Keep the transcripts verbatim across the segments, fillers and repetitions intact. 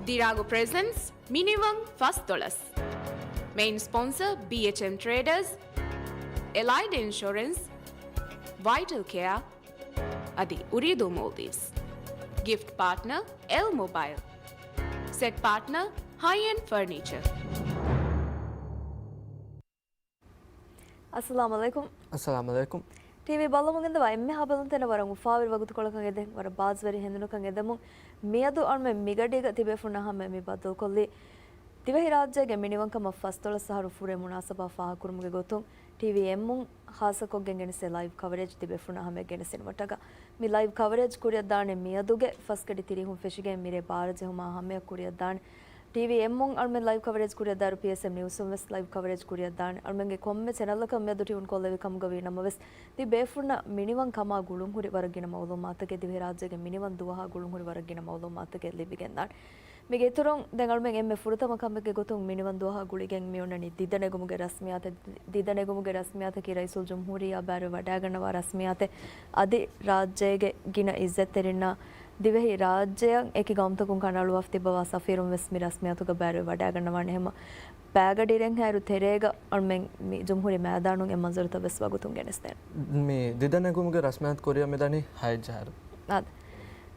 ދިރާގު ޕްރެޒެންޓްސް މިނިވަން ފަސްދޮޅަސް. މެއިން ސްޕޮންސަރ ބީއެޗްއެމް ޓްރޭޑަރސް، އެލައިޑް އިންޝުރެންސް، ވައިޓަލް ކެއާ އަދި އުރީދޫ މޯލްޑިވްސް. ގިފްޓް ޕާޓްނަރ އެލް މޮބައިލް. ސެޓް ޕާޓްނަރ ހައި އެންޑް ފަރުނީޗަރ. އައްސަލާމު ޢަލައިކުމް. އައްސަލާމު ޢަލައިކުމް. ޓީވީ ބައްލަމުން ގެންދަވާ އެންމެހާ ބެލުންތެރިންނަށް ވަރަށް އުފާވެރި ވަގުތުކޮޅަކަށް އެދެން، ވަރަށް ބާޒުވެރި ހެނދުނަކަށް އެދެމުން، މިއަދު އަޅުމެން މިގަޑީގަ ތިބޭފުޅުންނާ ހަމަޔަށް މި ބައްދަލުކޮށްލީ، ދިވެހިރާއްޖޭގެ މިނިވަންކަމަށް ފަސްދޮޅަސް އަހަރު ފުރޭ މުނާސަބާ ފާހަގަކުރުމުގެ ގޮތުން، ޓީވީ އެމްއުން ޚާއްޞަކޮށްގެން ގެނެސްދޭ ލައިވް ކަވަރޭޖް ތިބޭފުޅުންނާ ހަމަޔަށް ގެނެސްދިނުމަށްޓަކާ. މި ލައިވް ކަވަރޭޖް ކުރިއަށްދާނެ މިއަދުގެ ފަސްގަޑި ތިރީހުން ފެށިގެން މިރޭ ބާރަ ޖެހުމާ ހަމަޔަށް ކުރިއަށްދާނެ. ޓީވީ އެމްއުން އަޅުމެން ލައިވް ކަވަރޭޖް ކުރިއަށްދާއިރު، ޕީއެސްއެމް ނިއުސުން ވެސް ލައިވް ކަވަރޭޖް ކުރިއަށްދާނެ. އަޅުމެންގެ ކޮންމެ ޗެނަލްއަކަށް މިއަދު ޓިއުން ކޮށްލެވި ކަމުގަ ވީ ނަމަވެސް، ތި ބޭފުޅުންނަށް މިނިވަން ކަމާ ގުޅުންހުރި ވަރަށް ގިނަ މައުލޫމާތުތަކެއް، ދިވެހިރާއްޖޭގެ މިނިވަން ދުވަހާ ގުޅުންހުރި ވަރަށް ގިނަ މައުލޫމާތުތަކެއް ލިބިގެންދާނެ. މީގެ އިތުރުން، ދެން އަޅުމެން އެންމެ ފުރަތަމަ ކަމެއްގެ ގޮތުން މިނިވަން ދުވަހާ ގުޅިގެން މި އޮންނަނީ ދިދަނެގުމުގެ ރަސްމިއްޔާތެއް. ދިދަނެގުމުގެ ރަސްމިއްޔާތަކީ ރައީސުލްޖުމްހޫރިއްޔާ ބައިވެރިވެ ވަޑައިގަންނަވާ ރަސްމިއްޔާތެއް. އަދި ރާއްޖޭގެ ގިނަ އިއްޒަތްތެރިންނާ ދިވެހި ރާއްޖެއަށް އެކި ގައުމުތަކުން ކަނޑައަޅުވާފަ ތިއްބަވާ ސަފީރުން ވެސް މި ރަސްމިއްޔާތުގަ ބައިވެރިވެ ވަޑައިގަންނަވާނެ. އެހެންމަ ބައިގަޑިއިރެއްހާއިރު ތެރޭގަ އަޅުމެން މި ޖުމްހޫރީ މައިދާނުން އެ މަންޒަރުތައް ވެސް ވަގުތުން ގެނެސްދޭނެ. މި ދިދަނެގުމުގެ ރަސްމިއްޔާތު ކުރިއަށް މިދަނީ ހަތް އަހަރު. އާދެ.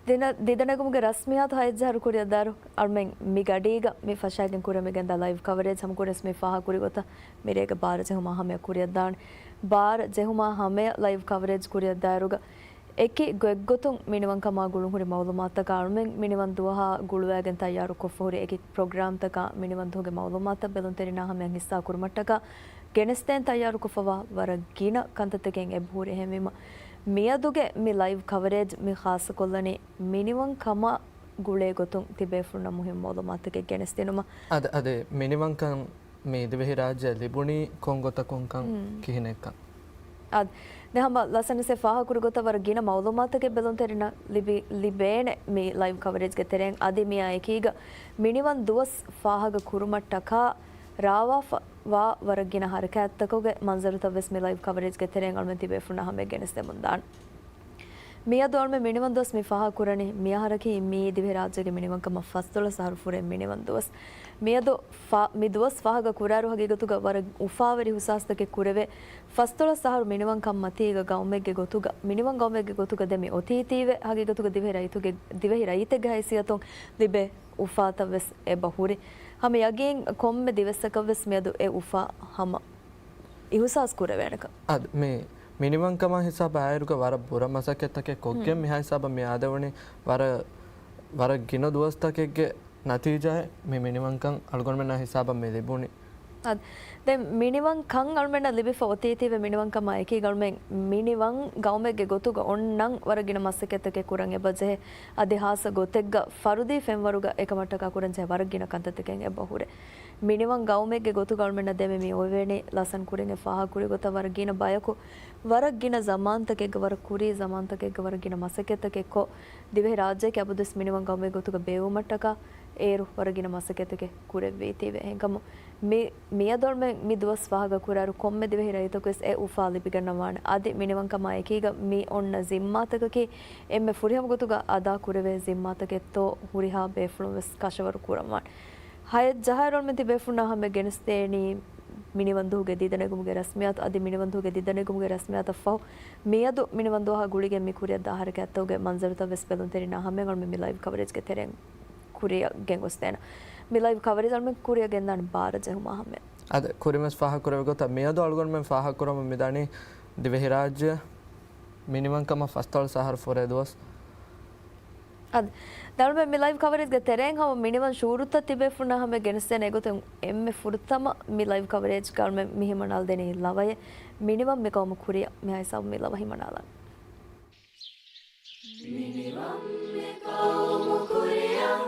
ދިނަ-، ދިދަނެގުމުގެ ރަސްމިއްޔާތު ހަތް އަހަރު ކުރިއަށްދާއިރު، އަޅުމެން މި ގަޑީގަ މި ފަށާގެން ކުރިއަށް މިގެންދާ ލައިވް ކަވަރޭޖް ހަމަ ކުރިން މި ފާހަގަކުރި ގޮތަށް މިރޭގެ ބާރަ ޖެހުމާ ހަމަޔަށް ކުރިއަށްދާނެ. ބާރަ ޖެހުމާ ހަމަޔަށް ލައިވް ކަވަރޭޖް ކުރިއަށްދާއިރުގަ އެކި ގޮތްގޮތުން މިނިވަންކަމާ ގުޅުންހުރި މައުލޫމާތުތަކާ އަޅުމެން މިނިވަން ދުވަހާ ގުޅުވައިގެން ތައްޔާރުކޮށްފަ ހުރި އެކި ޕްރޮގްރާމްތަކާ މިނިވަން ދުވަހުގެ މައުލޫމާތުތައް ބެލުންތެރިންނާ ހަމަޔަށް ހިއްސާ ކުރުމަށްޓަކާ ގެނެސްދޭން ތައްޔާރުކޮށްފަވާ ވަރަށް ގިނަ ކަންތައްތަކެއް އެބަހުރި. އެހެންވީމަ، މިއަދުގެ މި ލައިވް ކަވަރޭޖް މި ޚާއްޞަކޮށްލަނީ މިނިވަން ކަމާ ގުޅޭ ގޮތުން ތިބޭފުޅުންނަށް މުހިއްމު މައުލޫމާތުތަކެއް ގެނެސްދިނުމަށް. އަދި، އަދި މިނިވަންކަން މި ދިވެހިރާއްޖެއަށް ލިބުނީ ކޮން ގޮތަކުންކަން ކިހިނެއްކަން. އަދި، ދެ ހަމަ ލަސަންސެ ފާހަގަކުރި ގޮތަށް ވަރަށް ގިނަ މައުލޫމާތުތަކެއް ބެލުންތެރިންނަށް ލިބި-، ލިބޭނެ މި ލައިވް ކަވަރޭޖްގެ ތެރެއިން. އަދި މިއާ އެކީގަ މިނިވަން ދުވަސް ފާހަގަ ކުރުމަށްޓަކާ ރާވާފަ ވާ ވަރަށް ގިނަ ހަރަކާތްތަކުގެ މަންޒަރުތައް ވެސް މި ލައިވް ކަވަރޭޖްގެ ތެރެއިން އަޅުމެން ތިބޭފުޅުންނާ ހަމަޔަށް ގެނެސްދެމުންދާނެ. މިއަދު އަޅުމެން މިނިވަން ދުވަސް މި ފާހަގަކުރަނީ މިއަހަރަކީ މިއީ ދިވެހިރާއްޖޭގެ މިނިވަންކަމަށް ފަސްދޮޅަސް އަހަރު ފުރޭ މިނިވަން ދުވަސް. މިއަދު ފާ-، މި ދުވަސް ފާހަގަ ކުރާއިރު ހަގީގަތުގަ ވަރަށް އުފާވެރި އިހުސާސްތަކެއް ކުރެވޭ. ފަސްދޮޅަސް އަހަރު މިނިވަންކަން މަތީގަ ގައުމެއްގެ ގޮތުގަ، މިނިވަން ގައުމެއްގެ ގޮތުގަ ދެމި އޮތީތީވެ، ހަގީގަތުގަ ދިވެހި ރައްޔިތުގެ، ދިވެހި ރައްޔިތެއްގެ ހައިސިއްޔަތުން ލިބޭ އުފާތައް ވެސް އެބަ ހުރި. ހަމަ ޔަގީން ކޮންމެ ދިވެއްސަކަށް ވެސް މިއަދު އެ އުފާ ހަމަ އިހުސާސް ކުރެވޭނެކަން. އަދި މި މިނިވަންކަމާ ހިސާބަށް އާއިރުގަ ވަރަށް ބުރަ މަސައްކަތްތަކެއް ކޮށްގެން މިހާ ހިސާބަށް މި އާދެވުނީ ވަރަށް، ވަރަށް ގިނަ ދުވަސްތަކެއްގެ ނަތީޖާއެއް މި މިނިވަންކަން އަޅުގަނޑުމެންނާ ހިސާބަށް މި ލިބުނީ. އަދި ދެން މިނިވަންކަން އަޅުމެންނަށް ލިބިފަ އޮތީތީވެ މިނިވަންކަމާ އެކީ އަޅުމެން މިނިވަން ގައުމެއްގެ ގޮތުގަ އޮންނަން ވަރަށް ގިނަ މަސައްކަތްތަކެއް ކުރަން އެބަ ޖެހޭ. އަދި ހާއްސަ ގޮތެއްގަ ފަރުދީ ފެންވަރުގަ އެކަމަށްޓަކާ ކުރަން ޖެހޭ ވަރަށް ގިނަ ކަންތައްތަކެއް އެބަ ހުރޭ. މިނިވަން ގައުމެއްގެ ގޮތުގަ އަޅުމެންނަށް ދެމެ މި އޮވެވޭނީ ލަސަން ކުރިން އެ ފާހަގަކުރި ގޮތަށް ވަރަށް ގިނަ ބަޔަކު، ވަރަށް ގިނަ ޒަމާންތަކެއްގަ، ވަރަށް ކުރީ ޒަމާންތަކެއްގަ ވަރަށް ގިނަ މަސައްކަތްތަކެއްކޮށް، ދިވެހި ރާއްޖެއަކީ އަބަދުވެސް މިނިވަން ގައުމެއް ގޮތުގަ ބޭއްވުމަށްޓަކާ އޭރު ވަރަށް ގިނަ މަސައްކަތްތަކެއް ކުރެއްވީތީވެ. އެހެންކަމުން މި، މިއަދު އަޅުމެން މި ދުވަސް ފާހަގަ ކުރާއިރު ކޮންމެ ދިވެހި ރައްޔިތަކުވެސް އެ އުފާ ލިބިގަންނަވާނެ. އަދި މިނިވަންކަމާ އެކީގަ މި އޮންނަ ޒިންމާތަކަކީ އެންމެ ފުރިހަމަ ގޮތުގަ އަދާ ކުރެވޭ ޒިންމާތަކެއްތޯ ހުރިހާ ބޭފުޅުން ވެސް ކަށަވަރު ކުރަންވާނެ. ހައެއް ޖަހާއިރު އަޅުމެން ތިބޭފުޅުންނާ ހަމަ ގެނެސްދޭނީ މިނިވަން ދުވަހުގެ ދިދަނެގުމުގެ ރަސްމިއްޔާތު އަދި މިނިވަން ދުވަހުގެ ދިދަނެގުމުގެ ރަސްމިއްޔާތަށް ފަހު މިއަދު މިނިވަން ދުވަހާ ގުޅިގެން މި ކުރިއަށްދާ ހަރަކާތްތަކުގެ މަންޒަރުތައް ވެސް ބެލުންތެރިންނާ ހަމަޔަށް އަޅުމެން މި ލައިވް ކަވަރޭޖްގެ ތެރެއިން ކުރިއަށް ގެންގޮސްދޭނަން. މި ލައިވް ކަވަރޭޖް އަޅުމެން ކުރިއަށް ގެންދާނެ ބާރަ ޖެހުމާ ހަމަޔަށް. އަދި ކުރިންވެސް ފާހަގަކުރެއްވި ގޮތަށް މިއަދު އަޅުގަނޑުމެން ފާހަގަކުރަމުން މިދަނީ ދިވެހިރާއްޖެ މިނިވަންކަމަށް ފަސްދޮޅަސް އަހަރު ފުރޭ ދުވަސް. އަދި ދަޅުމެ މި ލައިވް ކަވަރޭޖްގެ ތެރެއިން ހަމަ މިނިވަން ޝުއޫރުތައް ތިބޭފުޅުންނާ ހަމަ ގެނެސްދޭނެ ގޮތުން އެންމެ ފުރަތަމަ މި ލައިވް ކަވަރޭޖްގަ އަޅުމެން މި ހިމަނާލަދެނީ ލަވައެއް. މިނިވަން މި ގައުމު ކުރިއަށް މިހާ ހިސާބު މި ލަވަ ހިމަނާލަން. މިނިވަން މި ގައުމު ކުރިއަށް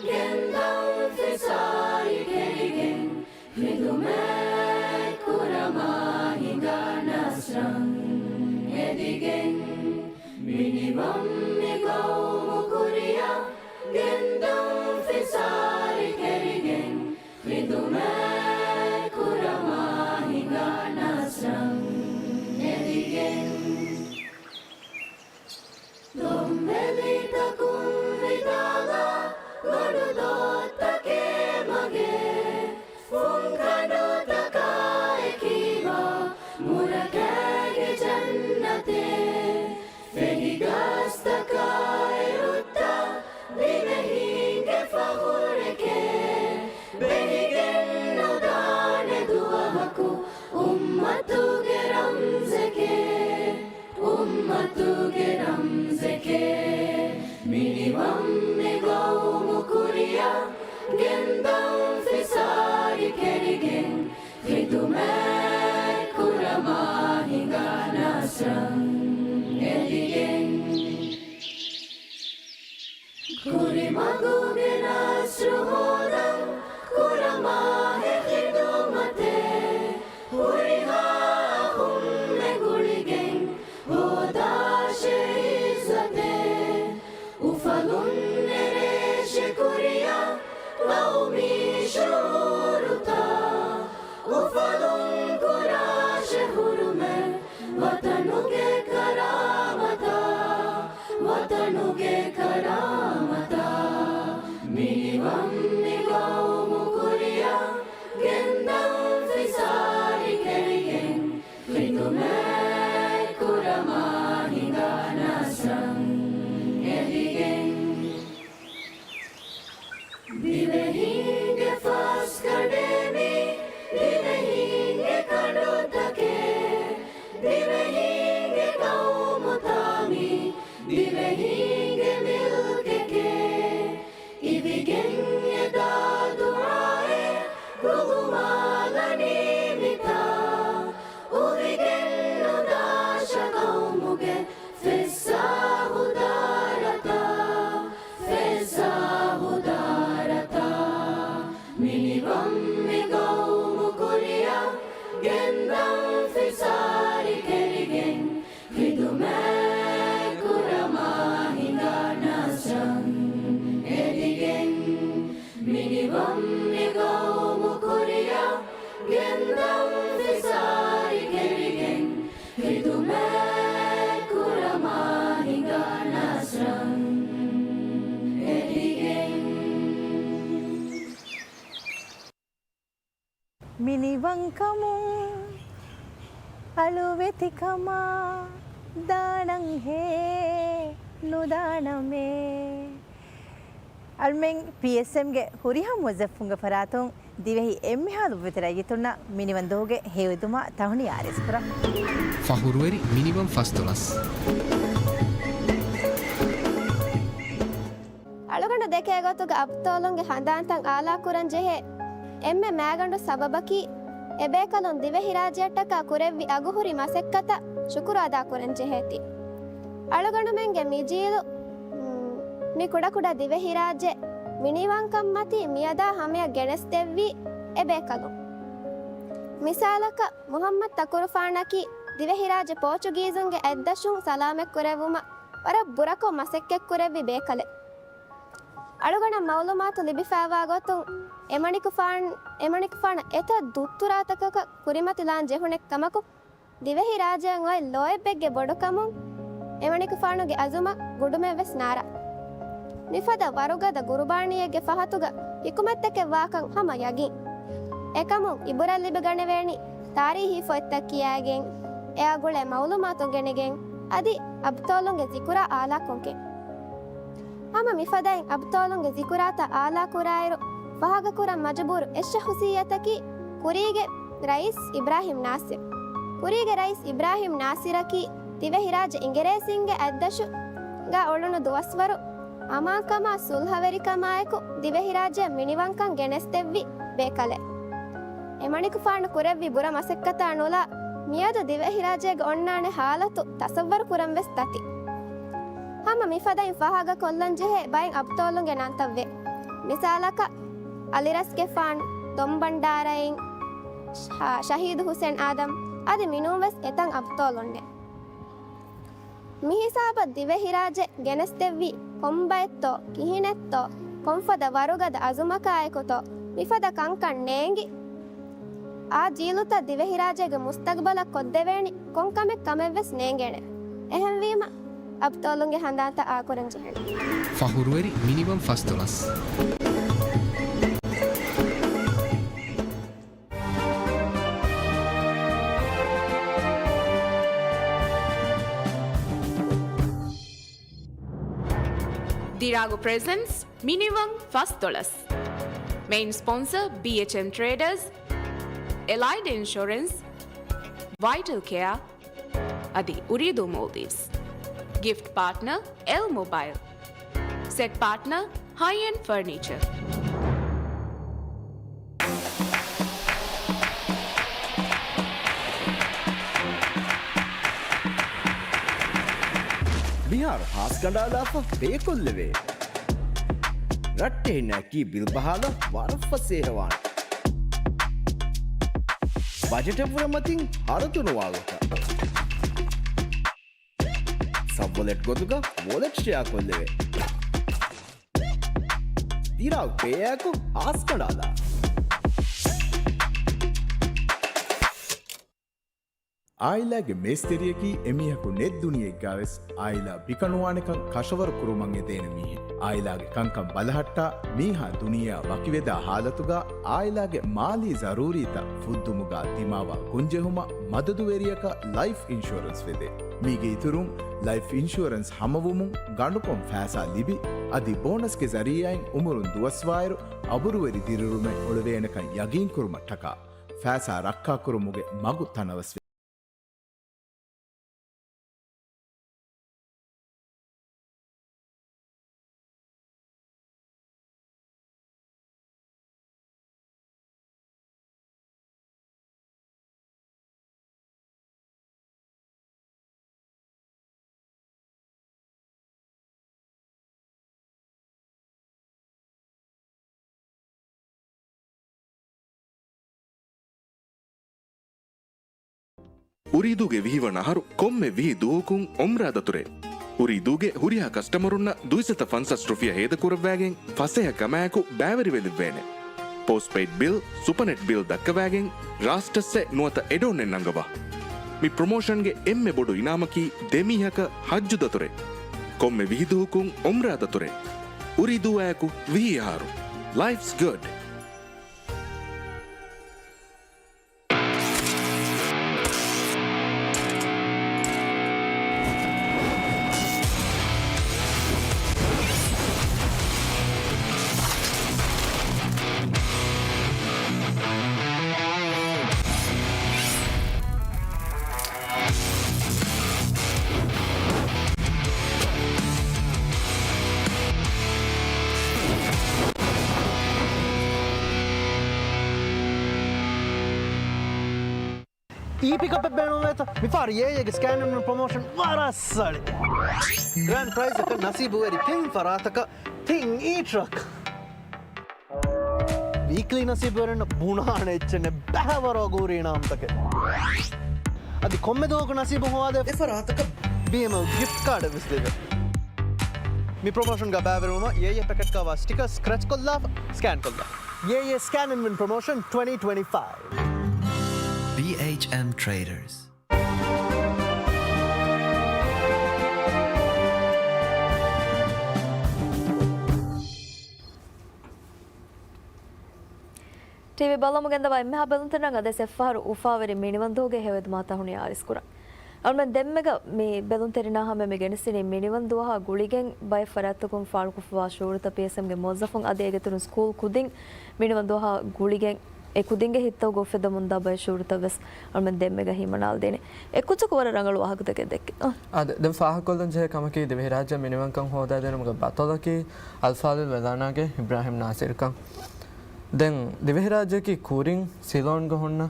ގެންދަން ފިސާރި ކެރިގެން ޚިދުމަތް ކުރަމާ ހިނގާ ނަސްރަން އެދިގެން. މިނިވަން މި ގައުމު ކުރިއަށް ގެންދަން ފިސާރި ކެރިގެން ޚިދުމަތް ކުރަމާ ހިނގާ ނަސްރަން އެދިގެން. ދޮންވެލިތަކުން ވިދާލާ ގޮނޑު ދޯ ގުގެ ނަސްރު ހޯދަން ކުރަމާ ހެ ޚިދުމަތެއް، ހުރިހާ އަޚުންމެ ގުޅިގެން ހޯދާށޭ އިއްޒަތެއް. އުފަލުން ނެރޭށޭ ކުރިއަށް ގައުމީ ޝުޢޫރުތައް، އުފަލުން ކުރާށޭ ހުރުމަތް ވަޠަނުގެ ކަރާމަތަށް، ވަޠަނުގެ ކަރާމަތަށް. މިނިވަން މި ގައުމު ކުރިއަށް ގެންދަން ފިސާރި ކެރިގެން، ޚިދުމަތް ކުރަމާ ހިނގާ ނަސްރަން އެދިގެން. ދިވެހިންގެ ފަސްގަނޑޭ މި ދިވެހިންގެ ކަނޑުތަކެއް، ދިވެހިންގެ ގައުމުތައް މި ދިވެހިންގެ މިލްކެކޭ. އިވިގެން އެދާ ދުޢާއެއް ގުޅުމާލަނީ މިތާ. އުވިގެން ނުދާށޭ ގައުމުގެ ފެއްސާ ހުދާރަތައް، ފެއްސާ ހުދާރަތައް. މިނިވަން މި ގައުމު ކުރިއަށް ގެންދަން ފިސާރި ކެރިގެން، ޚިދުމަތް ކުރަމާ ހިނގާ ނަސްރަން އެދިގެން. މިނިވަން މި ގައުމު ކުރިއަށް ގެންދަން ފިސާރި ކެރިގެން، ޚިދުމަތް ކުރަމާ ހިނގާ ނަސްރަން އެދިގެން. މިނިވަންކަމުން އަޅުވެތިކަމާ ދާނަންހޭ ނުދާނަމޭ. އަޅުމެން ޕީއެސްއެމްގެ ހުރިހާ މުވައްޒަފުންގެ ފަރާތުން ދިވެހި އެންމެހާ ލޮބުވެތި ރައްޔިތުންނަށް މިނިވަން ދުވަހުގެ ހެޔޮއެދުމާ ތަހުނިޔާ އާރަސްކުރަން. ފަހުރުވެރި މިނިވަން ފަސްދޮޅަސް. އަޅުގަނޑު ދެކޭ ގޮތުގަ އަބްޠާލުންގެ ހަނދާންތައް އާލާކުރަން ޖެހޭ އެންމެ މައިގަނޑު ސަބަބަކީ، އެބޭކަލުން ދިވެހިރާއްޖެއަށްޓަކާ ކުރެއްވި އަގުހުރި މަސައްކަތަށް ޝުކުރު އަދާކުރަން ޖެހޭތީ. އަޅުގަނޑުމެންގެ މި ޖީލު، މް، މި ކުޑަކުޑަ ދިވެހިރާއްޖެ މިނިވަންކަންމަތީ މިއަދާ ހަމަޔަށް ގެނެސްދެއްވީ އެބޭކަލުން. މިސާލަކަށް، މުޙައްމަދު ތަކުރުފާނަކީ ދިވެހިރާއްޖެ ޕޯޗުގީޒުންގެ އަތްދަށުން ސަލާމަތްކުރެއްވުމަށް ވަރަށް ބުރަކޮށް މަސައްކަތްކުރެއްވި ބޭކަލެއް. އަޅުގަނޑަށް މައުލޫމާތު ލިބިފައިވާ ގޮތުން، އެމަނިކުފާން، އެމަނިކުފާނަށް އެތައް ދުއްތުރާތަކަކަށް ކުރިމަތިލާން ޖެހުނެ ކަމަކު، ދިވެހިރާއްޖެއަށް އޮތް ލޯތްބެއްގެ ބޮޑުކަމުން އެމަނިކުފާނުގެ އަޒުމަށް ގުޑުމެއްވެސް ނާރާ. މިފަދަ ވަރުގަދަ ގުރުބާނީއެއްގެ ފަހަތުގަ ޙިކުމަތްތަކެއް ވާކަން ހަމަ ޔަގީން. އެކަމުން އިބުރަތް ލިބިގަނެވޭނީ ތާރީހީ ފޮތްތައް ކިޔައިގެން، އެއާ ގުޅޭ މައުލޫމާތު ގެނެގެން، އަދި އަބްޠާލުންގެ ޒިކުރާ އާލާކޮށްގެން. ހަމަ މިފަދައިން އަބްޠާލުންގެ ޒިކުރާތައް އާލާކުރާއިރު، ފާހަގަކުރަން މަޖުބޫރު އެއް ޝަޚުޞިއްޔަތަކީ ކުރީގެ ރައީސް އިބްރާހިމް ނާޞިރު. ކުރީގެ ރައީސް އިބްރާހިމް ނާޞިރަކީ ދިވެހިރާއްޖެ އިނގިރޭސިންގެ އަތްދަށުގަ އުޅުނު ދުވަސްވަރު އަމާންކަމާ ޞުލްޙަވެރިކަމާއެކު ދިވެހިރާއްޖެއަށް މިނިވަންކަން ގެނެސްދެއްވި ބޭކަލެއް. އެމަނިކުފާނު ކުރެއްވި ބުރަ މަސައްކަތާ ނުލާ، މިއަދު ދިވެހިރާއްޖޭގަ އޮންނާނެ ޙާލަތު ތަޞައްވަރު ކުރަން ވެސް ދަތި. ހަމަ މިފަދައިން ފާހަގަކޮށްލަން ޖެހޭ ބައެއް އަބްޠާލުންގެ ނަންތައްވޭ. މިސާލަކަށް، އަލިރަސްގެފާން، ދޮންބަންޑާރައިން، ޝަ-، ޝަހީދު ޙުސެން އާދަމް، އަދި މިނޫންވެސް އެތައް އަބްޠާލުންނެއް. މިހިސާބަށް ދިވެހިރާއްޖެ ގެނެސްދެއްވީ ކޮންބައެއްތޯ، ކިހިނެއްތޯ، ކޮންފަދަ ވަރުގަދަ އަޒުމަކާއެކުތޯ، މިފަދަ ކަންކަން ނޭނގި، އާ ޖީލުތައް ދިވެހިރާއްޖޭގެ މުސްތަގްބަލަށް ކޮށްދެވޭނީ ކޮންކަމެއް ކަމެއްވެސް ނޭނގޭނެ. އެހެންވީމަ، އަބްޠާލުންގެ ހަނދާންތައް އާކުރަން ޖެހޭނެ. ފަހުރުވެރި މިނިވަން ފަސްދޮޅަސް. ދިރާގު ޕްރެޒެންޓްސް މިނިވަން ފަސްދޮޅަސް. މެއިން ސްޕޮންސަރ ބީއެޗްއެމް ޓްރޭޑަރސް، އެލައިޑް އިންޝުރެންސް، ވައިޓަލް ކެއާ، އަދި އުރީދޫ މޯލްޑިވްސް. ގިފްޓް ޕާޓްނަރ އެލް މޮބައިލް. ސެޓް ޕާޓްނަރ ހައި އެންޑް ފަރުނީޗަރ. މިހާރު ހާސް ކަނޑާލާފަ ބޭކޮށްލެވޭ. ރައްޓެހިންނަކީ ބިލް ބަހާލަން ވަރަށް ފަސޭހަވާނެ. ބަޖެޓެއް ފުރެ މަތިން ހަރަދުނުވާ ގޮތަށް. ސަބް ވޮލެޓް ގޮތުގަ ވޮލެޓް ޝެއާ ކޮށްލެވޭ. ދިރާގް ޕޭއާއެކު ހާސް ކަނޑާލާ. އާއިލާގެ މޭސްތެރިޔަކީ އެމީހަކު ނެތް ދުނިޔެއެއްގަވެސް އާއިލާ ބިކަނުވާނެކަން ކަށަވަރު ކުރުމަށް އެދޭނެ މީހެއް. އާއިލާގެ ކަންކަން ބަލަހައްޓާ، މީހާ ދުނިޔެއާ ވަކިވެދާ ހާލަތުގަ އާއިލާގެ މާލީ ޒަރޫރީތައް ފުއްދުމުގަ ދިމާވާ ގޮންޖެހުމަށް މަދަދުވެރިޔަކަށް ލައިފް އިންޝުއަރެންސް ވެދޭ. މީގެ އިތުރުން، ލައިފް އިންޝުއަރެންސް ހަމަވުމުން ގަނޑުކޮށް ފައިސާ ލިބި، އަދި ބޯނަސްގެ ޒަރީއާއިން އުމުރުން ދުވަސްވާއިރު އަބުރުވެރި ދިރިއުޅުމެއް އުޅެވޭނެކަން ޔަގީންކުރުމަށްޓަކާ، ފައިސާ ރައްކާކުރުމުގެ މަގު ތަނަވަސްވޭ. އުރީދޫގެ ވިހި ވަނަ އަހަރު ކޮންމެ ވިހި ދުވަހަކުން އުމްރާ ދަތުރޭ. އުރީދޫގެ ހުރިހާ ކަސްޓަމަރުންނަށް ދުއިސައްތަ ފަންސާސް ރުފިޔާ ހޭދަކުރައްވާގެން ފަސޭހަ ކަމާއެކު ބައިވެރިވެލެއްވޭނެ. ޕޯސްޓްޕެއިޑް ބިލް، ސުޕަނެޓް ބިލް ދައްކަވާގެން ރާސްޓައްސެއް ނުވަތަ އެޑޯންއެއް ނަންގަވާ. މި ޕްރޮމޯޝަންގެ އެންމެ ބޮޑު އިނާމަކީ ދެ މީހަކަށް ހައްޖު ދަތުރޭ. ކޮންމެ ވިހި ދުވަހަކުން އުމްރާ ދަތުރޭ. އުރީދޫއާއެކު ވިހި އަހަރު. ލައިފްސް ގުޑް. އީ ޕިކަޕެއް ބޭނުންވޭތަ؟ މިފަހަރު އޭއޭގެ ސްކޭން އިން ވިން ޕްރޮމޯޝަން ވަރަށް ސަޅި. ގްރޭންޑް ޕްރައިޒަކަށް ނަސީބުވެރި ތިން ފަރާތަކަށް ތިން އީ ޓްރަކް. ވީކްލީ ނަސީބުވެރިންނަށް ބުނާނެ އެއްޗެއް ނެތް، ބައިވަރު އަގުހުރި އިނާމްތަކެއް. އަދި ކޮންމެ ދުވަހަކު ނަސީބު ހޮވާދޭ އެފަރާތަކަށް ބީއެމްއެލް ގިފްޓް ކާޑެއް ވެސް ލިބޭ. މި ޕްރޮމޯޝަންގަ ބައިވެރިވުމަށް އޭއޭ ޕެކެޓްގަވާ ސްޓިކަރ ސްކްރެޗް ކޮށްލާފަ، ސްކޭން ކޮށްލާ. އޭއޭ ސްކޭން އިން ވިން ޕްރޮމޯޝަން ޓްވެންޓީ ޓްވެންޓީ ފައިވް. ބީއެޗްއެމް ޓްރޭޑަރސް. ޓީވީ ބަލަމުގެންދަވާ އެންމެހާ ބެލުންތެރިންނަށް އަދިވެސް އެއްފަހަރު އުފާވެރި މިނިވަންދުވަހުގެ ހެޔޮއެދުމާތައް ހުނި އާރިސްކުރަން. އަޅުމެން ދެންމެގަ މި ބެލުންތެރިންނާ ހަމަ މި ގެނެސްދިނީ މިނިވަންދުވަހާ ގުޅިގެން ބައެއް ފަރާތްތަކުން ފާޅުކޮށްފަވާ ޝުއޫރުތައް ޕީއެސްއެމްގެ މުވައްޒަފުން އަދި އޭގެއިތުރުން ސްކޫލް ކުދިން މިނިވަންދުވަހާ ގުޅިގެން އެ ކުދިންގެ ހިތްތަކުގަ އުފެދެމުންދާ ބައެއް ޝުއޫރުތައް ވެސް އަޅުމެން ދެންމެގަ ހިމަނާލަދީނެ. އެ ކުއްޖަކު ވަރަށް ރަނގަޅު ވާހަކަތަކެއް ދެއްކި. އަ. އާދެ، ދެން ފާހަގަކޮށްލަން ޖެހޭ ކަމަކީ ދިވެހިރާއްޖެ މިނިވަންކަން ހޯދާދިނުމުގެ ބަތަލަކީ އަލްފާޟިލް ވެލާނާގެ އިބްރާހިމް ނާސިރުކަން. ދެން ދިވެހިރާއްޖެއަކީ ކުރިން ސިލޯންގަ ހުންނަ،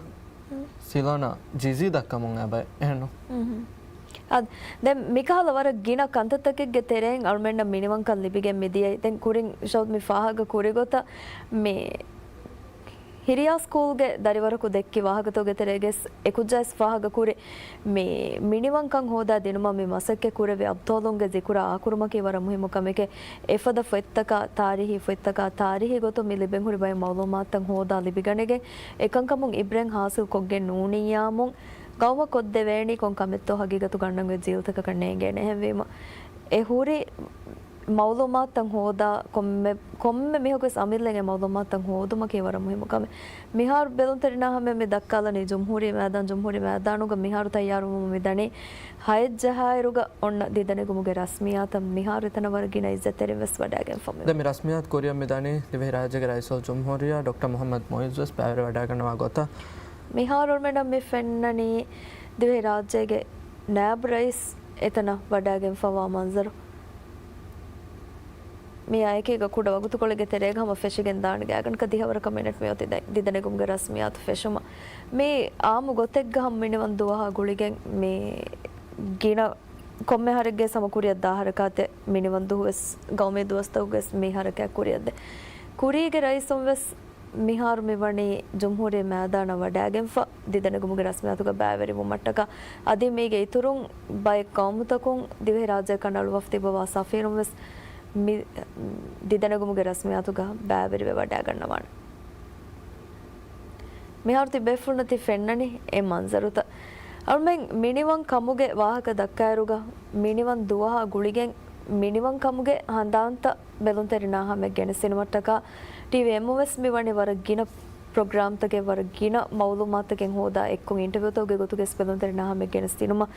ސިލޯނާ ޖިޒީ ދައްކަމުން އެބަ އެހެންނު؟ އަދި ދެން މިކަހަލަ ވަރަށް ގިނަ ކަންތައްތަކެއްގެ ތެރެއިން އަޅުމެންނަށް މިނިވަންކަން ލިބިގެން މިދިޔައީ. ދެން ކުރިން ޝައުދް މި ފާހަގަ ކުރި ގޮތަށް މި ހިރިޔާ ސްކޫލްގެ ދަރިވަރަކު ދެއްކި ވާހަކަތަކުގެ ތެރޭގަސް އެކުއްޖާވެސް ފާހަގަ ކުރި މި މިނިވަންކަން ހޯދާ ދިނުމަށް މި މަސައްކަތް ކުރެއްވި އަބްދޯލުންގެ ޒިކުރާ އާކުރުމަކީ ވަރަށް މުހިއްމު ކަމެކޭ. އެފަދަ ފޮތްތަކާ، ތާރީހީ ފޮތްތަކާ، ތާރީހީ ގޮތުން މި ލިބެން ހުރި ބައެއް މައުލޫމާތުތައް ހޯދާ ލިބިގަނެގެން، އެކަންކަމުން އިބްރެން ހާސިލް ކޮށްގެން ނޫނިއްޔާމުން، ގައުމަށް ކޮށްދެވޭނީ ކޮން ކަމެއްތޯ ހަގީގަތުގަ އަންނަން އޮތް ޖީލްތަކަކަށް ނޭނގޭނެ. އެހެންވީމަ، އެ ހުރި މައުލޫމާތުތައް ހޯދާ، ކޮންމެ، ކޮންމެ މީހަކުވެސް އަމިއްލައިން އެ މައުލޫމާތުތައް ހޯދުމަކީ ވަރަށް މުހިއްމު ކަމެއް. މިހާރު ބެލުންތެރިންނާ ހަމަ މި ދައްކާލަނީ ޖުމްހޫރީ މައިދާން، ޖުމްހޫރީ މައިދާނުގަ މިހާރު ތައްޔާރުވަމުން މި ދަނީ ހައެއް ޖަހާއިރުގަ އޮންނަ ދިދަނެގުމުގެ ރަސްމިއްޔާތަށް މިހާރު އެތަނަށް ވަރަށް ގިނަ އިއްޒަތްތެރިން ވެސް ވަޑައިގެންފަ މި. ދެން މި ރަސްމިއްޔާތު ކުރިއަށް މި ދަނީ ދިވެހިރާއްޖޭގެ ރައީސުލްޖުމްހޫރިއްޔާ ޑޮކްޓަރ މުޙައްމަދު މުޢިއްޒު ވެސް ބައިވެރިވަޑައިގަންނަވާ ގޮތަށް. މިހާރު އަޅުމެންނަށް މި ފެންނަނީ ދިވެހިރާއްޖޭގެ ނާއިބު ރައީސް އެތަނަށް ވަޑައިގެންފަވާ މަންޒަރު. މިއާ އެކީގަ ކުޑަ ވަގުތުކޮޅެއްގެ ތެރޭގަ ހަމަ ފެށިގެން ދާނެ ގާތްގަނޑަކަށް ދިހަވަރަކަށް މިނެޓް މިއޮތީ ދެ-، ދިދަނެގުމުގެ ރަސްމިއްޔާތު ފެށުމަށް. މީ އާއްމު ގޮތެއްގަ ހަމަ މިނިވަން ދުވަހާ ގުޅިގެން މި ގިނަ ކޮންމެ އަހަރެއްގެ ސަމަ ކުރިއަށް ދާ ހަރަކާތެއް މިނިވަން ދުވަހުވެސް ގައުމީ ދުވަސްތަކުގެ މި ހަރަކާތް ކުރިއަށްދޭ. ކުރީގެ ރައީސުންވެސް މިހާރު މިވަނީ ޖުމްހޫރީ މައިދާނަށް ވަޑައިގެންފަ ދިދަނެގުމުގެ ރަސްމިއްޔާތުގަ ބައިވެރިވުމަށްޓަކާ. އަދި މީގެ އިތުރުން ބައެއް ގައުމުތަކުން ދިވެހިރާއްޖެއަކަށް އަޅުވަފަ ތިއްބަވާ ސަފީރުންވެސް މި ދިދަނެގުމުގެ ރަސްމިއްޔާތުގަ ބައިވެރިވެ ވަޑައިގަންނަވާނެ. މިހާރު ތިބޭފުޅުންނަށް ތި ފެންނަނީ އެ މަންޒަރުތައް. އަޅުމެން މިނިވަން ކަމުގެ ވާހަކަ ދައްކާއިރުގަ، މިނިވަން ދުވަހާ ގުޅިގެން މިނިވަން ކަމުގެ ހަނދާންތައް ބެލުންތެރިންނާ ހަމަޔަށް ގެނެސްދިނުމަށްޓަކާ، ޓީވީ އެމްއުވެސް މިވަނީ ވަރަށް ގިނަ ޕްރޮގްރާމްތަކެއް، ވަރަށް ގިނަ މައުލޫމާތުތަކެއް ހޯދާ އެއްކޮށް އިންޓަވިއުތަކުގެ ގޮތުގައި ބެލުންތެރިންނާ ހަމަޔަށް ގެނެސްދިނުމަށް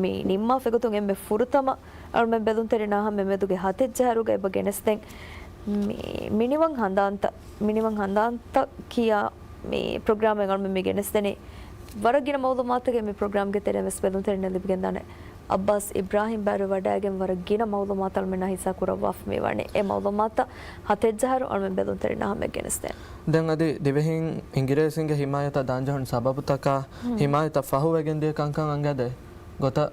މި ނިންމާފަ. އެގޮތުން އެންމެ ފުރަތަމަ އަޅުމެން ބެލުންތެރިންނާ ހަމަ މެދުގެ ހަތެއް ޖަހަރުގަ އެބަ ގެނެސްދޭން. މި، މިނިވަން ހަނދާންތައް، މިނިވަން ހަނދާންތައް ކިޔާ މި ޕްރޮގްރާމެއް އަޅުމެން މި ގެނެސްދެނީ. ވަރަށް ގިނަ މައުލޫމާތުތަކެއް މި ޕްރޮގްރާމްގެ ތެރެއިން ވެސް ބެލުންތެރިންނަށް ލިބިގެންދާނެ. އައްބާސް އިބްރާހީމް ބައިވެރިވެވަޑައިގެން ވަރަށް ގިނަ މައުލޫމާތު އަޅުމެންނާ ހިއްސާ ކުރައްވާފަ މިވަނީ. އެ މައުލޫމާތުތައް ހަތެއް ޖަހަރު އަޅުމެން ބެލުންތެރިންނާ ހަމަޔަށް ގެނެސްދޭން. ދެން އަދި ދިވެހިން އިނގިރޭސިންގެ ހިމާޔަތަށް ދާންޖެހުނު ސަބަބުތަކާ، ހިމާޔަތަށް ފަހުވެގެންދިޔަ ކަންކަން އަނގައިދޭ ގޮތަށް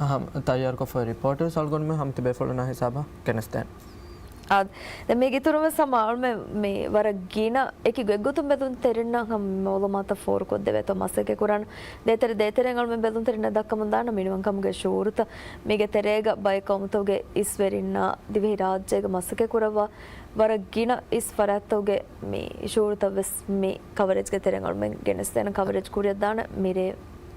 ހަމަ ތައްޔާރުކޮށްފައި ރިޕޯޓުވެސް އަޅުގަނޑުމެން ހަމަ ތިބޭފުޅުންނާ ހިސާބަށް ގެނެސްދޭން. އާދެ، ދެން މީގެ އިތުރުން ވެސް ހަމަ އަޅުމެން މި ވަރަށް ގިނަ އެކި ގޮތްގޮތުން ބެލުންތެރިންނަށް ހަމަ މައުލޫމާތަށް ފޯރުކޮށްދެވޭތޯ މަސައްކަތް ކުރާނެ. ދޭތެރެ ދޭތެރެއިން އަޅުމެން ބެލުންތެރިންނަށް ދައްކަމުން ދާނެ މިނިވަންކަމުގެ ޝުޢޫރުތައް. މީގެ ތެރޭގަ ބައެއް ގައުމުތަކުގެ އިސްވެރިންނާ ދިވެހި ރާއްޖޭގަ މަސައްކަތް ކުރައްވާ ވަރަށް ގިނަ އިސް ފަރާތްތަކުގެ މި ޝުޢޫރުތައް ވެސް މި ކަވަރޭޖްގެ ތެރެއިން އަޅުމެން ގެނެސްދޭނެ. ކަވަރޭޖް ކުރިއަށްދާނެ މިރޭ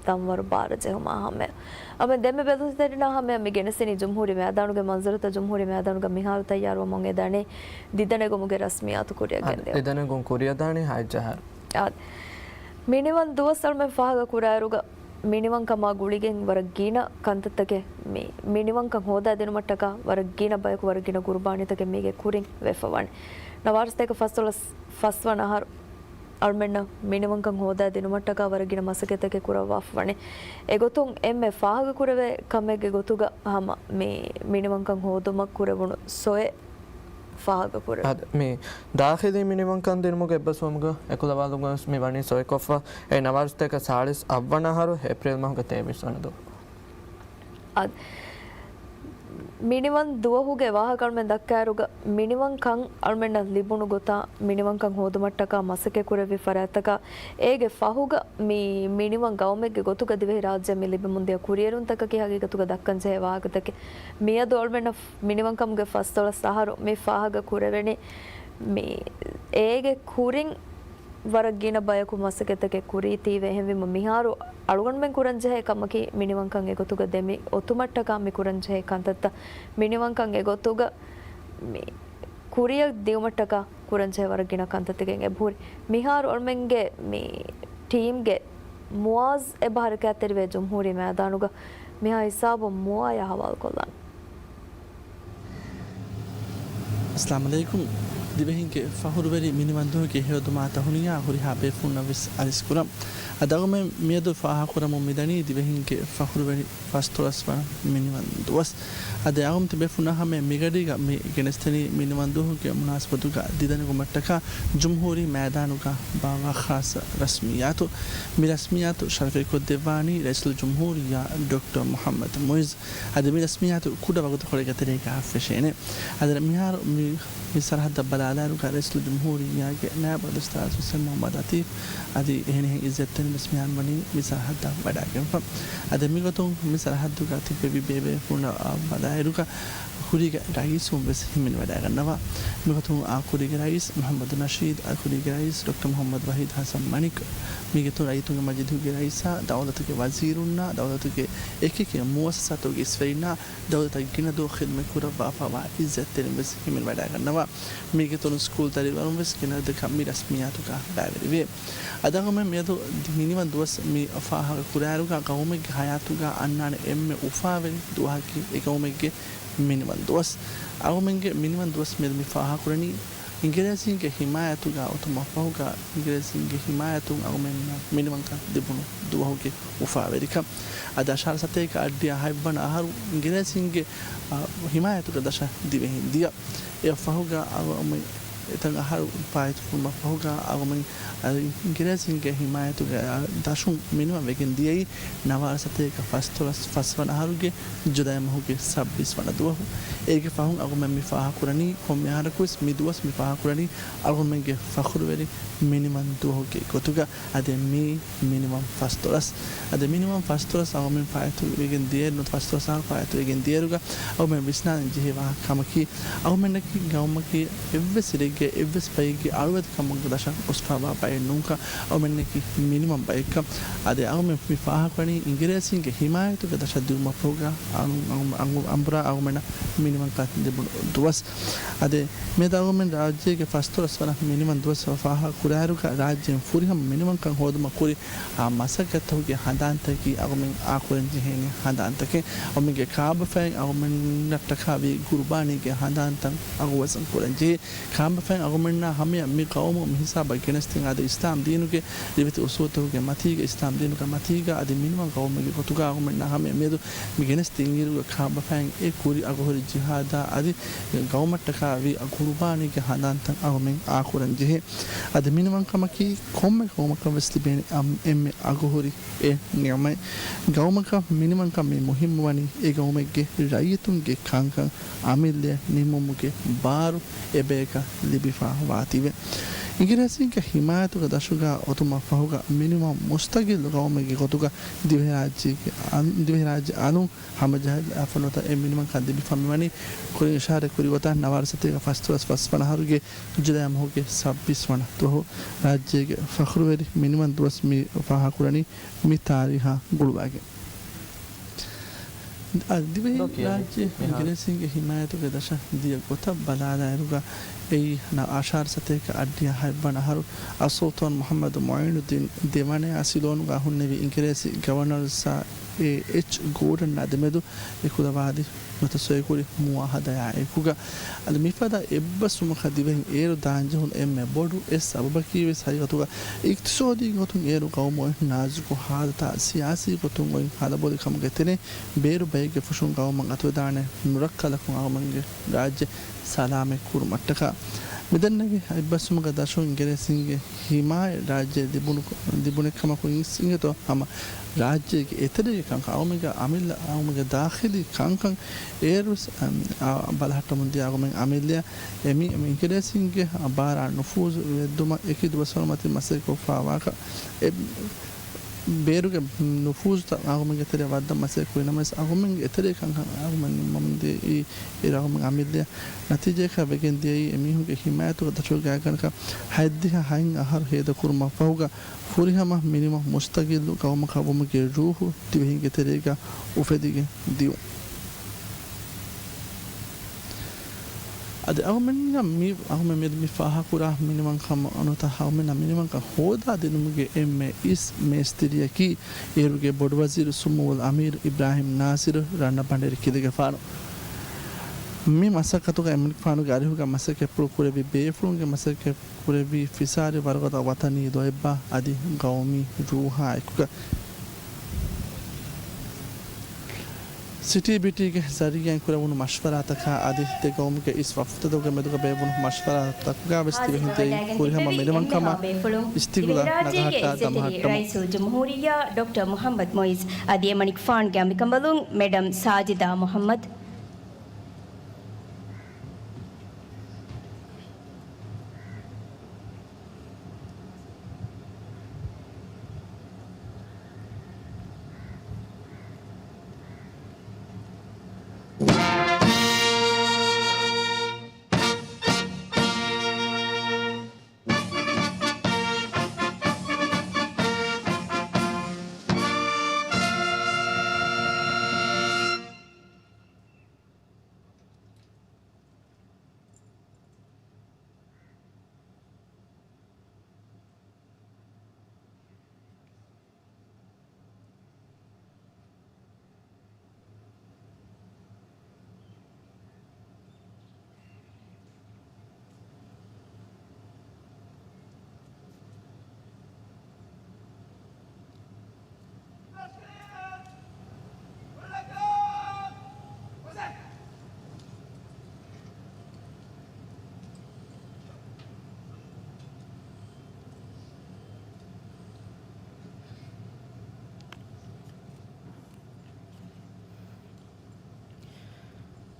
ތަންވަރު ބާރަ ޖެހުމާ ހަމަޔަށް. އަޅުމެން ދެންމެ ބެލުންތެރިންނާ ހަމަޔަށް މި ގެނެސްދިނީ ޖުމްހޫރީ މައިދާނުގެ މަންޒަރުތައް. ޖުމްހޫރީ މައިދާނުގަ މިހާރު ތައްޔާރުވަމުން އެދަނީ ދިދަނެގުމުގެ ރަސްމިއްޔާތު ކުރިއަށް އަދި ގެންދިޔުން. ދިދަނެގުން ކުރިއަށްދާނީ ހަތް ޖަހަރު. އާދެ، މިނިވަން ދުވަސް އަޅުމެން ފާހަގަ ކުރާއިރުގަ މިނިވަންކަމާ ގުޅިގެން ވަރަށް ގިނަ ކަންތައްތަކެއް މި، މިނިވަންކަން ހޯދާދިނުމަށްޓަކާ ވަރަށް ގިނަ ބަޔަކު ވަރަށް ގިނަ ގުރުބާނީތަކެއް މީގެ ކުރިން ވެފަވާނެ. ނަވާރަސަތޭކަ ފަސްދޮޅަސް ފަސްވަނަ އަހަރު އަޅުމެންނަށް މިނިވަންކަން ހޯދާދިނުމަށްޓަކާ ވަރަށް ގިނަ މަސައްކަތްތަކެއް ކުރައްވާފަވާނެ. އެގޮތުން އެންމެ ފާހަގަކުރެވޭ ކަމެއްގެ ގޮތުގަ ހަމަ މި މިނިވަންކަން ހޯދުމަށް ކުރެވުނު ސޮއެ ފާހަގަކުރެވޭ. އާދެ، މި ދާޚިލީ މިނިވަންކަން ދިނުމުގެ އެއްބަސްވުމުގަ އެކުލަވާލުމުގަ ވެސް މި ވަނީ ސޮއެކޮށްފަ. އެ ނަވާރަސަތޭކަ ސާޅީސް އަށްވަނަ އަހަރު އޭޕްރީލް މަހުގެ ތޭވީސް ވަނަ ދުވަހު. އާދެ، މިނިވަން ދުވަހުގެ ވާހަކަ އަޅުމެން ދައްކާއިރުގަ މިނިވަންކަން އަޅުމެންނަށް ލިބުނު ގޮތާ، މިނިވަންކަން ހޯދުމަށްޓަކާ މަސައްކަތް ކުރެއްވި ފަރާތްތަކާ، އޭގެ ފަހުގަ މި މިނިވަން ގައުމެއްގެ ގޮތުގަ ދިވެހިރާއްޖެ މި ލިބެމުންދިޔަ ކުރިއެރުންތަކަކީ ހަގީގަތުގަ ދައްކަންޖެހޭ ވާހަކަތަކެއް. މިއަދު އަޅުމެންނަށް މިނިވަންކަމުގެ ފަސްދޮޅަސް އަހަރު މި ފާހަގަ ކުރެވެނީ މި އޭގެ ކުރިން ވަރަށް ގިނަ ބަޔަކު މަސައްކަތްތަކެއް ކުރީތީވެ. އެހެންވީމަ މިހާރު އަޅުގަނޑުމެން ކުރަންޖެހޭ ކަމަކީ މިނިވަންކަން އެގޮތުގަ ދެމި އޮތުމަށްޓަކާ މި ކުރަންޖެހޭ ކަންތައްތައް. މިނިވަންކަން އެގޮތުގަ މި ކުރިއަށް ދިއުމަށްޓަކާ ކުރަންޖެހޭ ވަރަށް ގިނަ ކަންތައްތަކެއް އެބަހުރި. މިހާރު އަޅުމެންގެ މި ޓީމްގެ މުއާޒް އެބަ ހަރަކާތްތެރިވޭ ޖުމްހޫރީ މައިދާނުގަ. މިހާ ހިސާބުން މުއާޔާ ހަވާލުކޮށްލާން. އައްސަލާމުޢަލައިކުމް. ދިވެހިންގެ ފަޚުރުވެރި މިނިވަންދުވަހުގެ ހެޔޮދުމާ ތަހުނިޔާ ހުރިހާ ބޭފުޅުންނަށް ވެސް އަރިސްކުރަން. އަދި އަޅުގަނޑުމެން މިއަދު ފާހަގަކުރަމުން މިދަނީ ދިވެހިންގެ ފަޚުރުވެރި ފަސްދޮޅަސް ވަނަ މިނިވަންދުވަސް. އަދި އަޅުގަނޑު ތިބޭފުޅުންނާ ހަމަޔަށް މިގަޑީގަ މި ގެނެސްދެނީ މިނިވަންދުވަހުގެ މުނާސަބަތުގަ ދިދަނެގުމަށްޓަކާ ޖުމްހޫރީ މައިދާނުގަ ބާއްވާ ޚާއްޞަ ރަސްމިއްޔާތު. މި ރަސްމިއްޔާތު ޝަރަފުކޮށްދެއްވާނީ ރައީސުލްޖުމްހޫރިއްޔާ ޑޮކްޓަރ މުޙައްމަދު މުޢިއްޒު. އަދި މި ރަސްމިއްޔާތު ކުޑަ ވަގުތުކޮޅެއްގެ ތެރޭގަ ފެށޭނެ. އަދި މިހާރު މި، މި ސަރަހައްދަށް ބަލާލާއިރުގަ ރައީސުލްޖުމްހޫރިއްޔާގެ ނާއިބު އަލްއުސްތާޛު ޙުސައިން މުޙައްމަދު އަތީފް އަދި އެހެނިހެން އިއްޒަތްތެރިން ވެސް މިހާރު ވަނީ މި ސަރަހައްދަށް ވަޑައިގެންފަ. އަދި މިގޮތުން މި ސަރަހައްދުގަ ތިއްބެވި ބޭބޭފުޅުންނަށް ބަލާއިރުގަ ކުރީގެ ރައީސުން ވެސް ހިމެނިވަޑައިގަންނަވާ. މިގޮތުން އާ ކުރީގެ ރައީސް މުޙައްމަދު ނަޝީދު، އަދި ކުރީގެ ރައީސް ޑޮކްޓަރ މުޙައްމަދު ވަޙީދު ޙަސަން މަނިކު، މީގެ އިތުރުން ރައްޔިތުންގެ މަޖިލީހުގެ ރައީސާ، ދައުލަތުގެ ވަޒީރުންނާ، ދައުލަތުގެ އެކިއެކި މުއައްސަސާތަކުގެ އިސްވެރިންނާ، ދައުލަތަށް ގިނަ ދުވަހު ޚިދުމަތް ކުރައްވާފައިވާ އިއްޒަތްތެރިން ވެސް ހިމެނިވަޑައިގަންނަވާ. މީގެ އިތުރުން ސްކޫލް ދަރިވަރުން ވެސް ގިނަ ރަށްތަކަށް މި ރަސްމިއްޔާތުގަ ބައިވެރިވޭ. އަދި އަޅުގަނޑުމެން މިއަދު މިނިވަން ދުވަސް މި ފާހަގަ ކުރާއިރުގަ ގައުމެއްގެ ހަޔާތުގަ އަންނާނެ އެންމެ އުފާވެރި ދުވަހަކީ އެ ގައުމެއްގެ މިނިވަން ދުވަސް. އަޅުގަނޑުމެންގެ މިނިވަން ދުވަސް މިއަދު މި ފާހަގަކުރަނީ އިނގިރޭސީންގެ ހިމާޔަތުގަ އޮތުމަށްފަހުގަ، އިނގިރޭސީންގެ ހިމާޔަތުން އަޅުގަނޑުމެންނަށް މިނިވަންކަން ލިބުނު ދުވަހުގެ އުފާވެރިކަން. އަދި އަށާރަ ސަތޭކަ އަށްޑިހަ ހަތްވަނަ އަހަރު އިނގިރޭސީންގެ، އާ، ހިމާޔަތުގަ ދަށަށް ދިވެހިން ދިޔަ. އެއަށްފަހުގަ އަޅުގަނޑުމެން އެތަން އަހަރު ފާއިތުކުރުމަށް ފަހުގަ އަޅުގަނޑު އިނގިރޭސިންގެ ހިމާޔަތުގެ ދަށުން މިނިވަން ވެގެން ދިޔައީ ނަވާރަ ސަތޭކަ ފަސްދޮޅަސް ފަސްވަނަ އަހަރުގެ ޖުލައި މަހުގެ ސައްބީސް ވަނަ ދުވަހު. އޭގެ ފަހުން އަޅުގަނޑުމެން މި ފާހަގަކުރަނީ ކޮންމެ އަހަރަކުވެސް މި ދުވަސް މި ފާހަގަކުރަނީ އަޅުގަނޑުމެންގެ ފަޚުރުވެރި މިނިވަން ދުވަހުގެ ގޮތުގަ. އަދި މީ މިނިވަން ފަސްދޮޅަސް. އަދި މިނިވަން ފަސްދޮޅަސް އަޅުގަނޑުމެން ފާއިތުވެގެން ދިޔައިރު، ނުވަތަ ފަސްދޮޅަސް އަހަރު ފާއިތުވެގެން ދިޔައިރުގަ އަޅުގަނޑުމެން ވިސްނާލަން ޖެހޭ ވާހަކަ ކަމަކީ، އަޅުގަނޑުމެންނަކީ ގައުމަކީ އެއްވެސް އިރެއްގެ އެއްވެސް ބައެއްގެ އަޅުވެތިކަމުގެ ދަށަށް އުސްފާވާ ބައެއް ނޫންކަން، އަޅުގަނޑުމެންނަކީ މިނިވަން ބައެއްކަން. އަދި އަޅުގަނޑުމެން މި ފާހަގަކުރަނީ އިނގިރޭސިންގެ ހިމާޔަތުގެ ދަށަށް ދިއުމަށްފަހުގަ އަން-، އަން-، އަނބުރާ އަޅުގަނޑުމެންނަށް މިނިވަންކަން ލިބުނު ދުވަސް. އަދި މިއަދު އަޅުގަނޑުމެން ރާއްޖޭގެ ފަސްދޮޅަސް ވަނަ މިނިވަން ދުވަސް ފާހަގަ ކުރާއިރުގަ، ރާއްޖޭން ފުރިހަމަ މިނިވަންކަން ހޯދުމަށް ކުރި އާ މަސައްކަތްތަކުގެ ހަނދާންތަކަކީ އަޅުގަނޑުމެން އާކުރަން ޖެހޭނެ ހަނދާންތަކެއް. އަޅުގަނޑުމެންގެ ކާބަފައިން އަޅުގަނޑުމެންނަށްޓަކާ ވީ ގުރުބާނީގެ ހަނދާންތައް އަގުވަޒަން ކުރަން ޖެހޭ. ކާބަފައިން އަޅުގަނޑުމެންނާ ހަމަޔަށް މި ގައުމު މި ހިސާބަށް ގެނެސްދިން، އަދި އިސްލާމް ދީނުގެ ރިވެތި އުސޫލުތަކުގެ މަތީގަ، އިސްލާމް ދީނުގެ މަތީގަ، އަދި މިނިވަން ގައުމެއްގެ ގޮތުގަ އަޅުގަނޑުމެންނާ ހަމަޔަށް މިއަދު މި ގެނެސްދިން އިރުގަ ކާބަފައިން އެ ކުރި އަގުހުރި ޖިހާދާ އަދި ގައުމަށްޓަކާ ވީ ގުރުބާނީގެ ހަނދާންތައް އަޅުގަނޑުމެން އާކުރަން ޖެހޭ. އަދި މިނިވަންކަމަކީ ކޮންމެ ގައުމަކަށް ވެސް ލިބޭނެ އަމް އެންމެ އަގުހުރި އެއް ނިޢުމަތް. ގައުމަކަށް މިނިވަންކަން މި މުހިއްމުވަނީ އެ ގައުމެއްގެ ރައްޔިތުންގެ ކަންކަން އަމިއްލަޔަށް ނިންމުމުގެ ބާރު އެބަޔަކަށް ލިބިފަ ވާތީވެ. އިނގިރޭސީންގެ ހިމާޔަތުގެ ދަށުގަ އޮތުމަށް ފަހުގަ މިނިވަން މުސްތަގިއްލު ގައުމެއްގެ ގޮތުގަ ދިވެހިރާއްޖޭގެ އަން-، ދިވެހިރާއްޖެ އަލުން ހަމަޖަހާލާފަ ނުވަތަ އެ މިނިވަންކަން ލިބިފަ މިވަނީ ކުރިން އިޝާރަތް ކުރި ގޮތަށް ނަވާރަ ސަތޭކަ ފަސްދޮޅަސް ފަސްވަނަ އަހަރުގެ ޖުލައި މަހުގެ ސައްބީސް ވަނަ ދުވަހު. ރާއްޖޭގެ ފަޚުރުވެރި މިނިވަން ދުވަސް މި ފާހަގަކުރަނީ މި ތާރީހާ ގުޅުވައިގެން. އަދި ދިވެހި ރާއްޖެ އިނގިރޭސީންގެ ހިމާޔަތުގެ ދަށަށް ދިޔަ ގޮތަށް ބަލާލާއިރުގަ އެއީ އަށާރަ ސަތޭކަ އަށްޑިހަ ހަތްވަނަ އަހަރު އައްސުލްޠާން މުޙައްމަދު މުޢީނުއްދީން ދެވަނަޔާ ސިލޯނުގަ ހުންނެވި އިނގިރޭސި ގަވަނަރު ސާ އޭ އެޗް ގޯޑަން އާ ދެމެދު އެކުލަވާލި ނުވަތަ ސޮއިކުރި މުއާހަދާއާ އެކުގަ، އަދި މިފަދަ އެއްބަސްވުމަކަށް ދިވެހިން އޭރު ދާންޖެހުނު އެންމެ ބޮޑު އެއް ސަބަބަކީވެސް ހަގީގަތުގަ އިޤްތިޞާދީ ގޮތުން އޭރު ގައުމު އޮތް ނާޒުކު ހާލަތާ ސިޔާސީ ގޮތުން އޮތް ކަލަބޮލިކަމުގެ ތެރެއިން ބޭރު ބައެއްގެ ފުށުން ގައުމަށް އަތުވެދާނެ ނުރައްކަލަކުން އަޅުގަނޑުމެންގެ ރާއްޖެ ސަލާމަތް ކުރުމަށްޓަކާ. މިދެންނެވި އެއްބަސްވުމުގެ ދަށުން އިނގިރޭސީންގެ ހިމާޔަތް ރާއްޖެ ލިބުނު، ލިބުނެއްކަމަކު އިނގިސް އިނގޭތޯ ހަމަ ރާއްޖޭގެ އެތެރޭގެ ކަންކަން، އަޅުގަނޑުމެންގެ އަމިއްލަ، އަޅުގަނޑުމެންގެ ދާޚިލީ ކަންކަން އޭރުވެސް، އަ، އަ، ބަލަހައްޓަމުން ދިޔަ އަޅުގަނޑުމެން އަމިއްލަޔަށް އެމީ، އެމީ އިނގިރޭސީންގެ ބާރާ ނުފޫޒު ވެއްދުމަށް އެކި ދުވަސްވަރު މަތިން މަސައްކަތްކޮށްފާ ވާކަށް އެ ބޭރުގެ ނުފޫޒުތައް އަޅުގަނޑުމެންގެ ތެރެއަށް ވައްދަން މަސައްކަތް ކުރިނަމަވެސް، އަޅުގަނޑުމެންގެ އެތެރޭ ކަންކަން އަޅުގަނޑުމެން ނިންމަމުން ދިޔައީ އޭރު އަޅުގަނޑުމެން އަމިއްލަޔަށް. ނަތީޖާއަކަށް ވެގެން ދިޔައީ އެމީހުންގެ ހިމާޔަތުގެ ދަށުގެ ގާތްގަނޑަކަށް ހަތްދިހަ ހަތް އަހަރު ހޭދަކުރުމަށްފަހުގަ ފުރިހަމަ މިނިވަން މުސްތަގިއްލު ގައުމަކަށް ވުމުގެ ރޫހު ދިވެހިންގެ ތެރޭގަ އުފެދިގެން ދިޔުން. އަދި އަޅުގަނޑުމެންނަށް މި، އަޅުގަނޑުމެން މި ފާހަގަކުރާ މިނިވަންކަމަށް ނުވަތަ އަޅުގަނޑުމެންނަށް މިނިވަންކަން ހޯދާދިނުމުގެ އެންމެ އިސް މޭސްތިރިއަކީ އޭރުގެ ބޮޑުވަޒީރު ސުމޫއުލް އަމީރު އިބްރާހިމް ނާސިރު ރަންނަ ބަނޑޭރި ކިލެގެފާނު. މި މަސައްކަތުގަ އެމަނިކުފާނުގެ އަރިހުގަ މަސައްކަތްޕުޅު ކުރެއްވި ބޭފުޅުންގެ މަސައްކަތް ކުރެއްވީ ފިސާރި ވަރުގަދަ ވަޠަނީ ލޯތްބާ އަދި ގައުމީ ރޫހާ އެކުގަ. ސިޓީ ބިޓީގެ ޒަރީއާއިން ކުރެވުނު މަޝްވަރާތަކާ އަދި ދެ ގައުމުގެ އިސް ވަފުދުތަކުގެ މެދުގަ ބޭއްވުނު މަޝްވަރާތަކުގަ ވެސް ދިވެހިން ދިޔައީ ފުރިހަމަ މިނިވަންކަމަށް އިސްތިގުލާ ނަގަހައްޓާ ދަމަހައްޓަމުން. ރައީސުލްޖުމްހޫރިއްޔާ ޑޮކްޓަރ މުޙައްމަދު މުޢިއްޒު އަދި އެމަނިކުފާނުގެ އަނބިކަނބަލުން މެޑަމް ސާޖިދާ މުޙައްމަދު.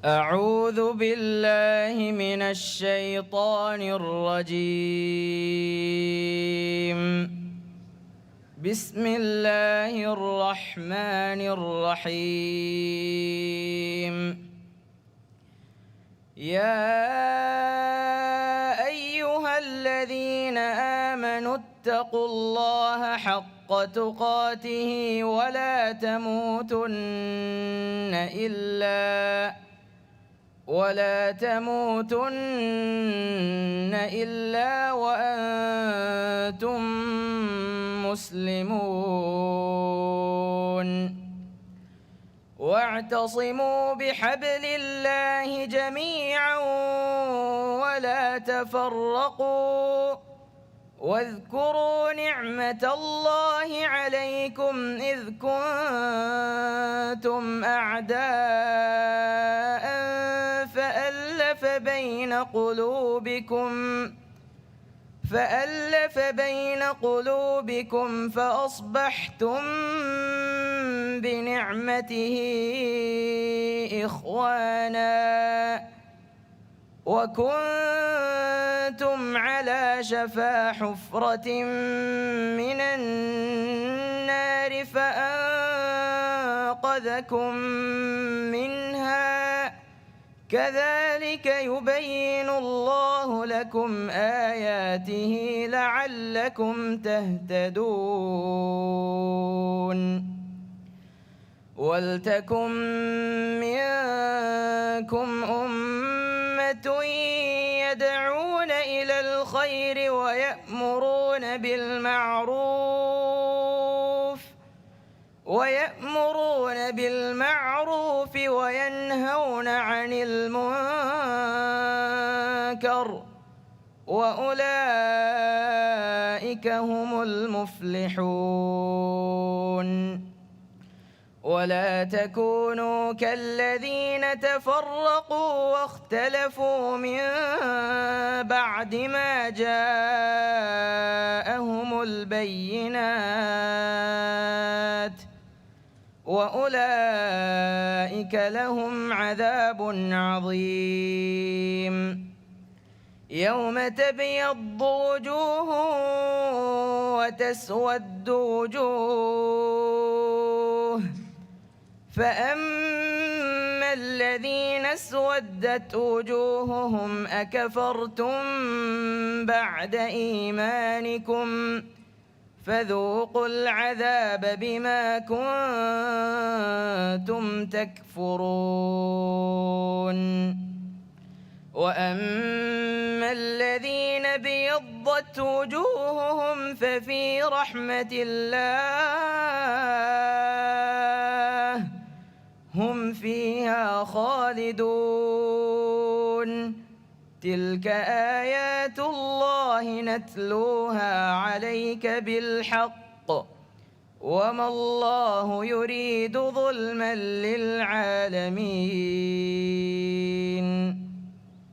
أعوذ بالله من الشيطان الرجيم. بسم الله الرحمن الرحيم. يا أيها الذين آمنوا اتقوا الله حق تقاته ولا تموتن إلا، ولا تموتن إلا وأنتم مسلمون. واعتصموا بحبل الله جميعا ولا تفرقوا، واذكروا نعمة الله عليكم إذ كنتم أعداء فألف بين قلوبكم، فألف بين قلوبكم فأصبحتم بنعمته إخوانا، وكنتم على شفا حفرة من النار فأنقذكم منها، كذلك يبين الله لكم آياته لعلكم تهتدون. ولتكن منكم أمة يدعون إلى الخير ويأمرون بالمعروف، ويأمرون بالمعروف وينهون عن المنكر، وأولئك هم المفلحون. ولا تكونوا كالذين تفرقوا واختلفوا من بعد ما جاءهم البينات، وأولئك لهم عذاب عظيم. يوم تبيض وجوه وتسود وجوه، فأما الذين اسودت وجوههم أكفرتم بعد إيمانكم فذوقوا العذاب بما كنتم تكفرون. وأما الذين ابيضت وجوههم ففي رحمة الله هم فيها خالدون. تلك آيات الله نتلوها عليك بالحق وما الله يريد ظلما للعالمين.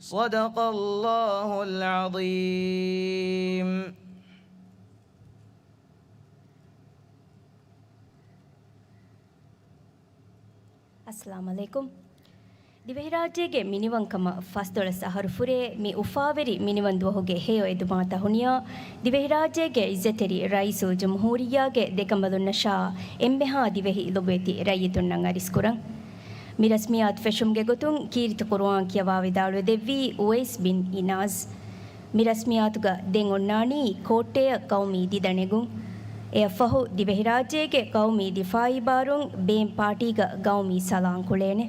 صدق الله العظيم. އައްސަލާމު ޢަލައިކުމް. ދިވެހިރާއްޖޭގެ މިނިވަންކަމަށް ފަސްދޮޅަސް އަހަރު ފުރޭ މި އުފާވެރި މިނިވަން ދުވަހުގެ ހެޔޮ އެދުމާތައް ހުނިޔާ، ދިވެހިރާއްޖޭގެ އިއްޒަތްތެރި ރައީސުލްޖުމްހޫރިއްޔާގެ ދެކަނބަލުންނަށާ އެންމެހާ ދިވެހި ލޮބުވެތި ރައްޔިތުންނަށް އަރިސްކުރަން. މި ރަސްމިއްޔާތު ފެށުމުގެ ގޮތުން ކީރިތި ޤުރުއާން ކިޔަވާވިދާޅުވެދެއްވީ އުވައިސް ބިން އިނާޒް. މި ރަސްމިއްޔާތުގަ ދެން އޮންނާނީ ކޯއްޓެއަށް ޤައުމީ ދިދަނެގުން. އެއަށްފަހު ދިވެހިރާއްޖޭގެ ޤައުމީ ދިފާޢީ ބާރުން ބޭން ޕާޓީގަ ޤައުމީ ސަލާން ކުޅޭނެ.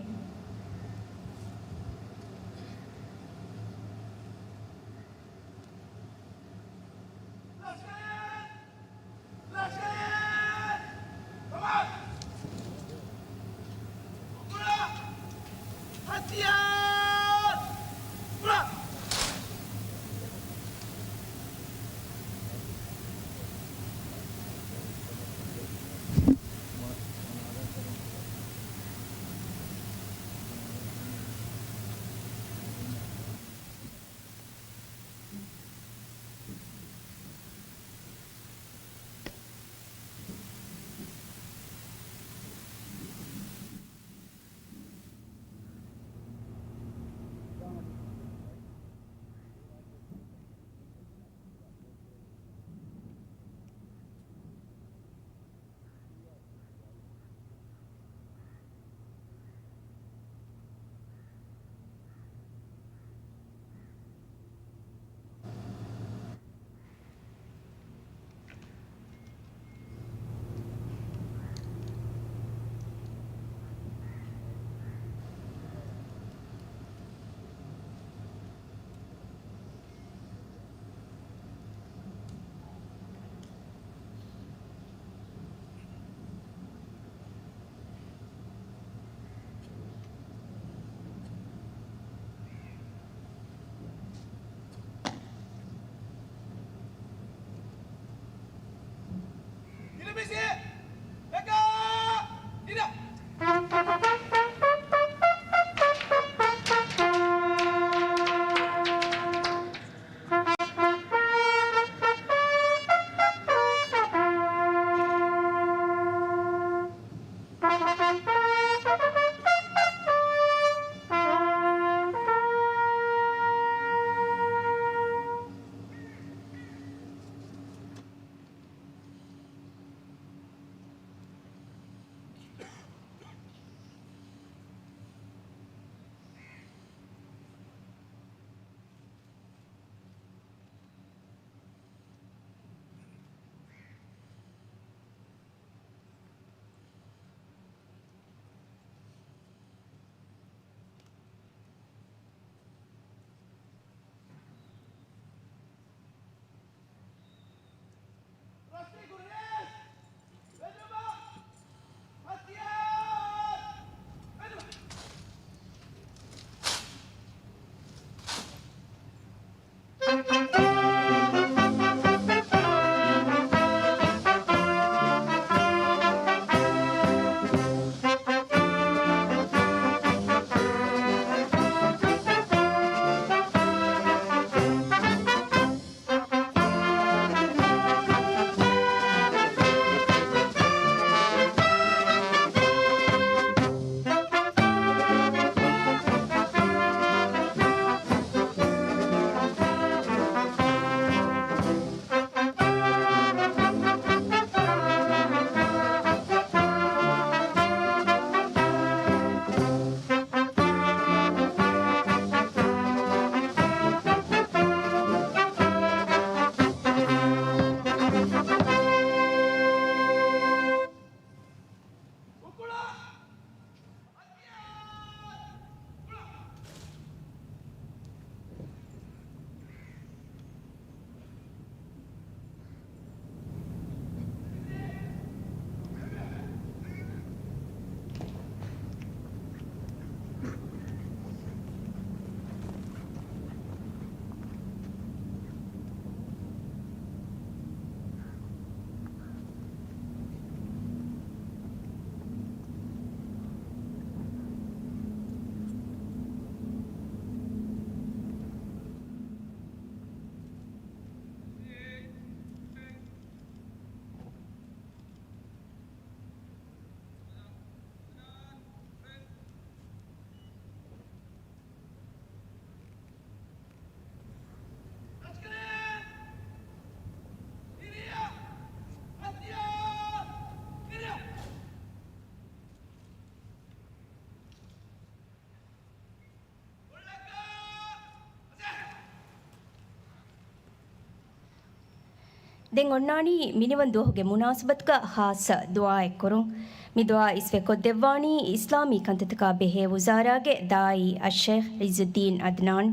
ދެން އޮންނާނީ މިނިވަން ދުވަހުގެ މުނާސަބަތުގަ ޚާއްޞަ ދުޢާއެއް ކުރުން. މި ދުޢާ އިސްވެ ކޮށްދެއްވާނީ އިސްލާމީ ކަންތައްތަކާ ބެހޭ ވުޒާރާގެ ދާއީ އައްޝައިޚް ޢިއްޒުއްދީން އަދްނާން.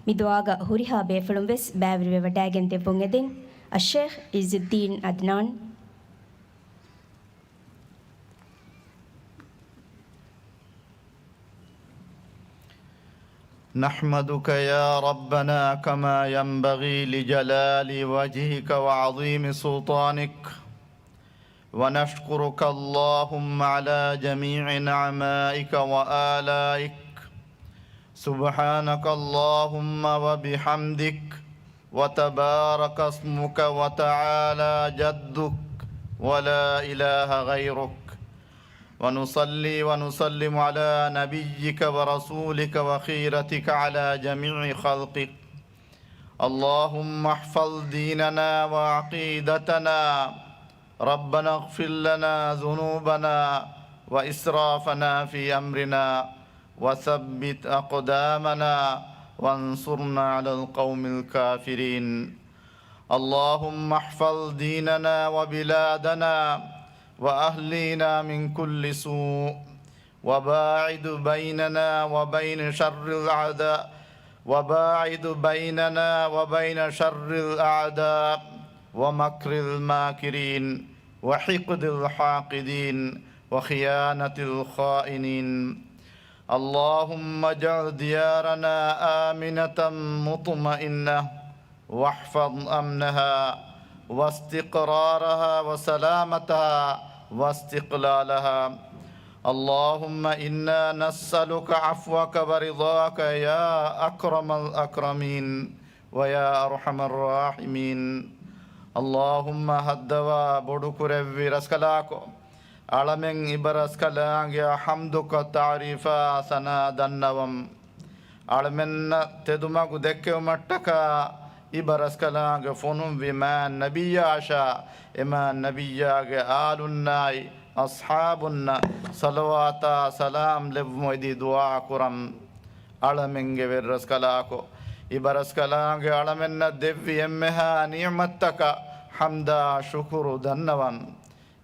މި ދުޢާގަ ހުރިހާ ބޭފުޅުން ވެސް ބައިވެރިވެވަޑައިގެން ދެއްވުން އެދެން. އައްޝައިޚް ޢިއްޒުއްދީން އަދްނާން. نحمدك يا ربنا كما ينبغي لجلال وجهك وعظيم سلطانك، ونشكرك اللهم على جميع نعمائك وآلائك. سبحانك اللهم وبحمدك، وتبارك اسمك وتعالى جدك ولا إله غيرك. ونصلي ونسلم على نبيك ورسولك وخيرتك على جميع خلقك. اللهم احفظ ديننا وعقيدتنا. ربنا اغفر لنا ذنوبنا وإسرافنا في أمرنا وثبت أقدامنا وانصرنا على القوم الكافرين. اللهم احفظ ديننا وبلادنا وأهلينا من كل سوء، وباعد بيننا وبين شر الأعداء، وباعد بيننا وبين شر الأعداء ومكر الماكرين وحقد الحاقدين وخيانة الخائنين. اللهم اجعل ديارنا آمنة مطمئنة، واحفظ أمنها واستقرارها وسلامتها واستقلالها. اللهم إنا نسألك عفوك ورضاك يا أكرم الأكرمين ويا أرحم الراحمين. اللهم، ހައްދަވާ ބޮޑުކުރެއްވި ރަސްކަލާކޮ، އަޅަމެން އިބަރަސްކަލާނގެއަށް ޙަމްދުކޮށް ތަޢުރީފާ ސަނާ ދަންނަވަމް. އަޅަމެންނަށް ތެދުމަގު ދެއްކެވުމަށްޓަކާ އިބަރަސްކަލާނގެ ފޮނުއްވި މާތް ނަބިއްޔާއަށާ އެ މާތް ނަބިއްޔާގެ އާލުންނާއި އަޞްޙާބުންނަށް ޞަލަވާތާ ސަލާމް ލެއްވުމަށް އެދި ދުޢާ ކުރަން. އަޅަމެންގެ ވެރިރަސްކަލާކޮ، އިބަރަސްކަލާނގެ އަޅަމެންނަށް ދެއްވި އެންމެހާ ނިޢުމަތްތަކަށް ޙަމްދާ ޝުކުރު ދަންނަވަން.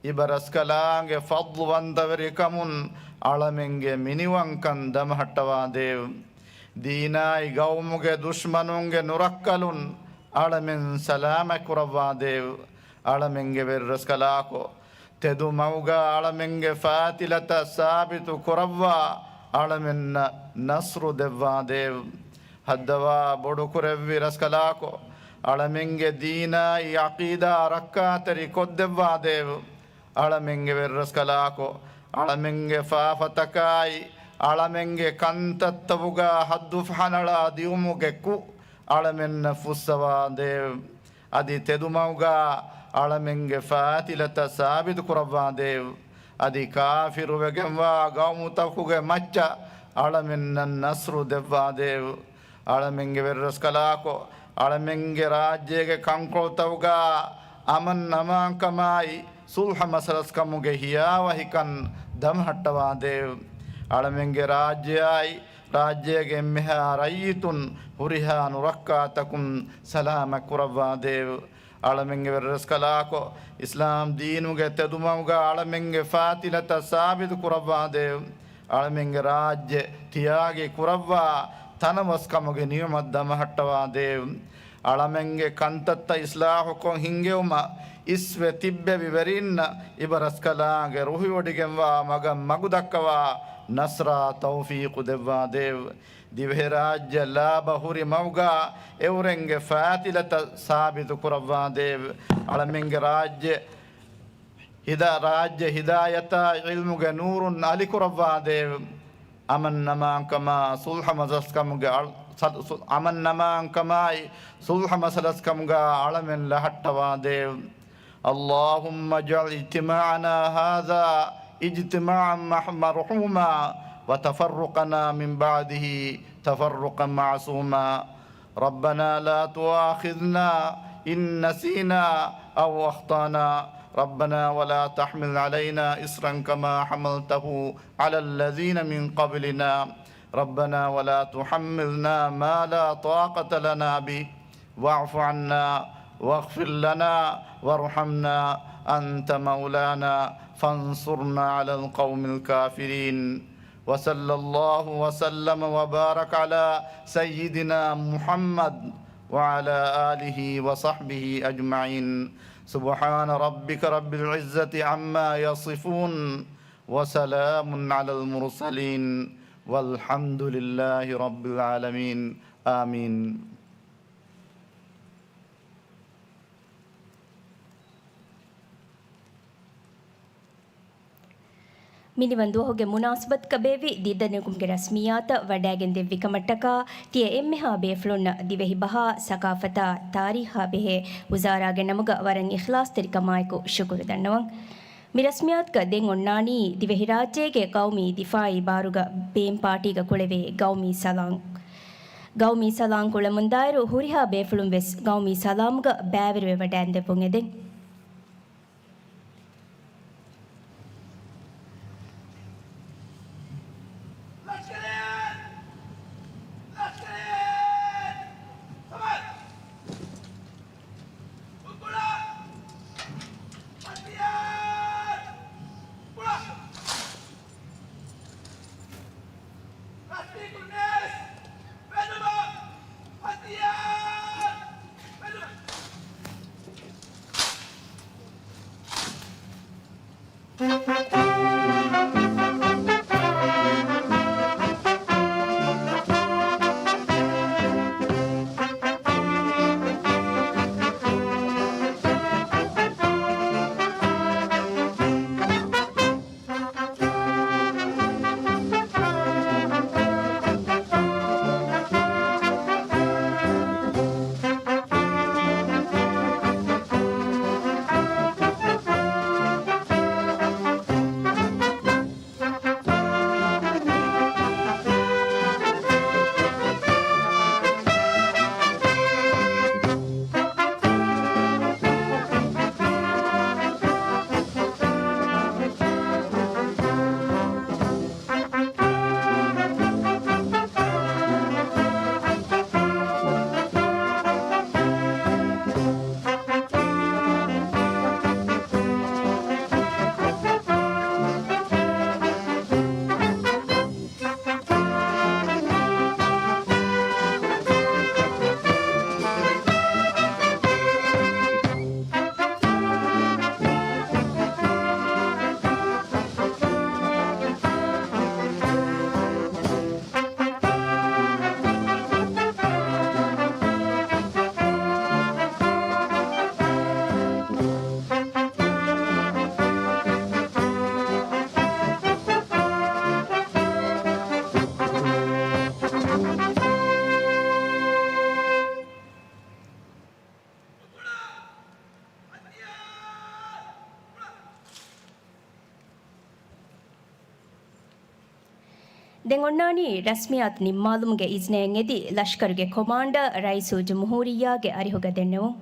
އިބަރަސްކަލާނގެ ފަޟްލުވަންތަވެރިކަމުން އަޅަމެންގެ މިނިވަންކަން ދަމަހައްޓަވާދޭވެ. ދީނާއި ގައުމުގެ ދުޝްމަނުންގެ ނުރައްކަލުން އަޅަމެން ސަލާމަތް ކުރައްވާދޭވެ. އަޅަމެންގެ ވެރިރަސްކަލާކޮ، ތެދު މަގުގަ އަޅަމެންގެ ފާތިލަތައް ސާބިތު ކުރައްވާ، އަޅަމެންނަށް ނަޞްރު ދެއްވާދޭވެ. ހައްދަވާ ބޮޑުކުރެއްވި ރަސްކަލާކޮ، އަޅަމެންގެ ދީނާއި ޢަޤީދާ ރައްކާތެރި ކޮށްދެއްވާދޭވެ. އަޅަމެންގެ ވެރިރަސްކަލާކޮ، އަޅަމެންގެ ފާފަތަކާއި، އަޅަމެންގެ ކަންތައްތަކުގަ ހައްދު ފަހަނަޅާ ދިއުމުގެ ކުށް އަޅަމެންނަށް ފުއްސަވާދޭވެ. އަދި ތެދުމަގުގަ އަޅަމެންގެ ފާތިލަތައް ސާބިތު ކުރައްވާދޭވެ. އަދި ކާފިރުވެގެންވާ ގައުމުތަކުގެ މައްޗަށް އަޅަމެންނަށް ނަޞްރު ދެއްވާދޭވެ. އަޅަމެންގެ ވެރިރަސްކަލާކޮ، އަޅަމެންގެ ރާއްޖޭގެ ކަންކޮޅުތަކުގަ އަމަން އަމާންކަމާއި، ޞުލްޙަ މަސަލަސްކަމުގެ ހިޔާވަހިކަން ދަމަހައްޓަވާދޭވެ. އަޅަމެންގެ ރާއްޖެއާއި، ރާއްޖޭގެ އެންމެހާ ރައްޔިތުން ހުރިހާ ނުރައްކާތަކުން ސަލާމަތް ކުރައްވާދޭވެ. އަޅަމެންގެ ވެރިރަސްކަލާކޮ، އިސްލާމް ދީނުގެ ތެދުމަގުގަ އަޅަމެންގެ ފާތިލަތައް ސާބިތު ކުރައްވާދޭވެ. އަޅަމެންގެ ރާއްޖެ ތިޔާގި ކުރައްވާ ތަނަވަސްކަމުގެ ނިޢުމަތް ދަމަހައްޓަވާދޭވެ. އަޅަމެންގެ ކަންތައްތައް އިޞްލާޙުކޮށް ހިންގެވުމަށް އިސްވެ ތިއްބެވި ވެރީންނަށް އިބަރަސްކަލާނގެ ރުހިވޮޑިގެންވާ މަގަށް މަގުދައްކަވާ ނަޞްރާ ތައުފީޤު ދެއްވާދޭވެ. ދިވެހިރާއްޖެ ލާބަ ހުރި މަގުގަ އެއުރެންގެ ފާތިލަތައް ސާބިތު ކުރައްވާދޭވެ. އަޅަމެންގެ ރާއްޖެ ހިދާ-، ރާއްޖެ ހިދާޔަތާ ޢިލްމުގެ ނޫރުން އަލިކުރައްވާދޭވެ. އަމަން އަމާންކަމާ ޞުލްޙަ މަސަލަސްކަމުގެ އަޅ-، ސަލް-، ސު-، އަމަން އަމާންކަމާއި ޞުލްޙަ މަސަލަސްކަމުގަ އަޅަމެން ލަހައްޓަވާދޭވެ. اللهم اجعل اجتماعنا هذا اجتماعا مح-، مرحوما وتفرقنا من بعده تفرقا معصوما. ربنا لا تؤاخذنا إن نسينا أو أخطأنا. ربنا ولا تحمل علينا إصرا كما حملته على الذين من قبلنا. ربنا ولا تحملنا ما لا طاقة لنا به. واعف عنا واغفر لنا وارحمنا، أنت مولانا فانصرنا على القوم الكافرين. وصلى الله وسلم وبارك على سيدنا محمد وعلى آله وصحبه أجمعين. سبحان ربك رب العزة عما يصفون، وسلام على المرسلين، والحمد لله رب العالمين. آمين. މިނިވަން ދުވަހުގެ މުނާސަބަތުގަ ބޭއްވި ދީދަނިކުމުގެ ރަސްމިއްޔާތަށް ވަޑައިގެން ދެއްވިކަމަށްޓަކާ، ތިޔަ އެންމެހާ ބޭފުޅުންނަށް ދިވެހި ބަހާ، ސަޤާފަތާ، ތާރީޚާ ބެހޭ ވުޒާރާގެ ނަމުގަ ވަރަށް އިޚްލާޞްތެރިކަމާއެކު ޝުކުރު ދަންނަވަން. މި ރަސްމިއްޔާތުގަ ދެން އޮންނާނީ ދިވެހިރާއްޖޭގެ ޤައުމީ ދިފާޢީ ބާރުގަ ބޭން ޕާޓީގަ ކުޅެވޭ ގައުމީ ސަލާން. ގައުމީ ސަލާން ކުޅަމުންދާއިރު ހުރިހާ ބޭފުޅުން ވެސް ގައުމީ ސަލާމުގަ ބައިވެރިވެވަޑައިން ދެއްވުން އެދެން. ދެން އޮންނާނީ ރަސްމިއްޔާތު ނިންމާލުމުގެ އިޒްނައެއް އެދި، ލަޝްކަރުގެ ކޮމާންޑަރ ރައީސުލްޖުމްހޫރިއްޔާގެ އަރިހުގަ ދެންނެވުން.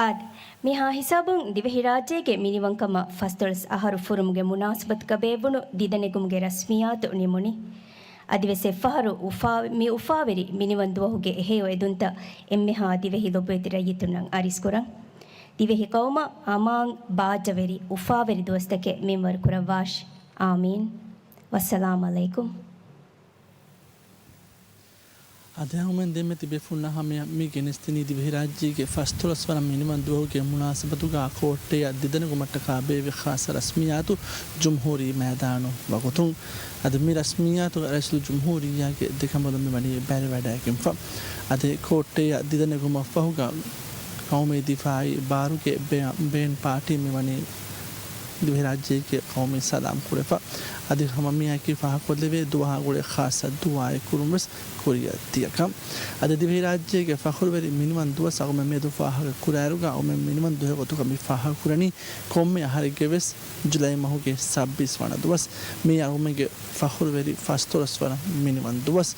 އާދެ، މިހާ ހިސާބުން ދިވެހިރާއްޖޭގެ މިނިވަންކަމަށް ފަސްދޮޅަސް އަހަރު ފުރުމުގެ މުނާސަބަތުގަ ބޭއްވުނު ދިދަނެގުމުގެ ރަސްމިއްޔާތު ނިމުނީ. އަދިވެސް އެއްފަހަރު އުފާ-، މި އުފާވެރި މިނިވަން ދުވަހުގެ އެހެޔޮ އެދުންތައް އެންމެހާ ދިވެހި ލޮބުވެތި ރައްޔިތުންނަށް އަރިސްކުރަން. ދިވެހި ޤައުމަށް އަމާން ބާއްޖަވެރި އުފާވެރި ދުވަސްތަކެއް މިންވަރު ކުރައްވާށި. އާމީން. ވައްސަލާމް ޢަލައިކުމް. އަދި އަހުމެން ދެންމެ ތިބޭފުޅުންނާ ހަމަޔަށް މި ގެނެސްދިނީ ދިވެހިރާއްޖޭގެ ފަސްދޮޅަސް ވަނަ މިނިވަން ދުވަހުގެ މުނާސަބަތުގަ ކޯއްޓެއަށް ދިދަނެގުމަށްޓަކާ ބޭއްވި ޚާއްޞަ ރަސްމިއްޔާތު ޖުމްހޫރީ މައިދާނު ވަގުތުން. އަދި މި ރަސްމިއްޔާތުގަ ރައީސުލްޖުމްހޫރިއްޔާގެ ދެކަނބަލުން މިވަނީ ބައިވެވަޑައިގެންފަ. އަދި ކޯއްޓެއަށް ދިދަނެގުމަށްފަހުގަ ޤައުމީ ދިފާޢީ ބާރުގެ ބޭ-، ބޭން ޕާޓީ މިވަނީ ދިވެހިރާއްޖޭގެ ޤައުމީ ސަލާމް ކުރެފަ. އަދި ހަމަ މިއާއެކީ ފާހަގަކޮށްލެވޭ ދުވަހާ ގުޅޭ ޚާއްޞަ ދުޢާއެއް ކުރުން ވެސް ކުރިއަށް ދިޔަކަން. އަދި ދިވެހިރާއްޖޭގެ ފަޚުރުވެރި މިނިވަން ދުވަސް އަޅުގަނޑުމެން މިއަދު ފާހަގަ ކުރާއިރުގަ އަޅުގަނޑުމެން މިނިވަން ދުވަހެއް ގޮތުގަ މި ފާހަގަ ކުރަނީ ކޮންމެ އަހަރެއްގެ ވެސް ޖުލައި މަހުގެ ސައްބީސް ވަނަ ދުވަސް. މިއީ އަޅުގަނޑުމެންގެ ފަޚުރުވެރި ފަސްދޮޅަސް ވަނަ މިނިވަން ދުވަސް.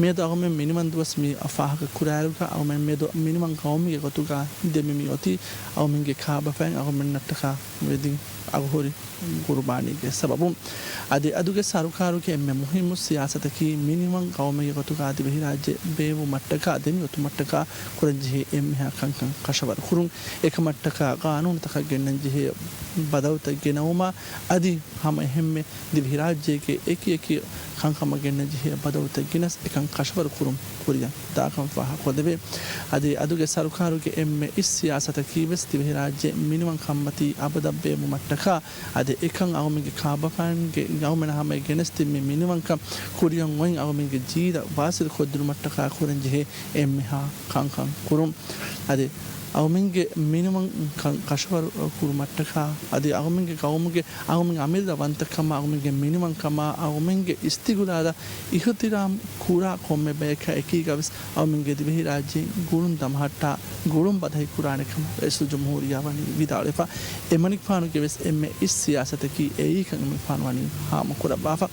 މިއަދު އަޅުގަނޑުމެން މިނިވަން ދުވަސް މި ފާހަގަ ކުރާއިރުގަ އަޅުގަނޑުމެން މިއަދު މިނިވަން ޤައުމީގެ ގޮތުގަ ދެމި މި އޮތީ އަޅުގަނޑުމެންގެ ކާބަފައިން އަޅުގަނޑުމެންނަށްޓަކާ ވެދިން އަގުހުރި ޤުރުބާނީގެ ސަބަބުން. އަދި އަދުގެ ސަރުކާރުގެ އެންމެ މުހިއްމު ސިޔާސަތަކީ މިނިވަން ޤައުމީގެ ގޮތުގަ ދިވެހިރާއްޖެ ބޭއްވުމަށްޓަކާ ދެމި އޮތުމަށްޓަކާ ކުރަންޖެހޭ އެންމެހާ ކަންކަން ކަށަވަރު ކުރުން. އެކަމަށްޓަކާ ޤާނޫނުތަކަށް ގެންނަންޖެހޭ ބަދަލުތައް ގެނައުމާ އަދި ހަމަ އެހެންމެ ދިވެހިރާއްޖޭގެ އެކި އެކި ކަންކަމަށް ގެންނަންޖެހޭ ބަދަލުތައް ގެނަސް އެކަން ކަށަވަރު ކުރުން ކުރިއަށް ދާކަން ފާހަގަކޮށްދެވޭ. އަދި އަދުގެ ސަރުކާރުގެ އެންމެ އިސް ސިޔާސަތަކީ ވެސް ދިވެހިރާއްޖެ މިނިވަން ކަންމަތީ އަބަދަށް ބޭއްވުމަށްޓަކާ އަދި އެކަން އަޅުމެންގެ ކާބަފައިންގެ އަޅުމެން ހަމަ ގެނެސްދިން މި މިނިވަންކަން ކުރިއަށް އޮތް އަޅުމެންގެ ޖީލަށް ވާސިލް ކޮށްދިނުމަށްޓަކާ ކުރަންޖެހޭ އެންމެހާ ކަންކަން ކުރުން. އަދި އަޅުމެންގެ މިނިވަން ކަން ކަށަވަރު ކުރުމަށްޓަކާ އަދި އަޅުމެންގެ ޤައުމުގެ އަޅުމެން އަމިއްލަ ވަންތަކަމާ އަޅުމެންގެ މިނިވަންކަމާ އަޅުމެންގެ އިސްތިގުލާލަށް އިޙްތިރާމް ކުރާ ކޮންމެ ބަޔަކާ އެކީގަ ވެސް އަޅުމެންގެ ދިވެހިރާއްޖެ ގުޅުން ދަމަހައްޓާ ގުޅުން ބަދަހި ކުރާނެ ކަމަށް ރައީސުލްޖުމްހޫރިއްޔާ ވަނީ ވިދާޅުވެފަ. އެމަނިކުފާނުގެ ވެސް އެންމެ އިސް ސިޔާސަތަކީ އެއީކަން އެމަނިކުފާނު ވަނީ ހާމަކުރައްވާފަ.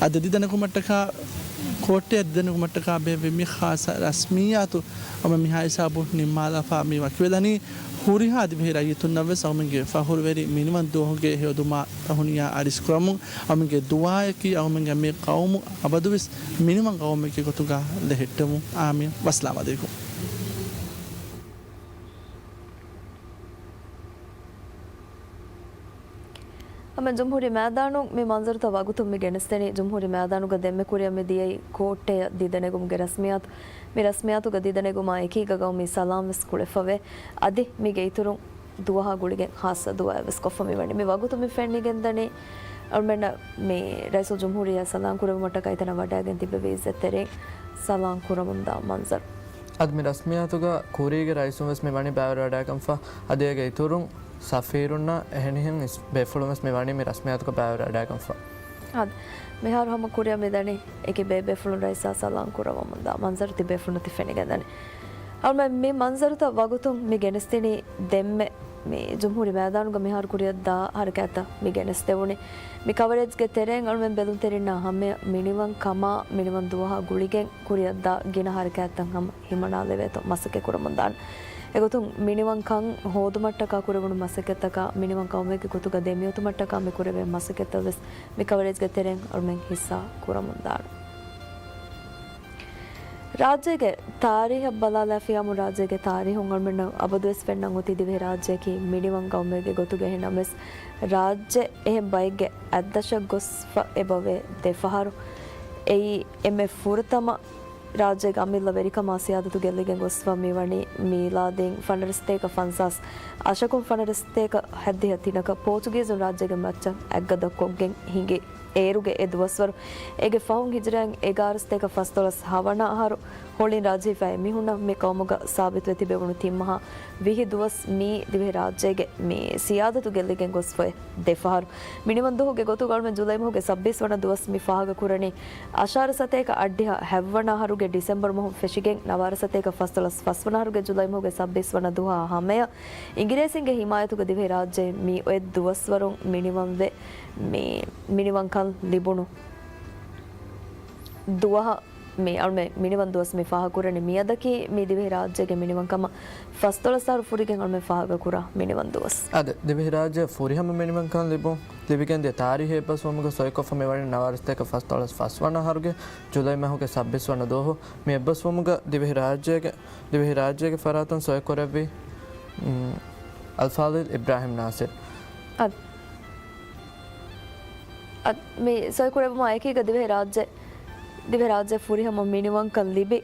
އަދި ދިދަނެގުމަށްޓަކާ ކޯޓެއަށް ދިދަނެގުމަށްޓަކާ ބޭއްވި މި ޚާއްޞަ ރަސްމިއްޔާތު އަޅުމެން މިހާ ހިސާބުން ނިންމާލާފަ މި ވަކިވެލަނީ. ހުރިހާ ދިވެހި ރައްޔިތުންނަށް ވެސް އަޅުމެންގެ ފަޚުރުވެރި މިނިވަން ދުވަހުގެ ހެޔޮދުމާ އަހުނިޔާ އަރިސްކުރަމުން. އަޅުމެންގެ ދުޢާއަކީ އަޅުމެންގެ މި ޤައުމު އަބަދުވެސް މިނިވަން ޤައުމެއްގެ ގޮތުގަ ލެހެއްޓެމުން. އާމީން. ވައްސަލާމް ޢަލައިކުމް. ހަމަ ޖުމްހޫރީ މައިދާނުން މި މަންޒަރުތައް ވަގުތުން މި ގެނެސްދެނީ. ޖުމްހޫރީ މައިދާނުގަ ދެންމެ ކުރިއަށް މި ދިޔައީ ކޯއްޓެއަށް ދިދަނެގުމުގެ ރަސްމިއްޔާތު. މި ރަސްމިއްޔާތުގަ ދިދަނެގުމާ އެކީގަ ގައުމީ ސަލާމް ވެސް ކުޅެފަވޭ. އަދި މީގެ އިތުރުން ދުވަހާ ގުޅިގެން ޚާއްޞަ ދުޢާއެއް ވެސް ކޮށްފަ މިވަނީ. މި ވަގުތު މި ފެންނިގެންދަނީ އަޅުމެންނަށް މި ރައީސުލްޖުމްހޫރިއްޔާ ސަލާމް ކުރެއްވުމަށްޓަކާ އެތަނަށް ވަޑައިގެން ތިއްބެވި އިއްޒަތްތެރިން ސަލާމް ކުރަމުންދާ މަންޒަރު. އަދި މި ރަސްމިއްޔާތުގަ ކުރީގެ ރައީސުން ވެސް މި ވަނީ ބައިވެރިވަޑައިގަންފަ. އަދި އޭގެ އިތުރުން ސަފީރުންނާ އެހެނިހެން އިސް ބޭފުޅުން ވެސް މި ވަނީ މި ރަސްމިއްޔާތުގަ ބައިވެރިވަޑައިގަންފަ. އާދެ، މިހާރު ހަމަ ކުރިއަށް މި ދަނީ އެކި ބޭބޭފުޅުން ރައީސާ ސަލާމް ކުރަމުންދާ މަންޒަރު ތިބޭފުޅުންނަށް ތި ފެނިގެންދަނީ. އަޅުމެން މި މަންޒަރުތައް ވަގުތުން މި ގެނެސްދިނީ ދެންމެ މި ޖުމްހޫރީ މައިދާނުގަ މިހާރު ކުރިއަށްދާ ހަރަކާތްތައް މި ގެނެސްދެވުނީ. މި ކަވަރޭޖްގެ ތެރެއިން އަޅުމެން ބެލުންތެރިންނާ ހަމަޔަށް މިނިވަން ކަމާ މިނިވަން ދުވަހާ ގުޅިގެން ކުރިއަށްދާ ގިނަ ހަރަކާތްތައް ހަމަ ހިމަނާލެވޭތޯ މަސައްކަތް ކުރަމުންދާނެ. އެގޮތުން މިނިވަން ކަން ހޯދުމަށްޓަކާ ކުރެވުނު މަސައްކަތްތަކާ މިނިވަން ޤައުމެއްގެ ގޮތުގަ ދެމިއޮތުމަށްޓަކާ މި ކުރެވޭ މަސައްކަތްތައް ވެސް މި ކަވަރޭޖްގެ ތެރެއިން އަޅުމެން ހިއްސާ ކުރަމުންދާނެ. ރާއްޖޭގެ ތާރީހަށް ބަލާލާފިޔާމު ރާއްޖޭގެ ތާރީހުން އަޅުމެންނަށް އަބަދުވެސް ފެންނަން އޮތީ ދިވެހި ރާއްޖެއަކީ މިނިވަން ޤައުމެއްގެ ގޮތުގައި. އެހެންނަމަވެސް ރާއްޖެ އެހެން ބައެއްގެ އަތްދަށަށް ގޮސްފަ އެބަވޭ ދެފަހަރު. އެއީ އެންމެ ފުރަތަމަ ރާއްޖޭގެ އަމިއްލަ ވެރިކަމާ ސިޔާދަތު ގެއްލިގެން ގޮސްފަ މިވަނީ މީލާދީން ފަނަރަ ސަތޭކަ ފަންސާސް އަށަކުން ފަނަރަ ސަތޭކަ ހައްދިހަ ތިނަކަށް ޕޯޗުގީޒުން ރާއްޖޭގެ މައްޗަށް އަތްގަދަކޮށްގެން ހިނގި އޭރުގެ އެ ދުވަސްވަރު. އޭގެ ފަހުން ހިޖުރައިން އެގާރަ ސަތޭކަ ފަސްދޮޅަސް ހަވަނަ އަހަރު ހޮޅިން ރާއްޖެ ހިފައި މިހުންނަ މި ޤައުމުގަ ސާބިތުވެ ތިބެވުނު ތިން މަހާ ވިހި ދުވަސް މީ ދިވެހި ރާއްޖޭގެ މި ސިޔާދަތު ގެއްލިގެން ގޮސްފައި ދެފަހަރު. މިނިވަން ދުވަހުގެ ގޮތުގަ އަޅުމެން ޖުލައި މަހުގެ ސައްބީސް ވަނަ ދުވަސް މި ފާހަގަ ކުރަނީ އަށާރަ ސަތޭކަ އަށްޑިހަ ހަތްވަނަ އަހަރުގެ ޑިސެމްބަރު މަހުން ފެށިގެން ނަވާރަ ސަތޭކަ ފަސްދޮޅަސް ފަސްވަނަ އަހަރުގެ ޖުލައި މަހުގެ ސައްބީސް ވަނަ ދުވަހާ ހަމަޔަށް އިނގިރޭސިންގެ ހިމާޔަތުގަ ދިވެހި ރާއްޖެ މި އޮތް ދުވަސްވަރުން މިނިވަންވެ މި މިނިވަންކަން ލިބުނު ދުވަހަށް މި އަޅުމެން މިނިވަން ދުވަސް މި ފާހަގަކުރަނީ މިއަދަކީ މި ދިވެހިރާއްޖޭގެ މިނިވަންކަމަށް ފަސްދޮޅަސް އަހަރު ފުރިގެން އަޅުމެން ފާހަގަކުރާ މިނިވަން ދުވަސް. އަދި ދިވެހިރާއްޖެ ފުރިހަމަ މިނިވަންކަން ލިބުން ލިބިގެންދިޔަ ތާރީހީ އެއްބަސްވުމުގަ ސޮއިކޮށްފަ މިވަނީ ނަވާރަސަތޭކަ ފަސްދޮޅަސް ފަސްވަނަ އަހަރުގެ ޖުލައި މަހުގެ ސައްބީސް ވަނަ ދުވަހު. މި އެއްބަސްވުމުގަ ދިވެހިރާއްޖޭގެ، ދިވެހިރާއްޖޭގެ ފަރާތުން ސޮއިކުރެއްވީ، މް، އަލްފާޟިލް އިބްރާހިމް ނާސިރް. އަދި، އަދި މި ސޮއިކުރެއްވުމާ އެކީގަ ދިވެހިރާއްޖެ، ދިވެހިރާއްޖެ ފުރިހަމަ މިނިވަންކަން ލިބި،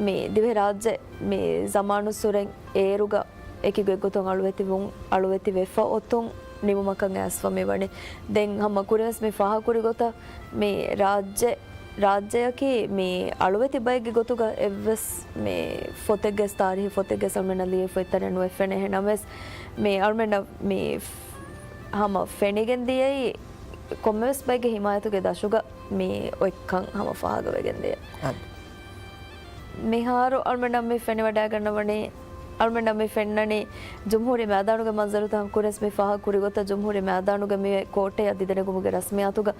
މި ދިވެހިރާއްޖެ މި ޒަމާނުއްސުރެން އޭރުގަ އެކި ގޮތްގޮތުން އަޅުވެތިވުން، އަޅުވެތިވެފަ އޮތުން ނިމުމަކަށް އައިސްފަ މިވަނީ. ދެން ހަމަ ކުރިންވެސް މި ފާހަގަކުރި ގޮތަށް މި ރާއްޖެ، ރާއްޖެއަކީ މި އަޅުވެތި ބައެއްގެ ގޮތުގަ އެއްވެސް މި ފޮތެއްގެ، ތާރީހީ ފޮތެއްގެ އަޅުމެންނަށް ލިޔެފަ އެތަނެއް ނުއެއްފެނޭ. އެހެނަމެސް މި އަޅުމެންނަށް މި ހަމަ ފެނިގެން ދިޔައީ ކޮންމެވެސް ބައެއްގެ ހިމާޔަތުގެ ދަށުގަ މި އޮތްކަން ހަމަ ފާހަގަވެގެން ދިޔަ. އަދި. މިހާރު އަޅުމެންނަށް މި ފެނިވަޑައިގަންނަވަނީ، އަޅުމެންނަށް މި ފެންނަނީ ޖުމްހޫރީ މައިދާނުގެ މަންޒަރުތައް. ކުރިންވެސް މި ފާހަގަކުރި ގޮތަށް ޖުމްހޫރީ މައިދާނުގަ މި ކޯޓެއަށް ދިދަނެގުމުގެ ރަސްމިއްޔާތުގަ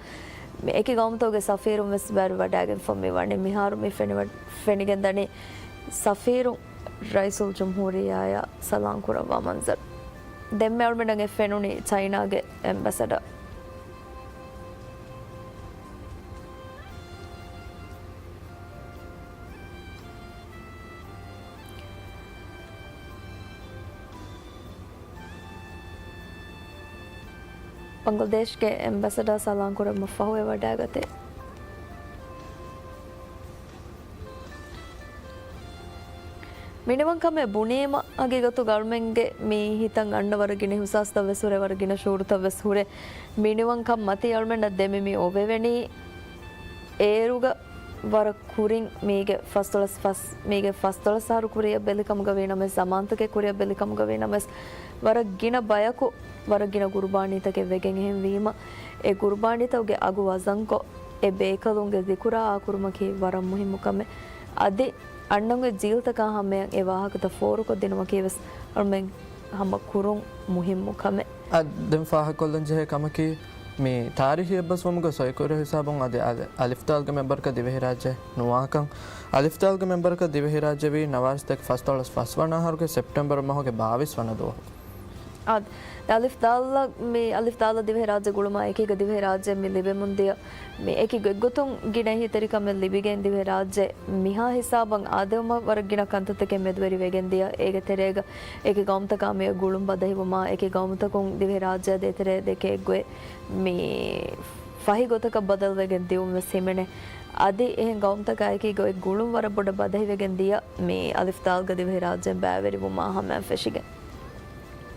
މި އެކި ގައުމުތަކުގެ ސަފީރުން ވެސް ބައިވެވަޑައިގެންފަ މި ވަނީ. މިހާރު މި ފެނިވަ-، ފެނިގެންދަނީ ސަފީރުން ރައީސުލް ޖުމްހޫރިއްޔާއާ ސަލާން ކުރައްވާ މަންޒަރު. ދެންމެ އަޅުމެންނަށް އެ ފެނުނީ ޗައިނާގެ އެމްބެސެޑަރ. ބަންގްލަދޭޝްގެ އެމްބެސެޑަރ ސަލާން ކުރަމުން ފަހު އެ ވަޑައިގަތޭ. މިނިވަންކަމެއް ބުނީމަ، ހަގީގަތުގަ އަޅުމެންގެ މި ހިތަށް އަންނަ ވަރަށް ގިނަ އިހުސާސްތައް ވެސް ހުރޭ، ވަރަށް ގިނަ ޝުޢޫރުތައް ވެސް ހުރޭ. މިނިވަންކަން މަތީ އަޅުމެންނަށް ދެމި މި އޮވެވެނީ އޭރުގަ ވަރަށް ކުރިން މީގެ ފަސްދޮޅަސް ފަސް، މީގެ ފަސްދޮޅަސް އަހަރު ކުރިއަށް ބެލި ކަމުގަ ވީ ނަމަވެސް، ޒަމާންތަކެއް ކުރިއަށް ބެލި ކަމުގަ ވީ ނަމަވެސް، ވަރަށް ގިނަ ބަޔަކު ވަރަށް ގިނަ ގުރުބާނީތަކެއް ވެގެން އެހެން ވީމަ، އެ ގުރުބާނީތަކުގެ އަގު ވަޒަންކޮށް، އެ ބޭކަލުންގެ ޒިކުރާ އާކުރުމަކީ ވަރަށް މުހިއްމު ކަމެއް. އަދި އަންނަން އޮތް ޖީލްތަކާ ހަމަޔަށް އެ ވާހަކަތައް ފޯރުކޮށްދިނުމަކީ ވެސް އަޅުމެން ހަމަ ކުރުން މުހިއްމު ކަމެއް. އަދި ދެން ފާހަގަކޮށްލަން ޖެހޭ ކަމަކީ، މި ތާރީހީ އެއްބަސްވުމުގެ ސޮއިކުރި ހިސާބުން އަދި އަލި-، އަލިފްދާލްގެ މެމްބަރަކަށް ދިވެހިރާއްޖެ ނުވާކަން. އަލިފްދާލްގެ މެމްބަރަކަށް ދިވެހިރާއްޖެ ވީ ނަވާރަސަތޭކަ ފަސްދޮޅަސް ފަސްވަނަ އަހަރުގެ ސެޕްޓެމްބަރު މަހުގެ ބާވީސް ވަނަ ދުވަހު. އާދެ، އަލިފްދާލް، މި އަލިފްދާލް ދިވެހިރާއްޖެ ގުޅުމާ އެކީގަ ދިވެހިރާއްޖެ މި ލިބެމުންދިޔަ މި އެކި ގޮތްގޮތުން ގިނަ އެހީތެރިކަމެއް ލިބިގެން ދިވެހިރާއްޖެ މިހާ ހިސާބަށް އާދެވުމަށް ވަރަށް ގިނަ ކަންތައްތަކެއް މެދުވެރިވެގެން ދިޔަ. އޭގެ ތެރޭގަ އެކި ގައުމުތަކާ މި ގުޅުން ބަދަހިވުމާ، އެކި ގައުމުތަކުން ދިވެހިރާއްޖެ ދޭތެރޭ ދެކޭ ގޮތް މި ފަހި ގޮތަކަށް ބަދަލުވެގެން ދިއުން ވެސް ހިމެނޭ. އަދި އެހެން ގައުމުތަކާ އެކީގަ އޮތް ގުޅުން ވަރަށް ބޮޑަށް ބަދަހިވެގެން ދިޔަ މި އަލިފްދާލްގަ ދިވެހިރާއްޖެ ބައިވެރިވުމާ ހަމަޔަށް ފެށިގެން.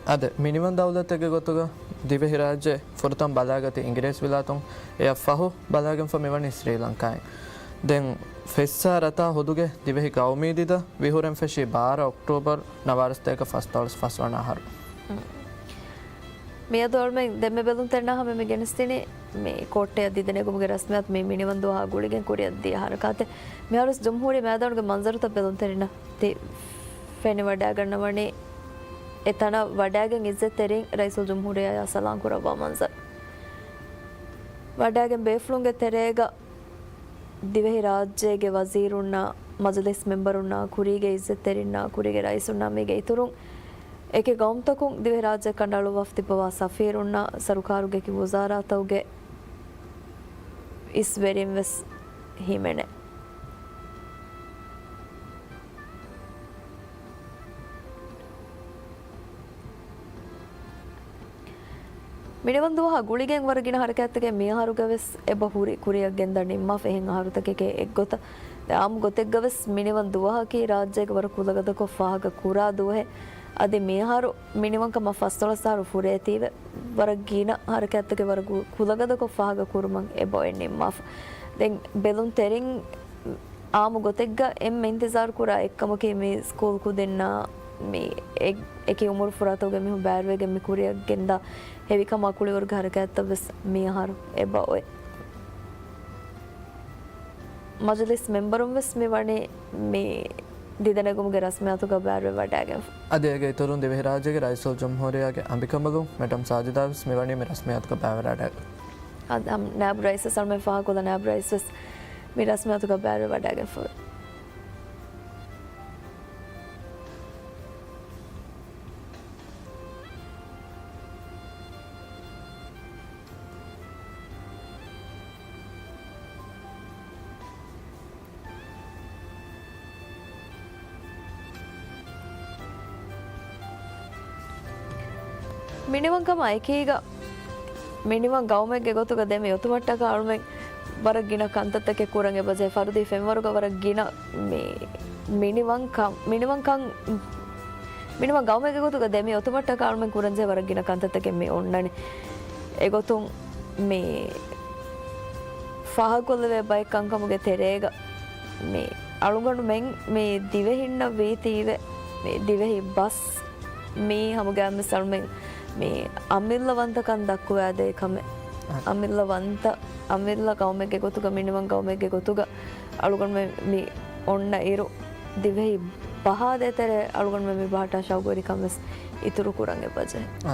އަދި މިނިވަން ދައުލަތެއްގެ ގޮތުގަ ދިވެހިރާއްޖެ ފުރަތަމަ ބަލައިގަތީ އިނގިރޭސިވިލާތުން، އެއަށް ފަހު ބަލައިގެންފަ މިވަނީ ސްރީލަންކާއިން. ދެން ފެއްސާ ރަތާ ހުދުގެ ދިވެހި ގައުމީ ދިދަ ވިހުރެން ފެށީ ބާރަ އޮކްޓޯބަރު ނަވާރަސަތޭކަ ފަސްދޮޅަސް ފަސްވަނަ އަހަރު. މިއަދު އަޅުމެން ދެންމެ ބެލުންތެރިންނާ ހަމަ މި ގެނެސްދިނީ މި ކޯޓްޓެއަށް ދިދަނެގުމުގެ ރަސްމިއްޔާތު މި މިނިވަން ދުވަހާ ގުޅިގެން ކުރިއަށް ދިޔަ ހަރަކާތެއް. މިހާރުވެސް ޖުމްހޫރީ މައިދާނުގެ މަންޒަރުތައް ބެލުންތެރިންނަށް ތި ފެނިވަޑައިގަންނަވަނީ އެތަނަށް ވަޑައިގެން އިއްޒަތްތެރިން ރައީސުލް ޖުމްހޫރިއްޔާއާ ސަލާން ކުރައްވާ މަންޒަރު. ވަޑައިގެން ބޭފުޅުންގެ ތެރޭގަ ދިވެހިރާއްޖޭގެ ވަޒީރުންނާ، މަޖިލިސް މެމްބަރުންނާ، ކުރީގެ އިއްޒަތްތެރިންނާ، ކުރީގެ ރައީސުންނާ މީގެ އިތުރުން އެކި ގައުމުތަކުން ދިވެހިރާއްޖެ ކަނޑައަޅުއްވާފަ ތިއްބަވާ ސަފީރުންނާ، ސަރުކާރުގެ އެކި ވުޒާރާތަކުގެ އިސްވެރިން ވެސް ހިމެނޭ. މިނިވަން ދުވަހާ ގުޅިގެން ވަރަށް ގިނަ ހަރަކާތްތަކެއް މިއަހަރުގަވެސް އެބަ ހުރި ކުރިއަށް ގެންދާ ނިންމާފަ އެހެން އަހަރުތަކެކޭ އެއްގޮތަށް. ދެން އާއްމު ގޮތެއްގަވެސް މިނިވަން ދުވަހަކީ ރާއްޖޭގެ ވަރަށް ކުލަގަދަކޮށް ފާހަގަ ކުރާ ދުވަހެއް. އަދި މިއަހަރު މިނިވަންކަމަށް ފަސްދޮޅަސް އަހަރު ފުރޭތީވެ، ވަރަށް ގިނަ ހަރަކާތްތަކެއް ވަރަށް ގު-، ކުލަގަދަކޮށް ފާހަގަ ކުރުމަށް އެބައޮތް ނިންމާފަ. ދެން ބެލުންތެރިން އާއްމު ގޮތެއްގަ އެންމެ އިންތިޒާރު ކުރާ އެއްކަމަކީ މި ސްކޫލް ކުދިންނާ މި އެ-، އެކި އުމުރު ފުރާތަކުގެ މީހުން ބައިވެރިވެގެން މި ކުރިއަށް ގެންދާ ހެވިކަމާ ކުޅިވަރުގެ ހަރަކާތްތައް ވެސް މިއަހަރު އެބަ އޮތް. މަޖިލިސް މެމްބަރުން ވެސް މި ވަނީ މި ދިދަނެގުމުގެ ރަސްމިއްޔާތުގަ ބައިވެރިވެ ވަޑައިގެންފަ. އަދި އޭގެ އިތުރުން ދިވެހިރާއްޖޭގެ ރައީސުލް ޖުމްހޫރިއްޔާގެ އަނބިކަނބަލުން މެޑަމް ސާޖިދާ ވެސް މި ވަނީ މި ރަސްމިއްޔާތުގަ ބައިވެރިވެ ވަޑައިގެން. އަދި ނާއިބު ރައީސް ވެސް އަޅުމެން ފާހަގަކޮށްލަން ނާއިބު ރައީސް ވެސް މި ރަސްމިއްޔާތުގަ ބައިވެރިވެ ވަޑައިގެންފަވޭ. މިނިވަންކަމާ އެކީގަ، މިނިވަން ގައުމެއްގެ ގޮތުގަ ދެމި އޮތުމަށްޓަކާ އަޅުމެން ވަރަށް ގިނަ ކަންތައްތަކެއް ކުރަން އެބަޖެހޭ. ފަރުދީ ފެންވަރުގަ ވަރަށް ގިނަ މި، މިނިވަންކަން، މިނިވަންކަން، މިނިވަން ގައުމެއްގެ ގޮތުގަ ދެމި އޮތުމަށްޓަކާ އަޅުމެން ކުރަންޖެހޭ ވަރަށް ގިނަ ކަންތައްތަކެއް މި އޮންނަނީ. އެގޮތުން މި ފާހަގަކޮށްލެވޭ ބައެއް ކަންކަމުގެ ތެރޭގަ، މި އަޅުގަނޑުމެން މި ދިވެހިންނަށް ވީތީވެ، މި ދިވެހި ބަސް، މީ ހަމަގައިމުވެސް އަޅުމެން މި އަމިއްލަވަންތަކަން ދައްކުވާދޭ ކަމެއް. އަ. އަމިއްލަވަންތަ، އަމިއްލަ ގައުމެއްގެ ގޮތުގަ، މިނިވަން ގައުމެއްގެ ގޮތުގަ އަޅުގަނޑުމެން މި އޮންނަ އިރު، ދިވެހި ބަހާ ދޭތެރޭ އަޅުގަނޑުމެން މި ބަހައްޓާ ޝައުގުވެރިކަން ވެސް އިތުރު ކުރަން އެބަޖެހޭ. އަ.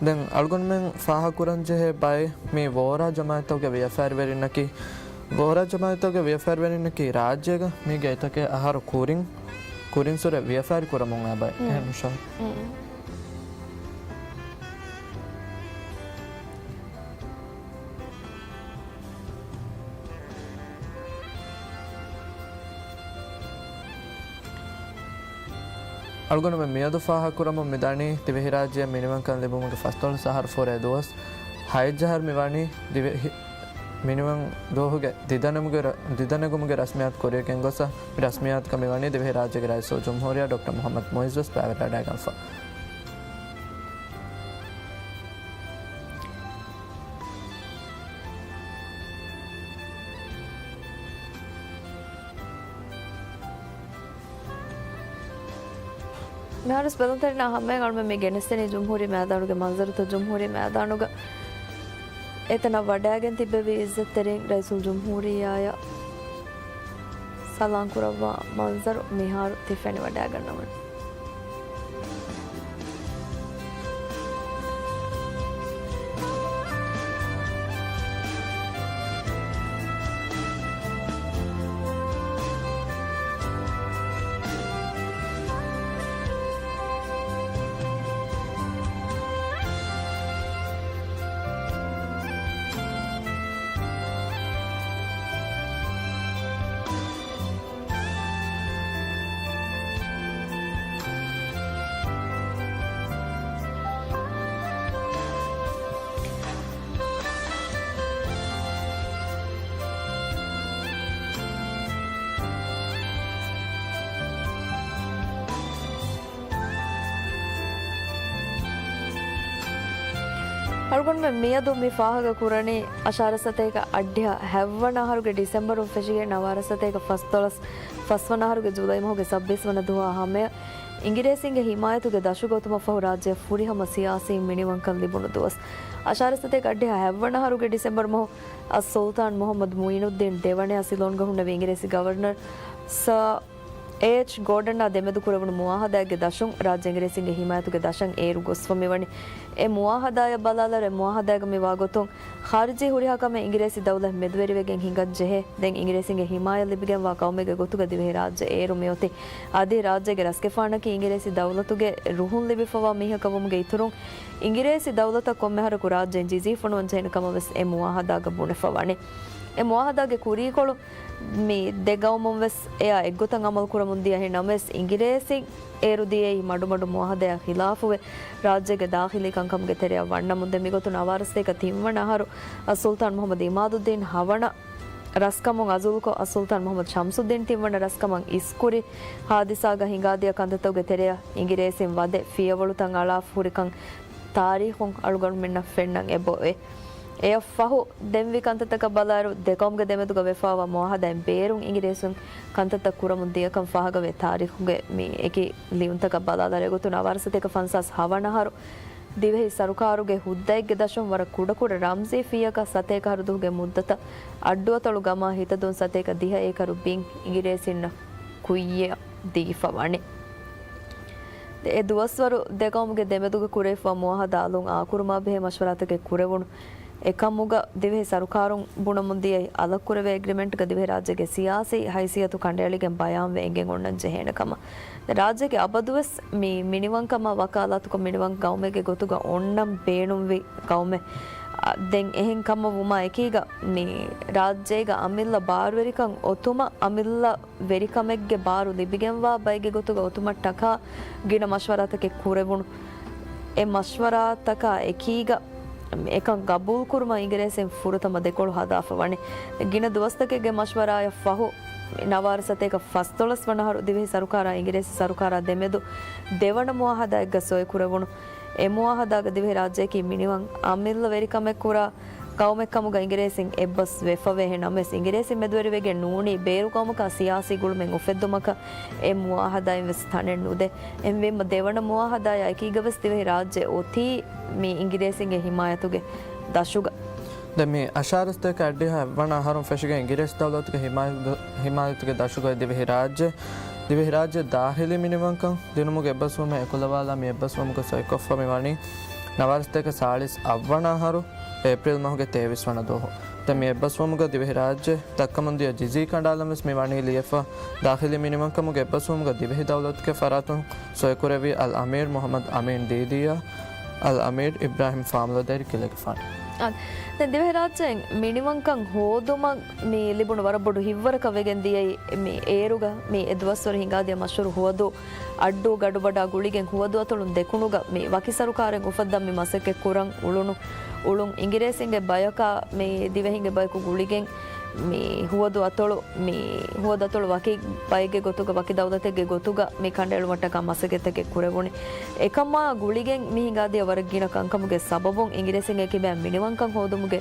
ދެން އަޅުގަނޑުމެން ފާހަގަކުރަންޖެހޭ ބައެއް މި ވޯރާ ޖަމާއަތްތަކުގެ ވިޔަފާރިވެރިންނަކީ، ވޯރާ ޖަމާއަތްތަކުގެ ވިޔަފާރިވެރިންނަކީ ރާއްޖޭގަ މީގެ އެތަކެއް އަހަރު ކުރިން، ކުރިން ސުރެ ވިޔަފާރި ކުރަމުން އާ ބައެއް. އެހެން ނުޝާ. އަޅުގަނޑުމެން މިއަދު ފާހަގަކުރަމުން މިދާނީ، ދިވެހިރާއްޖެއަށް މިނިވަންކަން ލިބުމުގެ ފަސްދޮޅަސް އަހަރު ފުރޭ ދުވަސް. ހައެއް އަހަރު މިވަނީ ދިވެހި މިނިވަން ދުވަހުގެ ދިދަނެމުގެ ރަ-، ދިދަނެގުމުގެ ރަސްމިއްޔާތު ކުރިޔަށް ގެންގޮސް، މި ރަސްމިއްޔާތަކަށް މިވަނީ ދިވެހިރާއްޖޭގެ ރައީސުލްޖުމްހޫރިއްޔާ ޑޮކްޓަރ މުޙައްމަދު މުޢިއްޒު ވެސް ބައިވެރިވަޑައިގަންފަ. މިހާރުވެސް ބެލުންތެރިންނާ ހަމަޔަށް އަޅުމެން މި ގެނެސްދެނީ ޖުމްހޫރީ މައިދާނުގެ މަންޒަރުތައް. ޖުމްހޫރީ މައިދާނުގަ އެތަނަށް ވަޑައިގެން ތިއްބެވި އިއްޒަތްތެރިން ރައީސުލްޖުމްހޫރިއްޔާއަށް ސަލާން ކުރައްވާ މަންޒަރު މިހާރު ތި ފެނިވަޑައިގަންނަވަނީ. އަޅުގަނޑުމެން މިއަދު މި ފާހަގަ ކުރަނީ، އަށާރަ ސަތޭކަ އަށްޑިހަ ހަތްވަނަ އަހަރުގެ ޑިސެމްބަރުން ފެށިގެން ނަވާރަ ސަތޭކަ ފަސްދޮޅަސް ފަސްވަނަ އަހަރުގެ ޖުލައި މަހުގެ ސައްބީސް ވަނަ ދުވަހާ ހަމަޔަށް އިނގިރޭސިންގެ ހިމާޔަތުގެ ދަށުގަ އޮތުމަށްފަހު ރާއްޖެއަށް ފުރިހަމަ ސިޔާސީ މިނިވަންކަން ލިބުނު ދުވަސް. އަށާރަ ސަތޭކަ އަށްޑިހަ ހަތްވަނަ އަހަރުގެ ޑިސެމްބަރު މަހު އައްސުލްޠާން މުޙައްމަދު މުޢީނުއްދީން ދެވަނަޔާ ސިލޯންގަ ހުންނެވި އިނގިރޭސި ގަވަރނަރ ސާ އޭޗް ގޯޑަންއާ ދެމެދު ކުރެވުނު މުޢާހަދާއެއްގެ ދަށުން ރާއްޖެ އިނގިރޭސިންގެ ހިމާޔަތުގެ ދަށަށް އޭރު ގޮސްފަ މިވަނީ. އެ މުޢާހަދާއަށް ބަލާލާއިރު، އެ މުޢާހަދާގަ މި ވާގޮތުން ޚާރިޖީ ހުރިހާ ކަމެއް އިނގިރޭސި ދައުލަތް މެދުވެރިވެގެން ހިނގަން ޖެހޭ. ދެން އިނގިރޭސިންގެ ހިމާޔަތް ލިބިގެންވާ ޤައުމެއްގެ ގޮތުގަ ދިވެހިރާއްޖެ އޭރު މިއޮތީ. އަދި ރާއްޖޭގެ ރަސްގެފާނަކީ އިނގިރޭސި ދައުލަތުގެ ރުހުން ލިބިފަވާ މީހަކަށް ވުމުގެ އިތުރުން، އިނގިރޭސި ދައުލަތަށް ކޮންމެހާރަކު ރާއްޖޭން ޖިޒީ ފޮނުވަން ޖެހޭނެ ކަމަށް ވެސް އެ މުޢާހަދާގަ ބުނެފަ ވަނީ. އެ މުޢާހަދާގެ ކުރީކޮޅު މި ދެ ގައުމުން ވެސް އެއާ އެއްގޮތަށް އަމަލު ކުރަމުން ދިޔަ. އެހެން ނަމަވެސް، އިނގިރޭސިން އޭރު ދިޔައީ މަޑުމަޑު މުޢާހަދާއާ ޚިލާފުވެ، ރާއްޖޭގެ ދާޚިލީ ކަންކަމުގެ ތެރެއަށް ވަންނަމުން. ދެން މިގޮތުން އަށާރަ ސަތޭކަ ތިންވަނަ އަހަރު އައްސުލްޠާން މުޙައްމަދު އިމާދުއްދީން ހަވަނަ ރަސްކަމުން އަޒުލްކޮށް، އައްސުލްޠާން މުޙައްމަދު ޝަމްސުއްދީން ތިންވަނަ ރަސްކަމަށް އިސްކުރި ހާދިސާގަ ހިނގާދިޔަ ކަންތައްތަކުގެ ތެރެއަށް އިނގިރޭސިން ވަދެ ފިޔަވަޅުތައް އަޅާފަ ހުރިކަން ތާރީޚުން އަޅުގަނޑުމެންނަށް ފެންނަން އެބައޮތް. އެއަށް ފަހު ދެންވި ކަންތައްތަކަށް ބަލާއިރު، ދެ ޤައުމުގެ ދެމެދުގަ ވެފަވާ މުޢާހަދާއިން ބޭރުން އިނގިރޭސުން ކަންތައްތައް ކުރަމުން ދިޔަކަން ފާހަގަވޭ. ތާރީޚުގެ މި އެކި ލިޔުންތަކަށް ބަލާލާއިރު، އެގޮތުން އަށާރަ ސަތޭކަ ފަންސާސް ހަވަނަ އަހަރު ދިވެހި ސަރުކާރުގެ ހުއްދައެއްގެ ދަށުން ވަރަށް ކުޑަކުޑަ ރަމްޒީ ފީއަކަށް ސަތޭކަ އަހަރު ދުވަހުގެ މުއްދަތަށް އައްޑުއަތޮޅު ގަމާ ހިތަދޫން ސަތޭކަ ދިހަ އޭކަރު ބިން އިނގިރޭސިންނަށް ކުއްޔަށް ދީފަ ވަނީ. އެ ދުވަސްވަރު ދެ ޤައުމުގެ ދެމެދުގަ ކުރެވިފަ މުޢާހަދާ އަލުން އާކުރުމާ ބެހޭ މަޝްވަރާތަކެއް ކުރެވުނު. އެކަމުގަ ދިވެހި ސަރުކާރުން ބުނަމުން ދިޔައީ، އަލަށްކުރެވޭ އެގްރިމެންޓްގަ ދިވެހިރާއްޖޭގެ ސިޔާސީ ހައިސިއްޔަތު ކަނޑައެޅިގެން ބަޔާންވެ އެނގެން އޮންނަން ޖެހޭނެ ކަމަށް. ރާއްޖޭގެ އަބަދުވެސް މި މިނިވަންކަމާ ވަކާލާތުކޮށް މިނިވަން ގައުމެއްގެ ގޮތުގަ އޮންނަން ބޭނުންވި ގައުމެއް. އަ، ދެން އެހެން ކަމަށް ވުމާ އެކީގަ، މި ރާއްޖޭގަ އަމިއްލަ ބާރުވެރިކަން އޮތުމަށް އަމިއްލަ ވެރިކަމެއްގެ ބާރު ލިބިގެންވާ ބައެއްގެ ގޮތުގަ އޮތުމަށްޓަކާ ގިނަ މަޝްވަރާތަކެއް ކުރެވުނު. އެ މަޝްވަރާތަކާ އެކީގަ އެކަން ގަބޫލުކުރުމަށް އިނގިރޭސިން ފުރަތަމަ ދެކޮޅު ހަދާފަ ވަނީ. ގިނަ ދުވަސްތަކެއްގެ މަޝްވަރާއަށް ފަހު، ނަވާރަ ސަތޭކަ ފަސްދޮޅަސް ވަނަ އަހަރު ދިވެހި ސަރުކާރާ އިނގިރޭސި ސަރުކާރާ ދެމެދު ދެވަނަ މުއާހަދާއެއްގަ ސޮއިކުރެވުނު. އެ މުއާހަދާގަ ދިވެހިރާއްޖެއަކީ މިނިވަން އަމިއްލަ ވެރިކަމެއް ކުރާ ގައުމެއްކަމުގަ އިނގިރޭސިން އެއްބަސް ވެފަވޭ. އެހެން ނަމަވެސް، އިނގިރޭސިން މެދުވެރިވެގެން ނޫނީ ބޭރު ގައުމަކާ ސިޔާސީ ގުޅުމެއް އުފެއްދުމަކަށް އެ މުއާހަދާއިން ވެސް ތަނެއް ނުދޭ. އެހެންވީމަ، ދެވަނަ މުއާހަދާއާ އެކީގަ ވެސް ދިވެހި ރާއްޖެ އޮތީ މި އިނގިރޭސިންގެ ހިމާޔަތުގެ ދަށުގަ. ދެން މި އަށާރަ ސަތޭކަ އަށްޑިހަ އެއްވަނަ އަހަރުން ފެށިގެން އިނގިރޭސި ދައުލަތުގެ ހިމާޔަތު-، ހިމާޔަތުގެ ދަށުގައި ދިވެހި ރާއްޖެ، ދިވެހި ރާއްޖެ ދާހިލީ މިނިވަންކަން ދިނުމުގެ އެއްބަސްވުމެއް އެކުލަވާލާ މި އެއްބަސްވުމުގަ ސޮއިކޮށްފަ މި ވަނީ ނަވާރަ ސަތޭކަ ސާޅީސް އަށްވަނަ އަހަރު އޭޕްރީލް މަހުގެ ތޭވީސް ވަނަ ދުވަހު. ދެން މި އެއްބަސްވުމުގަ ދިވެހި ރާއްޖެ ދައްކަމުން ދިޔަ ޖިޒީ ކަނޑާލަން ވެސް މި ވަނީ ލިޔެފަ. ދާޚިލީ މިނިވަންކަމުގެ އެއްބަސްވުމުގަ ދިވެހި ދައުލަތުގެ ފަރާތުން ސޮއިކުރެއްވި އަލް އަމީރު މުޙައްމަދު އަމީން ދީދީއާ އަލް އަމީރު އިބްރާހިމް ފާމުލަދޭރި ކިލެގެފާނެ. އާ، ދެން ދިވެހިރާއްޖެއިން މިނިވަންކަން ހޯދުމަށް މި ލިބުނު ވަރަށް ބޮޑު ހިތްވަރަކަށް ވެގެން ދިޔައީ، މި އޭރުގަ މި އެއްދުވަސްވަރު ހިނގާދިޔަ މަޝްހޫރު ހުވަދު އައްޑޫ ގަޑުބަޑާ ގުޅިގެން ހުވަދު އަތޮޅުން ދެކުނުގަ މި ވަކި ސަރުކާރެއް އުފައްދަން މި މަސައްކަތް ކުރަން އުޅުނު، އުޅުން އިނގިރޭސިންގެ ބަޔަކާ މި ދިވެހިންގެ ބަޔަކު ގުޅިގެން މި ހުވަދު އަތޮޅު، މި ހުވަދު އަތޮޅު ވަކި ބައެއްގެ ގޮތުގަ، ވަކި ދައުލަތެއްގެ ގޮތުގަ މި ކަނޑައެޅުމަށްޓަކާ މަސައްކަތްތަކެއް ކުރެވުނީ. އެކަމާ ގުޅިގެން މި ހިނގާދިޔަ ވަރަށް ގިނަ ކަންކަމުގެ ސަބަބުން އިނގިރޭސިންގެ ކިބައިން މިނިވަންކަން ހޯދުމުގެ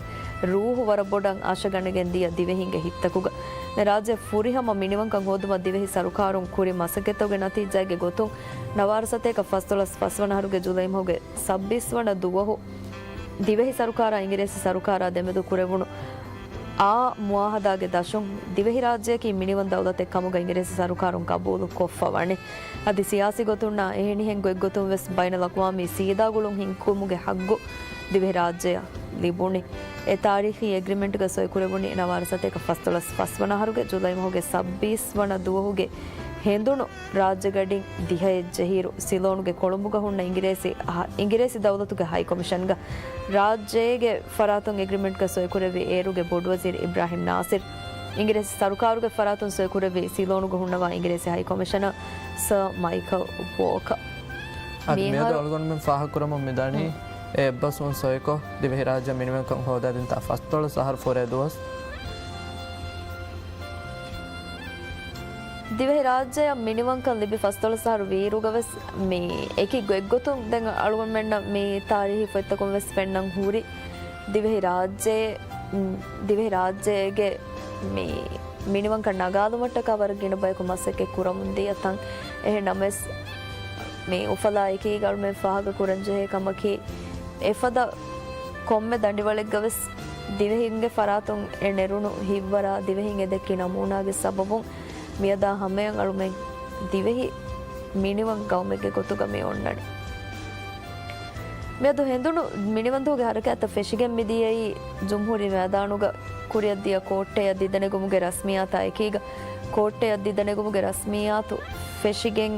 ރޫހު ވަރަށް ބޮޑަށް އަށަގަނެގެން ދިޔަ ދިވެހިންގެ ހިތްތަކުގަ. ދެން ރާއްޖެ ފުރިހަމަ މިނިވަންކަން ހޯދުމަށް ދިވެހި ސަރުކާރުން ކުރި މަސައްކަތްތަކުގެ ނަތީޖާގެ ގޮތުން ނަވާރަ ސަތޭކަ ފަސްދޮޅަސް ފަސްވަނަ އަހަރުގެ ޖުލައި މަހުގެ ސައްބީސް ވަނަ ދުވަހު ދިވެހި ސަރުކާރާ އިނގިރޭސި ސަރުކާރާ ދެމެދު ކުރެވުނު އާ މުއާހަދާގެ ދަށުން ދިވެހިރާއްޖެއަކީ މިނިވަން ދައުލަތެއް ކަމުގަ އިނގިރޭސި ސަރުކާރުން ގަބޫލު ކޮށްފަ ވަނީ. އަދި ސިޔާސީ ގޮތުންނާ އެހެނިހެން ގޮތްގޮތުން ވެސް ބައިނަލްއަޤްވާމީ ސީދާ ގުޅުން ހިންގުމުގެ ހައްގު ދިވެހިރާއްޖެއަށް ލިބުނީ. އެ ތާރީޚީ އެގްރިމެންޓްގަ ސޮއިކުރެވުނީ ނަވާރަ ސަތޭކަ ފަސްދޮޅަސް ފަސްވަނަ އަހަރުގެ ޖުލައި މަހުގެ ސައްބީސް ވަނަ ދުވަހުގެ ހެނދުނު ރާއްޖެގަޑިން ދިހައެއް ޖެހިއިރު، ސިލޯނުގެ ކޮޅުނބުގަ ހުންނަ އިނގިރޭސި، އަހަ، އިނގިރޭސި ދައުލަތުގެ ހައިކޮމިޝަންގަ ރާއްޖޭގެ ފަރާތުން އެގްރިމެންޓްގަ ސޮއިކުރެއްވި އޭރުގެ ބޮޑުވަޒީރު އިބްރާހިމް ނާސިރު، އިނގިރޭސި ސަރުކާރުގެ ފަރާތުން ސޮއިކުރެއްވި ސިލޯނުގަ ހުންނަވާ އިނގިރޭސި ހައިކޮމިޝަނަރު ސަރ މައިކަލް ވޯކަރު. އަދި މިއަދު މިހާރު އަޅުގަނޑުމެން ފާހަގަކުރަމުން މިދަނީ، ހުން. އެ އެއްބަސްވުން ސޮއިކޮށް، ދިވެހިރާއްޖެ މިނިވަންކަން ހޯދާދިން ތާ ފަސްދޮޅަސް އަހަރު ފުރޭ ދުވަސް. ދިވެހިރާއްޖެއަށް މިނިވަންކަން ލިބި ފަސްދޮޅަސް އަހަރު ވީއިރުގަވެސް، މި އެކި ގޮތްގޮތުން ދެން އަޅުގަނޑުމެންނަށް މި ތާރީހީ ފޮތްތަކުން ވެސް ފެންނަން ހުރި، ދިވެހިރާއްޖެ، ދިވެހިރާއްޖޭގެ މި މިނިވަންކަން ނަގާލުމަށްޓަކާ ވަރަށް ގިނަ ބަޔަކު މަސައްކަތް ކުރަމުން ދިޔަ ތަން. އެހެން ނަމަވެސް، މި އުފަލާ އެކީގަ އަޅުމެން ފާހަގަ ކުރަން ޖެހޭ ކަމަކީ، އެފަދަ ކޮންމެ ދަނޑިވަޅެއްގަވެސް ދިވެހިންގެ ފަރާތުން އެ ނެރުނު ހިތްވަރާ، ދިވެހިން އެ ދެއްކި ނަމޫނާގެ ސަބަބުން މިއަދާ ހަމަޔަށް އަޅުމެން ދިވެހި މިނިވަން ގައުމެއްގެ ގޮތުގަ މި އޮންނަނީ. މިއަދު ހެނދުނު މިނިވަންދުވަހުގެ ހަރަކާތްތައް ފެށިގެން މިދިޔައީ ޖުމްހޫރީ މައިދާނުގަ ކުރިއަށްދިޔަ ކޯއްޓެއަށް ދިދަނެގުމުގެ ރަސްމިއްޔާތާ އެކީގަ، ކޯއްޓެއަށް ދިދަނެގުމުގެ ރަސްމިއްޔާތު ފެށިގެން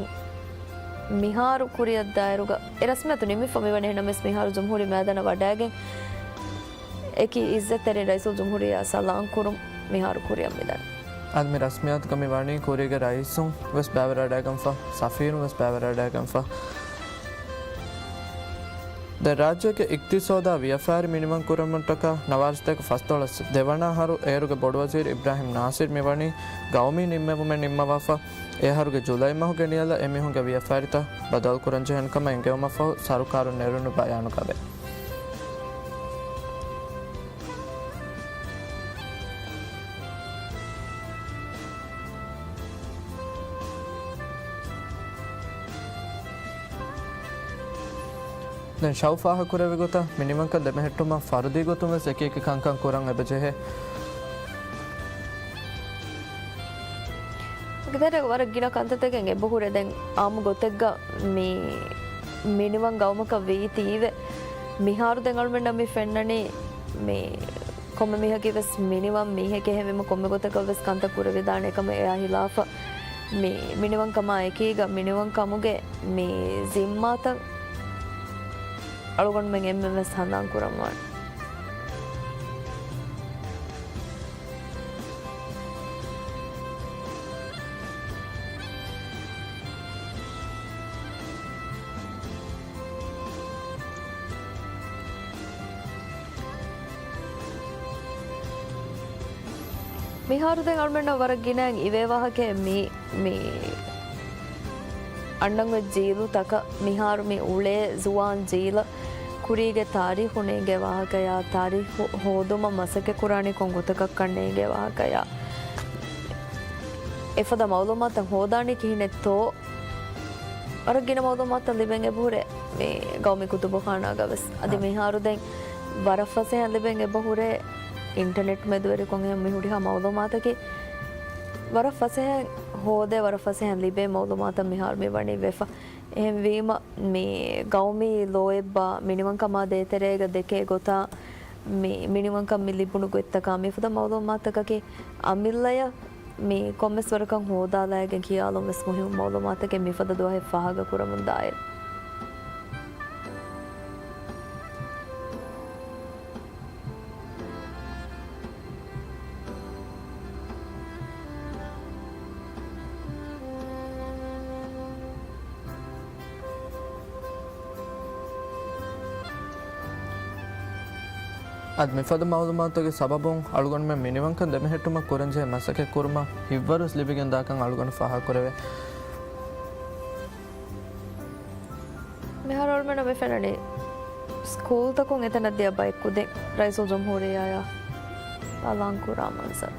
މިހާރު ކުރިއަށްދާއިރުގަ، އެ ރަސްމިއްޔާތު ނިމިފަ މިވަނީ. އެހެންނަމަވެސް މިހާރު ޖުމްހޫރީ މައިދާނަށް ވަޑައިގެން އެކި އިއްޒަތްތެރިން ރައީސުލްޖުމްހޫރިއްޔާ ސަލާން ކުރުން މިހާރު ކުރިއަށް މިދަނީ. އަދި މި ރަސްމިއްޔާތުގަ މި ވަނީ ކުރީގެ ރައީސުން ވެސް ބައިވެރިވަޑައިގެންފަ، ސަފީރުން ވެސް ބައިވެރިވަޑައިގެންފަ. ދެން ރާއްޖޭގެ އިގްތިސޯދާ ވިޔަފާރި މިނިވަން ކުރުމަށްޓަކާ ނަވާރަ ސަތޭކަ ފަސްދޮޅަސް ދެވަނަ އަހަރު އޭރުގެ ބޮޑުވަޒީރު އިބްރާހިމް ނާސިރު މިވަނީ ގައުމީ ނިންމެވުމެއް ނިންމަވާފަ. އެ އަހަރުގެ ޖުލައި މަހުގެ ނިޔަލަށް އެމީހުންގެ ވިޔަފާރިތައް ބަދަލުކުރަންޖެހޭނެ ކަމަށް އެންގެވުމަށްފަހު ސަރުކާރުން ނެރުނު ބަޔާނުގަވޭ. ދެން ޝައު ފާހަގަކުރެއްވި ގޮތަށް، މިނިވަންކަން ދެމެހެއްޓުމަށް ފަރުދީ ގޮތުން ވެސް އެކިއެކި ކަންކަން ކުރަން އެބަޖެހޭ. ގިދަރެއް ވަރަށް ގިނަ ކަންތައްތަކެއް އެބަހުރޭ. ދެން އާއްމު ގޮތެއްގަ މި މިނިވަން ގައުމަކަށް ވީތީވެ، މިހާރު ދެން އަޅުމެންނަށް މި ފެންނަނީ މި ކޮންމެ މީހަކީ ވެސް މިނިވަން މީހެކޭ. އެހެންވީމަ ކޮންމެ ގޮތަކަށް ވެސް ކަންތައް ކުރެވިދާނެ. އެކަމަށް އެއާ ހިލާފަށް މި މިނިވަންކަމާ އެކީގަ މިނިވަންކަމުގެ މި ޒިންމާތައް އަޅުގަނޑުމެން އެންމެން ވެސް ހަނދާން ކުރަންވާނެ. މިހާރު ދެން އަޅުމެންނަށް ވަރަށް ގިނައިން އިވޭ ވާހަކައެއް މި، މި އަންނަން އޮތް ޖީލުތަކަށް މިހާރު މި އުޅޭ ޒުވާން ޖީލަށް ކުރީގެ ތާރީޚު ނޭނގޭ ވާހަކަޔާ، ތާރީޚު ހޯދުމަށް މަސައްކަތް ކުރާނީ ކޮން ގޮތަކަށްކަން ނޭނގޭ ވާހަކަޔާ، އެފަދަ މައުލޫމާތައް ހޯދާނީ ކިހިނެއްތޯ؟ ވަރަށް ގިނަ މައުލޫމާތައް ލިބެން އެބަހުރޭ މި ގައުމީ ކުތުބުޚާނާގަ ވެސް. އަދި އާ. މިހާރު ދެން ވަރަށް ފަސޭހަ ލިބެން އެބަހުރޭ އިންޓަނެޓް މެދުވެރިކޮށް އެހެން މި ހުރިހާ މައުލޫމާތަކީ ވަރަށް ފަސޭހައިން ހޯދޭ، ވަރަށް ފަސޭހައިން ލިބޭ މައުލޫމާތައް މިހާރު މި ވަނީ ވެފަ. އެހެންވީމަ، މި ގައުމީ ލޯއެއްބާ މިނިވަންކަމާ ދޭތެރޭގަ ދެކޭ ގޮތާ، މި މިނިވަންކަން މި ލިބުނު ގޮތްތަކާ މިފަދަ މައުލޫމާތަކަކީ އަމިއްލަޔަށް މި ކޮންމެސް ވަރަކަށް ހޯދާލައިގެން ކިޔާލުން ވެސް މުހިއްމު މައުލޫމާތަކެއް މިފަދަ ދުވަހެއް ފާހަގަ ކުރަމުން ދާއިރު. އަދި މިފަދަ މައުލޫމާތުގެ ސަބަބުން އަޅުގަނޑުމެން މިނިވަންކަން ދެމެހެއްޓުމަށް ކުރަންޖެހޭ މަސައްކަތް ކުރުމަށް ހިތްވަރުވެސް ލިބިގެން ދާކަން އަޅުގަނޑު ފާހަގަކުރެވޭ. މިހާރު އަޅުމެންނަށް މި ފެންނަނީ ސްކޫލްތަކުން އެތަނަށް ދިޔަ ބައެއް ކުދިން ރައީސުލްޖުމްހޫރިއްޔާއާ ސަލާން ކުރާ މަންޒަރު.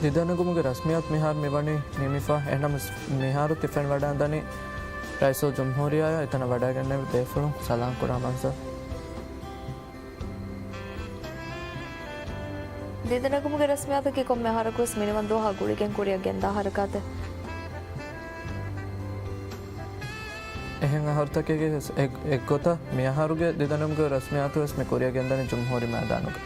ދިދަނެގުމުގެ ރަސްމިއްޔާތު މިހާރު މިވަނީ ނިމިފަ. އެހެނަމަސް މިހާރު ތި ފެނިވަޑައިގަންދަނީ ރައީސުލްޖުމްހޫރިއްޔާއާ އެތަނަށް ވަޑައިގެންނެވި ބޭފުޅުން ސަލާން ކުރާ މަންޒަރު. ދިދަނެގުމުގެ ރަސްމިއްޔާތަކީ ކޮންމެ އަހަރަކުވެސް މިނިވަން ދުވަހާ ގުޅިގެން ކުރިއަށް ގެންދާ ހަރަކާތެއް. އެހެން އަހަރުތަކެއްގެ އެއް، އެއްގޮތަށް މިއަހަރުގެ ދިދަނެގުމުގެ ރަސްމިއްޔާތުވެސް މި ކުރިއަށް ގެންދަނީ ޖުމްހޫރީ މައިދާނުގަ.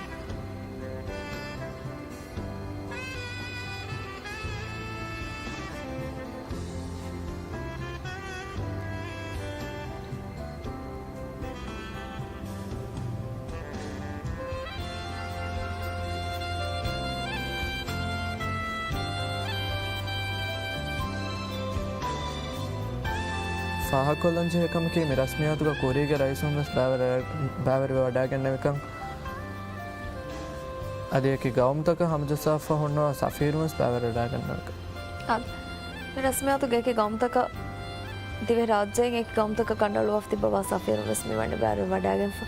ފާހަގަކޮށްލަންޖެހޭ ކަމަކީ، މި ރަސްމިއްޔާތުގަ ކުރީގެ ރައީސުން ވެސް ބައިވެރި، ބައިވެރިވެވަޑައިގެންނެވިކަން. އަދި އެކި ގައުމުތަކަށް ހަމަޖައްސާފަ ހުންނަވާ ސަފީރުން ވެސް ބައިވެރިވެވަޑައިގެންނެވިކަން. އާދެ، މި ރަސްމިއްޔާތުގެ އެކި ގައުމުތަކަށް، ދިވެހިރާއްޖޭން އެކި ގައުމުތަކަށް ކަނޑައަޅުވާފަ ތިއްބަވާ ސަފީރުން ވެސް މިވަނީ ބައިވެރިވެވަޑައިގެންފަ.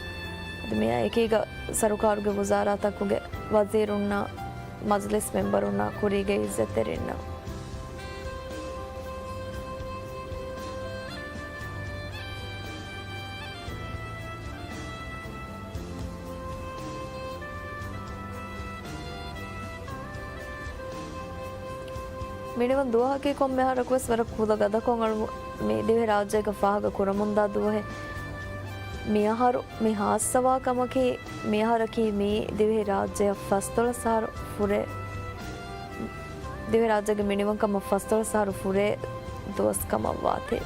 އަދި މިއާ އެކީގަ ސަރުކާރުގެ ވުޒާރާތަކުގެ ވަޒީރުންނާ، މަޖިލިސް މެމްބަރުންނާ، ކުރީގެ އިއްޒަތްތެރިންނާ. މިނިވަން ދުވަހަކީ ކޮންމެ އަހަރަކުވެސް ވަރަށް ކުލަ ގަދަކޮށް އަޅު މި ދިވެހިރާއްޖޭގަ ފާހަގަ ކުރަމުންދާ ދުވަހެއް. މިއަހަރު މި ހާއްސަވާ ކަމަކީ، މިއަހަރަކީ މީ ދިވެހިރާއްޖެއަށް ފަސްދޮޅަސް އަހަރު ފުރޭ ދިވެހިރާއްޖޭގެ މިނިވަންކަމަށް ފަސްދޮޅަސް އަހަރު ފުރޭ ދުވަސް ކަމަށްވާތީ.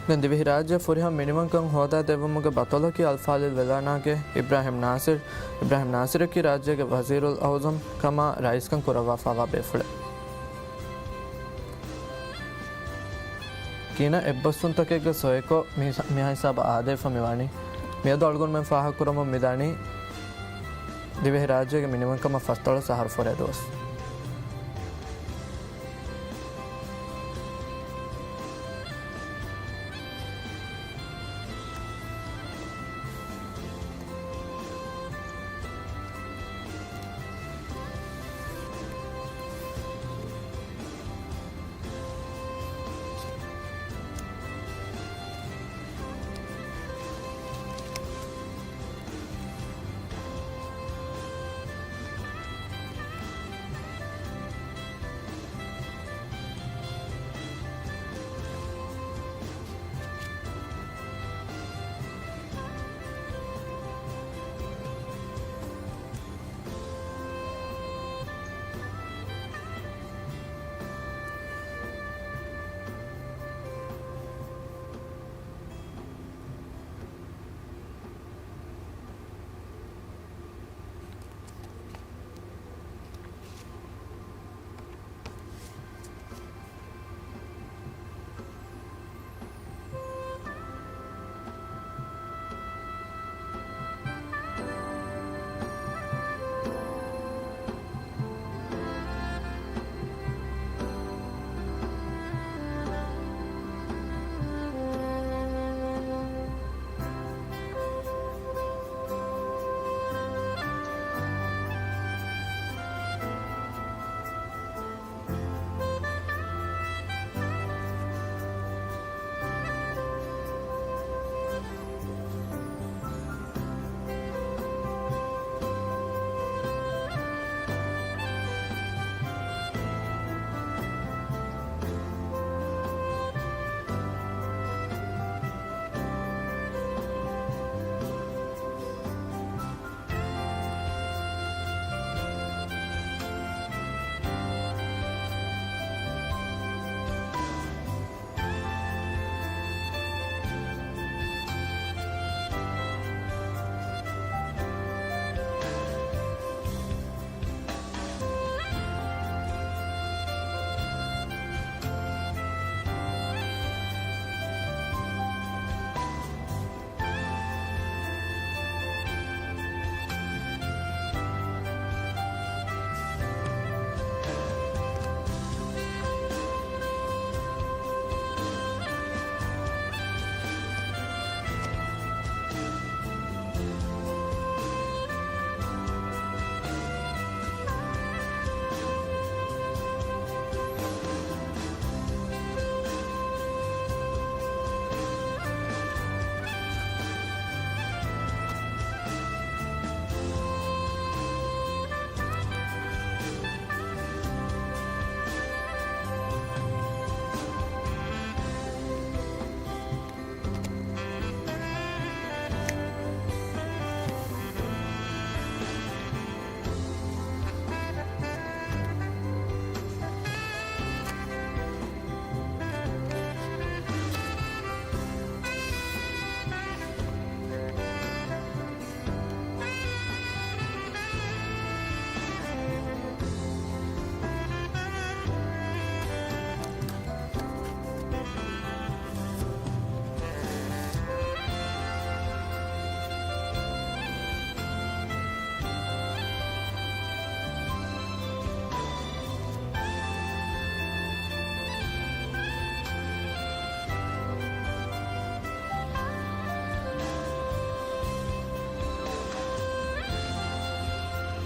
ދެން ދިވެހިރާއްޖެ ފުރިހަމަ މިނިވަންކަން ހޯދާދެއްވުމުގެ ބަޠަލަކީ އަލްފާޟިލް ވެލާނާގެ އިބްރާހިމް ނާޞިރު. އިބްރާހިމް ނާޞިރަކީ ރާއްޖޭގެ ވަޒީރުލް އަޢުޒަމް ކަމާ ރައީސްކަން ކުރައްވާފާވާ ބޭފުޅެއް. ގިނަ އެއްބަސްވުންތަކެއްގެ ސޮއެކޮށް މި، މިހާ ހިސާބަށް އާދެވިފަ މިވާނީ. މިއަދު އަޅުގަނޑުމެން ފާހަގަކުރަމުން މިދަނީ ދިވެހިރާއްޖޭގެ މިނިވަންކަމަށް ފަސްދޮޅަސް އަހަރު ފުރޭ ދުވަސް.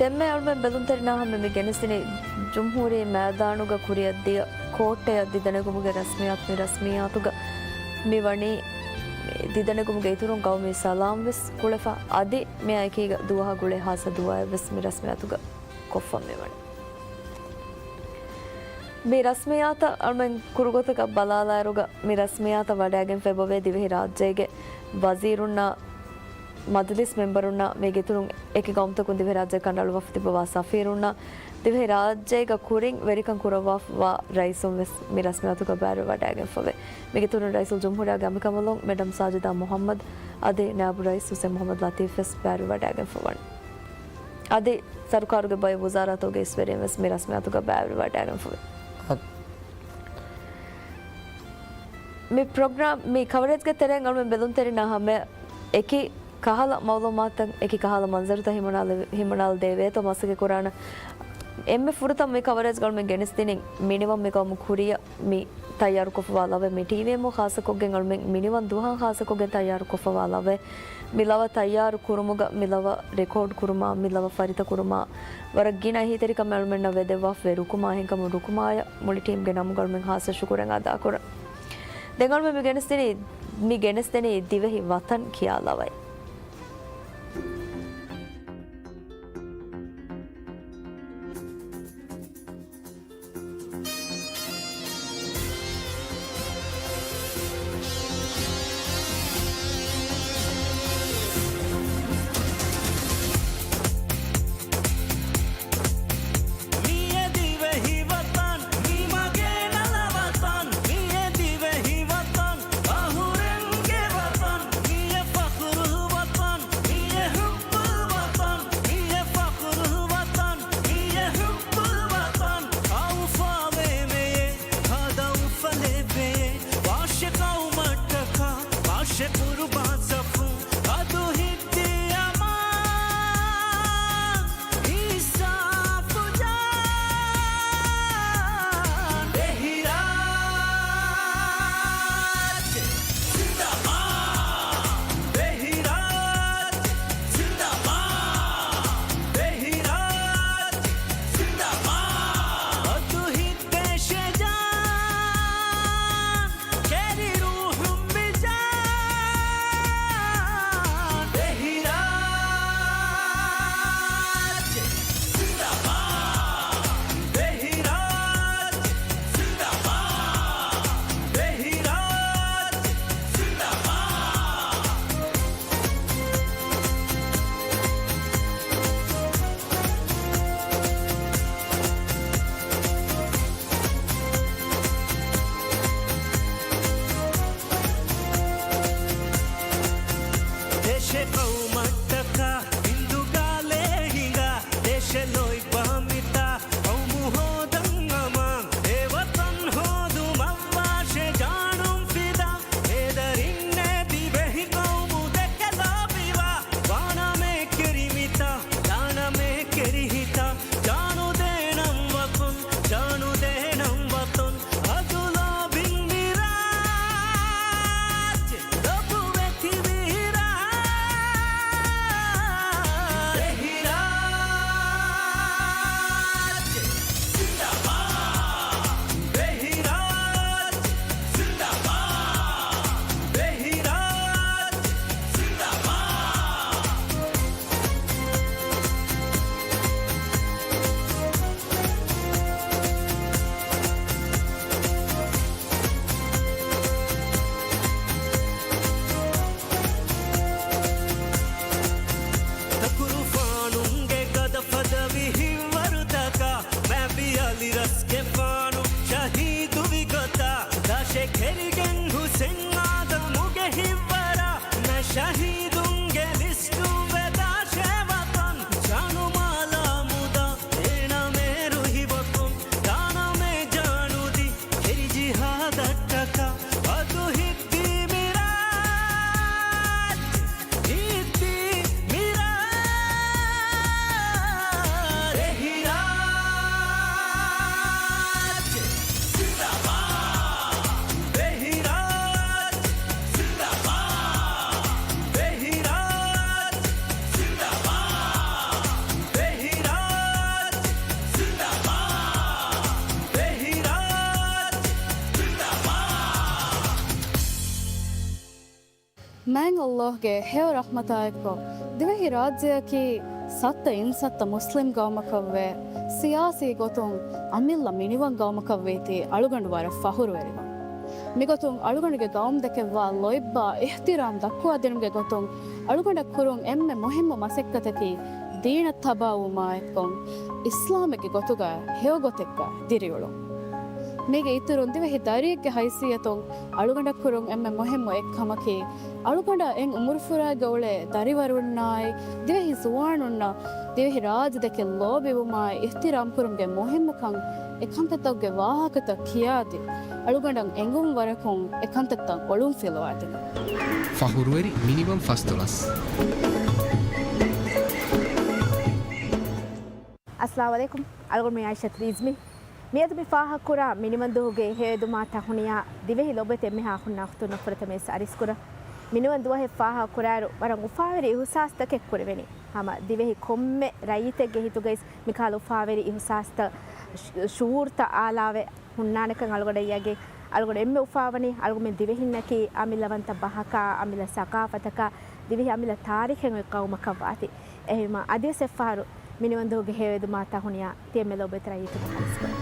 ދެންމެ އަޅުމެން ބެލުންތެރިންނާ ހަމަ މި ގެނެސްދިނީ ޖުމްހޫރީ މައިދާނުގަ ކުރިއަށްދިޔަ ކޯޓްޓެއަށް ދިދަނެގުމުގެ ރަސްމިއްޔާތު. މި ރަސްމިއްޔާތުގަ މި ވަނީ ދިދަނެގުމުގެ އިތުރުން ގައުމީ ސަލާމް ވެސް ކުޅެފަ، އަދި މިއާ އެކީގަ ދުވަހާ ގުޅޭ ހާއްސަ ދުޢާއެއް ވެސް މި ރަސްމިއްޔާތުގަ ކޮށްފަ މިވަނީ. މި ރަސްމިއްޔާތަށް އަޅުމެން ކުރުގޮތަކަށް ބަލާލާއިރުގަ، މި ރަސްމިއްޔާތަށް ވަޑައިގެންފަ އެބަވޭ ދިވެހިރާއްޖޭގެ ވަޒީރުންނާ، މަޖިލިސް މެމްބަރުންނާ، މީގެ އިތުރުން އެކި ގައުމުތަކުން ދިވެހިރާއްޖެ ކަނޑައަޅުއްވާފަ ތިއްބަވާ ސަފީރުންނާ، ދިވެހިރާއްޖޭގަ ކުރިން ވެރިކަން ކުރައްވާފަވާ ރައީސުން ވެސް މި ރަސްމިއްޔާތުގަ ބައިވެރިވަޑައިގެންފަވޭ. މީގެ އިތުރުން ރައީސުލްޖުމްހޫރިއްޔާގެ އަނބިކަނބަލުން މެޑަމް ސާޖިދާ މުޙައްމަދު އަދި ނައިބު ރައީސް ހުސެން މުޙައްމަދު ލަތީފް ވެސް ބައިވެރިވަޑައިގެންފަވަނީ. އަދި ސަރުކާރުގެ ބައެއް ވުޒާރާތަކުގެ އިސްވެރިން ވެސް މި ރަސްމިއްޔާތުގަ ބައިވެރިވަޑައިގެންފަވޭ. އަ-، މި ޕްރޮގްރާމް، މި ކަވަރޭޖްގެ ތެރެއިން އަޅުމެން ބެލުންތެރިންނާ ހަމަ އެކި ކަހަލަ މައުލޫމާތުތައް، އެކި ކަހަލަ މަންޒަރުތައް ހިމަނާލެ-، ހިމަނާލަދެވޭތޯ މަސައްކަތް ކުރާނަން. އެންމެ ފުރަތަމަ މި ކަވަރޭޖްގަ އަޅުމެން ގެނެސްދިނީ މިނިވަން މި ގައުމު ކުރިއަށް މި ތައްޔާރުކޮށްފަވާ ލަވައެއް، މި ޓީވީއެމްއޯ ޚާއްޞަކޮށްގެން އަޅުމެން މިނިވަން ދުވަހަށް ޚާއްޞަކޮށްގެން ތައްޔާރުކޮށްފަވާ ލަވައެއް. މި ލަވަ ތައްޔާރު ކުރުމުގަ، މި ލަވަ ރެކޯޑް ކުރުމާ، މި ލަވަ ފަރިތަ ކުރުމާ ވަރަށް ގިނަ އެހީތެރިކަމެއް އަޅުމެންނަށް ވެދެއްވާފަވޭ. ރުކުމާ އެހެންކަމުން ރުކުމާޔަށް މުޅި ޓީމްގެ ނަމުގަ އަޅުމެން ޚާއްޞަ ޝުކުރެއް އަދާކުރަން. ދެން އަޅުމެން މި ގެނެސްދިނީ، މި ގެނެސްދެނީ ދިވެހި ވަތަން ކިޔާ ލަވައެއް. މިއޭ ދިވެހި ވަތަން، މީ މަގޭ ނަލަ ވަތަން، މިއޭ ދިވެހި ވަތަން، އަހުރެންގެ ވަތަން، މިއޭ ފަޚުރު ވަތަން، މިއޭ ޙުއްބު ވަތަން، މިއޭ ފަޚުރު ވަތަން، މިއޭ ޙުއްބު ވަތަން. އައުފާވޭ މެޔޭ، ހަދަ އުފަލެވޭ، ވާށެ ޤައުމަށްޓަކާ، ވާށެ ޤުރުބާން ސަފުން، އަދު ހިއްދި އަމާން. އިންސާފު ޖާން ދެހިރާއްޖެ ޒިންދަބާދް. ދެހިރާއްޖެ ޒިންދަބާދް. ދެހިރާއްޖެ ޒިންދަބާދް. އަދު ހިތްދޭށޭ ޖާން ކެރި ރޫޙުން މި ޖާން. ދެހިރާއްޖެ ޒިންދަބާދް. ދެހިރާއްޖެ ޒިންދަބާދް. ދެހިރާއްޖެ ޒިންދަބާދް. ދޭށެ ޤައުމަށްޓަކާ ހިންދު ގާލޭ ހިނގާ، ދޭށެ ލޯތްބާ މިތާ ޤައުމު ހޯދަން އަމާން. އެ ވަތަން ހޯދުމަށްވާށޭ ޖާނުން ފިދާ. އެ ދަރިންނޭ ދިވެހި ޤައުމު ދެކެ ލޯބިވާ. ވާނަމޭ ކެރި މިތާ، ދާނަމޭ ކެރި ހިތާ. ޖާނު ދޭނަން ވަތަން، ޖާނު ދޭނަން ވަތަން. އަދު ލޯބިން މި ރާއްޖެ ލޮބުވެތި ވީ ރާއްޖެ. ﷲ ގެ ހެޔޮ ރަޙްމަތާއެއްކޮށް، ދިވެހިރާއްޖެއަކީ ސައްތަ އިން ސައްތަ މުސްލިމް ގައުމަކަށްވެ، ސިޔާސީ ގޮތުން އަމިއްލަ މިނިވަން ގައުމަކަށްވީތީ އަޅުގަނޑު ވަރަށް ފަޚުރުވެރިވަން. މިގޮތުން އަޅުގަނޑުގެ ގައުމުދެކެއްވާ ލޯތްބާ އިޙްތިރާމް ދައްކުވާދިނުމުގެ ގޮތުން އަޅުގަނޑަށް ކުރުން އެންމެ މުހިއްމު މަސައްކަތަކީ ދީނަށް ތަބާވުމާއެއްކޮށް، އިސްލާމެއްގެ ގޮތުގަ ހެޔޮގޮތެއްގަ ދިރިއުޅުން. މީގެ އިތުރުން ދިވެހި ދަރިއެއްގެ ހައިސިއްޔަތުން އަޅުގަނޑަށް ކުރުން އެންމެ މުހިއްމު އެއްކަމަކީ، އަޅުގަނޑަށް އެން އުމުރުފުރާގަ އުޅޭ ދަރިވަރުންނާއި، ދިވެހި ޒުވާނުންނަށް ދިވެހިރާއްޖެދެކެ ލޯބިވުމާއި އިޙްތިރާމް ކުރުމުގެ މުހިއްމުކަން އެ ކަންތައްތަކުގެ ވާހަކަތައް ކިޔާދީ، އަޅުގަނޑަށް އެނގުން ވަރަކުން އެ ކަންތައްތައް އޮޅުންފިލުވާދިނުން. ފަޚުރުވެރި މިނިވަން ފަސްދޮޅަސް. އައްސަލާމު ޢަލައިކުމް. އަޅުގަނޑު މީ އައިޝަތު ރީޒްމީ. މިއަދު މި ފާހަގަކުރާ މިނިވަން ދުވަހުގެ ހެޔޮއެދުމާ ތަހުނިޔާ ދިވެހި ލޮބުވެތި އެންމެހާ އަޚުންނާ އުޚްތުންނަށް ފުރަތަމަވެސް އަރިސްކުރަން. މިނިވަން ދުވަހެއް ފާހަގަކުރާއިރު ވަރަށް އުފާވެރި އިޙުސާސްތަކެއް ކުރެވެނީ. ހަމަ ދިވެހި ކޮންމެ ރައްޔިތެއްގެ ހިތުގައިސް މިކަހަލަ އުފާވެރި އިޙުސާސްތައް، ޝު-، ޝުޢޫރުތައް އާލާވެ ހުންނާނެކަން އަޅުގަނޑަށް އެނގޭ. އަޅުގަނޑު އެންމެ އުފާވަނީ އަޅުގަނޑުމެން ދިވެހިންނަކީ އަމިއްލަވަންތަ ބަހަކާ، އަމިއްލަ ސަޤާފަތަކާ، ދިވެހި އަމިއްލަ ތާރީޚެއް އޮތް ޤައުމަކަށް ވާތީ. އެހެންވީމަ އަދިވެސް އެއްފަހަރު މިނިވަން ދުވަހުގެ ހެޔޮއެދުމާ ތަހުނިޔާ ތިޔަ މެލޯބެތި ރައްޔިތުންނަށް އަރިސްކުރަން.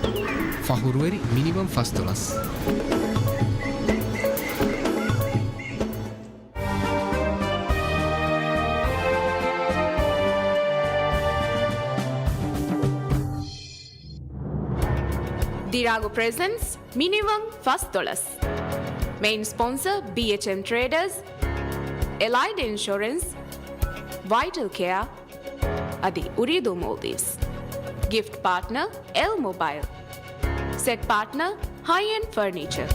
ފަޚުރުވެރި މިނިވަން ފަސްދޮޅަސް. ދިރާގު ޕްރެޒެންޓްސް މިނިވަން ފަސްދޮޅަސް. މެއިން ސްޕޮންސަރ ބީއެޗްއެމް ޓްރޭޑަރސް، އެލައިޑް އިންޝުރެންސް، ވައިޓަލް ކެއާ، އަދި އުރީދޫ މޯލްޑިވްސް. ގިފްޓް ޕާޓްނަރ އެލް މޮބައިލް. ސެޓް ޕާޓްނަރ ހައި އެންޑް ފަރނީޗަރ.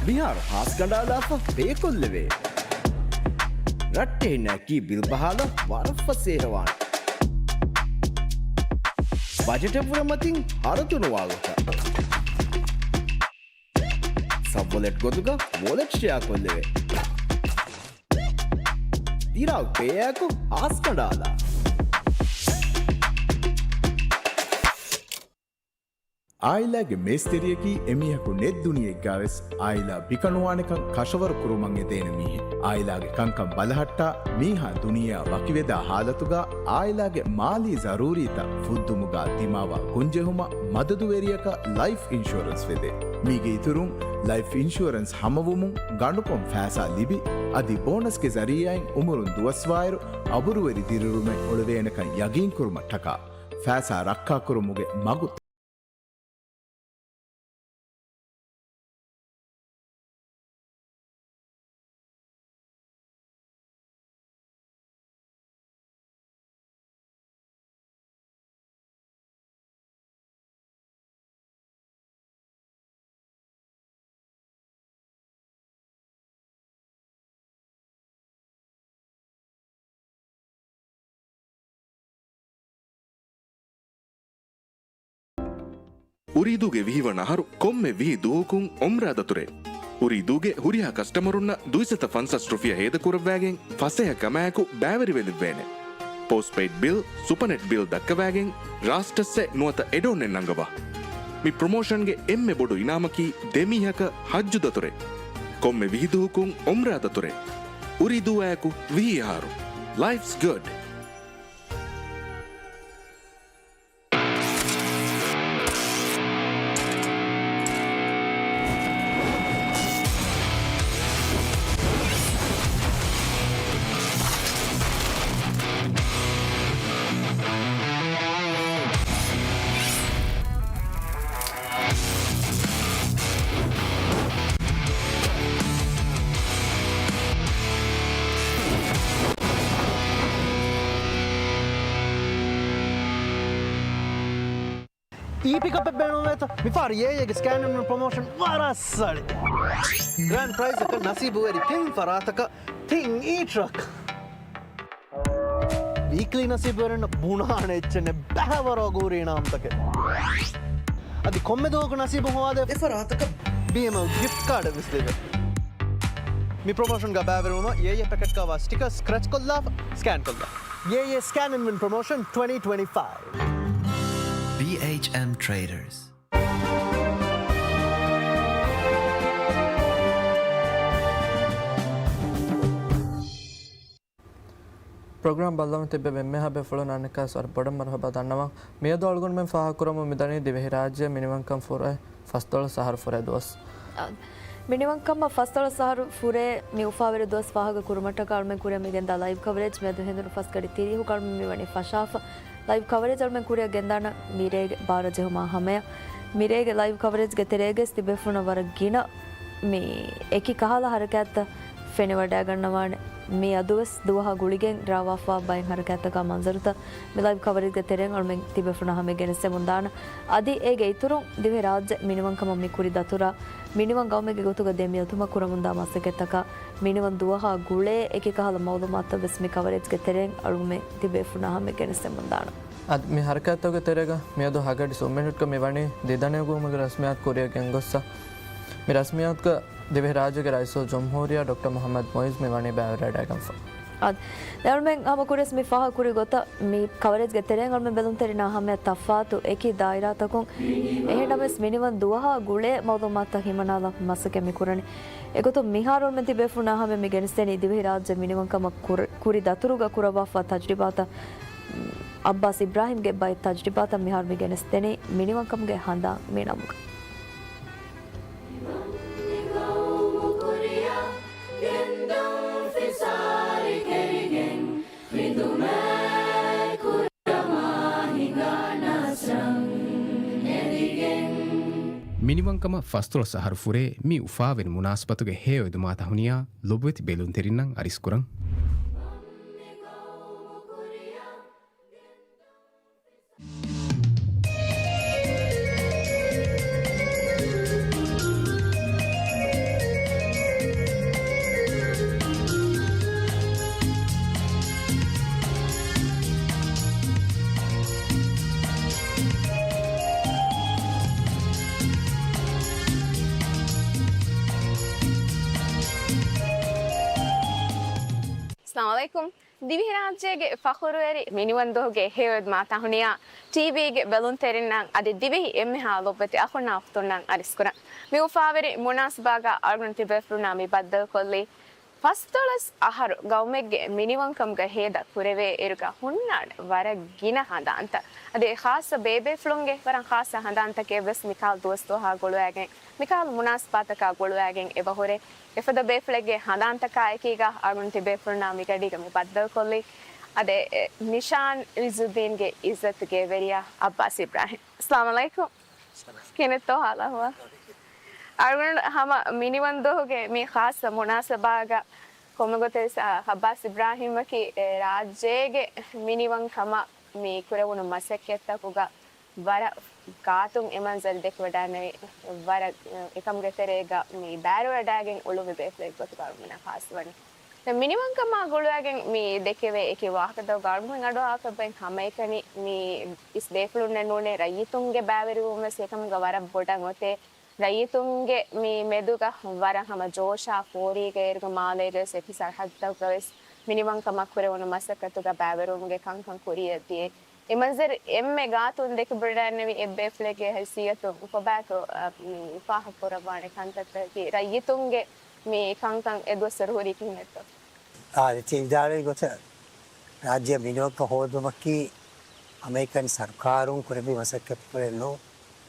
މިހާރު ހާސް ކަނޑާލާފަ ބޭކޮށްލެވޭ. ރައްޓެހިންނަކީ ބިލް ބަހާލަން ވަރަށް ފަސޭހަވާނެ. ބަޖެޓެއް ފުރެ މަތިން ހަރަދުނުވާ ގޮތަށް. ސަބް ވޮލެޓް ގޮތުގަ ވޮލެޓް ޝެއާ ކޮށްލެވޭ. ދިރާގް ޕޭއާއެކު ހާސް ކަނޑާލާ. އާއިލާގެ މޭސްތެރިޔަކީ އެމީހަކު ނެތް ދުނިޔެއެއްގަވެސް އާއިލާ ބިކަނުވާނެކަން ކަށަވަރު ކުރުމަށް އެދޭނެ މީހެއް. އާއިލާގެ ކަންކަން ބަލަހައްޓާ، މީހާ ދުނިޔެއާ ވަކިވެދާ ހާލަތުގަ އާއިލާގެ މާލީ ޒަރޫރީތައް ފުއްދުމުގަ ދިމާވާ ގޮންޖެހުމަށް މަދަދުވެރިޔަކަށް ލައިފް އިންޝުއަރެންސް ވެދޭ. މީގެ އިތުރުން، ލައިފް އިންޝުއަރެންސް ހަމަވުމުން ގަނޑުކޮށް ފައިސާ ލިބި، އަދި ބޯނަސްގެ ޒަރީއާއިން އުމުރުން ދުވަސްވާއިރު އަބުރުވެރި ދިރިއުޅުމެއް އުޅެވޭނެކަން ޔަގީންކުރުމަށްޓަކާ، ފައިސާ ރައްކާކުރުމުގެ މަގު އުރީދޫގެ ވިހި ވަނަ އަހަރު ކޮންމެ ވިހި ދުވަހަކުން އުމްރާ ދަތުރޭ. އުރީދޫގެ ހުރިހާ ކަސްޓަމަރުންނަށް ދުއިސައްތަ ފަންސާސް ރުފިޔާ ހޭދަކުރައްވާގެން ފަސޭހަ ކަމާއެކު ބައިވެރިވެލެއްވޭނެ. ޕޯސްޓްޕެއިޑް ބިލް، ސުޕަނެޓް ބިލް ދައްކަވާގެން ރާސްޓައްސެއް ނުވަތަ އެޑްއޮންއެއް ނަންގަވާ. މި ޕްރޮމޯޝަންގެ އެންމެ ބޮޑު އިނާމަކީ ދެ މީހަކަށް ޙައްޖު ދަތުރޭ. ކޮންމެ ވިހި ދުވަހަކުން އުމްރާ ދަތުރޭ. އުރީދޫއާއެކު ވިހި އަހަރު. ލައިފްސް ގުޑް. އީ ޕިކަޕެއް ބޭނުންވޭތަ؟ މިފަހަރު އޭއޭގެ ސްކޭން އިން ވިން ޕްރޮމޯޝަން ވަރަށް ސަޅި. ގްރޭންޑް ޕްރައިޒަކަށް ނަސީބުވެރި ތިން ފަރާތަކަށް ތިން އީ ޓްރަކް. ވީކްލީ ނަސީބުވެރިންނަށް ބުނާނެ އެއްޗެއް ނެތް ބައިވަރު އަގުހުރި އިނާމުތަކެއް. އަދި ކޮންމެ ދުވަހަކު ނަސީބު ހޮވާދޭ އެ ފަރާތަކަށް ބީއެމްއެލް ގިފްޓް ކާޑެއް ވެސް ލިބޭ. މި ޕްރޮމޯޝަންގަ ބައިވެރިވުމަށް އޭއޭ ޕެކެޓްގަ ވާ ސްޓިކަރ ސްކްރެޗް ކޮށްލާފަ ސްކޭން ކޮށްލާ. އޭއޭ ސްކޭން އިން ވިން ޕްރޮމޯޝަން ޓްވެންޓީ ޓްވެންޓީ ފައިވް. ބީއެޗްއެމް ޓްރޭޑަރސް. ޕްރޮގްރާމް ބައްލަވަން ތިއްބެވި އެންމެހާ ބޭފުޅުންނަށް އަނެއްކާވެސް ވަރަށް ބޮޑަށް މަރުހަބާ ދަންނަވަން. މިއަދު އަޅުގަނޑުމެން ފާހަގަކުރަމުން މިދަނީ ދިވެހިރާއްޖެ މިނިވަންކަން ފުރޭ ފަސްދޮޅަސް އަހަރު ފުރޭ ދުވަސް. އާ، މިނިވަންކަމަށް ފަސްދޮޅަސް އަހަރު ފުރޭ މި އުފާވެރި ދުވަސް ފާހަގަކުރުމަށްޓަކާ އަޅުމެން ކުރިއަށް މިގެންދާ ލައިވް ކަވަރޭޖް މިއަދު ހެނދުނު ފަސް ގަޑި ތިރީހުގަ އަޅުމެން މިވަނީ ފަށާފަ. ލައިވް ކަވަރޭޖް އަޅުމެން ކުރިއަށް ގެންދާނަން މިރޭގެ ބާރަ ޖެހުމާ ހަމަޔަށް. މިރޭގެ ލައިވް ކަވަރޭޖްގެ ތެރޭގައި ތިބޭފުޅުންނަށް ވަރަށް ގިނަ މި އެކި ކަހަލަ ހަރަކާތްތައް ފެނިވަޑައިގަންނަވާނެ. މިއަދުވެސް ދުވަހާ ގުޅިގެން ރާވާފާ ބައެއް ހަރަކާތްތަކާ މަންޒަރުތައް މި ލައިވް ކަވަރޭޖްގެ ތެރެއިން އަޅުމެން ތިބޭފުޅުންނާ ހަމަޔަށް ގެނެސްދެމުން ދާނަން. އަދި އޭގެ އިތުރުން ދިވެހިރާއްޖެ މިނިވަންކަމަށް މި ކުރި ދަތުރާ މިނިވަން ގައުމެއްގެ ގޮތުގަ ދެމިއޮތުމަށް ކުރަމުންދާ މަސައްކަތްތަކާ މިނިވަން ދުވަހާ ގުޅޭ އެކި ކަހަލަ މައުލޫމާތުތައް ވެސް މި ކަވަރޭޖްގެ ތެރެއިން އަޅުގަނޑުމެން ތިބޭފުޅުންނާ ހަމަޔަށް ގެނެސްދެމުން ދާނަން. އަދި މި ހަރަކާތްތަކުގެ ތެރޭގަ މިއަދު ހަގަޑި ސުންމިނެޓްގަ މި ވަނީ ދިދަނެ އުގުމުގެ ރަސްމިއްޔާތު ކުރިއަށް ގެންގޮއްސަ. މި ރަސްމިއްޔާތުގަ ދިވެހިރާއްޖޭގެ ރައީސުލްޖުމްހޫރިއްޔާ ޑޮކްޓަރ މުޙައްމަދު މުޢިއްޒު މި ވަނީ ބައިވެރިވަޑައިގަންފަ. އާދެ، އަޅުމެން ހަމަ ކުރިޔަސް މި ފާހަގަކުރި ގޮތަށް މި ކަވަރޭޖްގެ ތެރެއިން އަޅުމެން ބެލުންތެރިންނާ ހަމަޔަށް ތަފާތު އެކި ދާއިރާތަކުން އެހެންނަމަވެސް މިނިވަން ދުވަހާ ގުޅޭ މައުލޫމާތުތައް ހިމަނާލަން މަސައްކަތް މި ކުރަނީ. އެގޮތުން މިހާރު އަޅުމެން ތިބޭފުޅުންނާ ހަމަޔަށް މި ގެނެސްދެނީ ދިވެހިރާއްޖެ މިނިވަންކަމަށް ކުރ-، ކުރި ދަތުރުގަ ކުރައްވާފާ ތަޖުރިބާތައް. އައްބާސް އިބްރާހިމްގެ ބައެއް ތަޖުރިބާތައް މިހާރު މި ގެނެސްދެނީ މިނިވަންކަމުގެ ހަނދާން މި ނަމުގަ. މިނިވަންކަމަށް ފަސްދޮޅަސް އަހަރު ފުރޭ މި އުފާވެރި މުނާސަބަތުގެ ހެޔޮއެދުމާ ތަހުނިޔާ ލޮބުވެތި ބެލުންތެރިންނަށް އަރިސްކުރަން. އައްސަލާމު ޢަލައިކުމް. ދިވެހިރާއްޖޭގެ ފަޚުރުވެރި މިނިވަންދުވަހުގެ ހެޔޮއެދުމާ ތަހުނިޔާ ޓީވީގެ ބެލުންތެރިންނަށް އަދި ދިވެހި އެންމެހާ ލޮބުވެތި އަޚުންނާ އުޚްތުންނަށް އަރިސްކުރަން. މި އުފާވެރި މުނާސަބާގަ އަޅުގަނޑު ތިބޭފުޅުންނާ މި ބައްދަލުކޮށްލީ ފަސްދޮޅަސް އަހަރު ގައުމެއްގެ މިނިވަންކަމުގަ ހޭދަ ކުރެވޭ އިރުގަ ހުންނާނެ ވަރަށް ގިނަ ހަނދާންތައް. އަދި ޚާއްޞަ ބޭބޭފުޅުންގެ ވަރަށް ޚާއްޞަ ހަނދާންތަކެއް ވެސް މިކަހަލަ ދުވަސްދުވަހާ ގުޅުވައިގެން، މިކަހަލަ މުނާސަބާތަކާ ގުޅުވައިގެން އެބަހުރޭ. އެފަދަ ބޭފުޅެއްގެ ހަނދާންތަކާ އެކީގަ އަޅުގަނޑު ތިބޭފުޅުންނާ މިގަޑީގަ މި ބައްދަލުކޮށްލީ އާދެ، އެ، ނިޝާން އިއްޒުއްދީންގެ އިއްޒަތުގެ ވެރިޔާ އައްބާސް އިބްރާހިމް. އައްސަލާމު ޢަލައިކުމް. ކިހިނެއްތޯ ހާލު އަހުވާލު؟ އަޅުގަނޑު ހަމަ މިނިވަންދުވަހުގެ މި ޚާއްޞަ މުނާސަބާގަ ކޮންމެ ގޮތެއް ވެސް، އަ، އައްބާސް އިބްރާހިމްއަކީ އެ ރާއްޖޭގެ މިނިވަންކަމަށް މި ކުރެވުނު މަސައްކަތްތަކުގަ ވަރަށް ގާތުން އެ މަންޒަރު ދެކިވަޑައިގެންނެވި، ވަރަށް އެކަމުގެ ތެރޭގަ މި ބައިވެރިވަޑައިގެން އުޅުއްވި ބޭފުޅެއް ގޮތުގަ އަޅުގަނޑަށް ޚާއްޞަވަނީ. ދެން މިނިވަންކަމާ ގުޅުވައިގެން މި ދެކެވޭ އެކި ވާހަކަތަކުގަ އަޅުގަނޑުމެން އަޑުއަހާފައި ހަމައެކަނި މި އިސް ބޭފުޅުންނެއް ނޫނޭ، ރައްޔިތުންގެ ބައިވެރިވުން ވެސް އެކަމުގަ ވަރަށް ބޮޑަށް އޮތޭ. ރައްޔިތުންގެ މި މެދުގަ ވަރަށް ހަމަ ޖޯޝާ ފޯރީގައި އޭރުގެ މާލޭގައި ވެސް އެކި ސަރަހައްދުތަކުގަ ވެސް މިނިވަންކަމަށް ކުރެވުނު މަސައްކަތުގަ ބައިވެރިވުމުގެ ކަންކަން ކުރިއަށް ދިޔައީ. އެ މަންޒަރު އެންމެ ގާތުން ދެކިވަޑައިގެންނެވި އެއް ބޭފުޅެއްގެ ހައިސިއްޔަތުން ކޮބާތޯ، އަ، މި ފާހަގަކުރައްވާނެ ކަންތައްތަކަކީ ރައްޔިތުންގެ މި ކަންކަން އެ ދުވަސްވަރު ހުރީ ކިހިނެއްތޯ؟ އާދެ، ތި ވިދާޅުވި ގޮތަށް ރާއްޖެ މިނިވަންކަން ހޯދުމަކީ ހަމައެކަނި ސަރުކާރުން ކުރެއްވި މަސައްކަތެއް ނޫން.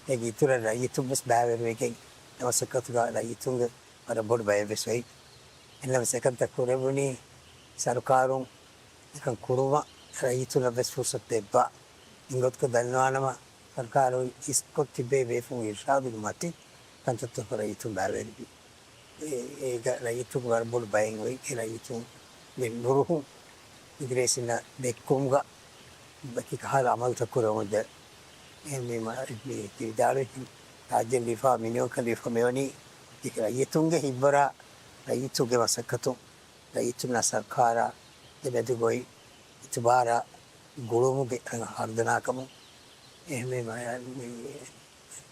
އޭގެ އިތުރަށް ރައްޔިތުން ވެސް ބައިވެރިވެގެން އެ މަސައްކަތުގަ ރައްޔިތުންގެ ވަރަށް ބޮޑު ބައެއް ވެސް އޮތް. އެހެންނަމަވެސް އެކަންތައް ކުރެވުނީ ސަރުކާރުން އެކަން ކުރުމަށް ރައްޔިތުންނަށް ވެސް ފުރުސަތު ދެއްވާ. އިނގޮތަކަށް ދަންނަވާނަމަ، ސަރުކާރުން އިސްކޮށް ތިބޭ ބޭފުޅުން އިރުޝާދުގެ މަތިން ކަންތައްތަކަށް ރައްޔިތުން ބައިވެރިވި. އޭ، އޭގަ ރައްޔިތުން ވަރަށް ބޮޑު ބައެއް އޮތް. އެ ރައްޔިތުންގެ ނުރުހުން އިނގިރޭސިންނަށް ދެއްކުމުގަ ވަކި ކަހަލަ އަމަލުތައް ކުރެވުނުދެ. އެ މި މަ-، މި ވިދާޅުވި ރާއްޖެ ލިބިފަ، މިނިވަންކަން ލިބިފަ މިވަނީ އެކި ރައްޔިތުންގެ ހިތްވަރާ، ރައްޔިތުންގެ މަސައްކަތުން، ރައްޔިތުންނާ ސަރުކާރާ ދެމެދުގައި އިތުބާރާ ގުޅުމުގެ ހަރުދަނާކަމުން. އެހެންވީމަ، މި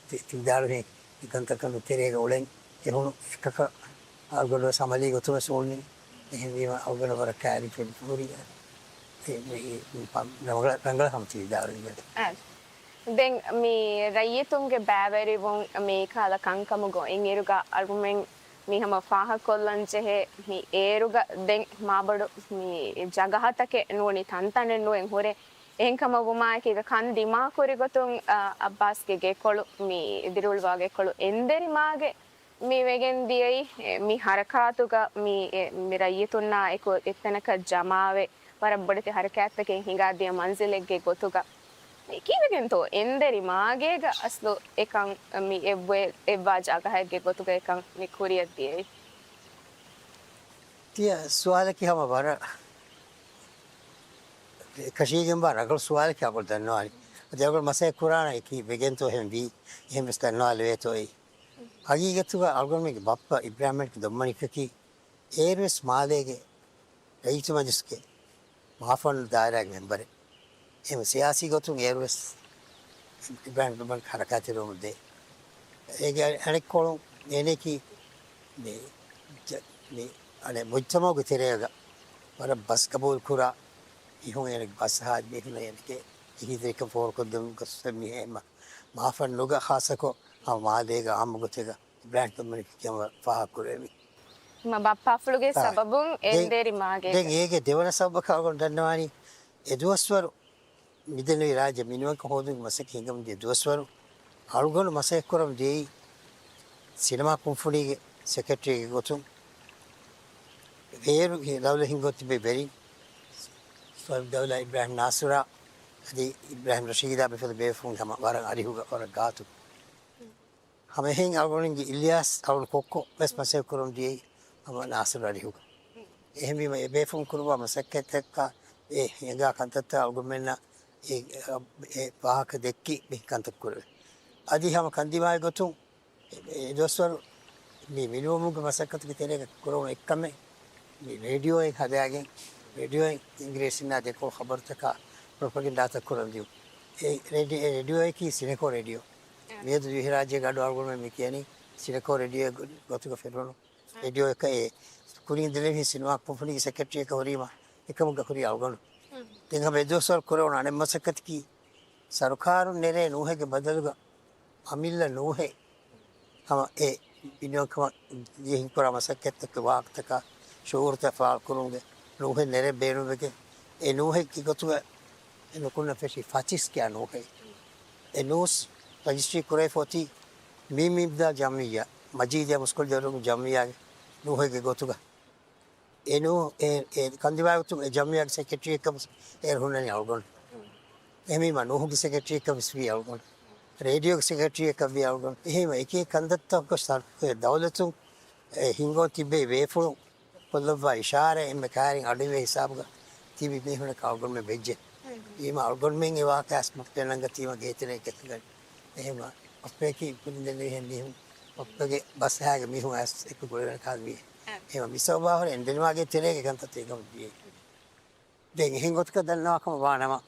ތި-، ތި ވިދާޅުވި އެކަންތަކުގެ ތެރޭގަ އުޅެން އެހުނު އެކަކަށް އަޅުގަނޑު ވެސް އަމަލީ ގޮތުން ވެސް އުޅުނީ. އެހެންވީމަ އަޅުގަނޑަށް ވަރަށް ކައިރި ފެނިފަ ހުރި އެ، މި ރަނގަޅަށް، ރަނގަޅަށް ހަމަ ތި ވިދާޅުވީ. އާ. ދެން މި ރައްޔިތުންގެ ބައިވެރިވުން މި ކަހަލަ ކަންކަމުގަ އޮތް އިރުގަ އަޅުމެން މި ހަމަ ފާހަގަކޮށްލަން ޖެހޭ މި އޭރުގަ ދެން މާބޮޑު މި ޖަގަހަތަކެއް ނޫނީ ތަންތަނެއް ނުއެއް ހުރޭ. އެހެންކަމަށް ވުމާއެކީގަ ކަން ދިމާކުރި ގޮތުން، އަ، އައްބާސްގެ ގެކޮޅު މި ދިރިއުޅުވާ ގެކޮޅު އެންދެރިމާގެ މި ވެގެން ދިޔައީ، އެ، މި ހަރަކާތުގަ މި، އެ، މި ރައްޔިތުންނާ އެކު އެއްތަނަކަށް ޖަމާވެ، ވަރަށް ބޮޑެތި ހަރަކާތްތަކެއް ހިނގާދިޔަ މަންޒިލެއްގެ ގޮތުގަ. އެ ކީއްވެގެންތޯ އެންދެރި މާގޭގަ އަސްލު އެކަން މި އެއްވެ-، އެއްވާ ޖަގަހެއްގެ ގޮތުގަ އެކަން މި ކުރިއަށް ދިޔައީ؟ ތިޔަ ސުވާލަކީ ހަމަ ވަރަށް އެކަށީގެންވާ ރަނގަޅު ސުވާލަކީ އަޅުގަނޑު ދަންނަވާނީ. އަދި އަޅުގަނޑު މަސައްކަތް ކުރާނަން އެކީ ވެގެންތޯ އެހެން ވީ، އެހެން ވެސް ދަންނަވާލެވޭތޯ އެއީ. ހަގީގަތުގަ އަޅުގަނޑުމެންގެ ބައްޕަ އިބްރާހިމް ދޮއްމަނިކަކީ އޭރުވެސް މާލޭގެ ރައްޔިތު މަޖިލިސްގެ މާފަންނު ދާއިރާގެ މެމްބަރެއް. އެހެން ސިޔާސީ ގޮތުން އޭރުވެސް އިބްރާހިމް ދޮއްމަނިކަ ހަރަކާތެރިވަމުންދޭ. އޭގެ އަނެއްކޮޅުން އޭނައަކީ މި، ޖަ-، މި އަނެއް މުޖްތަމަޢުގެ ތެރޭގަ ވަރަށް ބަސް ގަބޫލު ކުރާ މީހުން، އޭނަގެ ބަސް ހާދަ މީހުން، އޭނަގެ އެހީތެރިކަން ފޯރުކޮށްދެމުން ގޮސް މި ހަމަ މާފަންނުގަ ޚާއްޞަކޮށް ހަމަ މާލޭގަ އާއްމު ގޮތެއްގަ އިބްރާހިމް ދޮއްމަނިކަކީ ހަމަ ފާހަގަކުރެވި. ހަމަ ބައްޕާފުޅުގެ އާ، ސަބަބުން ދެން، އެންދެރި މާގޭގަ. ދެން އޭގެ ދެވަނަ ސަބަބަކަށް އަޅުގަނޑު ދަންނަވާނީ، އެ ދުވަސްވަރު މިދެންނެވި ރާއްޖެ މިނިވަންކަން ހޯދުމުގެ މަސައްކަތް ހިނގަމުންދިޔަ ދުވަސްވަރު އަޅުގަނޑު މަސައްކަތް ކުރަމުން ދިޔައީ ސިނަމާ ކުންފުނީގެ ސެކްރެޓަރީގެ ގޮތުން. އޭރު ދައުލަތް ހިންގަމުން ތިބި ވެރިން ސޮއިބް ދައުލާ، އިބްރާހިމް ނާސިރާ އަދި އިބްރާހިމް ރަޝީދާ މިފަދަ ބޭފުޅުން ހަމަ ވަރަށް އަރިހުގަ ވަރަށް ގާތު. ހަމަ އެހެން އަޅުގަނޑުގެ އިލްޔާސް އަޅުގަނޑު ކޮއްކޮ ވެސް މަސައްކަތް ކުރަމުން ދިޔައީ ހަމަ ނާސިރު އަރިހުގަ. އެހެންވީމަ އެ ބޭފުޅުން ކުރުވާ މަސައްކަތްތަކާ އެ ހިނގާ ކަންތައްތައް އަޅުގަނޑުމެންނަށް އެ، އެ ވާހަކަ ދެއްކި މި ކަންތައް ކުރެވޭ. އަދި ހަމަ ކަންދިމާވި ގޮތުން އެ، އެ ދުވަސްވަރު މި މިނިވަމުގެ މަސައްކަތުގެ ތެރޭގަ ކުރެވުނު އެއްކަމެއް މި ރޭޑިއޯއެއް ހަދާގެން، ރޭޑިއޯއިން އިނގިރޭސިންނާ ދެކޮޅު ޚަބަރުތަކާ ޕްރޮޕަގެންޑާތައް ކުރަން ދިޔުން. އެ ރޭޑި-، އެ ރޭޑިއޯއަކީ ސިނެކޯ ރޭޑިއޯ. އެ. މިއަދު ދިވެހިރާއްޖޭގަ އަޑު އަޅުގަނޑުމެން މި ކިޔަނީ ސިނެކޯ ރޭޑިއޯ ގޮ-، ގޮތުގަ ފެށުނު އެ. ރޭޑިއޯއަކަށް. އެ ކުރިން ދެންނެވި ސިނަމާ ކުންފުނީގެ ސެކްރެޓަރީއަކަށް ހުރީމަ އެކަމުގަ ހުރީ އަޅުގަނޑު. އެ. ދެން ހަމަ އެ ދުވަސްވަރު ކުރެވުނު އަނެއް މަސައްކަތަކީ ސަރުކާރުން ނެރޭ ނޫހެއްގެ ބަދަލުގަ އަމިއްލަ ނޫހެއް ހަމަ އެ ބިނިވަންކަމަށް ދިޔަހިން ކުރާ މަސައްކަތްތަކުގެ ވާހަކަތަކާ ޝުޢޫރުތައް ފާޅުކުރުމުގެ ނޫހެއް ނެރެން ބޭނުންވެގެން، އެ ނޫހެއްގެ ގޮތުގަ އެ ނުކުންނަ ފެށި ފަތިސް ކިޔާ ނޫހެއް. އެ ނޫސް ރަޖިސްޓްރީ ކުރެވިފަ އޮތީ މީމް އިމްދާދު ޖަމްޢިއްޔާ، މަޖީދިއްޔާ މުސްކުޅި ދަރިވަރުންގެ ޖަމްޢިއްޔާގެ ނޫހެއްގެ ގޮތުގަ. އެ ނޫ-، އެ، އެ ކަންދިމާވި ގޮތުން އެ ޖަމްޢިއްޔާގެ ސެކްރެޓަރީއަކަށް ވެސް އޭރު ހުންނަނީ އަޅުގަނޑު. އެހެންވީމަ ނޫހުގެ ސެކްރެޓަރީއަކަށް ވެސް ވީ އަޅުގަނޑު. ރޭޑިއޯގެ ސެކްރެޓަރީއަކަށް ވީ އަޅުގަނޑު. އެހެންވީމަ އެކި ކަންތައްތަކަށް ސަރު-، އެ ދައުލަތުން އެ ހިންގަމުން ތިއްބެވި ބޭފުޅުން ކޮށްލައްވާ އިޝާރާތް އެންމެ ކައިރިން އަޑުއިވޭ ހިސާބުގަ ތިބި މީހުންނަކަށް އަޅުގަނޑުމެން ވެއްޖެ. ވީމަ އަޅުގަނޑުމެން އެ ވާހަކަ އައިސް މަފްތަނަށް ނަންގަތީމަ ގޭތެރެއަށް ގެންގަން. އެހެންވީމަ ބައްޕަޔަކީ ކުރިން ދެންނެވިހެން މީހުން، ބައްޕަގެ ބަސް ހާގެ މީހުން އައިސް އެކު ގުޅެވޭ ކަހަލަ މީހެއް. އެހެންވީމަ މި ސަބަބާ ހުރެ އެންދެނިމާގެ ތެރޭގެ ކަންތައް ތި އެކަމަށް ދިޔައީ. ދެން އެހެން ގޮތަކަށް ދަންނަވާ ކަމަށް ވާނަމަ،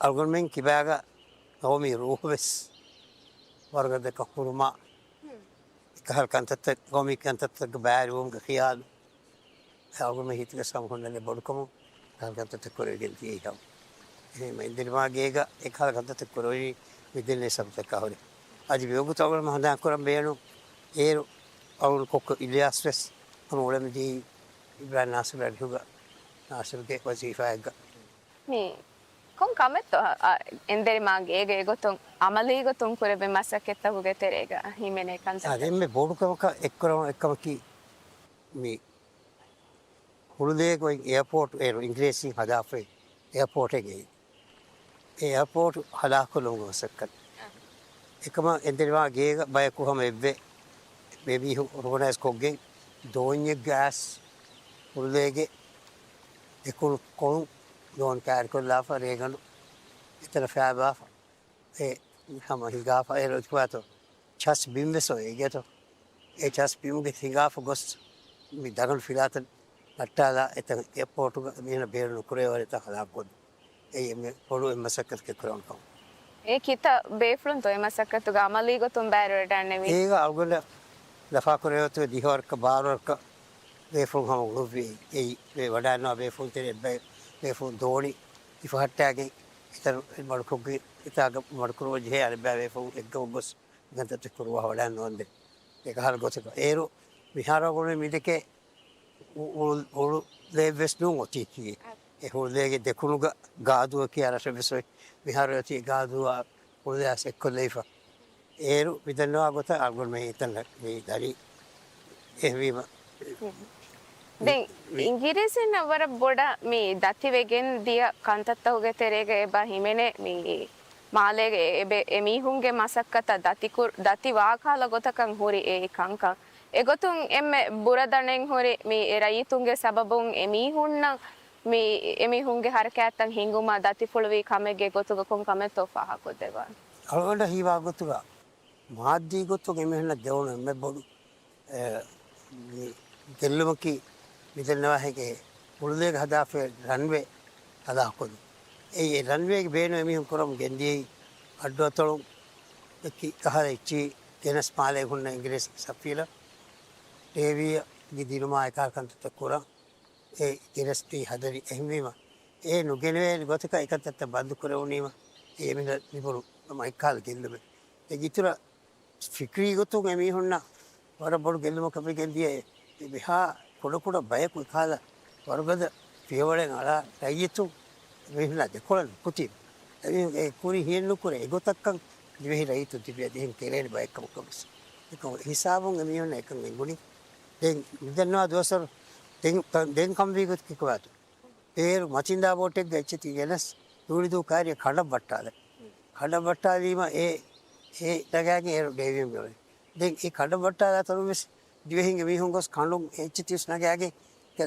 އަޅުގަނޑުމެން ކިބާގަ ގައުމީ ރޫހު ވެސް ވަރުގަދަކަށް ހުރުމާ، އެކަހަލަ ކަންތައްތައް، ގައުމީ ކަންތައްތަކަށް ބައިވެރިވުމުގެ ޚިޔާލު އަޅުގަނޑުމެން ހިތުގަ ހަމަ ހުންނަނީ ބޮޑުކަމުން އެކަހަލަ ކަންތައްތައް ކުރެވިގެން ދިޔައީ ހަމަ. އެހެންވީމަ އެންދެނިމާގޭގަ އެކަހަލަ ކަންތައްތައް ކުރެވުނީ މި ދެންނެވި ސަބަބުތަކާ ހުރެ. އަދި މިވަގުތު އަޅުގަނޑު ހަނދާން ކުރަން ބޭނުން އޭރު އަޅުގަނޑު ކޮއްކޮ އިލްޔާސް ވެސް ހަމަ އުޅެމުން ދިޔައީ އިބްރާހިމް ނާސިރު އަރިހުގަ ނާސިރުގެ ވަޒީފާއެއްގަ. މި ކޮން ކަމެއްތޯ، އަ، އެންދެރިމާ ގޭގަ އެގޮތުން އަމަލީ ގޮތުން ކުރެއްވި މަސައްކަތްތަކުގެ ތެރޭގަ ހިމެނޭ ކަންތައްތައް؟ އާ، އެންމެ ބޮޑު ކަމަކަށް އެއްކުރަމުން އެއްކަމަކީ، މި ހުޅުލޭގެ އޮތް އެއާޕޯޓް އޭރު އިނގިރޭސިން ހަދާފައި އެއާޕޯޓެއް އެއީ. އެ އެއާޕޯޓް ހަލާކުކޮށްލުމުގެ މަސައްކަތް. އެކަމަށް އެންދެނިމާ ގޭގަ ބަޔަކު ހަމަ އެއްވެ މި މީހުން އޮރގަނައިޒް ކޮށްގެން ދޯންޏެއްގަ އައިސް ހުޅުލޭގެ ދެކުނު ކޮޅުން ދޯނި ކައިރިކޮށްލާފަ ރޭގަނޑު އެތަނަށް ފައިބާފަ އެ ހަމަ ހިނގާފަ އޭރު އޮތްކުވާތޯ ޗަސް ބިން ވެސް އޮތް އޭގެތޯ. އެ ޗަސް ބިމުގެ ހިނގާފަ ގޮސް މި ދަގަނޑު ފިލާތައް ނައްޓާލާ އެތަން އެއާޕޯޓުގަ މީހުންނަށް ބޭނުން ނުކުރެވޭ ވަރެއް ތަން ހަލާކުކޮށްދޭ. އެއީ އެންމެ ބޮޑު އެއް މަސައްކަތަކެއް ކުރެވުނު ކަމަށް. އެ ކިތައް ބޭފުޅުންތޯ އެ މަސައްކަތުގަ އަމަލީ ގޮތުން ބައިވެރިވެވަޑައިގެންނެވީ؟ އޭގަ އަޅުގަނޑަށް ލަފާކުރެވޭތޯ ދިހަވަރަކަށް ބާރަވަރަކަށް ބޭފުޅުން ހަމަ އުޅުއްވި. އެއީ ވެ-، ވަޑައިގަންނަވާ ބޭފުޅުން ތެރޭ ބައެއް ބޭފުޅުން ދޯނި ހިފަހައްޓާގެން އެތަން މަޑުކޮށްގެން އެތާގަ މަޑުކުރުމަށް ޖެހޭ އަރަބި ބޭފުޅުން އެއްގަމުން ގޮސް ގަންތައްތައް ކުރުވާ ވަޑައިން ނޯންދެން. އެކަހަލަ ގޮތަކަށް އޭރު މިހާރު އަޅުގަނޑު މިދެކޭ އު-، އު-، އުޅުލޭ ވެސް ނޫން އޮތީކީ. އެ ހުޅުލޭގެ ދެކުނުގަ ގާދޫއަކީ އަރަށަށް ވެސް އޮތް. މިހާރު އޮތީ ގާދޫއާ ހުޅުލޭއާ އެއްކޮށްލައިފަ. އޭރު މިދަންނަވާ ގޮތަށް އަޅުގަނޑުމެން އެތަނަށް މި ދަނީ. އެހެންވީމަ ދެން މި އިނގިރޭސިންނަށް ވަރަށް ބޮޑަށް މި ދަތިވެގެން ދިޔަ ކަންތައްތަކުގެ ތެރޭގަ އެބަ ހިމެނޭ މި މާލޭގެ އެ-، އެބެ-، އެމީހުންގެ މަސައްކަތަށް ދަތިކުރ-، ދަތި ވާކަހަލަ ގޮތަކަށް ހުރި އެ ކަންކަން. އެގޮތުން އެންމެ ބުރަ ދަނެއް ހުރި މި އެ ރައްޔިތުންގެ ސަބަބުން އެމީހުންނަށް މި އެމީހުންގެ ހަރަކާތްތައް ހިނގުމަށް ދަތިފުޅުވި ކަމެއްގެ ގޮތުގަ ކޮން ކަމެއްތޯ ފާހަގަކޮށްދެއްވާނެ؟ އަޅުގަނޑަށް ހީވާ ގޮތުގަ މާއްދީ ގޮތުން އެމީހުންނަށް ދެވުނު އެންމެ ބޮޑު، އެ، މި ގެއްލުމަކީ މިދެންނަވާހެން އެ ހުޅުލޭގަ ހަދާފައި ރަންވޭ ހަލާކުކޮށްލުން. އެއީ އެ ރަންވޭގެ ބޭނުން އެމީހުން ކުރަމުން ގެންދިޔައީ އައްޑުއަތޮޅުން އެކި ކަހަލަ އެއްޗިހި ގެނެސް މާލޭ ހުންނަ އިނގިރޭސި ސަފީރަށް ނޭވީއަށް ދިނުމާ އެކާ ކަންތައްތައް ކުރަން. އެ ގެނެސް ތި ހަދަނީ. އެހެންވީމަ އެ ނުގެނެވޭނެ ގޮތަކަށް އެކަންތައްތައް ބަންދު ކުރެވުނީމަ އެ އެމީހުންނަށް ލިބުނު ހަމަ އެއްކަހަލަ ގެއްލުމެއް. ދެން އިތުރަށް ފިކްރީ ގޮތުން އެމީހުންނަށް ވަރަށް ބޮޑު ގެއްލުމަކަށް ވެގެން ދިޔަ އެ މިހާ ކުޑަކުޑަ ބަޔަކު އެކަހަލަ ވަރުގަދަ ފިޔަވަޅެއް އަޅާ ރައްޔިތުން އެމީހުންނާ ދެކޮޅަށް ނުކުތީމަ، އެމީހުން އެ ކުރި ހިޔެއްނުކުރޭ އެގޮތަށްކަން ދިވެހި ރައްޔިތުން ތިބި އަދި އެހެން ކެރޭނެ ބައެއްކަމަކަށް ވެސް. އެކަމަކު ހިސާބުން އެމީހުންނަށް އެކަން އެނގުނީ. ދެން މިދަންނަވާ ދުވަސްވަރު ދެން، ދެން ކަންވީ ގޮތަކީ ކޮބާތޯ؟ އޭރު މަތިންދާ ބޯޓެއްގަ އެއްޗެތި ގެނެސް ދޫނިދޫ ކާރިއަށް ކަނޑަށް ވައްޓާލަ. ކަނޑަށް ވައްޓާލީމަ އެ، އެ ނަގާގެން އޭރު ޑޭވިއަން މިއޮތް. ދެން އެ ކަނޑަށް ވައްޓާލާ ތަނުން ވެސް ދިވެހިންގެ މީހުން ގޮސް ކަނޑުން އެ އެއްޗެތި ވެސް ނަގާގެން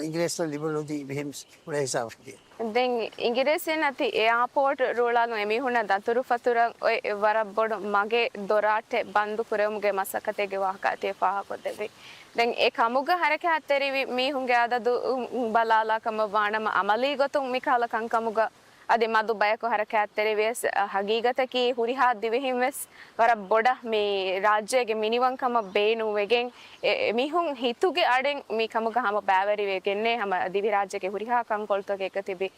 އިނގިރޭސިންނަށް ލިބުނުދީ މިހެން ވެސް ހިސާބަކީ. ދެން އިނގިރޭސިން އަތި އެއާޕޯޓް ރޫޅާލުން އެމީހުންނަށް ދަތުރުފަތުރަށް އޮތް ވަރަށް ބޮޑު މަގެއް ދޮރާއްޓެއް ބަންދު ކުރެވުމުގެ މަސައްކަތެއްގެ ވާހަކަ އަތި ފާހަގަކޮށްދެއްވި. ދެން އެ ކަމުގަ ހަރަކާތްތެރިވި މީހުންގެ އަދަދު ބަލާލާ ކަމަށް ވާނަމަ، އަމަލީ ގޮތުން މިކަހަލަ ކަންކަމުގަ އަދި މަދު ބަޔަކު ހަރަކާތްތެރިވިޔަސް، ހަގީގަތަކީ ހުރިހާ ދިވެހިން ވެސް ވަރަށް ބޮޑަށް މި ރާއްޖޭގެ މިނިވަންކަމަށް ބޭނުންވެގެން، އެ، އެމީހުން ހިތުގެ އަޑެއް މި ކަމުގަ ހަމަ ބައިވެރިވެގެންނޭ ހަމަ ދިވެހިރާއްޖޭގެ ހުރިހާ ކަންކޮޅުތަކެއްގަ ތިބި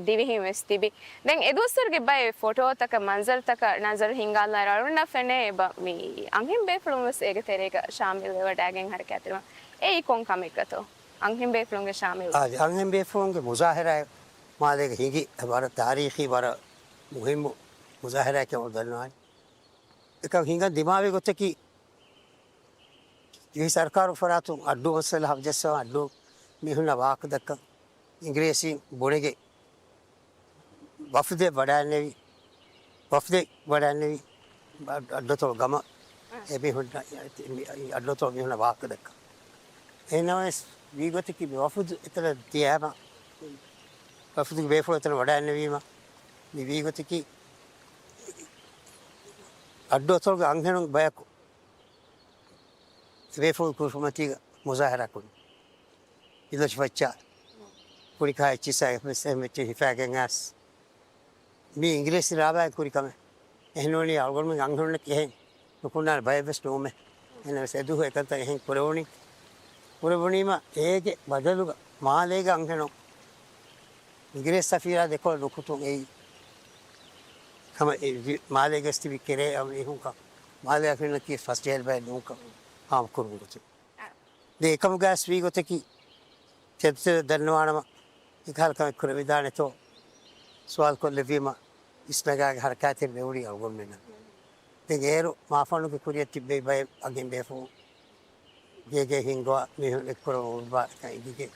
ދިވެހިން ވެސް ތިބި. ދެން އެ ދުވަސްވަރުގެ ބައެއް ފޮޓޯތަކަށް، މަންޒަރުތަކަށް ނަޒަރު ހިންގާލާއިރު އަޅުގަނޑަށް ފެނޭ އެބަ މި އަންހެން ބޭފުޅުން ވެސް އޭގެ ތެރޭގަ ޝާމިލް ވެވަޑައިގެން ހަރަކާތްތެރިވާ. އެއީ ކޮން ކަމެއްގަތޯ؟ އަންހެން ބޭފުޅުންގެ ޝާމިލް. އާދެ، އަންހެން ބޭފުޅުންގެ މުޒާހަރާ މާލޭގަ ހިނގި ވަރަށް ތާރީޚީ، ވަރަށް މުހިއްމު މުޒާހަރާއެކޭ އަޅުގަނޑު ދަންނަވާނީ. އެކަން ހިނގަން ދިމާވި ގޮތަކީ، ދިވެހި ސަރުކާރު ފަރާތުން އައްޑޫ މައްސަލަ ހަމަޖައްސަވާ އައްޑޫ މީހުންނާ ވާހަކަ ދައްކަން އިނގިރޭސީން ބުނެގެން ވަފުދެއް ވަޑައިންނެވި، ވަފުދެއް ވަޑައިންނެވި އައްޑު-، އައްޑުއަތޮޅު ގަމަށް އެ މީހުންނަށް، އައްޑުއަތޮޅު މީހުންނަށް ވާހަކަ ދައްކަން. އެހެންނަމަވެސް، ވީގޮތަކީ މި ވަފުދު އެތަނަށް ދިޔައިމަ، ވަފުދުގެ ބޭފުޅުން އެތަނަށް ވަޑައިންނެވީމަ، މި ވީގޮތަކީ އައްޑު އަތޮޅުގެ އަންހެނުން ބަޔަކު ބޭފުޅުން ކުރިފުމަތީގަ މުޒާހަރާ ކުރި. އިލޮށި ފައްޗާ ކުނިކާ އެއްޗިއްސާ އެއްވެސް އެހެން އެއްޗެއް ހިފާގެން އައިސް، މީ އިނގިރޭސި ރާވާއިން ކުރި ކަމެއް. އެހެން ނޫނީ އަޅުގަނޑުމެން އަންހެނުންނަކީ އެހެން ނުކުންނާނެ ބައެއްވެސް ނުވުމޭ. އެހެންނަމަވެސް އެދުވަހު އެކަންތައް އެހެން ކުރެވުނީ. ކުރެވުނީމަ އޭގެ ބަދަލުގަ މާލޭގެ އަންހެނުން އިނގިރޭސި ސަފީރާ ދެކޮޅަށް ނުކުތުން އެއީ ހަމަ އެ ވި-، މާލޭގަ ވެސް ތިބި ކެރޭ އަ، މީހުންކަން މާލޭ އަންހެނަކީ ފަސްޖެހޭ ބައެއް ނޫންކަން ހާމަކުރުމުގެ ގޮތުން. ދެން އެކަމުގައި ވީގޮތަކީ ތެދުތެދަށް ދަންނަވާނަމަ، އެކަހަލަ ކަމެއް ކުރެވިދާނެތޯ ސުވާލުކޮށްލެއްވީމަ، އިސްނަގާގެ ހަރަކާތެއް މެވުނީ އަޅުގަނޑުމެންނަށް. ދެން އޭރު މާފަންނުގެ ކުރިއަށް ތިއްބެވި ބައެއް އަންހެން ބޭފުޅުން ގޭގޭ ހިންގުވާ މީހުން އެއްކުރަމުން އުޅުއްވާ އެކަން އެނގިގެން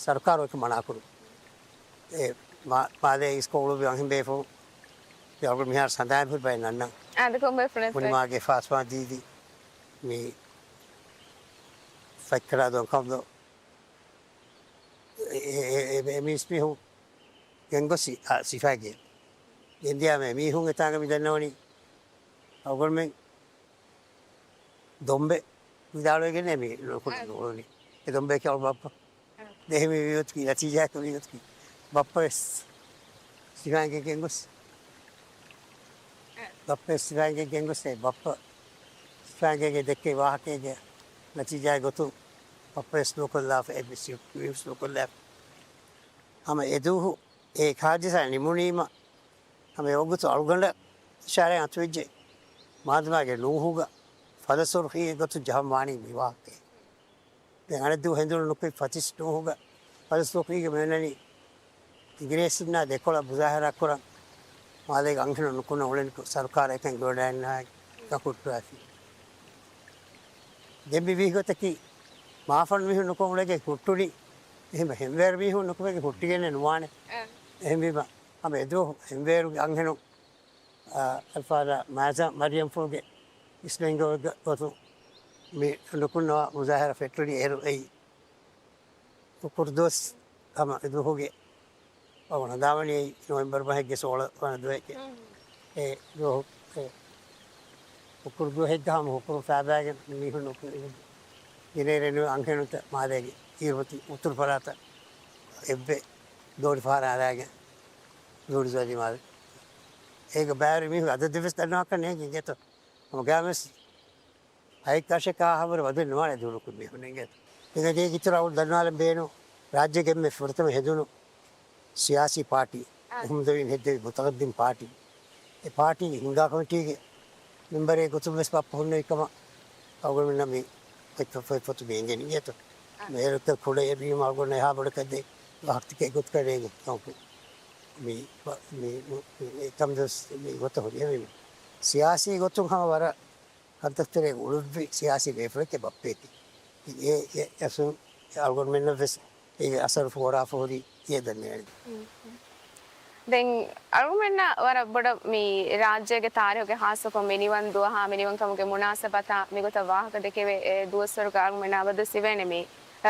ސަރުކާރު އެކަން މަނާކުރުން. އެ މާ-، މާލޭ އިސްކޮޅު އުޅުއްވި އަންހެން ބޭފުޅުން އަޅުގަނޑު މިހާރު ސަނދާން ހުރި ބައެއް ނަންނަން. އާދެ، ކޮން ބޭފުޅެއް؟ ފުނިމާގެ ފާސްމާ ދީދީ މި ފަތްކަރާ ދޮންކަމުދޯ އެ، އެ، އެ، އެ، އެ މީސްމީހުން ގެންގޮސް ސި-، އާ، ސިފައިގެ ގެންދިޔާމެ މީހުން އެތާނގަ މި ދަންނަވަނީ އަޅުގަނޑުމެން ދޮންބެ ވިދާޅުވެގެން މި ނުކުން އާ. ނުކުން އެ ދޮންބެއަކީ އަޅު ބައްޕަ. އާ. ދެހެމި ވީގޮތަކީ ނަތީޖާއަކަށް ވީގޮތަކީ ބައްޕަ ވެސް ސިފައިންގެ ގެންގޮސް. އާ. ބައްޕަ ވެސް ސިފައިންގެ ގެންގޮސް އެ ބައްޕަ ސިފައިންގެ ދެއްކެވި ވާހަކައިގެ ނަތީޖާއެއް ގޮތުން ބައްޕަ ވެސް ނޫކޮށްލާފަ އެ ވެސް ނޫކޮށްލާފަ. ހަމަ އެދުވަހު އެ ހާދިސާ ނިމުނީމަ، ހަމަ އެވަގުތު އަޅުގަނޑަށް އިޝާރާތް އަތުވެއްޖެ މާދަމާގެ ނޫހުގަ ފަލަސުރުޚީގެ ގޮތުން ޖަހަން ވާނީ މި ވާހަކައެއް. ދެން އަނެއްދުވަހު ހެނދުނު ނުކުތް ފަތިސް ނޫހުގަ ފަލަސުރުޚީގެ މިއޮންނަނީ އިނގިރޭސިންނާ ދެކޮޅަށް މުޒާހަރާ ކުރަން މާލޭގެ އަންހެނުން ނުކުންނަ އުޅެނިކޮށް، ސަރުކާރަށް އެކަން ގޮވަޑައިންނާ ކުއްޓުވާފި. ދެން މި ވީ ގޮތަކީ މާފަން މީހުން ނުކޮށް އުޅެގެން ހުއްޓުނީ. އެހެން ހެންވޭރު މީހުން ނުކުމެގެން ހުއްޓިގެންނެއް ނުވާނެ. އެ. އެހެންވީމަ ހަމަ އެދުވަހު ހެންވޭރުގެ އަންހެނުން، އާ، އަލްފާޟިލާ މާޒާ މަރިޔަމްފުޅުގެ އިސްނެންގެ ގޮތުން މި ނުކުންނަވާ މުޒާހަރާ ފެއްޓުނީ އޭރު އެއީ. ހުކުރު ދުވަސް ހަމަ އެދުވަހުގެ ވަގުން ހަނދާންވަނީ ނޮވެމްބަރު މަހެއްގެ ސޯޅަ ވަނަ ދުވަހެކޭ. އެ ދުވަހު، އެ ހުކުރު ދުވަހެއްގަ ހަމަ ހުކުރު ފައިބާގެން މީހުން ގިނައިރެއް ނުވެ އަންހެނުންތައް މާލޭގެ އިރުމަތި އުތުރު ފަރާތަށް އެއްވެ ދޯނި ފަހަރަށް އަރާގެން ލޫނިޒޯލި މާލެ. އޭގަ ބައިވެރި މީހުން އަދަދެއްވެސް ދަންނަވާކަށް ނޭނގެ އިނގޭތޯ. ހަމަ ގާމެސް އައިކާށެކާ ހަވަރު ވަދެ ނުވާނެ ދޫނުކުން މީހުން އިނގޭތޯ. ދެން އަދި އޭގެ އިތުރަށް އަޅު ދަންނާލަން ބޭނު ރާއްޖޭގެ އެންމެ ފުރަތަމަ ހެދުނު ސިޔާސީ ޕާޓީ، އާ. އަހުމަދުއިން ހެއްދެވި މުތަގައްދިމް ޕާޓީ. އެ ޕާޓީގެ ހިންގާ ކޮމިޓީގެ މެމްބަރެއް ގޮތުން ވެސް ބައްޕަ ހުންނެވި ކަމަށް އަޅުގަނޑުމެންނަށް މި ފޮތް، ފޮތް، ފޮތު މި އެނގެނީ އޭތޯ. އާ. މި އޭރު ކުޑަ އެބީމަ އަޅުގަނޑު އެހާ ބޮޑަކަށް ދޭ ވާހަކަތަކެއް ގޮތަކަށް ނޭނގެ ކަމަކު. މި، މި، މި، މި، އެކަމް ދުވަސް މި ގޮތަށް ހުރި އެވެނީ. ސިޔާސީ ގޮތުން ހަމަ ވަރަށް ކަންތައްތެރޭގަ އުޅުއްވި ސިޔާސީ ބޭފުޅެކޭ ބައްޕައަކީ. އެ، އެ، އެ އަސުން އަޅުގަނޑުމެންނަށް ވެސް އެ އަސަރު ފޯރާފަ ހުރީ އޭ ދަންނަވަނީ. ދެން އަޅުގަނޑުމެންނަށް ވަރަށް ބޮޑަށް މި ރާއްޖޭގެ ތާރީހުގެ ހާއްސަކޮށް މި ނިވަން ދުވަހާ މި ނިވަންކަމުގެ މުނާސަބަތާ މިގޮތަށް ވާހަކަ ދެކެވޭ އެ ދުވަސްވަރުގަ އަޅުގަނޑުމެންނަށް އަބަދުވެސް އިވޭނެ މި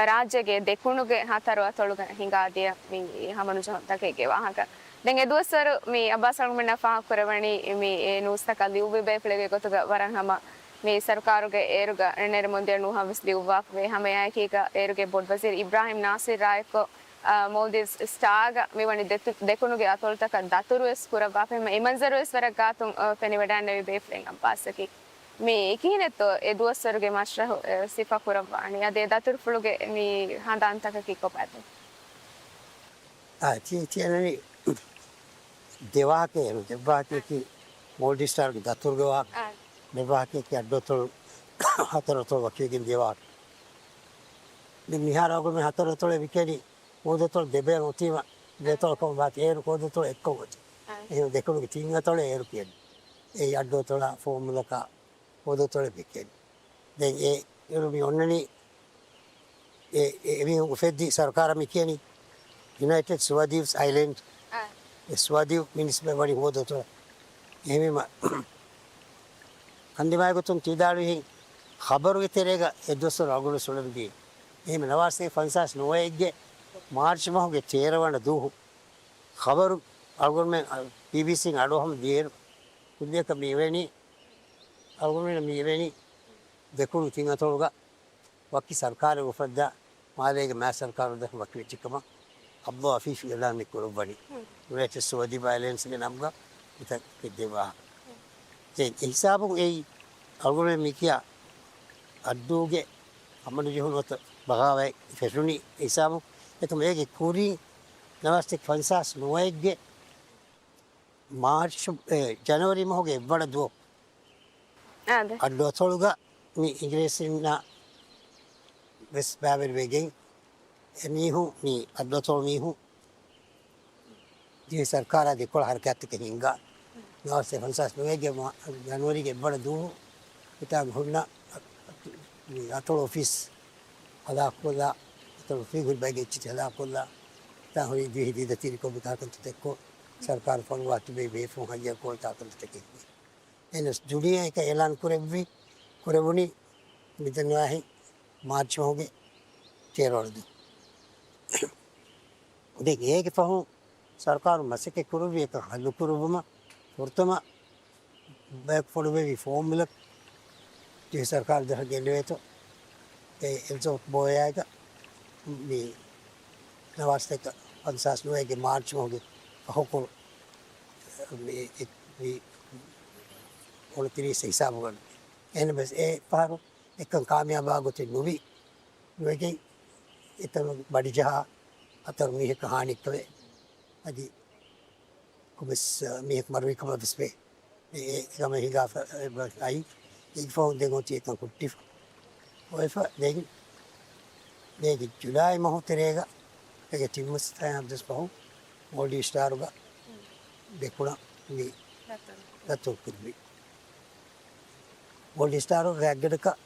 ރާއްޖޭގެ ދެކުނުގެ ހަތަރު އަތޮޅުގަ ހިނގާދިޔަ މި ހަމަނުޖެހުންތަކެއްގެ ވާހަކަ. ދެން އެ ދުވަސްވަރު މި އައްބާސް އަޅުގަނޑުމެންނަށް ފާހަގަކުރައްވަނީ މި އެ ނޫސްތަކަށް ލިޔުއްވި ބޭފުޅެއްގެ ގޮތުގަ ވަރަށް ހަމަ މި ސަރުކާރުގެ އޭރުގަ ނެރެމުންދިޔަ ނޫހަށް ވެސް ލިޔުއްވާފަވޭ. ހަމައެއާއެކީގަ އޭރުގެ ބޮޑުވަޒީރު އިބްރާހިމް ނާސިރާއެއްކޮށް، އާ، މޯލްޑިވްސް ސްޓާގަ މިވަނީ ދެތު-، ދެކުނުގެ އަތޮޅުތަކަށް ދަތުރުވެސް ކުރައްވާފަ. އެ މަންޒަރުވެސް ވަރަށް ގާތުން، އާ، ފެނިވަޑައިންނެވި ބޭފުޅެއް އައްބާސްއަކީ. މި ކިހިނެއްތޯ އެ ދުވަސްވަރުގެ މަސްރަހު، އެ، ސިފަ ކުރައްވާނީ؟ އަދި އެ ދަތުރުފުޅުގެ މި ހަނދާންތަކަކީ ކޮބާތޯ؟ އާ، ތި-، ތިޔަނަނީ ދެ ވާހަކައެއް، ދެ ވާހަކައަކީ މޯލްޑިވްސް ސްޓާގެ ދަތުރުގެ ވާހަކަ. އާ. ދެ ވާހަކައަކީ އައްޑުއަތޮޅު ހަތަރު އަތޮޅު ވަކިވެގެން ދިޔަ ވާހަކަ. ދެން މިހާރު އަޅުގަނޑުމެން ހަތަރު އަތޮޅޭ މި ކިޔަނީ ހޯދަތޮޅު ދެބަޔަށް އޮތީމަ، ދެ އަތޮޅަކަށް ވާތީ އޭރު ހޯދަތޮޅު އެއްކޮށް އޮތީ. އާ. އެހެން ދެކުނުގެ ތިން އަތޮޅޭ އޭރު ކިޔަނީ. އެއީ އައްޑުއަތޮޅާ ފުވައްމުލަކާ ހޯދަތޮޅޭ މި ކިޔަނީ. ދެން އެ އިރު މި އޮންނަނީ އެ، އެ، އެމީހުން އުފެއްދި ސަރުކާރަށް މި ކިޔަނީ ޔުނައިޓެޑް ސުވަދީވްސް އައިލެންޑް. އާ. އެ ސުވަދީވް މި ނިސްބަތް ވަނީ ހޯދަތޮޅަށް. އެހެންވީމަ، ކަންދިމާވި ގޮތުން ތި ވިދާޅުވިހެން ޚަބަރުގެ ތެރޭގަ އެ ދުވަސްވަރު އަޅުގަނޑު ސުޅެންވީ. އެހެން ނަވާރަ ސަތޭކަ ފަންސާސް ނުވައެއްގެ މާރްޗް މަހުގެ ތޭރަ ވަނަ ދުވަހު ޚަބަރު އަޅުގަނޑުމެން ބީބީސީން އަޑުއަހަން ދިޔައިރު ކުއްލިއަކަށް މި އިވޭނީ، އަޅުގަނޑުމެން މި އިވޭނީ ދެކުނު ތިން އަތޮޅުގަ ވަކި ސަރުކާރެއް އުފައްދާ މާލޭގެ މާ ސަރުކާރު ދަށް ވަކިވެއްޖެ ކަމަށް އަބްދުލް އަފީފް އިއުލާނެއް ކުރައްވަނީ. ހުން. ޔުނައިޓެޑް ސުވަދީވް އައިލެންޑްސްގެ ނަމުގަ މިތަން ކެއްދެވާ. ހުން. ދެން އެ ހިސާބުން އެއީ އަޅުގަނޑުމެން މިކިޔާ އައްޑޫގެ ހަމަނުޖެހުނު އޮތަ ބަޣާވާތް ފެށުނީ އެ ހިސާބުން. އެކަމަ އޭގެ ކުރިން ނަވާރަ ސަތޭކަ ފަންސާސް ނުވައެއްގެ މާރްޗް، އެ، ޖަނަވަރީ މަހުގެ އެއްވަނަ ދުވަހު އާދެ. އައްޑު އަތޮޅުގަ މި އިނގިރޭސިންނާ ވެސް ބައިވެރިވެގެން އެމީހުން، މި އައްޑު އަތޮޅު މީހުން ދިވެހި ސަރުކާރާ ދެކޮޅަށް ހަރަކާތްތަކެއް ހިންގާ. ނަވާރަ ސަތޭކަ ފަންސާސް ނުވައެއްގެ މާ-، ޖަނަވަރީގެ އެއްވަނަ ދުވަހު ހިތާގަ ހުންނަ މި އަތޮޅު އޮފީސް ހަލާކުކޮށްލާ، އަތޮޅު ފިގުރި ބައިގެ އެއްޗެތި ހަލާކުކޮށްލާ، ތާ ހުރީ ދިވެހި ދީދަތީ ރިކޮބު ތާކަންތައް ދެއްކޮށް، ސަރުކާރު ފޮނުވާ ތިބޭ ބޭފުޅުން ހައްޔަރު ކޮށް ތާކަންތައް ދެއްކެވި. އެހެނަސް ދުނިޔެއަކަށް އިޢުލާން ކުރެއްވި، ކުރެވުނީ މިދަންވާހި މާރްޗް މަހުގެ ތޭރަ ވަނަ ދުވަހު. ދެން އޭގެ ފަހުން ސަރުކާރު މަސައްކަތް ކުރެއްވި އެކަން ހައްލު ކުރުއްވުމަށް ފުރަތަމަ ބަޔަކު ފޮނުއްވެވި ފޯމުލަކު ދިވެހި ސަރުކާރު ދަށަށް ގެންނެވޭތޯ، އެ އެލްޒޯތް ބޯޔާގަ މި ނަވާރަ ސަތޭކަ ފަންސާސް ނުވައެއްގެ މާރްޗް މަހުގެ ފަހުކޮޅު މި، މި އޮޅު ތިރީސް ހިސާބުގަ. އެހެންވެސް އެ ފަހަރު އެކަން ކާމިޔާބާ ގޮތެއް ނުވި، ނުވެގެން އެތަނުން ބަޑިޖަހާ ހަތަރު މީހަކަށް ހާނިއެއްކަވެ. އަދި ކޮބެސް މީހަކު މަރުވި ކަމަށް ވެސް ވޭ. އެ، އެ ގަމެއް ހިނގާފަ، އެ، އައި، އެއްފަހުން ދެން އޮތީ އެކަން ހުއްޓިފަ. އޮތްފަ ދެން، ދެން ޖުލައި މަހު ތެރޭގަ، އޭގެ ތިން މަސް ތައި ހަމަ ދުވަސް ފަހު، މޯލްޑިވްސް ސްޓާރުގަ ދެކުނަ މި ދަތުރު ކުރި. މޯލްޑިވްސް ސްޓާރުގަ ގާތްގަނޑަކަށް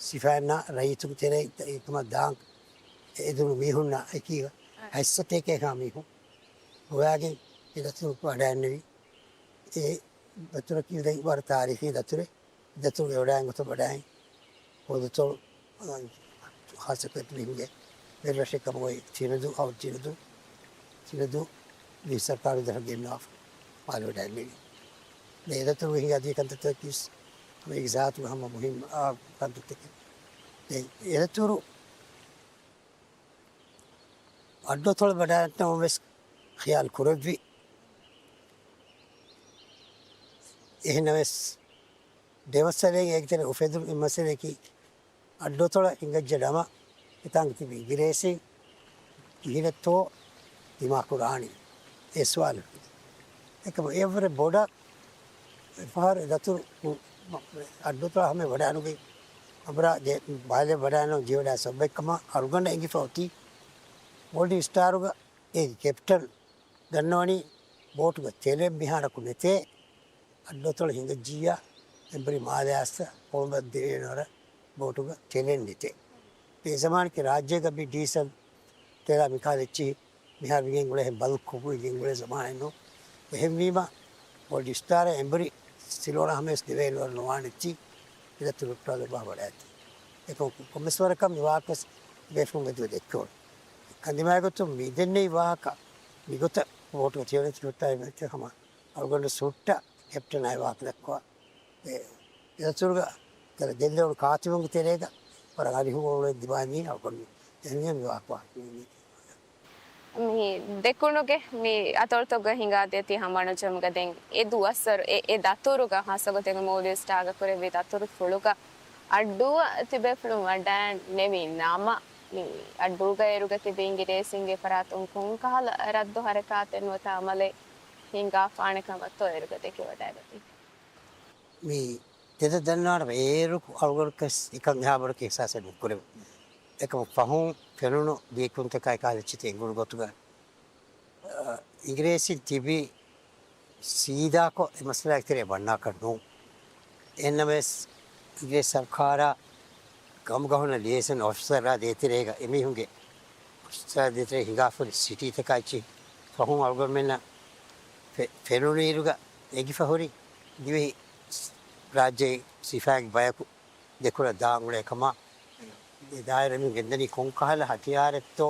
ސިފައިންނާ ރައްޔިތުން ތެރޭ އެކަމަށް ދާން އެދުނު މީހުންނާ އެކީގަ ހަތްސަތޭކައެއްހާ މީހުން ގޮވާގެން އެ ދަތުރު ވަޑައިގެންނެވި. އެ ދަތުރަކީ ދެން ވަރަށް ތާރީޚީ ދަތުރެއް. ދަތުރުގެ ވަޑައިގެން ގޮތަށް ވަޑައިގެން ހޯދަތޮޅު، އާ، ޚާއްސަ ކޮޓަރި ހިނގޭ ބެރަށެއް ކަމުގައި ތިނަދޫ، އައު ތިނަދޫ، ތިނަދޫ މި ސަރުކާރު ދަށަށް ގެންނަވާފަ މާލެ ވަޑައިގެންނެވި. އެ ދަތުރުގެ ހިނގާ ދިޔަ ކަންތައްތަކީ ހަމަ އެ ޒާތުގެ ހަމަ މުހިންމު، އާ، ކަންތައްތަކެއް. އެ، އެ ދަތުރު އައްޑުއަތޮޅަށް ވަޑައިގަންނަވަން ވެސް ޚިޔާލު ކުރެއްވި. އެހެންނަމަވެސް، ދެ މައްސަލައެއް އޭގެ ތެރޭ އުފެދުނު. އެއް މައްސަލައަކީ، އައްޑުއަތޮޅަށް ހިނގައްޖެ ނަމަ، އެތާނގަ ތިބި އިނގިރޭސިން ކިހިނެއްތޯ ދިމާކުރާނީ؟ އެ ސުވާލު. އެކަމަ އެއަށްވުރެ ބޮޑަށް އެފަހަރު ދަތުރު އައްޑުއަތޮޅަށް ހަމަ ވަޑައިނުގެ އަނބުރާ މާލެ ވަޑައިނު ޖީވަޑާ ސަބަބެއްކަމަށް އަޅުގަނޑަށް އެނގިފަ އޮތީ، މޯލްޑިވްސް ސްޓާރުގަ އޭގެ ކެޕްޓަން ދަންނަވަނީ ބޯޓުގަ ތެލެއް މިހާރަކު ނެތޭ. އައްޑުއަތޮޅަށް ހިނގައްޖިއްޔާ އެނބުރި މާލެ އައިސް ކޮޅުނބަށް ދިވެހިރަށް ބޯޓުގަ ތެލެއް ނެތޭ. އެ ޒަމާނަކީ ރާއްޖޭގަ މި ޑީސަލް ތެލާ މިކާލެއްޗި މިހާރު ގެންގުޅޭ ބަލްކު ގެންގުޅޭ ޒަމާނެއް ނޫން. އެހެންވީމަ، މޯލްޑިވްސް ސްޓާރ އެނބުރި ސިލޯނަށް ހަމަޔަސް ދިވެހިރަށް ނުވާނެތީ، އެ ދަތުރު ހުއްޓާލައްވާ ވަޑައިގަތީ. އެކަމަކު ކޮންމެސް ވަރަކަށް މި ވާހަކަ ވެސް ބޭފުޅުން އެދުވެ ދެއްކެވުނު. ކަންދިމާވެގޮތުން މި ދެންނެވި ވާހަކަ މިގޮތަށް ބޯޓުގަ ތިޔަވަނަ ތި ހުއްޓާ ހަމަ އަޅުގަނޑު ސުއްޓަ ކެޕްޓަނާއި ވާހަކަ ދައްކަވާ. އެ، އެ ދަތުރުގަ ދެން ދެވުނު ކާތިބުންގެ ތެރޭގަ ވަރަށް އަރިހު އޮޅުވެ ދިމާވީ އަޅުގަނޑު އެހެންވެ މި ވާހަކަ ވާހަކަ މި ދެކުނުގެ މި އަތޮޅުތަކުގަ ހިނގާދޭތީ ހަމަ އަންނަ ޖަމުގަ ދެން އެ ދުވަސްވަރު އެ، އެ ދަތުރުގަ ހާއްސަގޮތެއްގަ މޯލްޑިވްސް ސްޓާގަ ކުރެއްވި ދަތުރުފުޅުގަ އައްޑޫއަށް ތިބޭފުޅުން ވަޑައިނެވި ނަމަ، މި އައްޑޫގަ އޭރުގަ ތިބި އިނގިރޭސިންގެ ފަރާތުން ކޮންކަހަލަ ރައްދު ހަރަކާތެއް ނުވަތަ އަމަލެއް ހިނގާފާނެ ކަމަށްތޯ އޭރުގަ ދެކެވަޑައިގަތީ؟ މި ތެދަށް ދަންނާނަމަ އޭރު އަޅުގަނޑަކަސް އެކަން އެހާ ބޮޑަކަށް އިހްސާސެއް ނުކުރެވޭ. އެކަމު ފަހުން ފެނުނު ދީކުންތަކާއި ކާލެއްޗިތި އެނގުނު ގޮތުގަ، އަ، އިނގިރޭސިން ތިބީ ސީދާކޮށް އެ މައްސަލާގެ ތެރޭ ވަންނާކަށް ނޫން. އެހެންނަމަވެސް، އިނގިރޭސި ސަރުކާރާ ގަމުގަ ހުންނަ ލިއޭސަން އޮފިސަރާ ދޭތެރޭގަ އެމީހުންގެ އޮފިސަރާ ދޭތެރޭ ހިނގާފަ ހުރި ސިޓީތަކާއި ފަހުން އަޅުގަނޑުމެންނަށް ފެ-، ފެނުނުއިރުގަ އެނގިފަ ހުރި ދިވެހި ރާއްޖޭ ސިފައިންގެ ބަޔަކު ދެކުނަ ދާން އުޅޭ ކަމަށް، އެ ދާއިރާ މި ގެންދަނީ ކޮންކަހަލަ ހަތިޔާރެއްތޯ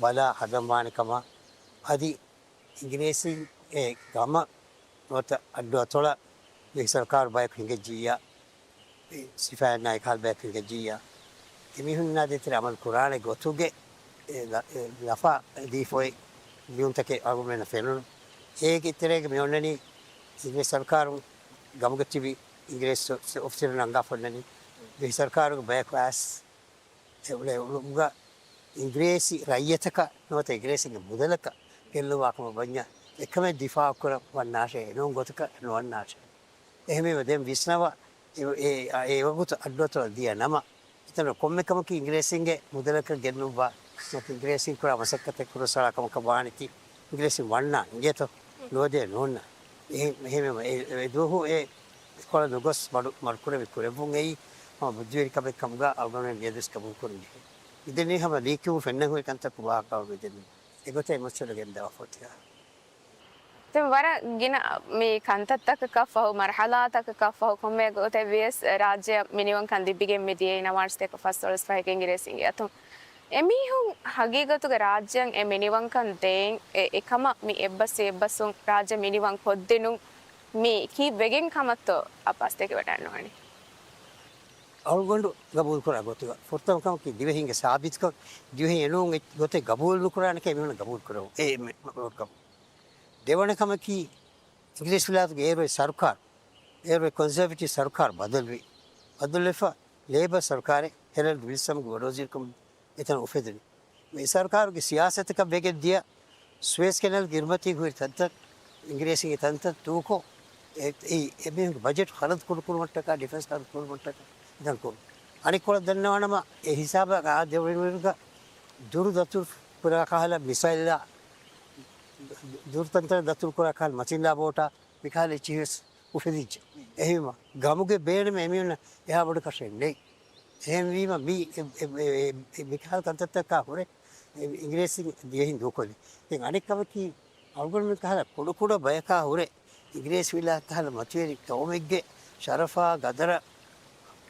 ބަލާ ހަދަން ވާނެ ކަމަށް. އަދި އިނގިރޭސިން އެ ގަމަށް ނުވަތަ އައްޑު އަތޮޅަށް ދިވެހި ސަރުކާރު ބަޔަކު ހިނގައްޖިއްޔާ، އެ ސިފައިންނާ އެކަހަލަ ބަޔަކު ހިނގައްޖިއްޔާ، އެމީހުންނާ ދޭތެރޭ އަމަލު ކުރާނެ ގޮތުގެ އެ ލަ-، އެ ލަފާ ދީފަ އޮތް ލިޔުންތަކެއް އަޅުގަނޑުމެންނަށް ފެނުނު. އޭގެ ތެރޭގަ މި އޮންނަނީ އިނގިރޭސި ސަރުކާރު ގަމުގަ ތިބި އިނގިރޭސި އޮ-، އޮފިސަރުން އަންގާފަ އޮންނަނީ ދިވެހި ސަރުކާރުގެ ބަޔަކު އައިސް އެ އުޅޭ އުޅުމުގަ އިނގިރޭސި ރައްޔިތަކަށް ނުވަތަ އިނގިރޭސިންގެ މުދަލަކަށް ގެއްލުވާ ކަމަށް ވަންޏާ އެކަމެއް ދިފާއު ކުރަން ވަންނާށޭ، އެނޫން ގޮތަކަށް ނުވަންނާށޭ. އެހެންވީމަ ދެން ވިސްނަވާ، އެ، އެ، އެ ވަގުތު އައްޑުއަތޮޅަށް ދިޔަ ނަމަ، އެތަނުން ކޮންމެ ކަމަކީ އިނގިރޭސިންގެ މުދަލަކަށް ގެންނުއްވާ، ނުވަތަ އިނގިރޭސިން ކުރާ މަސައްކަތެއް ކުރައްސަވާ ކަމަކަށް ވާނެތީ، އިނގިރޭސިން ވަންނާ އިނގޭތޯ؟ ނުވަދޭ ނޯންނާ. އެހެން، އެހެންވީމަ އެ، އެ ދުވަހު އެ ކޮޅަށް ނުގޮސް މަޑު، މަޑުކުރެވި ކުރެއްވުން އެއީ ހަމަ ބުއްދިވެރި ކަމެއް ކަމުގަ އަޅުގަނޑުމެން މިއަދުވެސް ގަބޫލުކުރަން ޖެހޭ. މިދެންނެވީ ހަމަ ލީކްވުން ފެންނަން ހުރި ކަންތައް ކުރާކަށް މިދެންނެވީ. އެގޮތަށް އެ މައްސަލަ ގެންދަވާފަ އޮތީ. ދެން ވަރަށް ގިނަ މި ކަންތައްތަކަކަށް ފަހު، މަރުހަލާތަކަކަށް ފަހު، ކޮންމެ ގޮތެއް ވިޔަސް ރާއްޖެއަށް މިނިވަންކަން ލިބިގެން މިދިޔައީ ނަވާރަ ސަތޭކަ ފަސްދޮޅަސް ފަހެއްގެ އިނގިރޭސިންގެ އަތުން. އެމީހުން ހަގީގަތުގަ ރާއްޖެއަށް އެ މިނިވަންކަން ދޭން އެ، އެކަމަށް މި އެއްބަސް އެއްބަސްވުން ރާއްޖެ މިނިވަން ކޮށްދިނުން މި ކީއްވެގެން ކަމަށްތޯ އައްބާސް ދެކެވަޑައިނުވާނީ؟ އަޅުގަނޑު ގަބޫލުކުރާ ގޮތުގަ ފުރަތަމަ ކަމަކީ ދިވެހިންގެ ސާބިތުކަން، ދިވެހިން އެނޫން އެއް ގޮތެއް ގަބޫލު ނުކުރާނެކަން އެމީހުންނަށް ގަބޫލު ކުރެވުން. އެ، މެ-، މެ-، މެ-، ގަބޫލު. ދެވަނަ ކަމަކީ، އިނގިރޭސި ވިލާތުގެ އޭރު އޮތް ސަރުކާރު، އޭރު އޮތް ކޮންސަވޭޓިވް ސަރުކާރު ބަދަލުވި، ބަދަލުވެފަ ލޭބަ ސަރުކާރެއް ހެރަލްޑް ވިލްސަމްގެ ވަޑުވަޒީރުކަމުން އެތަނަށް އުފެދުނީ. މި ސަރުކާރުގެ ސިޔާސަތަކަށް ވެގެން ދިޔަ ސުއޭޒް ކެނަލް ގިރުމަތީ ހުރި ތަންތަން، އިނގިރޭސީންގެ ތަންތަން ދޫކޮށް، އެ، އެ، އެމީހުންގެ ބަޖެޓް ޚަރަދު ކުޑަކުރުމަށްޓަކާ، ޑިފެންސް ޚަރަދު ކުރުމަށްޓަކާ އެކަން ކުރުން. އަނެއްކޮޅަށް ދަންނަވާނަމަ، އެ ހިސާބަށް އާ ދެމިނުވެރިންގަ ދުރު ދަތުރު ކުރާ ކަހަލަ މިސައިލްއާ، ދުރު ތަންތަނަށް ދަތުރު ކުރާ ކަހަލަ މަތިންލާ ބޯޓާ، މިކަހަލަ އެއްޗިހިވެސް އުފެދިއްޖެ. އެހެންވީމަ، ގަމުގެ ބޭނުމެއް އެމީހުންނަށް އެހާ ބޮޑު ކަށެއް ނެތް. އެހެންވީމަ، މި އެ، އެ، އެ، އެ، މިކަހަލަ ކަންތައްތަކާ ހުރެ، އެ، އިނގިރޭސިން ދިވެހިން ދޫކޮށްލި. ދެން އަނެއް ކަމަކީ، އަޅުގަނޑުމެން ކަހަލަ ކުޑަކުޑަ ބަޔަކާ ހުރެ، އިނގިރޭސިވިލާތް ކަހަލަ މަތިވެރި ޤައުމެއްގެ ޝަރަފާ ގަދަރަށް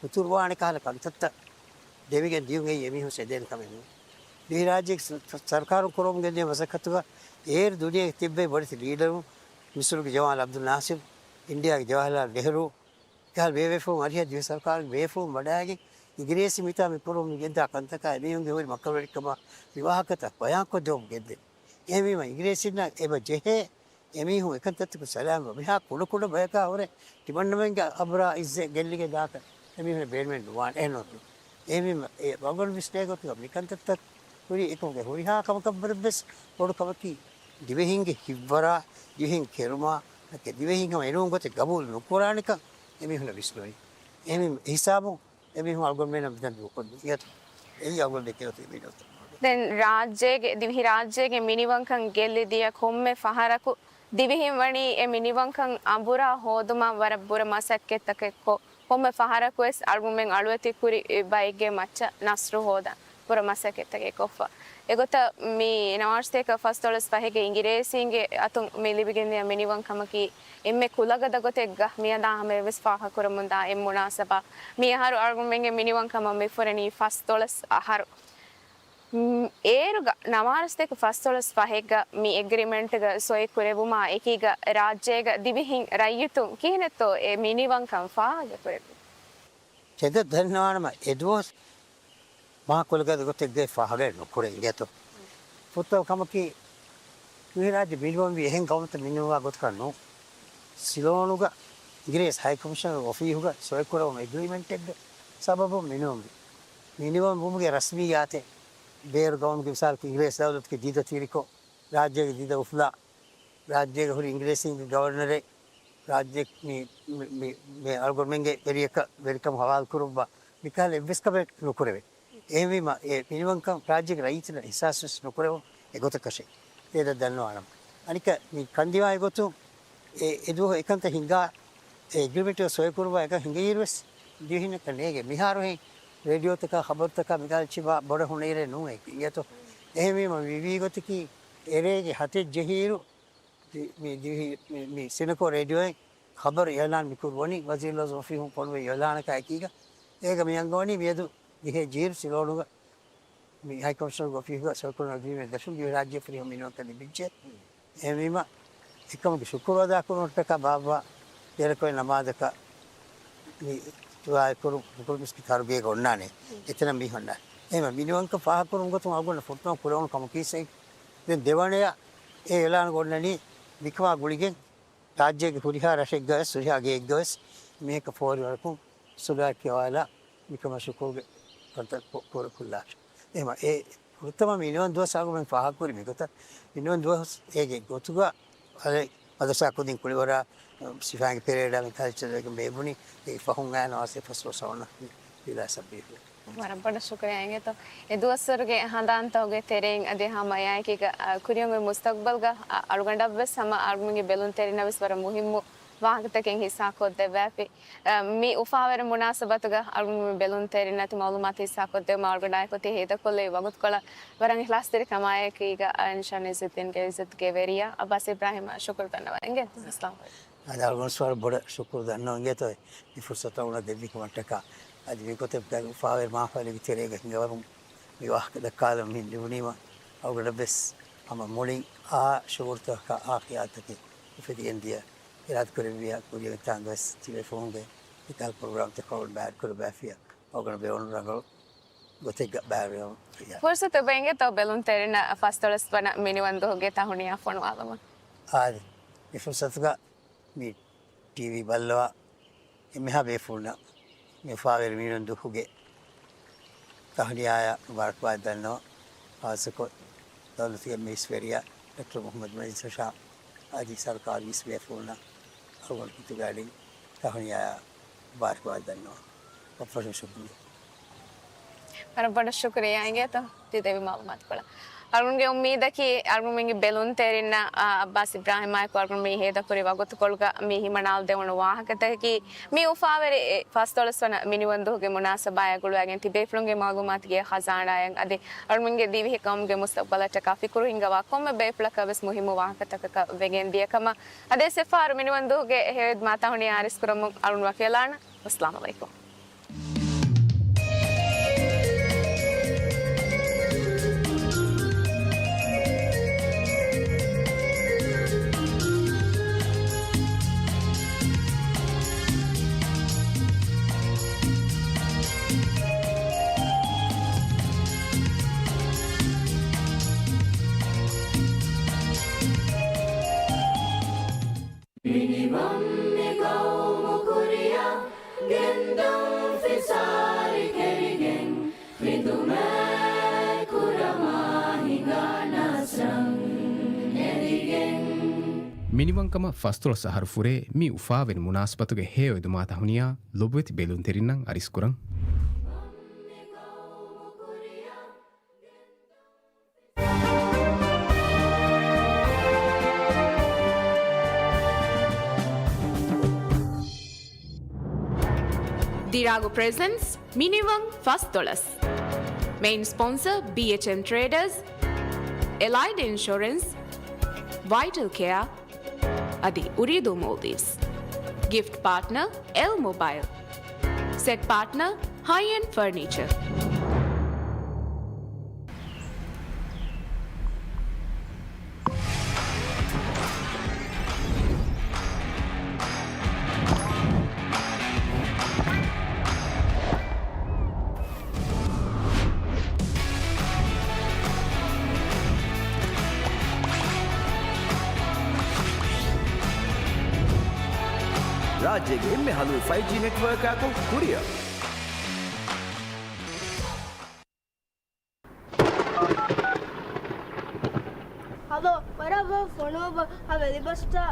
ހުތުރުވާނެ ކަހަލަ ކަންތައްތައް ދެވިގެން ދިޔުން އެއީ އެމީހުން ސެދޭނެ ކަމެއް ނޫން. ދިވެހިރާއްޖޭގެ ސަ-، ސަ-، ސަރުކާރުން ކުރަމުން ގެންދިޔަ މަސައްކަތުގަ އޭރު ދުނިޔޭގެ ތިއްބެވި ބޮޑެތި ލީޑަރުން، މިސުރުގެ ޖަމާލް އަބްދުލް ނާސިރު، އިންޑިއާގެ ޖަވަހަރްލާލް ނެހްރޫ، ކަހަލަ ބޭބޭފުޅުން އަރިހަށް ދިވެހި ސަރުކާރުގެ ބޭފުޅުން ވަޑައިގެން، އިނގިރޭސި މިތާ މި ކުރަމުން ގެންދާ ކަންތަކާ އެމީހުންގެ ހުރި މައްކަރުވެރިކަމާ މި ވާހަކަތައް ބަޔާންކޮށްދެވުމުން ގެންދެވި. އެހެންވީމަ، އިނގިރޭސިންނަށް އެބަ ޖެހޭ އެމީހުން އެކަންތައްތަކުން ސަލާމަތްވާ މިހާ ކުޑަކުޑަ ބަޔަކާ ހުރެ ތިމަންނަމެންގެ އަބުރާ އިއްޒަތް ގެއްލިގެން ދާކަށް އެމީހުންނަށް ބޭނުމެއް ނުވާނެ. އެހެންނޫން. އެހެންވީމަ، އެ ވަގުން ވިސްނޭ ގޮތުގަ މިކަންތައްތައް ހުރީ އެކަމުގެ ހުރިހާ ކަމަކަށްވުރެ ވެސް ބޮޑު ކަމަކީ، ދިވެހިންގެ ހިތްވަރާ، ދިވެހިން ކެރުމާ، ދިވެހިން ހަމަ އެނޫން ގޮތެއް ގަބޫލު ނުކުރާނެކަން އެމީހުންނަށް ވިސްނުނީ. އެހެން ހިސާބުން އެމީހުން އަޅުގަނޑުމެންނަށް މިތަން ދޫކޮށްދީ. އެއީ އަޅުގަނޑު ދެކެ ގޮތުގެ މިނިވަންކަން. ދެން ރާއްޖޭގެ، ދިވެހި ރާއްޖޭގެ މިނިވަންކަން ގެއްލިދިޔަ ކޮންމެ ފަހަރަކު ދިވެހިން ވަނީ އެ މިނިވަންކަން އަނބުރާ ހޯދުމަށް ވަރަށް ބުރަ މަސައްކަތްތަކެއްކޮށް، ކޮންމެ ފަހަރަކުވެސް އަޅުގަނޑުމެން އަޅުވެތި ކުރި ބައެއްގެ މައްޗަށް ނަސްރު ހޯދަން ބުރަ މަސައްކަތްތަކެއް ކޮށްފަ. އެގޮތަށް މި ނަވާރަ ސަތޭކަ ފަސްދޮޅަސް ފަހެއްގެ އިނގިރޭސީންގެ އަތުން މި ލިބިގެންދިޔަ މިނިވަންކަމަކީ، އެންމެ ކުލަގަދަ ގޮތެއްގަ މިއަދާ ހަމަޔަށްވެސް ފާހަގަކުރަމުންދާ އެއް މުނާސަބާ. މިއަހަރު އަޅުގަނޑުމެންގެ މިނިވަންކަމަށް މި ފުރެނީ ފަސްދޮޅަސް އަހަރު. މް، އޭރުގަ ނަވާރަ ސަތޭކަ ފަސްދޮޅަސް ފަހެއްގަ މި އެގްރިމެންޓްގަ ސޮއި ކުރެވުމާ އެކީގަ ރާއްޖޭގަ ދިވެހިން ރައްޔިތުން ކިހިނެއްތޯ އެ މިނިވަންކަން ފާހަގަކުރެއްވީ؟ ތެދަށް ދަންނަވާނަމަ އެދުވަސް މާ ކުލަގަދަ ގޮތެއްގައި ފާހަގައެއް ނުކުރޭ އިނގޭތޯ. ފުރަތަމަ ކަމަކީ، ދިވެހިރާއްޖެ މިނިވަންވީ އެހެން ގައުމުތައް މިނިވަންވާ ގޮތަކަށް ނޫން. ސިލޯނުގަ އިނގިރޭސި ހައި ކޮމިޝަނަރ އޮފީހުގަ ސޮއިކުރެވުނު އެގްރިމެންޓެއްގެ ސަބަބުން މިނިވަންވީ. މިނިވަން ވުމުގެ ރަސްމިއްޔާތެއް ބޭރު ގައުމުގެ މިސާލަކަށް އިނގިރޭސި ދައުލަތުގެ ދީދަ ތިރިކޮށް، ރާއްޖޭގެ ދީދަ އުފުލާ، ރާއްޖޭގަ ހުރި އިނގިރޭސީންގެ ގަވަރނަރެއް، ރާއްޖެ މި، މި، މި، މި އަޅުގަނޑުމެންގެ ވެރިޔަކަށް ވެރިކަމު ހަވާލުކުރުއްވާ، މިކަހަލަ އެއްވެސް ކަމެއް ނުކުރެވޭ. އެހެންވީމަ، އެ މިނިވަންކަން ރާއްޖޭގެ ރައްޔިތުންނަށް އިހްސާސްވެސް ނުކުރެވުނު އެގޮތަކަށެއް. ތެދަށް ދަންނަވާނަމަ. އަނެއްކާ، މި ކަންދިމާވި ގޮތުން އެ، އެދުވަހު އެކަންތައް ހިނގާ، އެ އެގްރިމެންޓް ސޮއިކުރުވާ އެކަން ހިނގައިރުވެސް ދިވެހިންނަކަށް ނޭގެ. މިހާރުހެން ރޭޑިއޯތަކާ ޚަބަރުތަކާ މިކަހަލަ އެއްޗެއް ބޮޑަށް ހުންނައިރެއް ނޫން އެ އިނގޭތޯ. އެހެންވީމަ މިވީ ގޮތަކީ އެރޭގެ ހަތެއް ޖެހިއިރު މި، މި ދިވެހި، މި، މި ސިނެކޯ ރޭޑިއޯއިން ޚަބަރު އިއުލާން މިކުރުވަނީ ވަޒީރުލްއަޒުމް އޮފީހުން ފޮނުވި އިއުލާނަކާ އެކީގަ. އޭގަ މި އަންގަވަނީ މިއަދު ދިހަ ޖީރު ސިލޯނުގަ މި ހައި ކޮމިޝަނަރގެ އޮފީހުގަ ސޮއިކުރުން އަގްރިމެންޓް ދަށުން ދިވެހިރާއްޖެ ފުރިހަމަ މިނިވަންކަން ލިބިއްޖެ. އެހެންވީމަ، އެކަމުގެ ޝުކުރު އަދާކުރުމަށްޓަކާ ބާއްވާ ދެރަކޮޅެއް ނަމާދަކަށް މި ދުޢާއެއް ކުރުން، ނުކުރު މިސްކިތް ކަރުގޭގަ އޮންނާނެ. އެތަނަށް މީހުންނަށް. އެހެންވެ، މިނިވަންކަން ފާހަގަކުރުމުގެ ގޮތުން އަޅުގަނޑަށް ފުރަތަމަ ކުރެވުނު ކަމަކީ ސައި. ދެން ދެވަނަޔަށް އެ އިއުލާނުގަ އޮންނަނީ މިކަމާ ގުޅިގެން ރާއްޖޭގެ ހުރިހާ ރަށެއްގަވެސް، ހުރިހާ ގެއެއްގަވެސް މީހަކަށް ފޯރިވަރަކުން ސުލްހައެއް ކިޔަވާލާ، މިކަމަށް ޝުކުރުގެ ކަންތައް ކު-، ކުރިކޮށްލާށި. އެހެންވެ، އެ ފުރަތަމަ މިނިވަން ދުވަސް އަޅުގަނޑުމެން ފާހަގަކުރި މިގޮތަށް، މިނިވަން ދުވަސް އޭގެ ގޮތުގަ އަދި މަދަރުސާ ކުދިން ކުޅިވަރާ ސިފައިންގެ ޕެރޭޑާ މި ކަލްޗަރުގެ ބޭބުނި އެ ފަހުން އައި ނަވާރަ ސަތޭކަ ފަސްދޮޅަސް އަށް ވަންނަ ވިލާ ސަބީހު. ވަރަށް ބޮޑަށް ޝުކުރިއްޔާ އިނގޭތޯ. އެ ދުވަސްވަރުގެ ހަނދާންތަކުގެ ތެރެއިން އަދި ހަމަ އެއާއެކީގަ، އަ، ކުރިއަށް އޮތް މުސްތަގްބަލްގަ، އަ، އަޅުގަނޑަށްވެސް ހަމަ އަޅުގަނޑުގެ ބެލުންތެރިންނަށްވެސް ވަރަށް މުހިއްމު ވާހަކަތަކެއް ހިއްސާކޮށްދެއްވާފި. އަ، މި އުފާވެރި މުނާސަބަތުގަ އަޅުގަނޑު ބެލުންތެރިންނަށް އަތު މައުލޫމާތު ހިއްސާކޮށްދެއްވުމަށް އަޅުގަނޑާއެކު އޮތީ ހޭދަކޮށްލެވި ވަގުތުކޮޅަށް ވަރަށް އިޚްލާޞްތެރިކަމާއެކީގަ، އަ، އިންޝާ އިއްޒަތްދީންގެ އިއްޒަތުގެ ވެރިޔާ އައްބާސް އިބްރާހިމަށް ޝުކުރު ދަންނަވަން އިނގޭ. އައްސަލާމު ޢަލައިކުމް. އަދި އަޅުގަނޑު ވަރަށް ބޮޑަށް ޝުކުރު ދަންނަވަން އިނގޭތޯ މި ފުރުސަތު އަޅުގަނޑަށް ދެއްވިކަމަށްޓަކާ. އަދި މިގޮތަށް އުފާވެރި މާހައުލެއްގެ ތެރޭގަ ހިނގަވަރުން މި ވާހަކަ ދައްކާލަން މި ލިބުނީމަ އަޅުގަނޑަށްވެސް ހަމަ މުޅިން އާ ޝުޢޫރުތަކާ އާ ޚިޔާލްތަކެއް އުފެދިގެންދިޔަ އިރާދަކުރެއްވިޔާ ކުރިއަށް ތާނގަވެސް ތިބޭފުޅުންގެ މިކަހަލަ ޕްރޮގްރާމްތަކަށް ބައިވެރިކުރައްވާފިޔާ އަޅުގަނޑު ބޭނުން ރަނގަޅު ގޮތެއްގަ ބައިވެރިވަމުން ފިޔާ. ފުރުސަތު އެބަ އިނގޭތޯ ބެލުންތެރިންނަށް ފަސްދޮޅަސް ވަނަ މިނިވަން ދުވަހުގެ ތަހުނިޔާ ފޮނުވާލުމަށް. އާދެ، މި ފުރުސަތުގަ މި ޓީވީ ބައްލަވާ އެންމެހާ ބޭފުޅުންނަށް މި އުފާވެރި މިނިވަން ދުވަހުގެ ތަހުނިޔާއަށް މުބާރަކްބާދް ދަންނަވަން. ޚާއްޞަކޮށް ދައުލަތުގެ އެންމެ އިސްވެރިޔާ ޑޮކްޓަރ މުޙައްމަދު މަޖީދު ޝާ އަދި ސަރުކާރީ މީސްބޭފުޅުންނަށް އަޅުގަނޑު ހިތުގައި އަޅި ތަހުނިޔާއާ މުބާރަކްބާދް ދަންނަވަން. އެއްފަށުން ޝުކުރިއްޔާ. ވަރަށް ބޮޑަށް ޝުކުރިއްޔާ އިނގޭތޯ ތި ދެއްވި މަޢުލޫމާތުކޮޅަށް. އަޅުގަނޑުގެ އުއްމީދަކީ، އަޅުގަނޑުމެންގެ ބެލުންތެރިންނަށް، އާ، އައްބާސް އިބްރާހިމާއެކު އަޅުގަނޑު މި ހޭދަކުރި ވަގުތުކޮޅުގަ މި ހިމަނާލަ ދެވުނު ވާހަކަތަކަކީ، މި އުފާވެރި ފަސްދޮޅަސް ވަނަ މިނިވަން ދުވަހުގެ މުނާސަބާއާ ގުޅުވާގެން ތިބޭފުޅުންގެ މަޢުލޫމާތުގެ ޚަޒާނާއަށް އަދި އަޅުގަނޑުގެ ދިވެހި ޤައުމުގެ މުސްތަޤްބަލަށްޓަކާ ފިކުރު ހިންގަވާ ކޮންމެ ބޭފުޅަކަށް ވެސް މުހިއްމު ވާހަކަތަކަކަށް ވެގެން ދިޔަ ކަމަށް އަދިވެސް އެއްފަހަރު މިނިވަން ދުވަހުގެ ހެޔޮއިދު މާތަހުނިޔާ އަރިސްކުރަމުން އަޅުގަނޑު ވަކިވެލާނަން. ވައްސަލާމް ޢަލައިކުމް. މިނިވަން މި ގައުމު ކުރިއަށް ގެންދަން ފިސާރި ކެރިގެން، ޚިދުމަތް ކުރަމާ ހިނގާ ނަސްރަން އެދިގެން. މިނިވަންކަމަށް ފަސްދޮޅަސް އަހަރު ފުރޭ މި އުފާވެރި މުނާސަބަތުގެ ހެޔޮއިދު މާތަހުނިޔާ ލޮބުވެތި ބެލުންތެރިންނަށް އަރިސްކުރަން. ދިރާގު ޕްރެޒެންޓްސް މިނިވަން ފަސްދޮޅަސް. މެއިން ސްޕޮންސަރ ބީއެޗްއެމް ޓްރޭޑަރސް، އެލައިޑް އިންޝުރެންސް، ވައިޓަލް ކެއާ، އަދި އުރީދޫ މޯލްޑިވްސް. ގިފްޓް ޕާޓްނަރ އެލް މޮބައިލް. ސެޓް ޕާޓްނަރ ހައި އެންޑް ފަރނީޗަރ. ރާއްޖޭގެ އެންމެ ހަލުވި ފައިވް ޖީ ނެޓްވޯކާކު ކުރިއަށް. ހަލޯ، ވަރަށް ވަރަށް ފޮނުވަ ހަވެ ލިބަސްތާ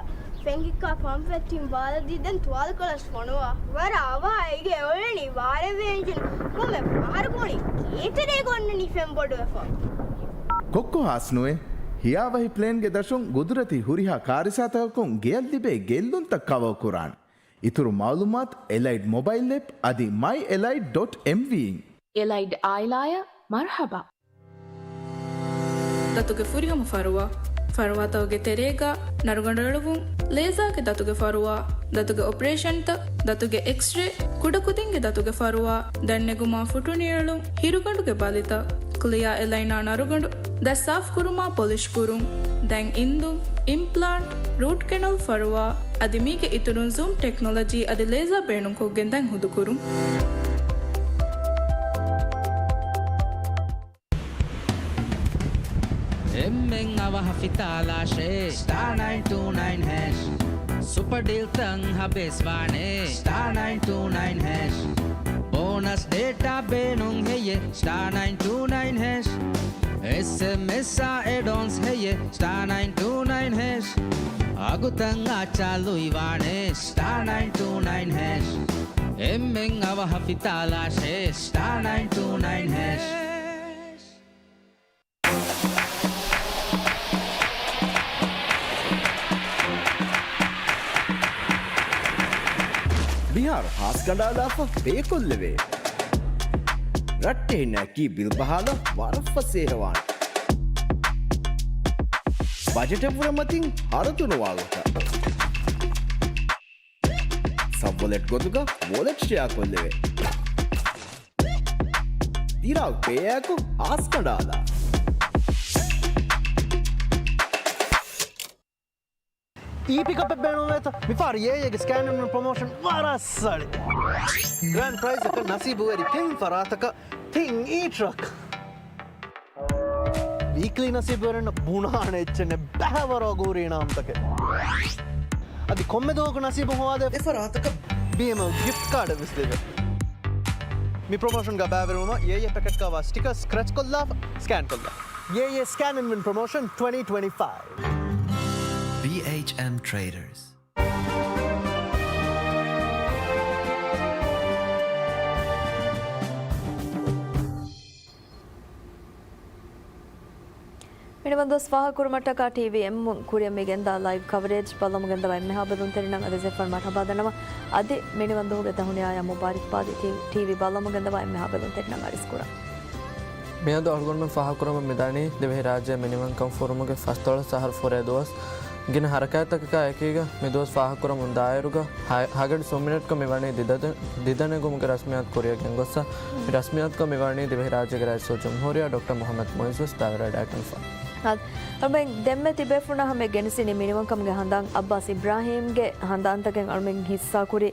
ފެންގިއްކާ ފަންފެތިން ބާލަދީ ދެން ތުވާލުކޮޅަށް ފޮނުވާ. ވަރަށް އަވަހަށް އިގެ އޮޅެނީ ވާރެވޭ އިންޖިން ކޮންމެ ފަހަރު ގޮނި ގޭތެރޭގަ އޮންނަނީ ފެން ބޮޑުވެފަ. ކޮއްކޮ ހާސްނުވޭ. ހިޔާވަހި ޕްލޭންގެ ދަށުން ގުދުރަތީ ހުރިހާ ކާރިސާތަކަކުން ގެޔަށް ލިބޭ ގެއްލުންތައް ކަވަރ ކުރާނެ. އިތުރު މައުލޫމާތު އެލައިޑް މޮބައިލް އެޕް އަދި މައި އެލައިޑް ޑޮޓް އެމްވީ އިން. އެލައިޑް އާއިލާއަށް މަރުޙަބާ. ދަތުގެ ފުރިހަމަ ފަރުވާ، ފަރުވާތަކުގެ ތެރޭގަ ނަރުގަނޑު އެޅުވުން، ލޭޒާގެ ދަތުގެ ފަރުވާ، ދަތުގެ އޮޕަރޭޝަންތައް، ދަތުގެ އެކްސްރޭ، ކުޑަކުދިންގެ ދަތުގެ ފަރުވާ، ދަތް ނެގުމާ ފުޓު ނިއެޅުން، ހިރުގަނޑުގެ ބަލިތައް، ކްލިއާ އެލައިނާ ނަރުގަނޑު، ދަތް ސާފުކުރުމާ ޕޮލިޝް ކުރުން، ދަތް އިންދުން، އިމްޕްލާންޓް، ރޫޓް ކެނަލް ފަރުވާ، އަދި މީގެ އިތުރުން ޒޫމް ޓެކްނޮލޮޖީ އަދި ލޭޒާ ބޭނުންކޮށްގެން ދަތް ހުދުކުރުން. އެންމެން އަވަހަށް ފިތާލާށޭ، ސްޓާ ނައިން ޓޫ ނައިން ހޭޝް. ސުޕަ ޑީލްތައް ހަބޭސް ވާނެ، ސްޓާ ނައިން ޓޫ ނައިން ހޭޝް. ބޯނަސް ޑޭޓާ ބޭނުން ހެއްޔޭ، ސްޓާ ނައިން ޓޫ ނައިން ހޭޝް. އެސްއެމްއެސް އާ އެޑް އޮންސް ހެއްޔޭ، ސްޓާ ނައިން ޓޫ ނައިން ހޭޝް. އަގުތައް އާ ޗާލު ވާނެ، ސްޓާ ނައިން ޓޫ ނައިން ހޭޝް. އެންމެން އަވަހަށް ފިތާލާށޭ، ސްޓާ ނައިން ޓޫ ނައިން ހޭޝް. މިހާރު ހާސް ކަނޑާލާފަ ބޭކޮށްލެވޭ. ރައްޓެހިންނަކީ ބިލް ބަހާލަ ވަރަށް ފަސޭހަވާނެ. ބަޖެޓަށްވުރެ މަތިން ހަރަދުނުވާލުތަ. ސަބްވޮލެޓް ގޮތުގަ ވޮލެޓް ޝެއާ ކޮށްލެވޭ. ދިރާގް ޕޭއާއެކު ހާސް ކަނޑާލާ. އީ ޕިކަޕެއް ބޭނުންވޭތަ؟ މިފަހަރު އޭއޭގެ ސްކޭން ޕްރޮމޯޝަން ވަރަށް ސަޅި. ގްރޭންޑް ޕްރައިޒަކަށް ނަސީބުވެރި ތިން ފަރާތަކަށް ތިން އީ ޓްރަކް. ވީކްލީ ނަސީބުވެރިންނަށް ބުނާނެ އެއްޗެއް ނެތް ބައިވަރު އަގުހުރި އިނާމްތަކެއް. އަދި ކޮންމެ ދުވަހަކު ނަސީބު ހޮވާދޭ އެ ފަރާތަކަށް ބީއެމްއެލް ގިފްޓް ކާޑެއް ވެސް ލިބޭ. މި ޕްރޮމޯޝަންގަ ބައިވެރިވުމަށް އޭއޭ ޕެކެޓްގަ ވާ ސްޓިކަރ ސްކްރެޗް ކޮށްލާފަ ސްކޭން ކޮށްލާ. އޭ އޭ Scan and Win Promotion twenty twenty-five. ބީއެޗްއެމް Traders. މިނިވަންދުވަސް ފާހަގަކުރުމަށްޓަކާ ޓީވީ އެމް ކުރިއަށް މި ގެންދާ ލައިވް ކަވަރޭޖް ބައްލަވަމުން ގެންދަވާ އެންމެހާ ބެލުންތެރިންނަށް އަދި ޒެފަން މަޓާބާދަނަމަ އަދި މިނިވަންދުވަހުގެ ދަހުނިޔާޔާ މުބާރިކްބާދި ޓީ-، ޓީވީ ބައްލަވަމުން ގެންދަވާ އެންމެހާ ބެލުންތެރިންނަށް އަރިސްކުރަން. މިއަދު އަޅުގަނޑުމެން ފާހަގަކުރަމުން މިދާނީ ދިވެހިރާއްޖެ މިނިވަންކަން ފުރުމުގެ ފަސްދޮޅަސް އަހަރު ފުރޭ ދުވަސް. ގިނަ ހަރަކާތްތަކަކާ އެކީގަ މިދުވަސް ފާހަގަކުރަމުން ދާއިރުގަ ހަ-، ހަގަޑި ސުންމިނެޓްގަ މިވަނީ ދިދަ-، ދިދަނެގުމުގެ ރަސްމިއްޔާތު ކުރިއަށް ގެންގޮއްސަ. މި ރަސްމިއްޔާތުގަ މިވަނީ ދިވެހިރާއްޖޭގެ ރައީސުލްޖުމްހޫރިއްޔާ ޑޮކްޓަރ މުހައްމަދު މުއިއްޒުވެސް ބައިވެރިވެވަޑައިގަންފަ. އަދި އަޅުގަނޑުމެން ދެންމެ ތިބޭފުޅުންނާ ހަމަޔަށް ގެނެސްދިނީ މިނިވަންކަމުގެ ހަނދާން އައްބާސް އިބްރާހީމްގެ ހަނދާންތަކެއް އަޅުގަނޑުމެން ހިއްސާކުރި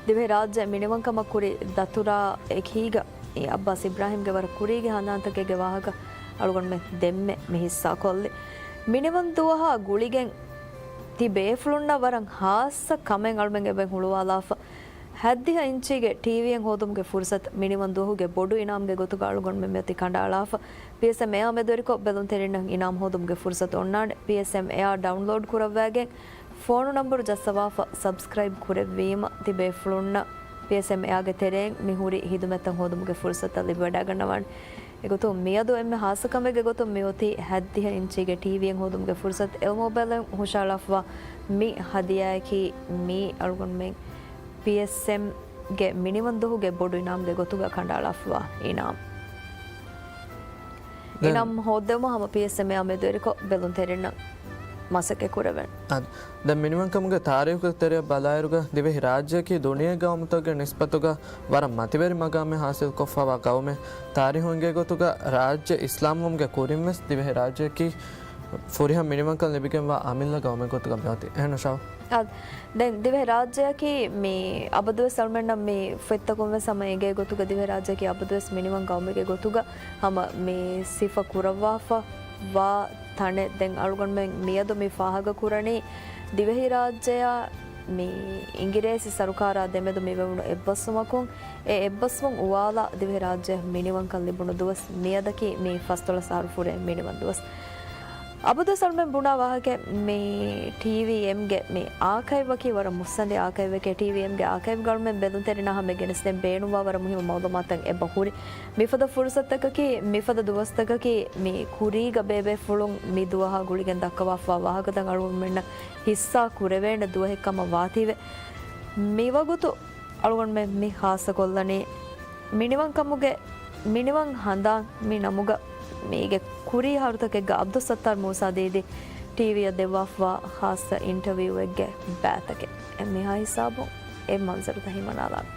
ދިވެހިރާއްޖެ މިނިވަންކަމަށް ކުރި ދަތުރާ އެކީގަ އެ އައްބާސް އިބްރާހީމްގެ ވަރަށް ކުރީގެ ހަނދާންތަކެއްގެ ވާހަކަ އަޅުގަނޑުމެން ދެންމެ މި ހިއްސާކޮށްލި. މިނިވަންދުވަހާ ގުޅިގެން ތި ބޭފުޅުންނަށް ވަރަށް ހާއްސަ ކަމެއް އަޅުމެން އެބައިން ހުޅުވާލާފަ. ހަތްދިހަ އިންޗީގެ ޓީވީއެއް ހޯދުމުގެ ފުރުސަތު މިނިވަންދުވަހުގެ ބޮޑު އިނާމްގެ ގޮތުގަ އަޅުގަނޑުމެން މިއޮތީ ކަނޑައަޅާފަ. ޕީއެސްއެމް އެއާ މެދުވެރިކޮށް ބެލުންތެރިންނަށް އިނާމް ހޯދުމުގެ ފުރުސަތު އޮންނާނެ. ޕީއެސްއެމް އެއާ ޑައުންލޯޑް ކުރައްވާގެން ފޯނު ނަންބަރު ޖައްސަވާފަ ސަބްސްކްރައިބް ކުރެއްވީމަ، ތި ބޭފުޅުންނަށް ޕީއެސްއެމް އެއާގެ ތެރެއިން މި ހުރި ހިދުމަތްތައް ހޯދުމުގެ ފުރުސަތުތައް ލިބިވަޑައިގަންނަވާނެ. އެގޮތުން މިއަދު އެންމެ ހާއްސަ ކަމެއްގެ ގޮތުން މިއޮތީ ހަތްދިހަ އިންޗީގެ ޓީވީއެއް ހޯދުމުގެ ފުރުސަތު. އެލް މޯބައިލްއިން ހުށައަޅާފަވާ މި ހަދިޔާއަކީ މީ އަޅުގަނޑުމެން ޕީއެސްއެމްގެ މިނިވަންދުވަހުގެ ބޮޑު އިނާމްގެ ގޮތުގަ ކަނޑައަޅާފަވާ އިނާމް. ދެން އިނާމް ހޯއްދެވުމަށް ހަމަ ޕީއެސްއެމް އެއާ މެދުވެރިކޮށް ބެލުންތެރިންނަށް މަސައްކަތް ކުރެވެން. އަދި ދެން މިނިވަންކަމުގެ ތާރީޚުގެ ތެރެއަށް ބަލާއިރުގަ ދިވެހި ރާއްޖެއަކީ ދުނިޔޭގެ ގައުމުތަކުގެ ނިސްބަތުގަ ވަރަށް މަތިވެރި މަގާމެއް ހާސިލްކޮށްފަވާ ގައުމެއް. ތާރީޚުން އިނގޭ ގޮތުގަ ރާއްޖެ އިސްލާމްވުމުގެ ކުރިންވެސް ދިވެހި ރާއްޖެއަކީ ފުރިހަމަ މިނިވަންކަން ލިބިގެންވާ އަމިއްލަ ގައުމެއް ގޮތުގަ މިއޮތީ. އެހެންނު ޝައު؟ އަދި ދެން ދިވެހި ރާއްޖެއަކީ މި އަބަދުވެސް އަޅުމެންނަށް މި ފޮތްތަކުންވެސް ހަމަ އެނގޭ ގޮތުގަ ދިވެހި ރާއްޖެއަކީ އަބަދުވެސް މިނިވަން ގައުމެއްގެ ގޮތުގަ ހަމަ މި ސިފަ ކުރައްވާފަ ވާ ތަނެއް. ދެން އަޅުގަނޑުމެން މިއަދު މި ފާހަގަކުރަނީ ދިވެހި ރާއްޖެއާ މި އިނގިރޭސި ސަރުކާރާ ދެމެދު މިވެވުނު އެއްބަސްވުމަކުން، އެ އެއްބަސްވުން އުވާލާ ދިވެހި ރާއްޖެ މިނިވަންކަން ލިބުނު ދުވަސް. މިއަދަކީ މި ފަސްދޮޅަސް އަހަރު ފުރޭ މިނިވަން ދުވަސް. އަބަދުވެސް އަޅުމެން ބުނާ ވާހަކަ މި ޓީވީއެމްގެ މި އާކައިވްއަކީ ވަރަށް މުއްސަނދި އާކައިވްއެކޭ. ޓީވީއެމްގެ އާކައިވްގަ އަޅުމެން ބެލުންތެރިންނާ ހަމަ ގެނެސްދޭން ބޭނުންވާ ވަރަށް މުހިއްމު މައުލޫމާތުތައް އެބަ ހުރި. މިފަދަ ފުރުސަތުތަކަކީ، މިފަދަ ދުވަސްތަކަކީ މި ކުރީގަ ބޭބޭފުޅުން މި ދުވަހާ ގުޅިގެން ދައްކަވާފަވާ ވާހަކަތައް އަޅުގަނޑުމެންނަށް ހިއްސާ ކުރެވޭނެ ދުވަހެއް ކަމަށް ވާތީވެ. މިވަގުތު އަޅުގަނޑުމެން މި ހާއްސަކޮށްލަނީ މިނިވަންކަމުގެ މިނިވަން ހަނދާން މި ނަމުގަ މީގެ ކުރީ އަހަރުތަކެއްގަ އަބްދުއްސައްތާރު މޫސާ ދީދީ ޓީވީއަށް ދެއްވާފަވާ ހާއްސަ އިންޓަވިއުއެއްގެ ބައިތަކެއް. އެ މިހާ ހިސާބުން އެ މަންޒަރުތައް ހިމަނާލާން.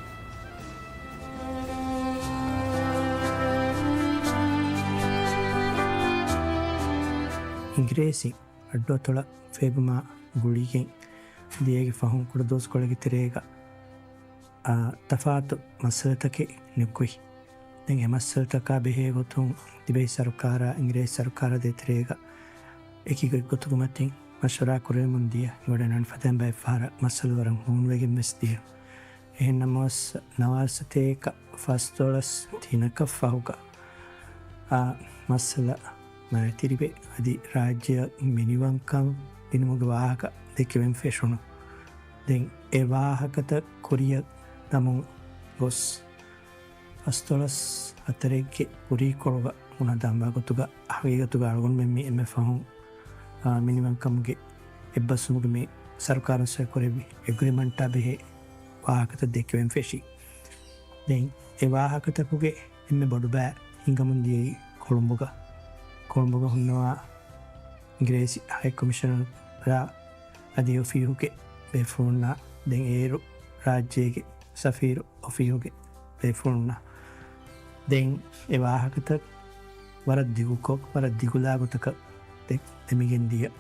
އިނގިރޭސި އައްޑުއަތޮޅަށް ފޭބުމާ ގުޅިގެން ދިޔައީގެ ފަހުން ކުޑަދުވަސްކޮޅެއްގެ ތެރޭގަ، އާ، ތަފާތު މައްސަލަތަކެއް ނިކުތް. ދެން އެ މައްސަލަތަކާ ބެހޭ ގޮތުން ތިބޭ ސަރުކާރާ އިނގިރޭސި ސަރުކާރާ ދޭތެރޭގަ އެކި ގޮތްގޮތުގެ މަތިން މަޝްވަރާ ކުރެވެމުން ދިޔަ. މިވަޑައިން ފަދައިން ބައެއް ފަހަރަށް މައްސަލަ ވަރަށް ހޫނުވެގެން ވެސް ދިޔަ. އެހެން ނަމަވެސް، ނަވާރަސަތޭކަ ފަސްދޮޅަސް ދިނަކަށް ފަހުގަ، އާ، މައްސަލަ މައިތިރިވެ، އަދި ރާއްޖެއަށް މިނިވަންކަން ދިނުމުގެ ވާހަކަ ދެކެވެން ފެށުނު. ދެން އެ ވާހަކަތައް ކުރިއަށް ދަމުން ގޮސް، ފަސްދޮޅަސް ހަތަރެއްގެ ކުރީކޮޅުގަ ބުނާ ދަންވާ ގޮތުގަ، ހަގީގަތުގަ އަޅުގަނޑުމެން މި އެންމެ ފަހުން، އާ، މިނިވަންކަމުގެ އެއްބަސްވުމުގެ މި ސަރުކާރުން ސޮއި ކުރެއްވި އެގްރިމަންޓާ ބެހޭ ވާހަކަތައް ދެކެވެން ފެށީ. ދެން އެ ވާހަކަތަކުގެ އެންމެ ބޮޑު ބައި ހިނގަމުން ދިޔައީ ކޮޅުނބުގަ. ކޮޅުނބުގަ ހުންނަވާ އިނގިރޭސި ހައި ކޮމިޝަނަރާ އަދި އޮފީހުގެ ބޭފުޅުންނާ، ދެން އޭރު ރާއްޖޭގެ ސަފީރު އޮފީހުގެ ބޭފުޅުންނާ. ދެން އެ ވާހަކަތައް ވަރަށް ދިގުކޮށް، ވަރަށް ދިގުލާ ގޮތަކަށް ދެ-، ދެމިގެން ދިޔަ.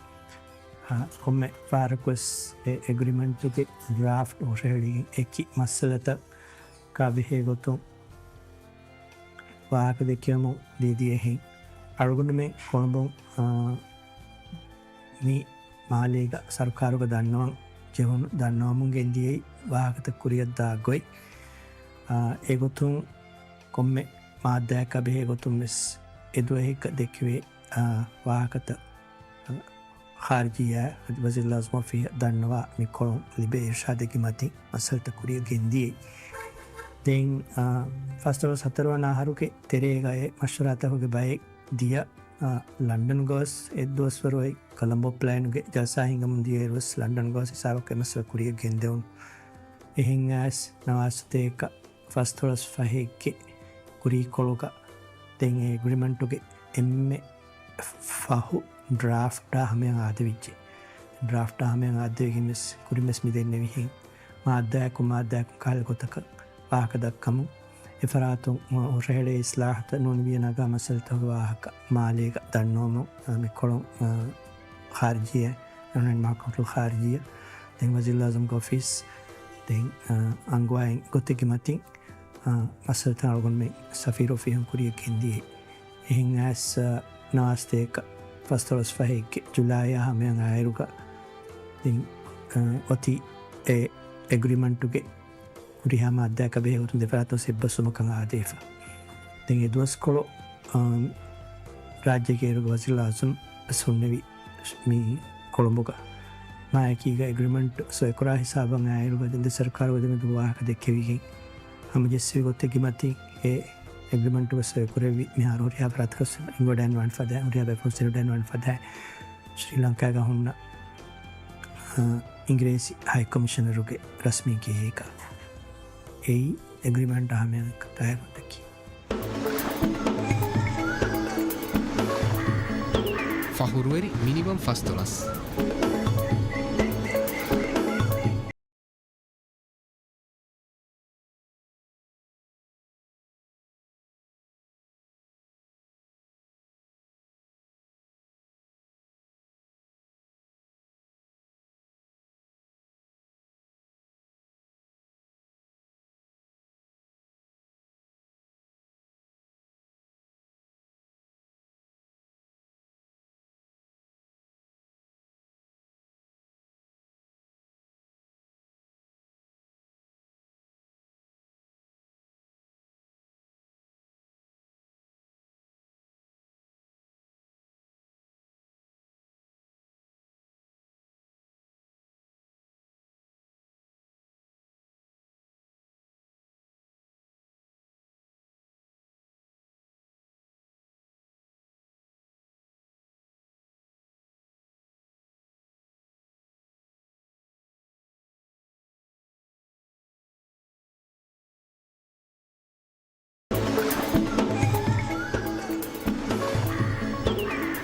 އާ، ކޮންމެ ފަހަރަކުވެސް އެ އެގްރިމަންޓުގެ ޑްރާފްޓް ހުށަހެޅިގެން އެކި މައްސަލަތަކާ ބެހޭ ގޮތުން ވާހަކަ ދެކެވެމުން ދީދީ އެހެން. އަޅުގަނޑުމެން ކޮޅުނބުން، އާ، މި މާލޭގަ ސަރުކާރުގަ ދަންނަވަން ޖެހުނު، ދަންނަވަމުން ގެންދިޔައީ ވާހަކަތައް ކުރިއަށްދާ ގޮތް. އާ، އެގޮތުން ކޮންމެ މާއްދާއަކާ ބެހޭ ގޮތުން ވެސް އެ ދުވަހެއްގަ ދެކެވޭ އާ، ވާހަކަތައް، އާ، ޚާރިޖިއްޔާ ވަޒީރުލްއަޢުޒަމް އޮފީހަށް ދަންނަވާ މި ކޮޅުން ލިބޭ އިރްޝާދެއްގެ މަތިން މައްސަލަތައް ކުރިއަށް ގެންދިޔައީ. ދެން، އާ، ފަސްދޮޅަސް ހަތަރުވަނަ އަހަރުގެ ތެރޭގައި މަޝްވަރާތަކުގެ ބައެއް ދިޔަ، އާ، ލަންޑަން ގޮސް އެއްދުވަސްވަރު އޮތް ކޮލަމްބޯ ޕްލޭނުގެ ޖަލްސާ ހިނގަމުން ދިޔައިރުވެސް ލަންޑަން ގޮސް ހިސާބަކު އެ މައްސަލަ ކުރިއަށް ގެންދެވުނު. އެހެން އައިސް ނަވާސަތޭކަ ފަސްދޮޅަސް ފަހެއްގެ ކުރީ ކޮޅުގަ ދެން އެ އެގްރިމެންޓުގެ އެންމެ ފަހު ޑްރާފްޓާ ހަމަޔަށް އާދެވިއްޖެ. ޑްރާފްޓާ ހަމަޔަށް އާދެވިގެން ވެސް ކުރިން ވެސް މި ދެންނެވިހެން މާއްދާއަކުން މާއްދާއަކުން ކަހަލަ ގޮތަކަށް ވާހަކަ ދައްކަމުން، އެފަރާތުން ހުރަހެޅޭ އިސްލާހަތައް ނޫނިވިޔަ ނަގާ މައްސަލަތަކުގެ ވާހަކަ މާލޭގަ ދަންނަވަމުން، މި ކޮޅުން، އާ، ޚާރިޖިއްޔާ، އެން އެން މަހަކުމަތުލް ޚާރިޖިއްޔާ، ދެން ވަޒީރުލްއަޢުޒަމްގެ އޮފީސް، ދެން، އާ، އަންގަވާ އެއްގޮތެއްގެ މަތިން، އާ، މައްސަލަތައް އަޅުގަނޑުމެން ސަފީރު އޮފީހުން ކުރިއަށް ގެންދިޔައީ. އެހެން އައިސް، އާ، ނަވާސަތޭކަ ފަސްދޮޅަސް ފަހެއްގެ ޖުލައިއާ ހަމަޔަށް އާއިރުގަ، ދެން، އާ، އޮތީ އެ އެގްރިމެންޓުގެ ހުރިހާ މާއްދާއަކާ ބެހޭ ގޮތުން ދެފަރާތުން އެއްބަސްވުމަކަށް އާދޭފަ. ދެން އެ ދުވަސްކޮޅު، އާ، ރާއްޖޭގެ އޭރުގެ ވަޒީރުލްއަޢުޒަމް ވެސް ހުންނެވި މި ކޮޅުނބުގަ މާއެކީގަ އެގްރިމެންޓް ސޮއިކުރާ ހިސާބަށް އާއިރުގަ ދެ ސަރުކާރުގެ ދެމެދު ވާހަކަ ދެއްކެވިގެން ހަމަޖެއްސެވި ގޮތެއްގެ މަތިން އެ އެގްރިމެންޓު ވެސް ސޮއިކުރެއްވި މިހާރު ހުރިހާ ފަރާތަކަށް އިންގޮޑައިން ވާން ފަދަ، ހުރިހާ ބޭފުޅުން ސިނިއަރ ވާން ފަދަ ޝްރީލަންކާގަ ހުންނަ، އަ، އިނގިރޭސި ހައި ކޮމިޝަނަރުގެ ރަސްމީ ގެއެއްގަ އެއީ އެގްރިމެންޓް ހަމަޔަށް އައި ގޮތަކީ. ފަހުރުވެރި މިނިވަން ފަސްދޮޅަސް.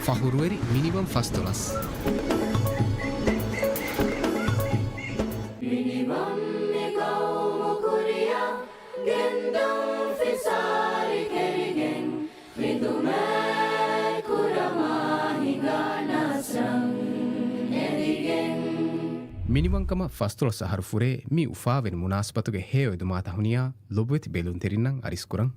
ފަހުރުވެރި މިނިވަން ފަސްދޮޅަސް. މިނިވަން މި ގައުމު ކުރިއަށް ގެންދަން ފިސާރި ކެރިގެން ޚިދުމަތް ކުރަމާ ހިނގާ ނަސްރަން އެދިގެން. މިނިވަންކަމަށް ފަސްދޮޅަސް އަހަރު ފުރޭ މި އުފާވެރި މުނާސަބަތުގެ ހެޔޮއެދުމާތައް ހުނިޔާ ލޮބުވެތި ބެލުންތެރިންނަށް އަރިސްކުރަން.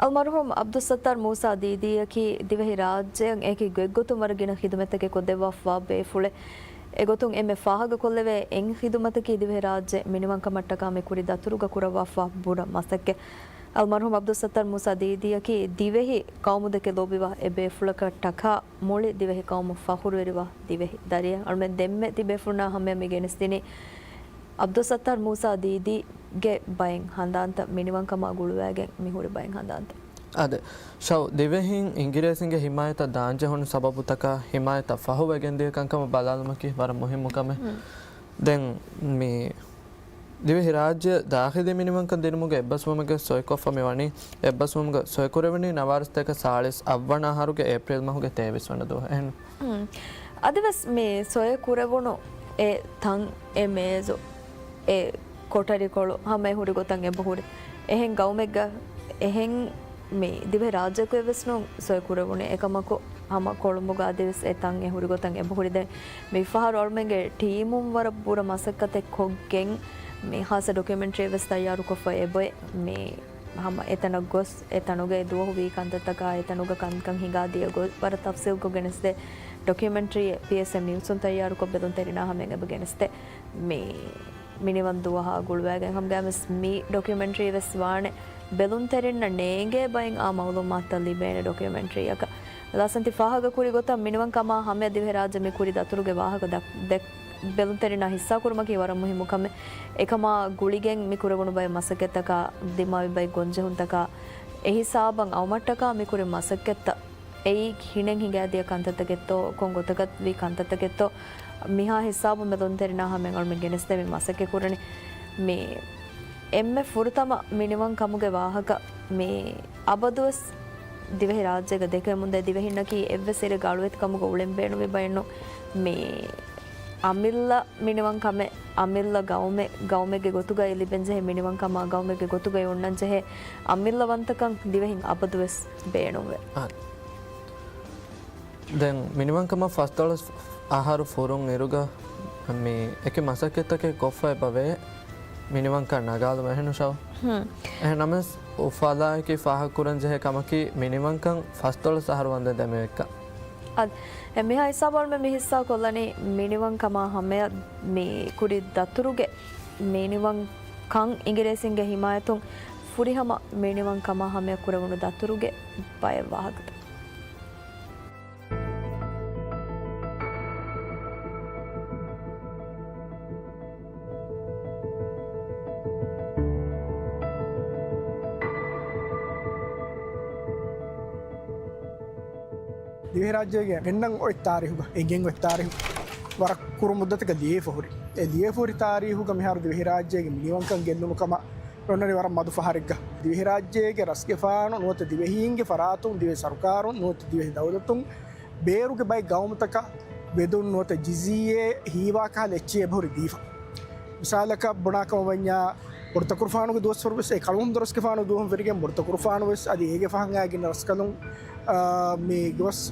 އަލްމަރުޙޫމް ޢަބްދުއްސައްތާރު މޫސާ ދީދީއަކީ ދިވެހި ރާއްޖެއަށް އެކި ގޮތްގޮތުން ވަރަށް ގިނަ ޚިދުމަތްތަކެއް ކޮށްދެއްވާފަވާ ބޭފުޅެއް. އެގޮތުން އެންމެ ފާހަގަކޮށްލެވޭ އެއް ޚިދުމަތަކީ ދިވެހިރާއްޖެ މިނިވަންކަމަށްޓަކާ މި ކުރި ދަތުރުގަ ކުރައްވާފަ ބުރަ މަސައްކަތް. އަލްމަރްޙޫމް ޢަބްދުއްސައްތާރު މޫސާ ދީދީއަކީ ދިވެހި ޤައުމުދެކެ ލޯބިވާ އެއް ބޭފުޅަކަށްޓަކާ މުޅި ދިވެހި ޤައުމު ފަޚުރުވެރިވާ ދިވެހި ދަރިއެއް. އަޅުމެން ދެންމެ ތިބޭފުޅުންނާ ހަމަޔަށް މި ގެނެސްދިނީ ޢަބްދުއްސައްތާރު މޫސާ ދީދީގެ ބައެއް ހަނދާންތައް މިނިވަންކަމާ ގުޅުވައިގެން މި ހުރި ބައެއް ހަނދާންތައް. އާދެ، ޝައު، ދިވެހިން އިނގިރޭސިންގެ ހިމާޔަތަށް ދާންޖެހުނު ސަބަބުތަކާ ހިމާޔަތަށް ފަހު ވެގެންދިޔަ ކަންކަމަށް ބަލާލުމަކީ ވަރަށް މުހިއްމު ކަމެއް. ދެން މި ދިވެހިރާއްޖެ ދާޚިލީ މިނިވަންކަން ދިނުމުގެ އެއްބަސްވުމުގެ ސޮއިކޮށްފަ މި ވަނީ، އެއްބަސްވުމުގެ ސޮއިކުރެވުނީ ނަވާރަސަތޭކަ ސާޅީސް އަށްވަނަ އަހަރުގެ އޭޕްރީލް މަހުގެ ތޭވީސް ވަނަ ދުވަހު. އެހެން. އަދިވެސް މި ސޮއި ކުރެވުނު އެ ތަން، އެ މޭޒު، އެ ކޮޓަރިކޮޅު ހަމަ އެ ހުރި ގޮތަށް އެބަހުރި. އެހެން ގައުމެއްގަ އެހެން މި ދިވެހި ރާއްޖެއަކު އެއްވެސް ނޫން ސޮއި ކުރެވުނު. އެކަމަކު ހަމަ ކޮޅުނބުގަ އަދިވެސް އެ ތަން އެ ހުރި ގޮތަށް އެބަހުރި. ދެން މިފަހަރު އަޅުމެންގެ ޓީމުން ވަރަށް ބުރަ މަސައްކަތެއް ކޮށްގެން މި ހާއްސަ ޑޮކިއުމެންޓްރީއެއް ވެސް ތައްޔާރުކޮށްފަ އެބައޮތް. މި ހަމަ އެތަނަށް ގޮސް، އެ ތަނުގައި ދުވަހު ވީ ކަންތައްތަކާ، އެ ތަނުގަ ކަންކަން ހިނގާ ދިޔަ ގޮތް ވަރަށް ތަފްސީލްކޮށް ގެނެސްދޭ. ޑޮކިއުމެންޓްރީއެއް ޕީއެސްއޭ ނިއުސުން ތައްޔާރުކޮށް ބެލުންތެރިންނާ ހަމަޔަށް އެބަ ގެނެސްދޭ. މި މިނިވަން ދުވަހާ ގުޅުވައިގެން ހަމަގައިމުވެސް މި ޑޮކިއުމެންޓްރީ ވެސް ވާނެ ބެލުންތެރިންނަށް ނޭނގޭ ބައިން އާ މައުލޫމާތުތައް ލިބޭނެ ޑޮކިއުމެންޓްރީއަކަށް. ލާސަންތި ފާހަގަކުރި ގޮތަށް މިނިވަންކަމާ ހަމަޔަށް ދިވެހިރާއްޖެ މި ކުރި ދަތުރުގެ ވާހަކަ ދަ-، ދެ-، ބެލުންތެރިންނާ ހިއްސާކުރުމަކީ ވަރަށް މުހިއްމު ކަމެއް. އެކަމާ ގުޅިގެން މި ކުރެވުނު ބައެއް މަސައްކަތްތަކާ، ދިމާވި ބައެއް ގޮންޖެހުންތަކާ، އެހިސާބަށް އައުމަށްޓަކާ މި ކުރި މަސައްކަތްތައް އެއީ ހިނެއް ހިނގާދިޔަ ކަންތައްތަކެއްތޯ، ކޮން ގޮތަކަށް ވީ ކަންތައްތަކެއްތޯ، މިހާ ހިސާބުން ބެލުންތެރިންނާ ހަމައަށް އަޅުމެން ގެނެސްދޭ މި މަސައްކަތް ކުރަނީ. މި އެންމެ ފުރަތަމަ މިނިވަން ކަމުގެ ވާހަކަ މި އަބަދުވެސް ދިވެހި ރާއްޖޭގަ ދެކެމުންދޭ ދިވެހިންނަކީ އެއްވެސް އިރެއްގަ އަޅުވެތިކަމުގަ އުޅެން ބޭނުމި ބައެއްނު. މި އަމިއްލަ މިނިވަން ކަމެއް، އަމިއްލަ ގައުމެއް، ގައުމެއްގެ ގޮތުގައި ލިބެންޖެހޭ މިނިވަން ކަމާ، ގައުމެއްގެ ގޮތުގައި އޮންނަންޖެހޭ އަމިއްލަވަންތަކަން ދިވެހިން އަބަދުވެސް ބޭނުންވޭ. އާ. ދެން މިނިވަންކަމަށް ފަސްދޮޅަސް އަހަރު ފުރުން އިރުގަ މި އެކި މަސައްކަތްތަކެއް ކޮށްފަ އެބަވޭ މިނިވަންކަން ނަގާލުމަށް އެހެންނު ޝައު. ހުން. އެހެން ނަމަވެސް އުފާލާއެކީ ފާހަގަކުރަންޖެހޭ ކަމަކީ މިނިވަންކަން ފަސްދޮޅަސް އަހަރު ވަންދެން ދެމިވެއްކަން. އަދި އެ މިހާ ހިސާބަށް އަޅުމެން މި ހިއްސާ ކޮށްލަނީ މިނިވަން ކަމާ ހަމަޔަށް މި ކުރި ދަތުރުގެ މިނިވަން ކަން އިނގިރޭސިންގެ ހިމާޔަތުން ފުރިހަމަ މިނިވަން ކަމާ ހަމަޔަށް ކުރެވުނު ދަތުރުގެ ބައެއް ވާހަކަތައް. ދިވެހިރާއްޖޭގެ ގެންނަން އޮތް ތާރީހުގަ، އެނގެން އޮތް ތާރީހު ވަރަށް ކުރު މުއްދަތަކަށް ލިޔެފަ ހުރި. އެ ލިޔެފަ ހުރި ތާރީހުގަ މިހާރު ދިވެހިރާއްޖޭގެ މިނިވަންކަން ގެއްލުނު ކަމަށް އޮންނަނީ ވަރަށް މަދު ފަހަރެއްގަ. ދިވެހިރާއްޖޭގެ ރަސްގެފާނު ނުވަތަ ދިވެހީންގެ ފަރާތުން، ދިވެހި ސަރުކާރުން ނުވަތަ ދިވެހި ދައުލަތުން ބޭރުގެ ބައެއް ގައުމުތަކަށް ވެދުން ނުވަތަ ޖިޒިއްޔާ ހީވާ ކަހަލަ އެއްޗެއް އެބަހުރި ދީފަ. މިސާލަކަށް ބުނާކަމަށް ވަންޏާ، ބޮޑުތަކުރުފާނުގެ ދުވަސްވަރު ވެސް އެ ކަޅުމަންދޫ ރަސްގެފާނު ދުވަހުން ފެށިގެން ބޮޑުތަކުރުފާނު ވެސް އަދި އޭގެ ފަހަން އައި ގިނަ ރަސްކަލުން، އާ، މި ގޮސް،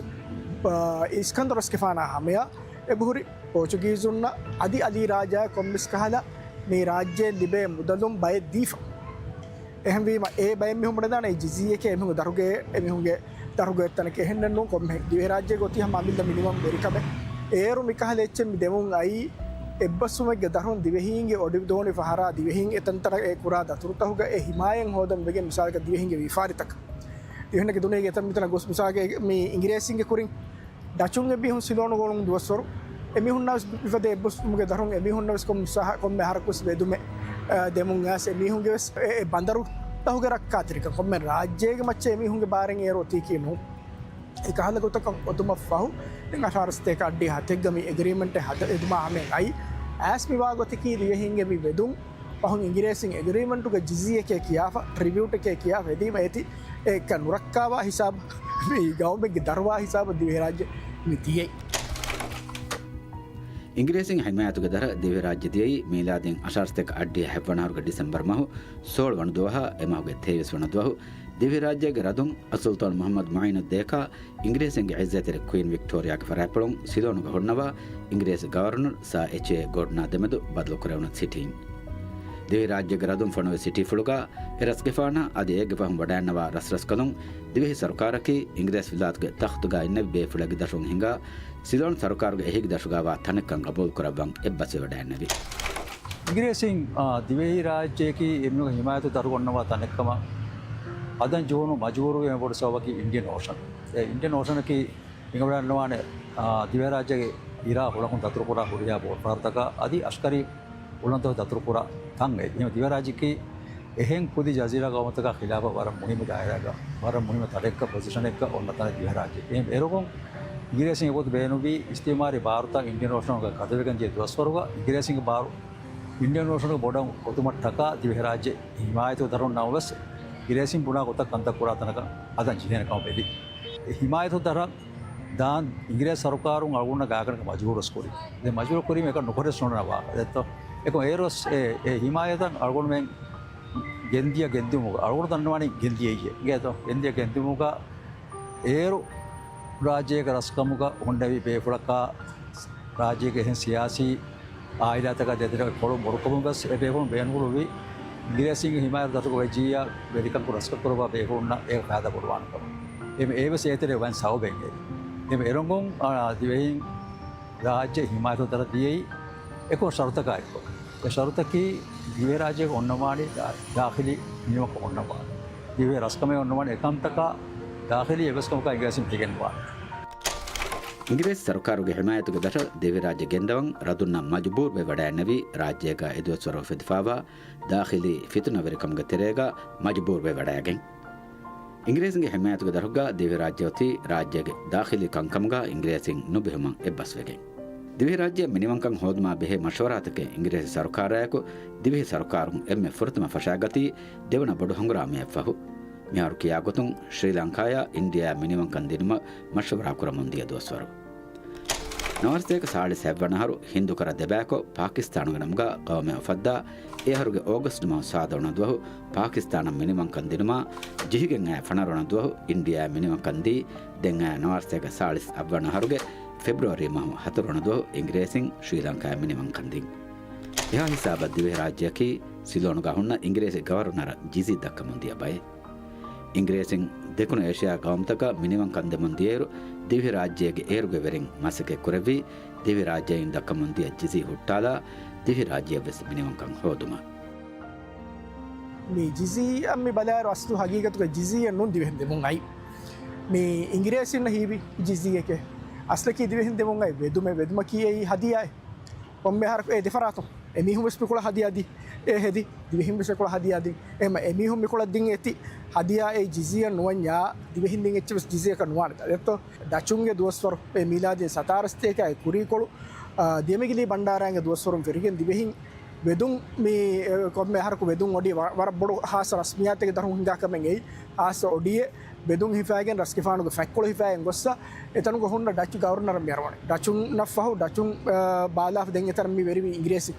އާ، އިސްކަންދަރު ރަސްގެފާނާ ހަމަޔަށް އެބަހުރި ޕޯޗުގީޒުންނަށް އަދި އަލީ ރާޖާއަށް ކޮންމެސް ކަހަލަ މި ރާއްޖޭ ލިބޭ މުދަލުން ބައެއް ދީފަ. އެހެންވީމަ، އެ ބައެއް މީހުން ބުނެދާނެ ޖިޒިއްޔާއެކޭ އެމީހުންގެ ދަރުގެ، އެމީހުންގެ ދަރުގެ އޮތްތަނެކޭ. އެހެންނެއްނޫން، ކޮންމެހެން ދިވެހިރާއްޖޭގެ އޮތީ ހަމަ އަމިއްލަ މިނިވަން ވެރިކަމެއް. އޭރު މިކަހަލަ އެއްޗެއް މި ދެމުން އައީ، އެއްބަސްވުމެއްގެ ދަށުން ދިވެހީންގެ އޮޑި ދޯނި ފަހަރާ ދިވެހީން އެތަންތަނަށް އެ ކުރާ ދަތުރުތަކުގަ އެ ހިމާޔަތް ހޯދަން ވެގެން، މިސާލަކަށް ދިވެހީންގެ ވިޔަފާރިތަކަށް، ދިވެހިންނަކީ ދުނިޔޭގެ އެތަން މިތަނަށް ގޮސް މިސާލަކަށް މި އިނގިރޭސިންގެ ކުރިން ޑަޗުން އެމީހުން ސިލޯނުގަ އުޅުނު ދުވަސްވަރު، އެމީހުންނާ ވެސް މިފަދަ އެއްބަސްވުމުގެ ދަށުން އެމީހުންނަށް ވެސް ކޮން ސަހަ-، ކޮންމެ އަހަރަކު ވެސް ވެދުމެއް، އަ، ދެމުން އައިސް އެމީހުންގެ ވެސް އެ، އެ ބަނދަރުތަކުގެ ރައްކާތެރިކަން، ކޮންމެ ރާއްޖޭގެ މައްޗަށް އެމީހުންގެ ބާރެއް އޭރު އޮތީކީ ނޫން. އެ ކަހަލަ ގޮތަކަށް އޮތުމަށްފަހު، ދެން އަށާރަ ސަތޭކަ އަށްޑިހަ ހަތެއްގަ މި އެގްރީމެންޓެއް ހަދަ އެދުމާ ހަމައިން އައި، އައިސް މިވާ ގޮތަކީ ދިވެހީންގެ މި ވެދުން ފަހުން އިނގިރޭސިން އެގްރީމެންޓުގަ ޖިޒިއްޔާއެކޭ ކިޔާފަ، ޓްރިބިއުޓެކޭ ކިޔާފަ އެދީމަ އޭތި އެއްކަ ނުރައްކާވާ ހިސާބު، މި ގައުމެއްގެ ދަރުވާ ހިސާބު ދިވެހިރާއްޖެ މި ދިޔައީ. އިނގިރޭސިން ހިމާޔަތުގެ ދަށަށް ދިވެހިރާއްޖެ ދިޔައީ މީލާދީން އަށާރަ ސަތޭކަ އަށްޑިހަ ހަތްވަނަ އަހަރުގެ ޑިސެމްބަރު މަހު ސޯޅަ ވަނަ ދުވަހާ، އެ މަހުގެ ތޭވީސް ވަނަ ދުވަހު ދިވެހިރާއްޖޭގެ ރަދުން އަލްސުލްޠާން މުޙައްމަދު މައިނުއްދޭކާ އިނގިރޭސިންގެ އިއްޒަތްތެރި ކުއީން ވިކްޓޯރިޔާގެ ފަރާތްޕުޅުން ސިލޯނުގަ ހުންނަވާ އިނގިރޭސި ގަވަރުނަރު ސާ އެޗް އޭ ގޯޑްނާ ދެމެދު ބަދަލުކުރެވުނު ސިޓީން. ދިވެހިރާއްޖޭގެ ރަދުން ފޮނުވި ސިޓީފުޅުގަ އެ ރަސްގެފާނާ އަދި އޭގެ ފަހުން ވަޑައިންނަވާ ރަސްރަސްކަލުން ދިވެހި ސަރުކާރަކީ އިނގިރޭސި ވިލާތުގެ ތަޚްތުގަ އިންނެވި ބޭފުޅެއްގެ ދަށުން ހިނގާ ސިލޯން ސަރުކާރުގެ އެހީގެ ދަށުގައިވާ ތަނެއްކަން ގަބޫލުކުރައްވަން އެއްބަސްވެވަޑައިންނެވި. އިނގިރޭސިން، އާ، ދިވެހިރާއްޖެއަކީ އެމީހުންގެ ހިމާޔަތު ދަށުގަ އޮންނަވާ ތަނެއްކަމަށް އަދަން ޖެހުނު މަޖުބޫރުވި އެންމެ ބޮޑު ސަބަބަކީ އިންޑިއަން އޯޝަން. އެ އިންޑިއަން އޯޝަނަކީ ހިނގަވަޑައިގަންނަވާނެ، އާ، ދިވެހިރާއްޖޭގެ އިރާ ހުޅަނގުން ދަތުރުކުރާ ހުރިހާ ބޯޓުފަހަރުތަކާ އަދި އަސްކަރީ ހުޅަނދުތައް ދަތުރުކުރާ ތަން އެ. އެހެން ދިވެހިރާއްޖެއަކީ އެހެން ކުދި ޖަޒީރާ ގައުމުތަކާ ޚިލާފަށް ވަރަށް މުހިއްމު ދާއިރާގަ، ވަރަށް މުހިއްމު ތަނެއްގަ، ޕޮޒިޝަނެއްގަ އޮންނަ ތަނެއް ދިވެހިރާއްޖެ. އެހެން އޭރުގަ އިނގިރޭސިން އެގޮތު ބޭނުންވީ އިސްތިއުމާރީ ބާރުތައް އިންޑިއަން އޯޝަނުގަ ގަދަވެގެން ދިޔަ ދުވަސްވަރުގަ އިނގިރޭސިންގެ ބާރު އިންޑިއަން އޯޝަނުގެ ބޮޑަށް އޮތުމަށްޓަކާ ދިވެހިރާއްޖެ ހިމާޔަތު ދަށުން ނަމަވެސް، އިނގިރޭސިން ބުނާ ގޮތަށް ކަންތައް ކުރާ ތަނަކަށް އަދަން ޖެހޭނެ ކަމަށް ވެލި. އެ ހިމާޔަތު ދަށަށް ދާން އިނގިރޭސި ސަރުކާރުން އަޅުގަނޑަށް ގާތްގަނޑަކަށް މަޖުބޫރުވެސް ކުރި. ދެން މަޖުބޫރު ކުރީމަ އެކަން ނުކުރެސް ނުނަނަވާ. ދެއްތޯ؟ އެކަމް އޭރުވެސް އެ، އެ ހިމާޔަތަށް އަޅުގަނޑުމެން ގެންދިޔަ ގެންދިއުމުގަ، އަޅުގަނޑު ދަންނަވަނީ ގެންދިޔައީ. އިނގޭތޯ؟ ގެންދިޔަ ގެންދިއުމުގަ އޭރު ރާއްޖޭގެ ރަސްކަމުގަ ހުންނެވި ބޭފުޅަކާ، ރާއްޖޭގެ އެހެން ސިޔާސީ އާއިލާތަކާ ދެތެރެ ކޮޅު މޮޅުކަމުން ވެސް އެ ބޭފުޅުން ބޭނުންކުރެއްވި އިނގިރޭސީންގެ ހިމާޔަތު ދަށުގަ ވެއްޖިއްޔާ ވެރިކަން ކުރި ރަސްކަން ކުރައްވާ ބޭފުޅުންނަށް އޭގެ ފައިދާ ބޮޑުވާނެ ކަމަށް. އެމެ އޭވެސް އޭތެރޭ ވަން ސަބަބެއް އެ. އެމެ އެރޮނގުން، އާ، ދިވެހިން ރާއްޖެ ހިމާޔަތު ދަށަށް ދިޔައީ އެކޮށް ޝަރުތަކާ އެއްކޮށް. އެ ޝަރުތަކީ ދިވެހިރާއްޖޭގަ އޮންނަވާނީ ދާ-، ދާޚިލީ މިނިވަންކަން އޮންނަވާނެ. ދިވެހި ރަސްކަމެއް އޮންނަވާނެ އެކަންތަކާ ދާޚިލީ އެއްވެސް ކަމަކާ އިނގިރޭސިން ހިގެންވާނެ. އިނގިރޭސި ސަރުކާރުގެ ހިމާޔަތުގެ ދަށަށް ދިވެހިރާއްޖެ ގެންދަވަން ރަދުންނަށް މަޖުބޫރުވެ ވަޑައިންނެވީ ރާއްޖޭގަ އެދުވަސްވަރު އުފެދިފާވާ ދާޚިލީ ފިތުނަވެރިކަމުގެ ތެރޭގަ މަޖުބޫރުވެ ވަޑައިގެން. އިނގިރޭސިންގެ ހިމާޔަތުގެ ދަށުގަ ދިވެހިރާއްޖެ އޮތީ ރާއްޖޭގެ ދާޚިލީ ކަންކަމުގަ އިނގިރޭސިން ނުބެހުމަށް އެއްބަސްވެގެން. ދިވެހިރާއްޖެއަށް މިނިވަންކަން ހޯދުމާ ބެހޭ މަޝްވަރާތަކެއް އިނގިރޭސި ސަރުކާރާއެކު ދިވެހި ސަރުކާރުން އެންމެ ފުރަތަމަ ފަށާގަތީ ދެވަނަ ބޮޑު ހަނގުރާމަޔަށްފަހު. މިހާރު ކިޔާގޮތުން ޝްރީލަންކާޔާ އިންޑިޔާ މިނިވަންކަން ދިނުމަށް މަޝްވަރާ ކުރަމުން ދިޔަ ދުވަސްވަރު. ނަވާރަސަތޭކަ ސާޅީސް ހަތްވަނަ އަހަރު ހިންދުކަރަ ދެބަޔަކު ޕާކިސްތާނުގެ ނަމުގަ ޤައުމެއް އުފައްދާ، އެ އަހަރުގެ އޯގަސްޓް މަހު ސާދަ ވަނަ ދުވަހު ޕާކިސްތާނަށް މިނިވަންކަން ދިނުމާ ޖެހިގެން އައި ފަނަރަ ވަނަ ދުވަހު އިންޑިޔާ މިނިވަންކަން ދީ، ދެން އައި ނަވާރަސަތޭކަ ސާޅީސް އަށްވަނަ އަހަރުގެ ފެބްރުއަރީ މަހު ހަތަރު ވަނަ ދުވަހު އިނގިރޭސިން ޝްރީލަންކާއަށް މިނިވަންކަން ދިން. އެހާ ހިސާބަށް ދިވެހިރާއްޖެއަކީ ސިލޯނުގަ ހުންނަ އިނގިރޭސި ގަވަރުނަރަށް ޖިޒީ ދައްކަމުން ދިޔަ ބައެއް. އިނގިރޭސިން ދެކުނު އޭޝިޔާ ގައުމުތަކަށް މިނިވަންކަން ދެމުން ދިޔައިރު، ދިވެހިރާއްޖޭގެ އޭރުގެ ވެރިން މަސައްކަތް ކުރެއްވީ، ދިވެހިރާއްޖެއިން ދައްކަމުން ދިޔަ ޖިޒީ ހުއްޓާލާ، ދިވެހިރާއްޖެއަށްވެސް މިނިވަންކަން ހޯދުމަށް. މި ޖިޒީއަށް މި ބަލާއިރު އަސްލު ހަގީގަތުގަ ޖިޒީއެއް ނޫން ދިވެހިން ދެމުން އައީ. މި އިނގިރޭސިންނަށް ހީވި ޖިޒީއެކޭ. އަސްލަކީ ދިވެހިން ދެމުން އައި ވެދުމެއް، ވެދުމަކީ އެއީ ހަދިޔާއެއް. ކޮންމެ އަހަރަކު އެ ދެފަރާތުން އެމީހުން ވެސް މިކޮޅަށް ހަދިޔާ ދީ، އެ ހެދި، ދިވެހިން ވެސް އެކޮޅަށް ހަދިޔާ ދީ. އެހެންމަ އެމީހުން މިކޮޅަށް ދިން އެތި ހަދިޔާ އެއީ ޖިޒީއަ ނުވަންޏާ، ދިވެހިން ދިން އެއްޗެއް ވެސް ޖިޒީއަކަށް ނުވާނެ. ދެއްތޯ؟ ޑަޗުންގެ ދުވަސްވަރު، އެ މީލާދީ ސަތާރަ ސަތޭކައި ކުރީކޮޅު، އާ، ދިޔަމިގިލީ ބަންޑާރާއިންގެ ދުވަސްވަރުން ފެށިގެން ދިވެހިން ވެދުން މި، އެ، ކޮންމެ އަހަރަކު ވެދުން އޮޑި ވަ-، ވަރަށް ބޮޑު ހާއްސަ ރަސްމިއްޔާތެއްގެ ދަށުން ހިނގާ ކަމެއް އެއީ. ހާއްސަ އޮޑިއެއް ވެދުން ހިފައިގެން ރަސްގެފާނުގެ ފަތްކޮޅު ހިފައިގެން ގޮއްސަ، އެތަނުގަ ހުންނަ ޑަޗު ގަވަރުނަރަށް މި އަރުވަނީ. ޑަޗުންނަށްފަހު، ޑަޗުން، އާ، ބާލާފަ ދެން އެތަނަށް މި ވެރިވީ އިނގިރޭސި.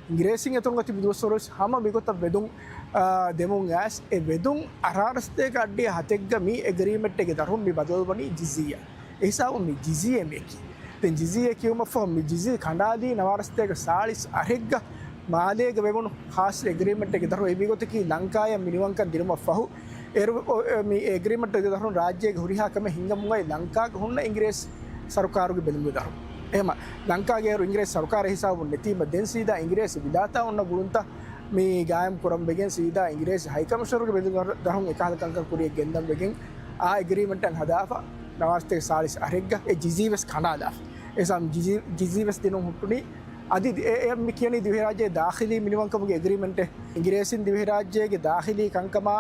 އިނގިރޭސިން އެތަނުގަ ތިބި ދުވަސްވަރު ވެސް ހަމަ މިގޮތަށް ވެދުން، އާ، ދެމުން އައިސް، އެ ވެދުން އަށާރަ ސަތޭކަ އަށްޑިހަ ހަތެއްގަ މި އެގްރީމެންޓެއްގެ ދަށުން މި ބަދަލުވަނީ ޖިޒީއަ. އެހިސާބުން މި ޖިޒީއޭ މިއަކީ. ދެން ޖިޒީއޭ ކިޔުމަށްފަހު މި ޖިޒީ ކަނޑާލީ ނަވާރަ ސަތޭކަ ސާޅީސް އަށެއްގަ މާލޭގަ ވެވުނު ޚާއްސަ އެގްރީމެންޓެއްގެ ދަށުން. އެ މިގޮތަކީ ލަންކާއަށް މިނިވަންކަން ދިނުމަށްފަހު އޭރު، އޮ، އެ، މި އެގްރީމެންޓެއްގެ ދަށުން ރާއްޖޭގެ ހުރިހާ ކަމެއް ހިނގަމުން އައި ލަންކާގަ ހުންނަ އިނގިރޭސި ސަރުކާރުގެ ބެލުމުގެ ދަށުން. އެހެމަ ލަންކާގެ އޭރު އިނގިރޭސި ސަރުކާރެއް ހިސާބުން ނެތީމަ ދެން ސީދާ އިނގިރޭސި ވިލާތާ އޮންނަ ގުޅުންތައް މި ގާއިމް ކުރަން ވެގެން ސީދާ އިނގިރޭސި ހައިކަމިޝަނަރުގެ ބެލުމުގެ ދަށުން އެކަހަލަ ކަންކަން ކުރިޔަށް ގެންދަން ވެގެން އާ އެގްރީމެންޓަށް ހަދާފަ ނަވާރަ ސަތޭކަ ސާޅީސް އަށެއްގަ އެ ޖިޒީ ވެސް ކަނޑާލާފަ. އެހިސާބުން ޖިޒީ، ޖިޒީ ވެސް ދިނުން ހުއްޓުނީ. އަދި އެ، އެ، މި ކިޔަނީ ދިވެހިރާއްޖޭ ދާޚިލީ މިނިވަންކަމުގެ އެގްރީމެންޓެއް. އިނގިރޭސިން ދިވެހިރާއްޖޭގެ ދާޚިލީ ކަންކަމާ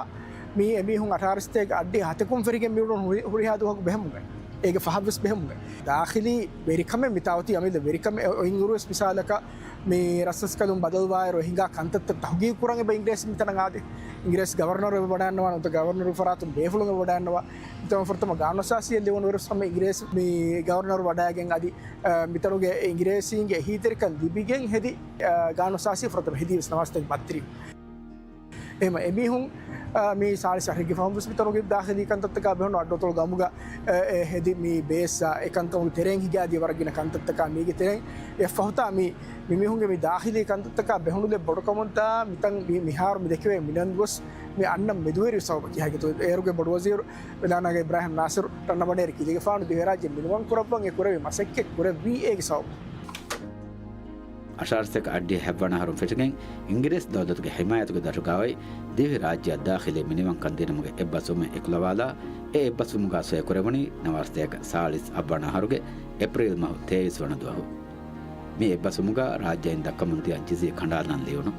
މީ އެމީހުން އަށާރަ ސަތޭކަ އަށްޑިހަ ހަތަކުން ފެށިގެން މިއުޅުނު ހުރި، ހުރިހާ ދުވަހަކު ބެހެމުން އެ. އޭގެ ފަހަށްވެސް ބެހެމުން އެ. ދާޚިލީ ވެރިކަމެއް މިތާ އޮތީ އަމިއްލަ ވެރިކަމެއް. އޮތް އިރުވެސް މިސާލަކަށް މި ރަސްރަސްކަލުން ބަދަލުވާއިރު އެ ހިނގާ ކަންތައްތައް ތަހުގީގު ކުރަން އެބަ އިނގިރޭސި މިތަނަށް އާދޭ. އިނގިރޭސި ގަވަރުނަރު އެބަ ވަޑައިންނަވާނެ، ނުވަތަ ގަވަރުނަރު ފަރާތުން ބޭފުޅުން އެބަ ވަޑައިންނަވާ. އެތަން ފުރަތަމަ ގާނޫނުއަސާސީއަށް ލިޔުނުއިރު ހަމަ އިނގިރޭސި މި ގަވަރުނަރު ވަޑައިގެން އަދި، އަ، މިތަނުގެ އިނގިރޭސީންގެ އެހީތެރިކަން ލިބިގެން ހެދި، އަ، ގާނޫނުއަސާސީ ފުރަތަމަ ހެދީ ވެސް ނަވާރަ ސަތޭކަ ބައްތިރީސް. އެހެމަ އެމީހުން، އަ، މި ސާޅީސް އަށެއްގެ ފަހުން ވެސް މިތަނުގެ ދާޚިލީ ކަންތައްތަކާ ބެހުނު އައްޑުއަތޮޅު ގަމުގަ، އެ، އެ، ހެދި މި ބޭސް، އަ، އެކަންކަމުގެ ތެރެއިން ހިގާދިޔަ ވަރަށް ގިނަ ކަންތައްތަކާ މީގެ ތެރެއިން. އެއަށްފަހުތާ މި، މި މީހުންގެ މި ދާޚިލީ ކަންތައްތަކާ ބެހުނުލެއް ބޮޑުކަމުންތާ މިތަން މި، މިހާރު މި ދެކެވޭ މިނަން ގޮސް މި އަންނަ މެދުވެރި ސަބަބަކީ ހަގީގަތު އޭރުގެ ބޮޑުވަޒީރު ވެލާނާގެ އިބްރާހިމް ނާސިރު ޓަންނަބަނޭރި ކިލިގެފާނު ދިވެހިރާއްޖެ މިނިވަން ކުރައްވަން އެ ކުރެވޭ މަސައްކަތް ކުރެއްވީ އޭގެ ސަބަބުން. އަށާރަ ސަތޭކަ އަށްޑިހަ ހަތްވަނަ އަހަރުން ފެށިގެން އިނގިރޭސި ދައުލަތުގެ ހިމާޔަތުގެ ދަށުގައި ދިވެހިރާއްޖެއަށް ދާޚިލީ މިނިވަންކަން ދިނުމުގެ އެއްބަސްވުމެއް އެކުލަވާލާ، އެ އެއްބަސްވުމުގަ ސޮއި ކުރެވުނީ ނަވާރަ ސަތޭކަ ސާޅީސް އަށްވަނަ އަހަރުގެ އޭޕްރީލް މަހު ތޭވީސް ވަނަ ދުވަހު. މި އެއްބަސްވުމުގަ ރާއްޖެއިން ދައްކަމުން ދިޔަ ޖިޒީ ކަނޑާލަން ލިޔުނު.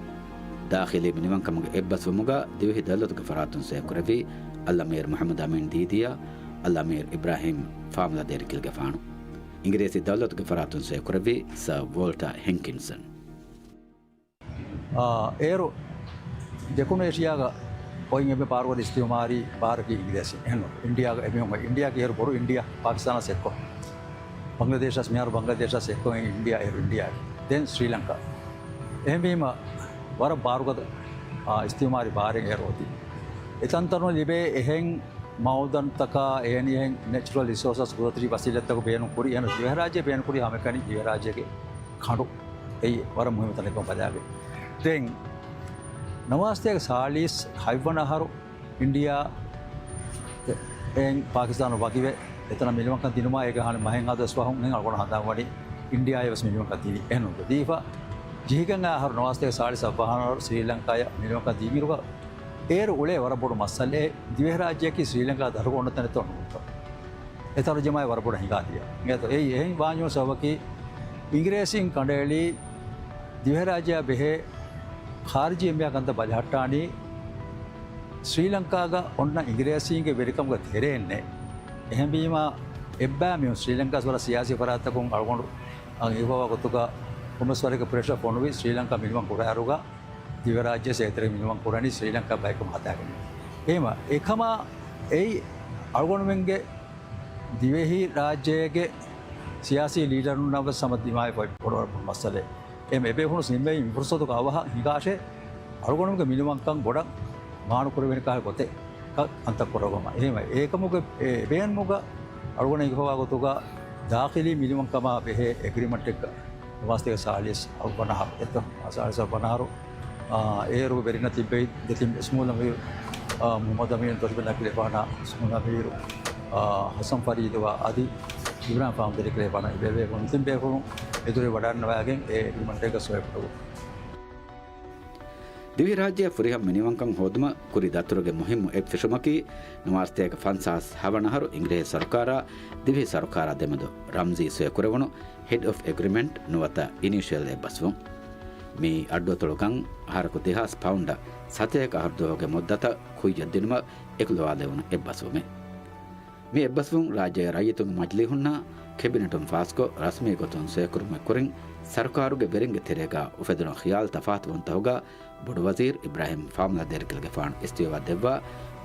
ދާޚިލީ މިނިވަންކަމުގެ އެއްބަސްވުމުގަ ދިވެހި ދައުލަތުގެ ފަރާތުން ސޮއި ކުރެއްވީ އަލްއަމީރު މުޙައްމަދު އަމީން ދީދީއާ އަލްއަމީރު އިބްރާހީމް ފާމުލަދޭރި ކިލިގެފާނު. އިނގިރޭސި ދައުލަތުގެ ފަރާތުން ސޮއި ކުރެއްވީ ސަރ ވޯލްޓާ ހެންކިންސަން. އާ، އޭރު ދެކުނު އޭޝިޔާގަ އޮތް އެންމެ ބާރުގަދަ އިސްތިއުމާރީ ބާރަކީ އިނގިރޭސިން. އެހެންނު އިންޑިޔާގަ އެމީހުން އޮތް އިންޑިޔާ ކިޔޭރު ބޮޑު އިންޑިޔާ ޕާކިސްތާނާ ސެއްކޮ. ބަނގްލަދޭޝަސް މިހާރު ބަނގްލަދޭޝާ ސެއްކޮ އިންޑިޔާ އޭރު އިންޑިޔާ. ދެން ސްރީލަންކާ. އެހެންވީމަ ވަރަށް ބާރުގަދަ، އާ، އިސްތިއުމާރީ ބާރެއް އޭރު އޮތީ. އެތަންތަނުން ލިބޭ އެހެން މައުދަންތަކާ އެހެނިހެން ނެޗުރަލް ރިސޯސަސް ގުދުރަތީ ވަސީލަތްތަކު ބޭނުން ކުރި. އެހެން ދިވެހިރާއްޖެ ބޭނުން ކުރި ހަމައެކަނި ދިވެހިރާއްޖޭގެ ކަނޑު. އެއީ ވަރަށް މުހިއްމު ތަނެއްކަމަށް ބަލާގެ. ދެން ނަވާރަ ސަތޭކަ ސާޅީސް ހަތްވަނަ އަހަރު އިންޑިޔާ އެ-، އެއިން ޕާކިސްތާނު ވަކިވެ، އެތަނަށް މިނިވަންކަން ދިނުމާ އޭގެ ހާނި މަހެއް އާދަސް ފަހުން އެހެން އަޅުގަނޑު ހަނދާންވަނީ އިންޑިޔާއަށް ވެސް މިނިވަންކަން ދިނީ. އެހެން ދީފަ ޖެހިގެން އަހަރު ނަވާރަ ސާޅީސް އަށް ވަނަ އަހަރު ސްރީލަންކާއަށް މިނިވަންކަން ދީއިރުގަ އޭރު އުޅޭ ވަރަށް ބޮޑު މައްސަލައެއް ދިވެހިރާއްޖެއަކީ ސްރީލަންކާ ދަށުގަ އޮންނަ ތަނެއްތޯ ނޫންތޯ. އެ ތަރުޖަމާއެއް ވަރަށް ބޮޑަށް ހިނގާ ދިޔަ. އިނގޭތޯ އެއީ އެހެން ވާންޖެހުނު ސަބަބަކީ އިނގިރޭސީން ކަނޑައެޅީ ދިވެހިރާއްޖެއާ ބެހޭ ޚާރިޖީ އެންމެހާ ކަންތައް ބަލަހައްޓާނީ ސްރީލަންކާގަ އޮންނަ އިނގިރޭސީންގެ ވެރިކަމުގެ ތެރޭންނޭ. އެހެންވީމާ އެއްބައި މީހުން ސްރީލަންކާ ވަރަށް ސިޔާސީ ފަރާތްތަކުން އަޅުގަނޑު އަން އިހުވާ ގޮތުގަ ކޮންމެސް ވަރެއްގެ ޕްރެޝަރ ފޮނުވި ސްރީލަންކާ މިނިވަން ކުރާއިރުގަ ދިވެރާއްޖެ ސޭތެރެ މިނިވަން ކުރަނީ ސްރީލަންކާ ބައެއްކަމަށް ހަދާގެން. އެހެމަ އެކަމާ އެއީ އަޅުގަނޑުމެންގެ ދިވެހި ރާއްޖޭގެ ސިޔާސީ ލީޑަރުންނަށް ވެސް ހަމަ ދިމާވެ ބޮޑު ބޮޑު މައްސަލައެއް. އެ އެބޭފުޅުން ސިންވެއި މި ފުރުސަތުގަ އަވަހަށް ހިނގާށޭ، އަޅުގަނޑުމެންގެ މިނިވަންކަން ބޮޑަށް މާނު ކުރެވޭނެ ކަހަލަ ގޮތެއް ކަންތައް ކުރައްވަމާ. އެހެމަ އެކަމުގެ އެ ބޭނުމުގަ އަޅުގަނޑަށް އިނގިފަވާ ގޮތުގަ ދާޚިލީ މިނިވަންކަމާ ބެހޭ އެގްރިމަންޓެއްގަ ނަވާރަ ސާޅީސް އަށް ވަނަ އަހަރު އެތަ، ސާޅީސް އަށް ވަނަ އަހަރު، އާ، އޭރު ވެރިންނަށް ތިއްބެވި ދެތިން ސުމޫލް އަމީރު، އާ، މުހައްމަދު އަމީން ދޮށިބަލާ ކިލެފާނާ ސުމޫލް އަމީރު، އާ، ހަސަން ފަރީދު ވާ އަދި އިބްރާހިމް ފާމުދަރި ކިލެފާނާ އެބޭފުޅުން ތިން ބޭފުޅުން އެދުރެއް ވަޑައިގަންނަވައިގެން އެ އެގްރިމަންޓެއްގަ ސޮއިކުރެވުނު. ދިވެހިރާއްޖެއަށް ފުރިހަމަ މިނިވަންކަން ހޯދުމަށް ކުރި ދަތުރުގެ މުހިއްމު އެއް ފެށުމަކީ، ނަވާރަ ސަތޭކަ ފަންސާސް ހަވަނަ އަހަރު އިނގިރޭސި ސަރުކާރާ ދިވެހި ސަރުކާރާ ދެމެދު ރަމްޒީ ސޮއިކުރެވުނު ހެޑް އޮފް އެގްރިމެންޓް ނުވަތަ އިނީޝިއަލް އެއްބަސްވުން. މިއީ އައްޑުއަތޮޅު ގަން އަހަރަކު ދެހާސް ޕައުންޑަށް ސަތޭކަ އަހަރު ދުވަހުގެ މުއްދަތަށް ކުއްޔަށް ދިނުމަށް އެކުލަވާލެވުނު އެއްބަސްވުމެއް. މި އެއްބަސްވުން ރާއްޖޭގެ ރައްޔިތުންގެ މަޖިލީހުންނާ ކެބިނެޓުން ފާސްކޮށް، ރަސްމީ ގޮތުން ސޮއިކުރުމުގެ ކުރިން، ސަރުކާރުގެ ވެރިންގެ ތެރޭގަ އުފެދުނު ޚިޔާލު ތަފާތުވުންތަކުގަ ބޮޑުވަޒީރު އިބްރާހިމް ފާމުލާ ދޭރިކިލެގެފާނު އިސްތިއުފާ ދެއްވާ،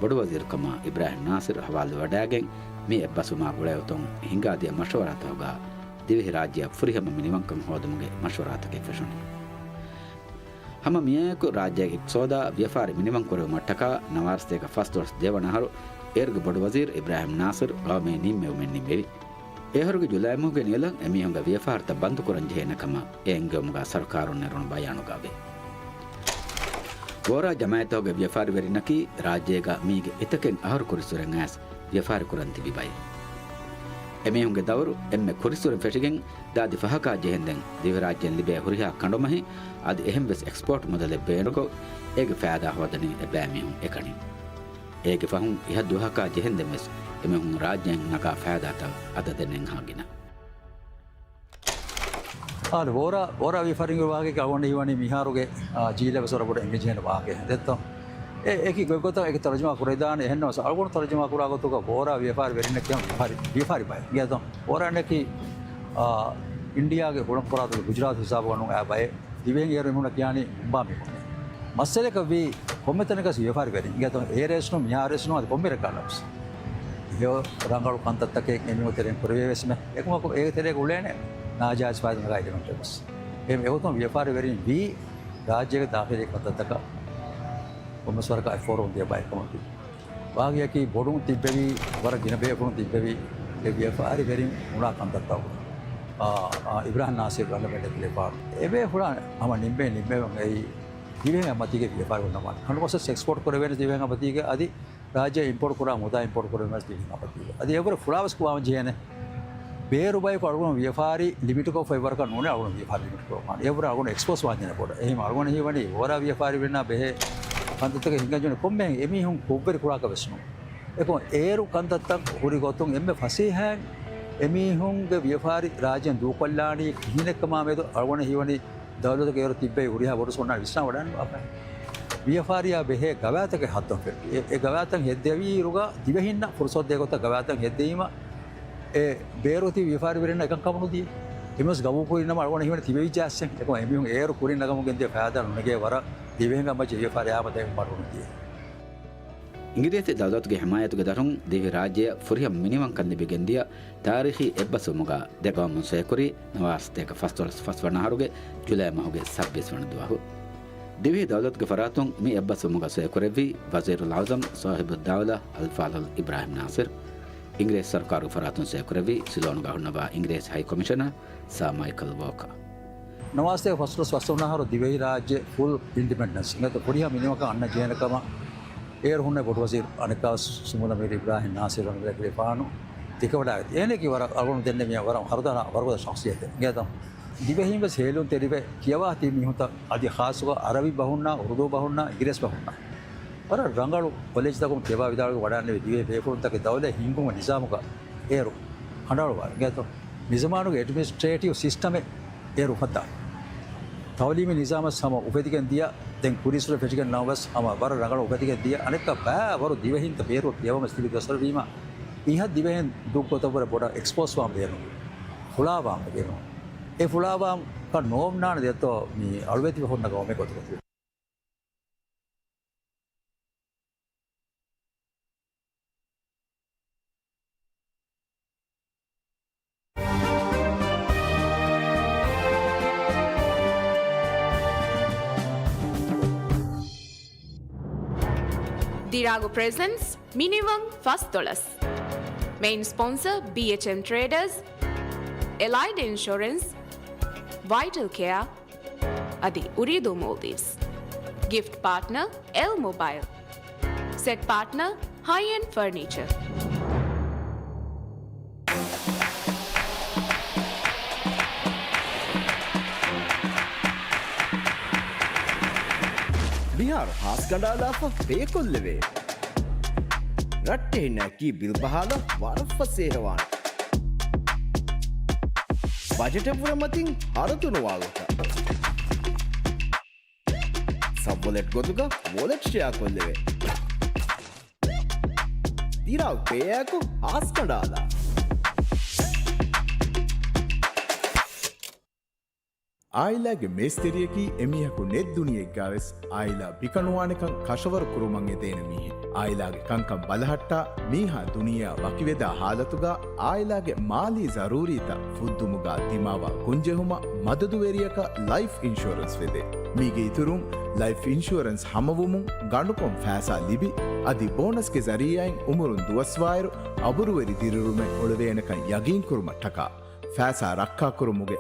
ބޮޑުވަޒީރުކަމަށް އިބްރާހިމް ނާސިރު ހަވާލުވެވަޑައިގެން، މި އެއްބަސްވުމާ ގުޅޭގޮތުން ހިނގާދިޔަ މަޝްވަރާތަކުގަ ދިވެހިރާއްޖެއަށް ފުރިހަމަ މިނިވަންކަން ހޯދުމުގެ މަޝްވަރާތަކެއް ފެށުނީ. ހަމަ މިއާއެކު ރާއްޖޭގެ އިޤްތިޞާދާ ވިޔަފާރި މިނިވަންކުރެވުމަށްޓަކާ ނަވާރަ ސަތޭކަ ފަސްދޮޅަސް ދެވަނަ އަހަރު އޭރުގެ ބޮޑުވަޒީރު އިބްރާހިމް ނާސިރު ގައުމީ ނިންމެވުމެއް ނިންމެވި. އެއަހަރުގެ ޖުލައި މަހުގެ ނިޔަލަށް އެމީހުންގެ ވިޔަފާރިތައް ބަންދުކުރަންޖެހޭނެ ކަމަށް އެ އެންގެވުމުގަ ސަރުކާރުން ނެރުނު ބަޔާނުގަ ވޭ. ވޯރާ ޖަމާއަތްތަކުގެ ވިޔަފާރިވެރިންނަކީ ރާއްޖޭގަ މީގެ އެތަކެއް އަހަރު ކުރިއްސުރެން އައިސް ވިޔަފާރި ކުރަން ތިބި ބައެއް. އެމީހުންގެ ދައުރު އެންމެ ކުރިއްސުރެން ފެށިގެން ދާދި ފަހަކާ ޖެހެންދެން ދިވެހިރާއްޖޭން ލިބޭ ހުރިހާ ކަނޑުމަހެއް އަދި އެހެންވެސް އެކްސްޕޯޓް މުދަލެއް ބޭނުކޮށް، އޭގެ ފައިދާ ހޯދަނީ އެބައިމީހުން އެކަނި. އޭގެ ފަހުން އިހަށް ދުވަހަކާ ޖެހެންދެންވެސް އެމީހުން ރާއްޖޭން ނަގާ ފައިދާތައް އަދަދެއް ނެތްހާ ގިނަ. އާދެ، ވޯރާ، ވޯރާ ވިޔަފާރިންގެ ވާހަކައަކީ އަޅުގަނޑަށް ހީވަނީ މިހާރުގެ، އާ، ޖީލަށް ވެސް ވަރަށް ބޮޑަށް އެނގި ޖެހޭނެ ވާހަކައެއް ދެއްތޯ. އެ، އެކި ގޮތް ގޮތަށް އެކި ތަރުޖަމާ ކުރެވިދާނެ. އެހެންނަމަވެސް އަޅުގަނޑު ތަރުޖަމާ ކުރާ ގޮތުގަ ވޯރާ ވިޔަފާރި ވެރިންނަކީ ހަމަ ވިޔަފާރި، ވިޔަފާރި ބައެއް. އިނގޭތޯ؟ ވޯރާންނަކީ، އާ، އިންޑިޔާގެ ހުޅަނގު ފަރާތުގެ ގުޖުރާތު ހިސާބުގަ ނޫން އައި ބައެއް. ދިވެހިން އޭރު އެމީހުންނަށް ކިޔާނީ މުނބާ މީހުން. މައްސަލައަކަށް ވީ، ކޮންމެ ތަނަކަސް ވިޔަފާރިވެރިން. އިނގޭތޯ؟ އޭރު ވެސް ނޫން، މިހާރު ވެސް ނޫން، އަދި ކޮންމެ ރަށަކަށް ވެސް. ހެޔޮ ރަނގަޅު ކަންތައްތަކެއް އެމީހުން ތެރެއިން ކުރެވޭ ވެސްމެ. އެކަމަކު އޭގެ ތެރޭގަ އުޅޭނެ ނާޖާއިޒް ފައިދާ ނަގާ އެލިމެންޓެއް ވެސް. އެހެން އެގޮތުން ވިޔަފާރިވެރިން ވީ ރާއްޖޭގެ ދާޚިލީ ކަންތައްތަކަށް ކޮންމެސް ވަރަކަށް އެފޯރުވަން ދިޔަ ބައެއް ކަމަކީ. ވާގިޔަކީ ބޮޑުން ތިއްބެވީ، ވަރަށް ގިނަ ބޭފުޅުން ތިއްބެވީ، އެ ވިޔަފާރިވެރިން ބުނާ ކަންތައްތައް. އާ، އާ، އިބްރާހިމް ނާސިރު ރަނގަޅަށް ދެކިލެފާނު. އެ ބޭފުޅާ ހަމަ ނިންމޭ ނިންމެވަން އެއީ ދިވެހިން އަބަދީގެ ވިޔަފާރި ހުންނަވާނެ. ކަނޑުމަސް އެކްސްޕޯޓް ކުރެވޭނެ ދިވެހިން އަބަދީގެ އަދި ރާއްޖެ އިމްޕޯޓް ކުރާ މުދާ އިމްޕޯޓް ކުރެވޭނެ ދިވެހިން އަބަދީގެ. އަދި އެވަރު ފުޅާވެސް ކުރާން ޖެހޭނެ. ބޭރު ބަޔަކު އަޅުގަނޑު ވިޔަފާރި ލިމިޓްކޮށްފައި ވަރަކަށް ނޫނޭ އަޅުގަނޑު ވިޔަފާރި ލިމިޓް ކުރައްވާނެ. އެވަރު އަޅުގަނޑު އެކްސްޕޯސް ވާންޖެހޭނެ ބޮޑަށް. އެހެން އަޅުގަނޑަށް ހީވަނީ ވޯރާ ވިޔަފާރިވެރިންނާ ބެހޭ ކަންތައްތަކެއް ހިނގަންޖެހުނު ކޮންމެހެން އެމީހުން ކުށްވެރި ކުރާކަށް ވެސް ނޫން. އެކަމަކު އޭރު ކަންތައްތައް ހުރި ގޮތުން އެންމެ ފަސޭހައިން އެމީހުންގެ ވިޔަފާރި ރާއްޖޭން ދޫކޮށްލާނީ ކިހިނެއްކަމާ މެދު އަޅުގަނޑަށް ހީވަނީ ދައުލަތުގެ އޭރު ތިއްބެވި ހުރިހާ ބޮޑު ސޯނާ ވިސްނާ ވަޑައިގަންނަވާފަ. ވިޔަފާރިއާ ބެހޭ ގަވާއިދުތަކެއް ހައްދަވަން ފެށި. އެ، އެ ގަވާއިދުތައް ހެއްދެވިއިރުގަ ދިވެހިންނަށް ފުރުސަތު ދޭ ގޮތަށް ގަވާއިދުތައް ހެއްދެވީމަ، އެ ބޭރު ތިބި ވިޔަފާރިވެރިންނަށް އެކަން ކަމުނު ދިޔަ. އެމީހުން ގަބޫލު ކުރިނަމަ އަޅުގަނޑަށް ހީވަނީ ތިބެވިއްޖެ އައްސެން. އެކަމަކު އެމީހުން އޭރު ކުރިން ނަގަމުން ގެންދިޔަ ފައިދާ ނުނެގޭ ވަރަށް ދިވެހިން އަބަދު ވިޔަފާރި އާމަދައި މަޑުނު ދިޔަ. އިނގިރޭސި ދައުލަތުގެ ހިމާޔަތުގެ ދަށުން ދިވެހިރާއްޖެއަށް ފުރިހަމަ މިނިވަންކަން ލިބިގެންދިޔަ ތާރީޚީ އެއްބަސްވުމުގަ ދެ ގައުމުން ސޮއިކުރީ ނަވާރަ ސަތޭކަ ފަސްދޮޅަސް ފަސްވަނަ އަހަރުގެ ޖުލައި މަހުގެ ސައްބީސް ވަނަ ދުވަހު. ދިވެހި ދައުލަތުގެ ފަރާތުން މި އެއްބަސްވުމުގަ ސޮއިކުރެއްވީ ވަޒީރުލް އަޢުޒަމް ސާހިބުއްދައުލާ އަލްފާޟިލް އިބްރާހިމް ނާސިރު. އިނގިރޭސި ސަރުކާރުގެ ފަރާތުން ސޮއިކުރެއްވީ ސިލޯނުގަ ހުންނަވާ އިނގިރޭސި ހައި ކޮމިޝަނަރ ސާ މައިކަލް ވޯކާ. ނަވާރަ ސަތޭކަ ފަސްދޮޅަސް ފަސްވަނަ އަހަރު ދިވެހިރާއްޖެ ފުލް އިންޑިޕެންޑެންސް އިނގޭތޯ ފުރިހަމަ މިނިވަންކަން އަންނަން ޖެހޭނެ ކަމަށް އޭރު ހުންނެވި ބޮޑުވަޒީރު އަނެއްކާވެސް ސުމޫލް އަމީރު އިބްރާހިމް ނާސިރު ރަނގަޅަށް ދެކިލެފާނު ދެކެވަޑައިގަތީ. އޭނައަކީ ވަރަށް އަޅުގަނޑު ދެންނެވި ވަރަށް ހަރުދަނާ ވަރުގަދަ ޝަޚްޞިއްޔަތެއް އިނގޭތޯ. ދިވެހިން ވެސް ހޭލުންތެރިވެ ކިޔަވާ ތިބި މީހުންތައް އަދި ޚާއްޞަކޮށް އަރަބި ބަހުންނާ، އުރުދޫ ބަހުންނާ، އިނގިރޭސި ބަހުންނާ ވަރަށް ރަނގަޅު ކޮލެޖްތަކުން ކިޔަވާ ވިދާޅުވި ވަޑާންނެވި ދިވެހި ބޭފުޅުންތަކެއް ދައުލަތް ހިންގުމުގެ ނިޒާމުގަ އޭރު ކަނޑައަޅުވާ އިނގޭތޯ. މިޒަމާނުގެ އެޑްމިނިސްޓްރޭޓިވް ސިސްޓަމެއް އޭރު އުފައްދާ. ތައުލީމީ ނިޒާމަށް ހަމަ އުފެދިގެން ދިޔަ، ދެން ކުރީއްސުރެ ފެށިގެން ނަމަވެސް ހަމަ ވަރަށް ރަނގަޅަށް އުފެދިގެން ދިޔަ. އަނެއްކާ ބައިވަރު ދިވެހިންތައް ބޭރު ކިޔަވަމަސް ތިބި ދުވަސްވަރު ވީމަ، މިހާ ދިވެހިން ދުށްގޮތަށްވުރެ ބޮޑަށް އެކްސްޕޯސް ވާން ބޭނުން. ފުޅާވާން ބޭނުން. އެ ފުޅާވާން ކަން ނޯންނާނެ ދެއްތޯ މި އަޅުވެތި ބަހުންނަށް ގައުމެއް ގޮތުގަ. ދިރާގު ޕްރެޒެންޓްސް މިނިވަން ފަސްދޮޅަސް. މެއިން ސްޕޮންސަރ ބީއެޗްއެމް ޓްރޭޑަރސް، އެލައިޑް އިންޝުރެންސް، ވައިޓަލް ކެއާ، އަދި އުރީދޫ މޯލްޑިވްސް. ގިފްޓް ޕާޓްނަރ އެލް މޮބައިލް. ސެޓް ޕާޓްނަރ ހައި އެންޑް ފަރުނީޗަރ. މިހާރު ހާސް ކަނޑާލާފަ ބޭކޮށްލެވޭ. ރައްޓެހިންނަކީ ބިލް ބަހާލަން ވަރަށް ފަސޭހަވާނެ. ބަޖެޓެއްވުރެ މަތިން ހަރަދުނުވާ ގޮތަށް. ސަބް ވޮލެޓް ގޮތުގަ ވޮލެޓް ޝެއާ ކޮށްލެވޭ. ދިރާގް ޕޭއާއެކު ހާސް ކަނޑާލާ. އާއިލާގެ މޭސްތެރިޔަކީ އެމީހަކު ނެތް ދުނިޔެއެއްގަވެސް އާއިލާ ބިކަނުވާނެކަން ކަށަވަރު ކުރުމަށް އެދޭނެ މީހެއް. އާއިލާގެ ކަންކަން ބަލަހައްޓާ، މީހާ ދުނިޔެއާ ވަކިވެދާ ހާލަތުގަ އާއިލާގެ މާލީ ޒަރޫރީތައް ފުއްދުމުގަ ދިމާވާ ގޮންޖެހުމަށް މަދަދުވެރިޔަކަށް ލައިފް އިންޝުއަރެންސް ވެދޭ. މީގެ އިތުރުން، ލައިފް އިންޝުއަރެންސް ހަމަވުމުން ގަނޑުކޮށް ފައިސާ ލިބި، އަދި ބޯނަސްގެ ޒަރީއާއިން އުމުރުން ދުވަސްވާއިރު، އަބުރުވެރި ދިރިއުޅުމެއް އުޅެވޭނެކަން ޔަގީންކުރުމަށްޓަކާ، ފައިސާ ރައްކާކުރުމުގެ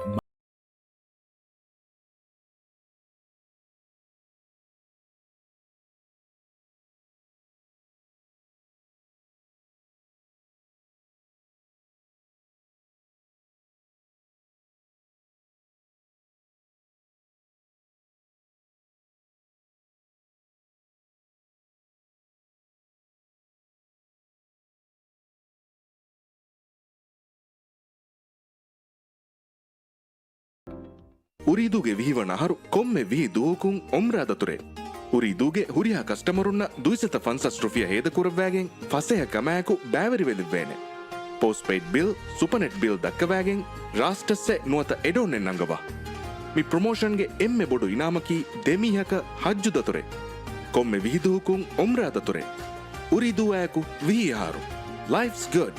އުރީދޫގެ ވިހި ވަނަ އަހަރު ކޮންމެ ވިހި ދުވަހަކުން އުމްރާ ދަތުރޭ. އުރީދޫގެ ހުރިހާ ކަސްޓަމަރުންނަށް ދުއިސައްތަ ފަންސާސް ރުފިޔާ ހޭދަކުރައްވާގެން ފަސޭހަ ކަމާއެކު ބައިވެރިވެލެއްވޭނެ. ޕޯސްޓް ޕެއިޑް ބިލް، ސުޕަނެޓް ބިލް ދައްކަވާގެން ރާސްޓަސްއެއް ނުވަތަ އެޑްއޮންއެއް ނަންގަވާ. މި ޕްރޮމޯޝަންގެ އެންމެ ބޮޑު އިނާމަކީ ދެ މީހަކަށް ޙައްޖު ދަތުރެއް. ކޮންމެ ވިހި ދުވަހަކުން އުމްރާ ދަތުރެއް. އުރީދޫއާއެކު ވިހި އަހަރު. Life's good.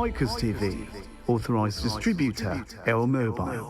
Icos T V, authorised distributor, L Mobile.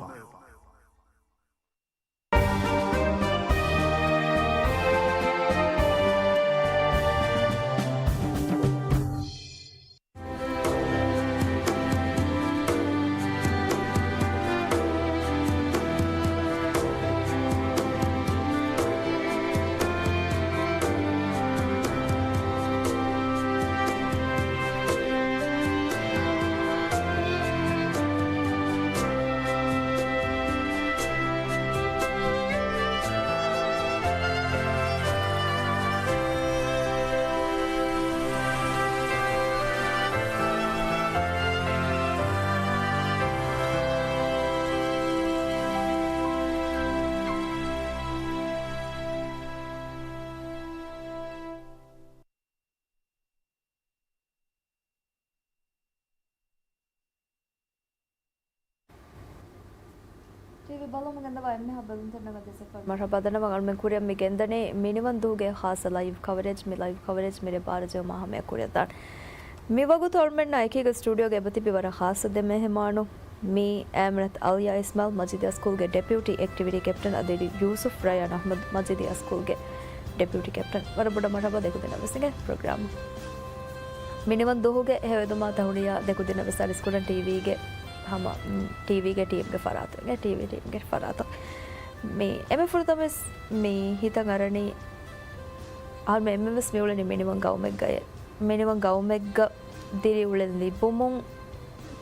ބަލަމު ގެންދަވާ އެންމެހާ ބެލުންތެރިންނަށް ވަދެ ސެފަ. މަރްހަބާ ދަންނަވަން އަޅުމެން ކުރިއަށް މި ގެންދަނީ މިނިވަން ދުވަހުގެ ޚާއްޞަ ލައިވް ކަވަރޭޖް. މި ލައިވް ކަވަރޭޖް މިރޭ ބާރަ ޖެހުމާ ހަމަޔަށް ކުރިއަށް ދާން. މިވަގުތު އަޅުމެންނާ އެކީގަ ސްޓޫޑިއޯގަ އެބަތިބި ވަރަށް ޚާއްޞަ ދެ މެހެމާނު. މީ އޭމްރަތް އަލްޔާ އިސްމާއިލް، މަޖީދި ހައި ސްކޫލްގެ ޑެޕިއުޓީ އެކްޓިވިޓީ ކެޕްޓަން، އަދި ޔޫސުފް ރަޔާން އަޙްމަދު، މަޖީދި ހައި ސްކޫލްގެ ޑެޕިއުޓީ ކެޕްޓަން. ވަރަށް ބޮޑަށް މަރްހަބާ ދެކުދިންނަށް ވެސް އިނގޭ ޕްރޮގްރާމަށް. މިނިވަން ދުވަހުގެ ހެޔޮއެދުމާ ތަހުނިޔާ ދެކުދިންނަށް ވެސް އަރިސްކުރަން ޓީވީގެ ހަމަ، ޓީވީގެ ޓީމްގެ ފަރާތުން، ޓީވީ ޓީމްގެ ފަރާތުން. މި އެންމެ ފުރަތަމަވެސް މި ހިތަށް އަރަނީ، އަހަރުމެން އެންމެން ވެސް މި އުޅެނީ މިނިވަން ގައުމެއްގައޭ. މިނިވަން ގައުމެއްގަ ދިރިއުޅެން ލިބުމުން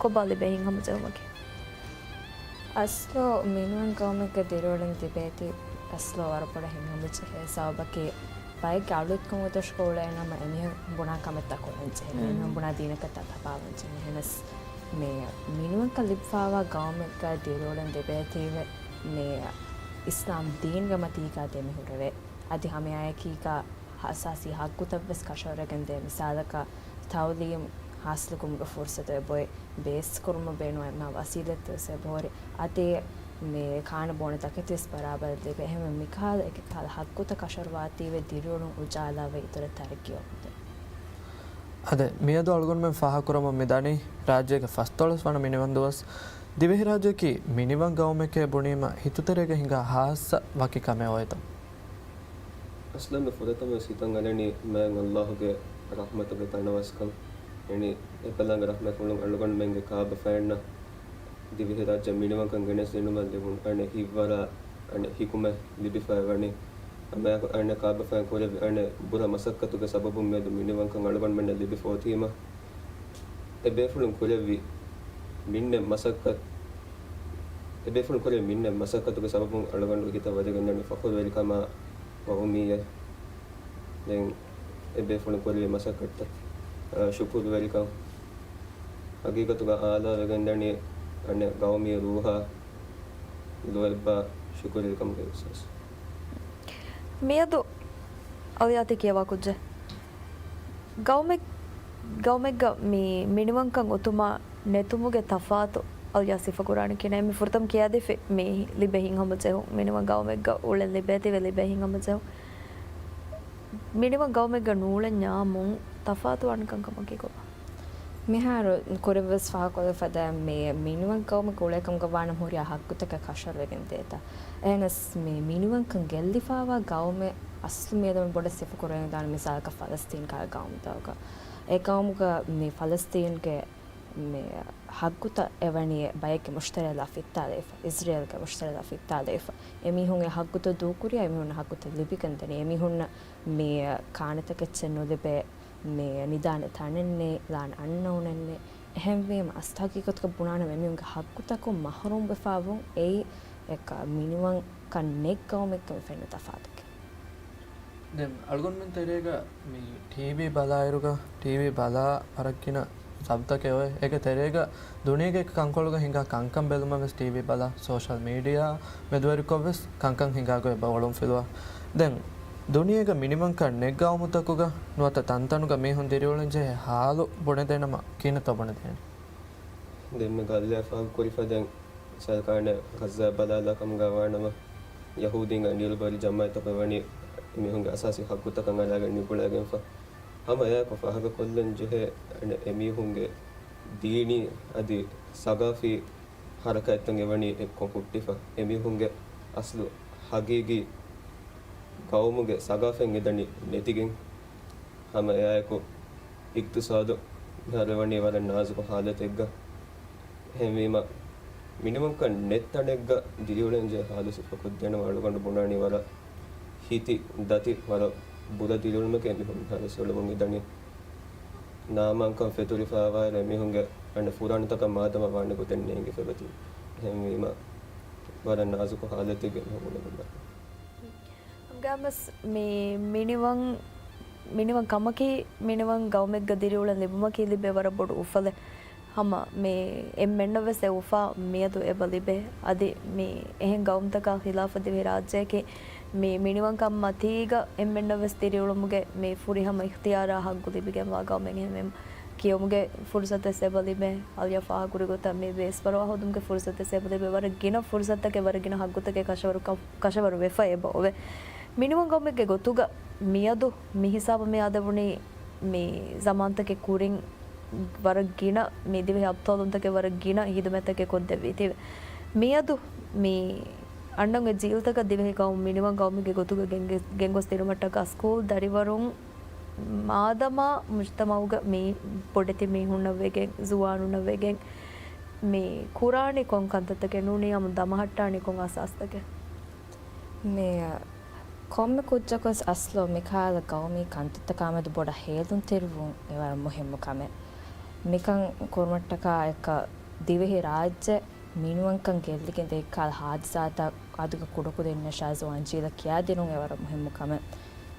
ކޮބާ ލިބޭ ހިތްހަމަޖެހުމަކީ؟ އަސްލު މިނިވަން ގައުމެއްގަ ދިރިއުޅެން ލިބޭތީ އަސްލު ވަރަށް ބޮޑަށް ހިތްހަމަޖެހޭ ސަބަބަކީ، ބައެއްގެ އަޅުތްކަމުގެ ދޮށުގަ އުޅޭ ނަމަ އެމީހުން ބުނާ ކަމެއްތައް ކުރަން ޖެހޭ. މީހުން ބުނާ ދީނަކަށް ތަ-، ތަބާވަން ޖެހޭ. އެހެނަސް މި މިނިވަންކަން ލިބިފާވާ ގައުމެއްގަ ދިރިއުޅެން ލިބޭތީވެ މި އިސްލާމް ދީންގެ މަތީގަ ދެމިހުރެވޭ. އަދި ހަމައެއާއެކީގަ އަސާސީ ހައްގުތައްވެސް ކަށަވަރުވެގެންދޭ. މިސާލަކަށް ތައުލީމް ހާސިލުކުރުމުގެ ފުރުސަތު އެބޮތް، ބޭސްކުރުމަށް ބޭނުންވާ އެންމެހާ ވަސީލަތްތައް ވެސް އެބަހުރި. އަދި މި ކާނެ ބޯނެ ތަކެތިވެސް ބަރާބަރަށް ލިބޭ. އެހެންވެ މިކަހަލަ އެކި ކަހަލަ ހައްގުތައް ކަށަވަރުވާތީވެ ދިރިއުޅުން އުޖާލާވެ އިތުރަށް ތަރައްގީ އޮތް. އަދެ މިއަދު އަޅުގަނޑުމެން ފާހަގަކުރަމުން މިދަނީ ރާއްޖޭގެ ފަސްދޮޅަސް ވަނަ މިނިވަން ދުވަސް. ދިވެހިރާއްޖެއަކީ މިނިވަން ގައުމެކޭ ބުނީމަ ހިތުތެރޭގަ ހިނގާ ހާއްސަ ވަކި ކަމެއް އޮވޭތޯ؟ އަސްލު އެންމެ ފުރަތަމަވެސް ހިތަށް އަރަނީ މާތް އައްލާހުގެ ރަޙްމަތުގެ ތަނަވަސްކަން. އެނީ އެކަލާނގެ ރަޙްމަތްފުޅުން އަޅުގަނޑުމެންގެ ކާބަފައިންނަށް ދިވެހިރާއްޖެ މިނިވަންކަން ގެނެސްދިނުމަށް ލިބުނު އަނެއް ހިތްވަރާ، އަނެއް ހިކުމަތް ލިބިފައިވަނީ. ހަމައެއާއެކު އަނެއް ކާބަފައިން ކުރެއްވި އަނެއް ބުރަ މަސައްކަތުގެ ސަބަބުން މިއަދު މިނިވަންކަން އަޅުގަނޑުމެންނަށް ލިބިފަ އޮތީމަ، އެބޭފުޅުން ކުރެއްވި މިންނެ މަސައްކަތް، އެބޭފުޅުން ކުރެއްވި މިންނެ މަސައްކަތުގެ ސަބަބުން އަޅުގަނޑު ހިތަށް ވަދެގެންދަނީ ފަޚުރުވެރިކަމާ ގައުމިއްޔަށް. ދެން އެބޭފުޅުން ކުރެއްވި މަސައްކަތަށް، އާ، ޝުކުރުވެރިކަން. ހަގީގަތުގަ އާލާވެގެންދަނީ އަނެއް ގައުމީ ރޫހާ ލޯތްބާ ޝުކުރުވެރިކަމުގެ އިޙްސާސް. މިއަދު އަލްޔާ ތި ކިޔަވާ ކުއްޖެއް. ގައުމެއް، ގައުމެއްގަ މި މިނިވަންކަން އޮތުމާ ނެތުމުގެ ތަފާތު އަލްޔާ ސިފަކުރާނެ ކިހިނެއް؟ މި ފުރަތަމަ ކިޔާދީފި މި ލިބޭ ހިތްހަމަޖެހުން، މިނިވަން ގައުމެއްގަ އުޅެން ލިބޭތީވެ ލިބޭ ހިތްހަމަޖެހުން. މިނިވަން ގައުމެއްގަ ނޫޅެންޏާމުން ތަފާތުވާނެ ކަންކަމަކީ ކޮބާ؟ މިހާރު ކުރެއްވިޔަސް ފާހަގަކޮށްލަފަ ދާ މި މިނިވަން ގައުމެއްގަ އުޅޭކަމުގަ ވާނަމަ ހުރިހާ ހައްގުތަކެއް ކަށަވަރުވެގެން ދޭތާ. އެހެނަސް މި މިނިވަންކަން ގެއްލިފާވާ ގައުމެއް އަސްލު މިއަދު މި ބޮޑަށް ސިފަކުރެވިދާނެ މިސާލަކަށް ފަލަސްތީން ކަހަލަ ގައުމުތަކުގަ. އެ ގައުމުގަ މި ފަލަސްތީންގެ މި ހައްގުތައް އެވަނީ ބައެއްގެ މުޝްތަރީލާ ފިއްތާލައިފަ، އިޒްރޭލްގެ މުޝްތަރީލާ ފިއްތާލައިފަ. އެމީހުން އެ ހައްގުތައް ދޫކުރިޔާ އެމީހުންނަށް ހައްގުތައް ލިބިގެންދަނީ. އެމީހުންނަށް މި ކާނެތަކެއްޗެއް ނުލިބޭ، މި ނިދާނެ ތަނެއް ނެތް، ލާން އަންނައުނެއް ނެތް. އެހެންވީމަ އަސްލު ހަގީގަތުގަ ބުނާނަމަ އެމީހުންގެ ހައްގުތަކުން މަހްރޫމްވެފާވުން އެއީ އެކަ މިނިވަންކަން ނެތް ގައުމެއްގަ މި ފެންނަ ތަފާތަކެއް. ދެން އަޅުގަނޑުމެން ތެރޭގަ މި ޓީވީ ބަލާއިރުގަ، ޓީވީ ބަލާ ވަރަށް ގިނަ ސަބުތަކެއް އޮވޭ. އޭގެ ތެރޭގަ ދުނިޔޭގެ އެކި ކަންކޮޅުގަ ހިނގާ ކަންކަން ބެލުމަށް ވެސް ޓީވީ ބަލާ، ސޯޝަލް މީޑިއާ މެދުވެރިކޮށް ވެސް ކަންކަން ހިނގާ ގޮތް އެބަ އޮޅުންފިލުވާ. ދެން ދުނިޔޭގަ މިނިވަންކަން ނެތް ގައުމުތަކުގަ ނުވަތަ ތަންތަނުގަ މީހުން ދިރިއުޅެން ޖެހޭ ހާލު ބުނެދޭނަމަ ކިހިނެއްތޯ ބުނެދޭނެ؟ ދެންމެ ގައްލޭ ފާހަގަކުރިފަ ދެން މިސާލަކަށް އަނެއް ޣައްޒާ ބަލާލާ ކަމުގަ ވާނަމަ، ޔަހޫދީންގެ ނީލުބޮއިލި ޖަމާއަތްތަކު އެވަނީ އެމީހުންގެ އަސާސީ ހައްގުތަކަށް އަރާގެން ނިބުޅައިގެންފަ. ހަމަ އެއާއެކު ފާހަގަކޮށްލަން ޖެހޭ އަނެއް އެމީހުންގެ ދީނީ އަދި ސަގާފީ ހަރަކާތްތައް އެވަނީ އެއްކޮށް ހުއްޓިފަ. އެމީހުންގެ އަސްލު ހަގީގީ ގައުމުގެ ސަގާފަތް އެދަނީ ނެތިގެން. ހަމަ އެއާއެކު އިގްތިސާދު މިހާރު އެވަނީ ވަރަށް ނާޒުކު ހާލަތެއްގަ. އެހެންވީމަ، މިނިވަންކަން ނެތް ތަނެއްގަ ދިރިއުޅެންޖެހޭ ހާލު ސިފަކޮށްދޭނަމަ އަޅުގަނޑު ބުނާނީ ވަރަށް ހިތި ދަތި ވަރަށް ބުރަ ދިރިއުޅުމެކޭ މި ހުން ހާލު ސޮޅުވަން އެދަނީ. ނާމާންކަން ފެތުރިފައިވާއިރު އެމީހުންގެ އަނެއް ފުރާނަތަކަށް މާދަމާ ވާނެ ގޮތެއް ނޭނގިފަ އެބަތި. އެހެންވީމަ، ވަރަށް ނާޒުކު ހާލަތެއްގަ އެމީހުން އުޅެމުންދާނެ. ހަމަގައިމުވެސް މި މިނިވަން، މިނިވަން ކަމަކީ، މިނިވަން ގައުމެއްގަ ދިރިއުޅެން ލިބުމަކީ ލިބޭ ވަރަށް ބޮޑު އުފަލެއް. ހަމަ މި އެންމެންނަށްވެސް އެ އުފާ މިއަދު އެބަ ލިބޭ. އަދި މި އެހެން ގައުމުތަކާ ޚިލާފަށް ދިވެހިރާއްޖެއަކީ މި މިނިވަންކަން މަތީގަ އެންމެންނަށްވެސް ދިރިއުޅުމުގެ މި ފުރިހަމަ އިޚްތިޔާރާ ހައްގު ލިބިގެންވާ ގައުމެއް. އެހެންވީމަ ކިޔުމުގެ ފުރުސަތެއް އެބަ ލިބޭ. އަލިޔާ ފާހަގަކުރި ގޮތަށް މި ބޭސްފަރުވާ ހޯދުމުގެ ފުރުސަތެއް އެބަ ލިބޭ. ވަރަށް ގިނަ ފުރުސަތުތަކެއް، ވަރަށް ގިނަ ހައްގުތަކެއް ކަށަވަރު ކަ-، ކަށަވަރު ވެފަ އެބަ އޮވޭ. މިނިވަން ގައުމެއްގެ ގޮތުގަ މިއަދު މި ހިސާބަށް މި އާދެވުނީ މި ޒަމާންތަކެއް ކުރިން ވަރަށް ގިނަ މި ދިވެހި އަބްޠާލުންތަކެއް ވަރަށް ގިނަ ހިދުމަތްތަކެއް ކޮށްދެއްވީތީވެ. މިއަދު މި އަންނަން އޮތް ޖީލްތަކަށް ދިވެހި ގައުމު، މިނިވަން ގައުމެއްގެ ގޮތުގަ ގެންގެ-، ގެންގޮސް ދިނުމަށްޓަކާ ސްކޫލް ދަރިވަރުން މާދަމާ މުޖްތަމައުގަ މި ބޮޑެތި މީހުންނަށް ވެގެން، ޒުވާނުންނަށް ވެގެން މި ކުރާނީ ކޮން ކަންތައްތަކެއް ނޫނީ އަމު ދަމަހައްޓާނީ ކޮން އަސާސްތަކެއް؟ މި ކޮންމެ ކުއްޖަކުވެސް އަސްލު މިކަހަލަ ގައުމީ ކަންތައްތަކާމެދު ބޮޑަށް ހޭލުންތެރިވުން އެވަރަށް މުހިއްމު ކަމެއް. މިކަން ކުރުމަށްޓަކާ އެއްކަ ދިވެހި ރާއްޖެ މިނިވަންކަން ގެއްލިގެން ދޭ ކަހަލަ ހާދިސާތައް އަދުގެ ކުޑަކުދިންނަށާ ޒުވާން ޖީލަށް ކިޔާދިނުން އެވަރަށް މުހިއްމު ކަމެއް.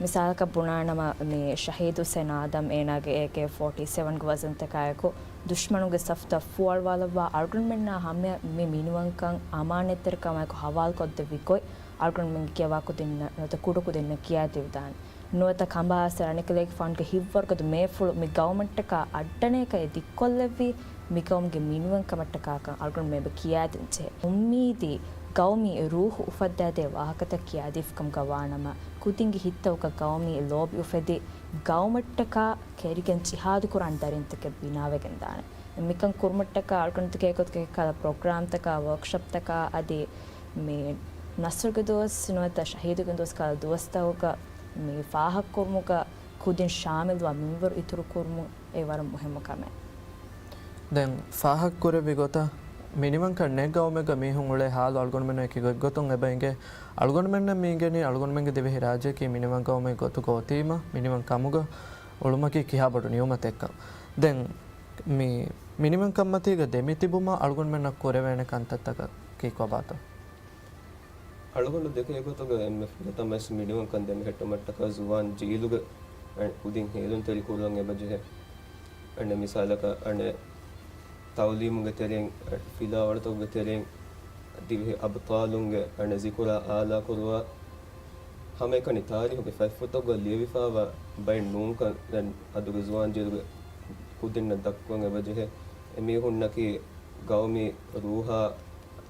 މިސާލަކަށް ބުނާނަމަ، މި ޝަހީދު ހުސެން އާދަމް އޭނާގެ އޭކޭ ފޯޓީ ސެވަންގެ ވަޒަންތަކާއެކު ދުޝްމަނުންގެ ސަފުތައް ފޫއަޅުވާލައްވާ އަޅުގަނޑުމެންނާ ހަމަޔަށް މި މިނިވަންކަން އަމާނަތްތެރިކަމާއެކު ހަވާލުކޮށްދެއްވި ގޮތް އަޅުގަނޑުމެންގެ ކިޔަވާ ކުދިންނަށް ނުވަތަ ކުޑަކުދިންނަށް ކިޔާދެވިދާނެ. ނުވަތަ ކަނބާސް ރަނިކިލޭގެފާނުގެ ހިތްވަރުގަދަ މޭފުޅު މި ގައުމަށްޓަކާ އައްޑަނޭކައެއް ދިއްކޮށްލެއްވީ މި ގައުމުގެ މިނިވަންކަމަށްޓަކާކަން އަޅުގަނޑުމެން އެބަ ކިޔާދިންޖެހޭ. އުއްމީދީ ގައުމީ ރޫހު އުފައްދާދޭ ވާހަކަތައް ކިޔާދީފިކަމުގަ ވާނަމަ، ކުދިންގެ ހިތްތަކުގަ ގައުމީ ލޯބި އުފެދި، ގައުމަށްޓަކާ ކެރިގެން ޖިހާދު ކުރާން ދަރިންތަކެއް ބިނާވެގެން ދާނެ. މިކަން ކުރުމަށްޓަކާ އަޅުގަނޑު ތިކޭ ގޮތުގެ ކަލަ ޕްރޮގްރާމްތަކާ، ވޯކްޝޮޕްތަކާ އަދި މި ނަސްރުގެ ދުވަސް ނުވަތަ ޝަހީދުގެ ދުވަސް ކަލަ ދުވަސްތަކުގަ މި ފާހަގަކުރުމުގަ ކުދިން ޝާމިލްވާ މިންވަރު އިތުރު ކުރުމުން އެ ވަރަށް މުހިއްމު ކަމެއް. ދެން ފާހަގަކުރެއްވި ގޮތަށް، މިނިވަންކަން ނެތް ގައުމެއްގަ މީހުން އުޅޭ ހާލު އަޅުގަނޑުމެންނަށް އެކި ގޮތްގޮތުން އެބަ އިނގޭ. އަޅުގަނޑުމެންނަށް މި އިނގެނީ އަޅުގަނޑުމެންގެ ދިވެހި ރާއްޖެއަކީ މިނިވަން ގައުމެއް ގޮތުގަ އޮތީމަ، މިނިވަން ކަމުގަ އުޅުމަކީ ކިހާ ބޮޑު ނިޢުމަތެއްކަން. ދެން މި މިނިވަންކަންމަތީގަ ދެމިތިބުމަށް އަޅުގަނޑުމެންނަށް ކުރެވޭނެ ކަންތައްތަކަކީ ކޮބާތޯ؟ އަޅުގަނޑު ދެކޭ ގޮތުގަ އެންމެ ފުރަތަމަވެސް މިނިވަންކަން ދެމެހެއްޓުމަށްޓަކާ ޒުވާން ޖީލުގެ ކުދިން ހޭލުންތެރި ކުރުވަން އެބަޖެހޭ. އަނެއް މިސާލަކަށް، އަނެއް ތައުލީމުގެ ތެރެއިން، ފިލާވަޅުތަކުގެ ތެރެއިން، ދިވެހި އަބްޠާލުންގެ އަނެއް ޒިކުރާ އާލާކުރުވާ، ހަމައެކަނި ތާރީހުގެ ފަތްފުށްތަކުގަ ލިޔެވިފާވާ ބައެއް ނޫންކަން ދެން އަދުގެ ޒުވާން ޖީލުގެ ކުދިންނަށް ދައްކުވަން އެބަޖެހޭ. އެމީހުންނަކީ ގައުމީ ރޫހާ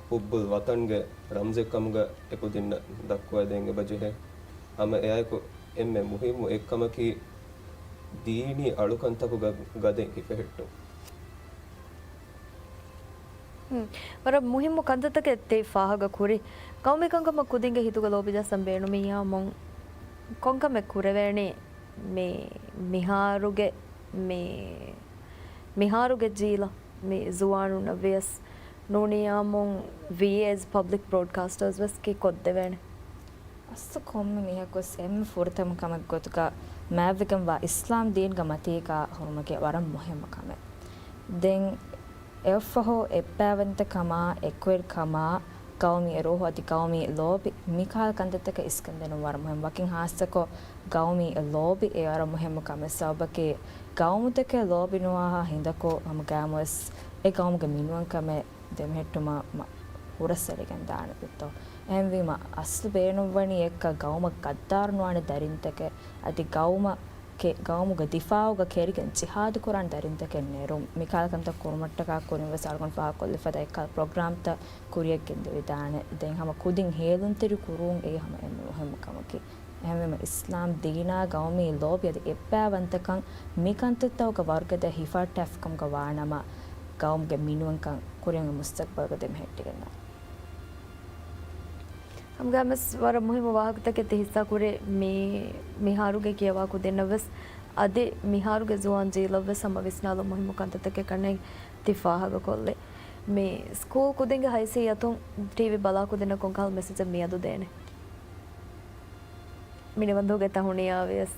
ޙުއްބުލް ވަޠަންގެ ރަމްޒެއްކަމުގަ އެކުދިންނަށް ދައްކުވައިދޭން އެބަޖެހޭ. ހަމަ އެއާއެކު އެންމެ މުހިއްމު އެއްކަމަކީ ދީނީ އަޅުކަންތަކުގަ ގަދައިން ހިފެހެއްޓުން. ހުން. ވަރަށް މުހިއްމު ކަންތައްތަކެއް ތި ފާހަގަ ކުރި. ގައުމީ ކަންކަމަށް ކުދިންގެ ހިތުގަ ލޯބި ޖައްސަން ބޭނުމިއްޔާމުން ކޮންކަމެއް ކުރެވޭނީ؟ މި މިހާރުގެ، މި މިހާރުގެ ޖީލަށް މި ޒުވާނުންނަށް ވިޔަސް ނޫނިއްޔާމުން ވީ އޭ އޭޒް ޕަބްލިކް ބްރޯޑްކާސްޓަރސް ވެސް ކީ ކޮށްދެވޭނެ. އަސްލު ކޮންމެ މީހަކުވެސް އެންމެ ފުރަތަމަ ކަމެއް ގޮތުގަ މާތްވެގެންވާ އިސްލާމް ދީންގެ މަތީގަ ހުރުމަކީ ވަރަށް މުހިއްމު ކަމެއް. ދެން އެއަށްފަހު އެއްބައިވަންތަކަމާ، އެކުވެރިކަމާ، ގައުމީ ރޫހު އަދި ގައުމީ ލޯބި، މިކަހަލަ ކަންތައްތަކަށް އިސްކަންދިނުން ވަރަށް މުހިއްމު. ވަކިން ހާއްސަކޮށް ގައުމީ ލޯބި އެ ވަރަށް މުހިއްމު ކަމެއް. ސަބަބަކީ ގައުމުތަކެއް ލޯބި ނުވާހާ ހިނދަކު ހަމަ ގައިމުވެސް އެ ގައުމުގެ މިނިވަންކަމެއް ދެމެހެއްޓުމަށް މަ-، ހުރަސްއެޅިގެން ދާނެ ދެއްތޯ. އެހެންވީމަ، އަސްލު ބޭނުންވަނީ އެއްކަ ގައުމަށް ގައްދާރު ނުވާނެ ދަރިންތަކެއް، އަދި ގައުމަށް ކެ-، ގައުމުގެ ދިފާއުގަ ކެރިގެން ޖިހާދު ކުރާނެ ދަރިންތަކެއް ނެރުން. މިކަހަލަ ކަންތައް ކުރުމަށްޓަކާ ކުރިން ވެސް އަޅުގަނޑު ފާހަގަކޮށްލިފަދަ އެއްކަލަ ޕްރޮގްރާމްތައް ކުރިއަށް ގެންދެވިދާނެ. ދެން ހަމަ ކުދިން ހޭލުންތެރި ކުރުވުން އެއީ ހަމަ އެންމެ މުހިއްމު ކަމަކީ. އެހެންވީމަ އިސްލާމް ދީނާ ގައުމީ ލޯބި އަދި އެއްބައިވަންތަކަން މި ކަންތައްތަކުގަ ވަރުގަދަ ހިފަހައްޓާފިކަމުގަ ވާނަމަ، ގައުމުގެ މިނިވަންކަން ކުރިއަށް މުސްތަގްބަލުގަ ދެމެހެއްޓިގެންދާނެ. ހަމަގައިމުވެސް ވަރަށް މުހިއްމު ވާހަކަތަކެއް ތި ހިއްސާކުރި. މި، މިހާރުގެ ކިޔަވާ ކުދިންނަށްވެސް އަދި މިހާރުގެ ޒުވާން ޖީލަށްވެސް ހަމަ ވިސްނާލުން މުހިއްމު ކަންތައްތަކެއް ކަންނޭނގެ ތި ފާހަގަކޮށްލި. މި ސްކޫލް ކުދިންގެ ހައިސިއްޔަތުން ޓީވީ ބަލާ ކުދިންނަށް ކޮންކަހަލަ މެސެޖެއް މިއަދު ދޭނެ؟ މިނިވަންދޫގެ ތަހުނިޔާ ވިޔަސް.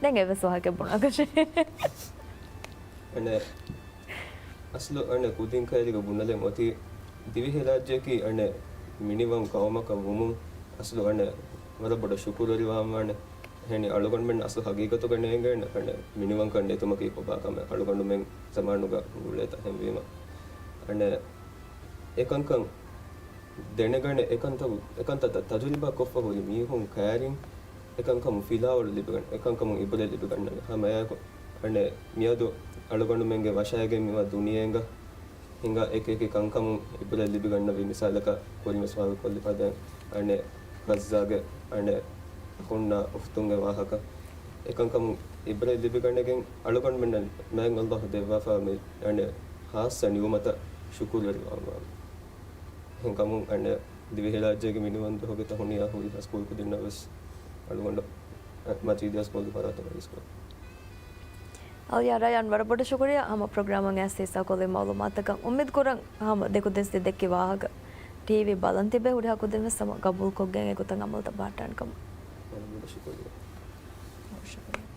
ދެން އެވެސް ވާހަކަ ބުނާކަށެއް. އަނެއް، އަސްލު އަނެއް ކުދިން ކައިރީގަ ބުނަލެން އޮތީ ދިވެހިރާއްޖެއަކީ އަނެއް މިނިވަން ގައުމަކަށް ވުމުން އަސްލު އަނެއް ވަރަށް ބޮޑަށް ޝުކުރުވެރިވާންވާނެ. އެހެނީ އަޅުގަނޑުމެން އަސްލު ހަގީގަތުގަ ނޭނގޭނެ އަނެއް މިނިވަންކަން ނެތުމަކީ ކޮބާ ކަމެއް އަޅުގަނޑުމެން ޒަމާނުގަ އުޅޭތަ ހެންވީމަ. އަނެއް އެކަންކަން ދެނެގަނެ އެކަންތައް، އެކަންތައްތައް ތަޖުރިބާ ކޮށްފަ ހުރި މީހުން ކައިރިން އެކަންކަމުން ފިލާވަޅު ލިބިގަން، އެކަންކަމުން އިބްރަތް ލިބިގަންނަވި. ހަމައެއާއެކު އަނެއް މިއަދު އަޅުގަނޑުމެންގެ ވަށައިގެން މިވާ ދުނިޔޭގަ ހިނގާ އެކި އެކި ކަންކަމުން އިބްރަތް ލިބިގަންނަވި. މިސާލަކަށް ކުރިންވެސް ވާހަކަ ކޮށްލިފަ ދެން އަނެއް ޣައްޒާގެ އަނެއް އަޚުންނާ އުޚްތުންގެ ވާހަކަ. އެކަންކަމުން އިބްރަތް ލިބިގަނެގެން އަޅުގަނޑުމެންނަށް މާތް ﷲ ދެއްވާފަ މި އަނެއް ޚާއްޞަ ނިޢުމަތަށް ޝުކުރުވެރިވާންވާނެ. އެހެންކަމުން އަނެއް ދިވެހިރާއްޖޭގެ މިނިވަން ދުވަހުގެ ތަހުނިޔާ ހުރިހާ ސްކޫލް ކުދިންނަށް ވެސް އަޅުގަނޑު މަޖީދިއްޔާ ސްކޫލްގެ ފަރާތުން އައި ސްކޫލް. އަލްޔާ ރަޔާން، ވަރަށް ބޮޑަށް ޝުކުރިއްޔާ ހަމަ ޕްރޮގްރާމަށް އައިސް ހިއްސާކޮށްލި މަޢުލޫމާތަކަށް. އުއްމީދު ކުރަން ހަމަ ދެކުދިން ދެއްކި ވާހަކަ ޓީވީ ބަލަން ތިބޭ ހުރިހާ ކުދިން ވެސް ހަމަ ގަބޫލުކޮށްގެން އެގޮތަށް ޢަމަލުތައް ބަހައްޓާނެ ކަމަށް. ވަރަށް ބޮޑަށް ޝުކުރިއްޔާ. ޝުކުރިއްޔާ.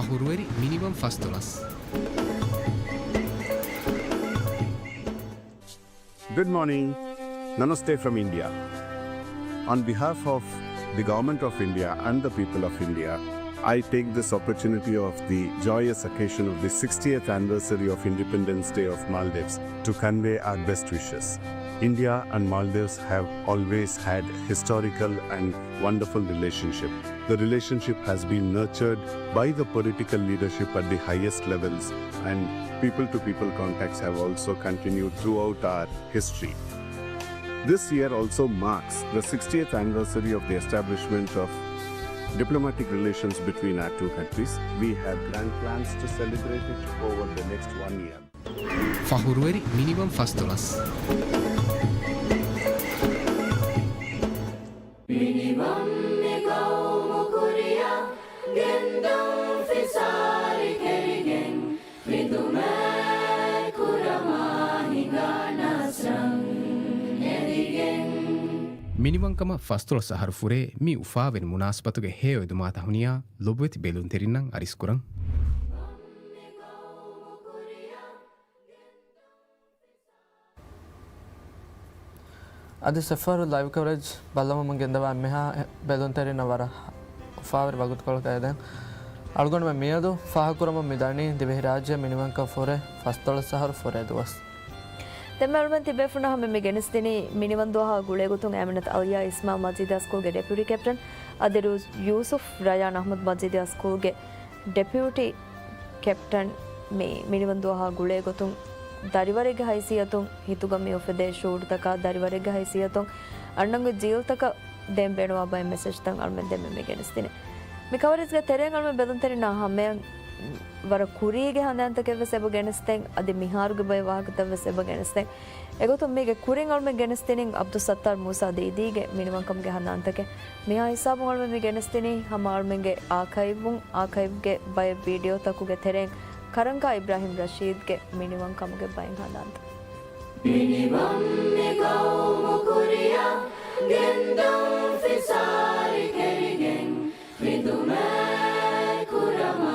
ފަހުރުވެރި މިނިވަން ފަސްދޮޅަސް. Good morning. Namaste from India. On behalf of the Government of India and the people of India, I take this opportunity of the joyous occasion of the sixtieth anniversary of Independence Day of Maldives to convey our best wishes. India and Maldives have always had historical and wonderful relationship. The relationship has been nurtured by the political leadership at the highest levels, and people-to-people contacts have also continued throughout our history. This year also marks the sixtieth anniversary of the establishment of diplomatic relations between our two countries. We have grand plans to celebrate it over the next one year. ފަހުރުވެރި މިނިވަން ފަސްދޮޅަސް. މިނިވަން މި ގައުމު ކުރިއަށް ގެންދަން ފިސާރި ކެރިގެން، ވިދުމެއް ކުރަމާ ހިނގާ ނަސްރަން އެދިގެން. މިނިވަންކަމަށް ފަސްދޮޅަސް އަހަރު ފުރޭ މި އުފާވެރި މުނާސަބަތުގެ ހެޔޮއެދުމާތައް ހުނިޔާ ލޮބުވެތި ބެލުންތެރިންނަށް އަރިސްކުރަން. އަދި ސެފާރު ލައިވް ކަވަރޭޖް ބައްލަވަމުން ގެންދަވާ އެންމެހާ ބެލުންތެރިންނަށް ވަރަށް އުފާވެރި ވަގުތުކޮޅަކަށް އެދެން. އަޅުގަނޑުމެން މިއަދު ފާހަގަކުރަމުން މިދަނީ ދިވެހިރާއްޖެ މިނިވަންކަން ފުރެ ފަސްދޮޅަސް އަހަރު ފުރޭ ދުވަސް. ދެންމެ އަޅުމެން ތިބޭފުންނަށް ހަމަ މި ގެނެސްދިނީ މިނިވަން ދުވަހާ ގުޅޭގޮތުން އޭމިނަތު އަލިޔާ އިސްމާއިލް މަޖީދީ ހައިސްކޫލްގެ ޑެޕިއުޓީ ކެޕްޓަން އަދި ޔޫސުފް ރަޔާން އަޙްމަދު މަޖީދީ ހައިސްކޫލްގެ ޑެޕިއުޓީ ކެޕްޓަން މި މިނިވަން ދުވަހާ ގުޅޭގޮތުން ދަރިވަރެއްގެ ހައިސިއްޔަތުން ހިތުގަ މި އުފެދޭ ޝުޢޫރުތަކާ ދަރިވަރެއްގެ ހައިސިއްޔަތުން އަންނަން އޮތް ޖީލްތަކަށް ދޭން ބޭނުންވާ ބައެއް މެސެޖްތައް އަޅުމެން ދެންމެ މި ގެނެސްދިނީ. މި ކަވަރޭޖްގެ ތެރެއިން އަޅުމެން ބެލުންތެރިންނާ ހަމަޔަށް ވަރަށް ކުރީގެ ހަނދާންތަކެއް ވެސް އެބަ ގެނެސްދޭން، އަދި މިހާރުގެ ބައެއް ވާހަކަތައް ވެސް އެބަ ގެނެސްދޭން. އެގޮތުން މީގެ ކުރިން އަޅުމެން ގެނެސްދިނީ އަބްދުއްސައްތާރު މޫސާ ދީދީގެ މިނިވަންކަމުގެ ހަނދާންތަކެއް. މިހާ ހިސާބުން އަޅުމެން މި ގެނެސްދިނީ ހަމަ އަޅުމެންގެ އާކައިވުން، އާކައިވްގެ ބައެއް ވީޑިއޯތަކުގެ ތެރެއިން ކަރަންކާ އިބްރާހިމް ރަޝީދްގެ މިނިވަންކަމުގެ ބައެއް ހަނދާންތައް. މިނިވަން މި ގައުމު ކުރިއަށް ގެންދަން ފިސާރި ކެރިގެން، ވިދުމެއް ކުރަމާ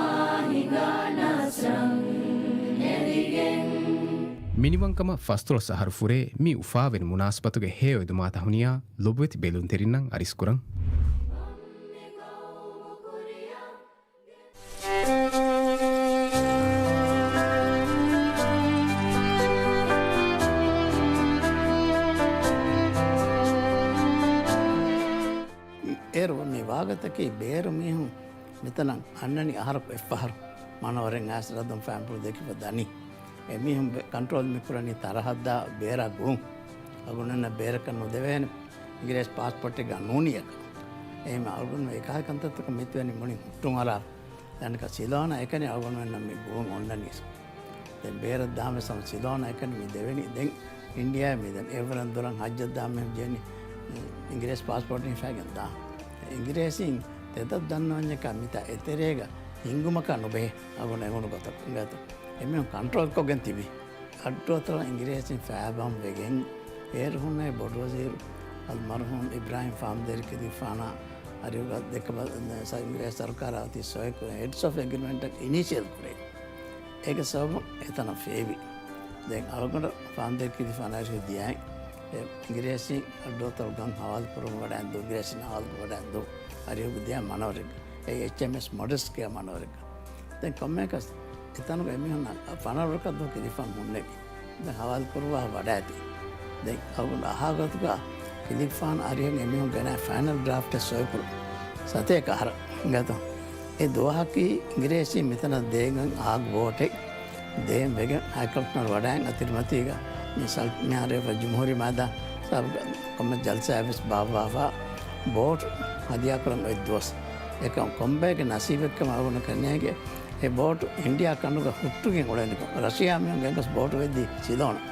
ހިނގާ ނަސްރަން އެދިގެން. މިނިވަންކަމަށް ފަސްދޮޅަސް އަހަރު ފުރޭ މި އުފާވެރި މުނާސަބަތުގެ ހެޔޮއެދުމާތައް ހުނިޔާ ލޮބުވެތި ބެލުންތެރިންނަށް އަރިސްކުރަން. އޭރު މި ވާގޮތަކީ ބޭރު މީހުން މިތަނަށް އަންނަނީ އަހަރަކު އެއްފަހަރު މަނަވަރެއް އައިސް ރަދުން ފައިންޕުޅު ދެކިފަ ދަނީ. އެމީހުން ބެ-، ކަންޓްރޯލް މިކުރަނީ ތަރަހަށްދާ ބޭރާ ގުޅުން. އަޅުގަނޑަށް ބޭރަކަށް ނުދެވޭނެ. އިނގިރޭސި ޕާސްޕޯޓެއްގަ ނޫނިއަކަށް. އެހެން އަޅުގަނޑު އެކަހަލަ ކަންތައްތަކަށް މިތިބެނީ މުޅިން ހުއްޓުން އަރާ. ދަނޑަކަށް ސިލޯނަ އެކަނި އަޅުގަނޑުމެންނަށް މި ގުޅުން އޮންނަނީސް. ދެން ބޭރަށް ދާން ވެސް ހަމަ ސިލޯނަ އެކަނި މި ދެވެނީ. ދެން އިންޑިޔާ މި ދެން އެވަރަށް ދުރަށް ހައްޖަށް ދާން މެހެން ޖެނި އިނގިރޭސި ޕާސްޕޯޓް ހިފައިގެން ދާން. އިނގިރޭސީން ތެދަށް ދަންނަވަންޏަކާ މިތާ އެތެރޭގަ ހިންގުމަކާ ނުބެހޭ އަޅުގަނޑު އެނގުނު ގޮތަށް. އިނގޭތޯ؟ އެމީހުން ކަންޓްރޯލްކޮށްގެން ތިބި. އައްޑުއަތޮޅަށް އިނގިރޭސިން ފައިބަން ވެގެން، އޭރު ހުންނެވި ބޮޑުވަޒީރު އަލްމަރްހޫމް އިބްރާހިމް ފާމްދޭރި ކިލިފާނާ އަރިހުގަ ދެކަ ބަ-، އިނގިރޭސި ސަރުކާރާ އޮތީ ސޮއެކު ހެޑްސް އޮފް އެގްރިމެންޓަށް އިނީޝިއަލް ކުރޭ. އޭގެ ސަބަބުން އެތަނަށް ފޭބި. ދެން އަޅުގަނޑަށް ފާމްދޭރި ކިލިފާނާ އަރިހު ދިޔައި، އެ އިނގިރޭސި އައްޑުއަތޮޅު ގަން ހަވާލު ކުރުމަށް ވަޑައިން ދޫ، އިނގިރޭސިން ހަވާލު ވަޑައިން ދޫ އަރިހުގަ ދިޔަ މަނަވަރެއްގަ. އެ އެޗްއެމްއެސް މޮޑެސްޓް ކިޔާ މަނަވަރެއްގަ. ދެން ކޮންމެއަކަސް އެތަނުގަ އެމީހުންނަށް ފަނަރަ ވަރަކަށް ދުވަހު ކިލިފާން ހުންނެވި. ދެން ހަވާލު ކުރުވާ ވަޑައިތި. ދެން އަޅުގަނޑު އަހާ ގޮތުގަ ކިލިފާން އަރިހަށް އެމީހުން ގެނައި ފައިނަލް ޑްރާފްޓެއް ސޮއިކުރު ސަތޭކަ އަހަރަށް އިނގޭތޯ. އެ ދުވަހަކީ އިނގިރޭސީން މިތަނަށް ދޭން އާ ބޯޓެއް ދޭން ވެގެން ހައިކޮމިޝަނަރު ވަޑައިން އަތިރިމަތީގަ މި ސަލް-، މިހާރު އެފަ ޖުމްހޫރީ މައިދާން ސާބިގަ ކޮންމެ ޖަލްސާއެއް ވެސް ބާއްވާފަ ބޯޓު ހަދިޔާކުރަން އޮތް ދުވަސް. އެކަމް ކޮންބައެއްގެ ނަސީބެއްކަމަށް އަޅުގަނޑަކަށް ނޭނގެ އެ ބޯޓު އިންޑިއާ ކަނޑުގަ ހުއްޓުގެން އުޅެނިކޮށް، ރަޝިޔާ މީހުން ގެންގޮސް ބޯޓު ވެއްދީ ސިލޯނަށް.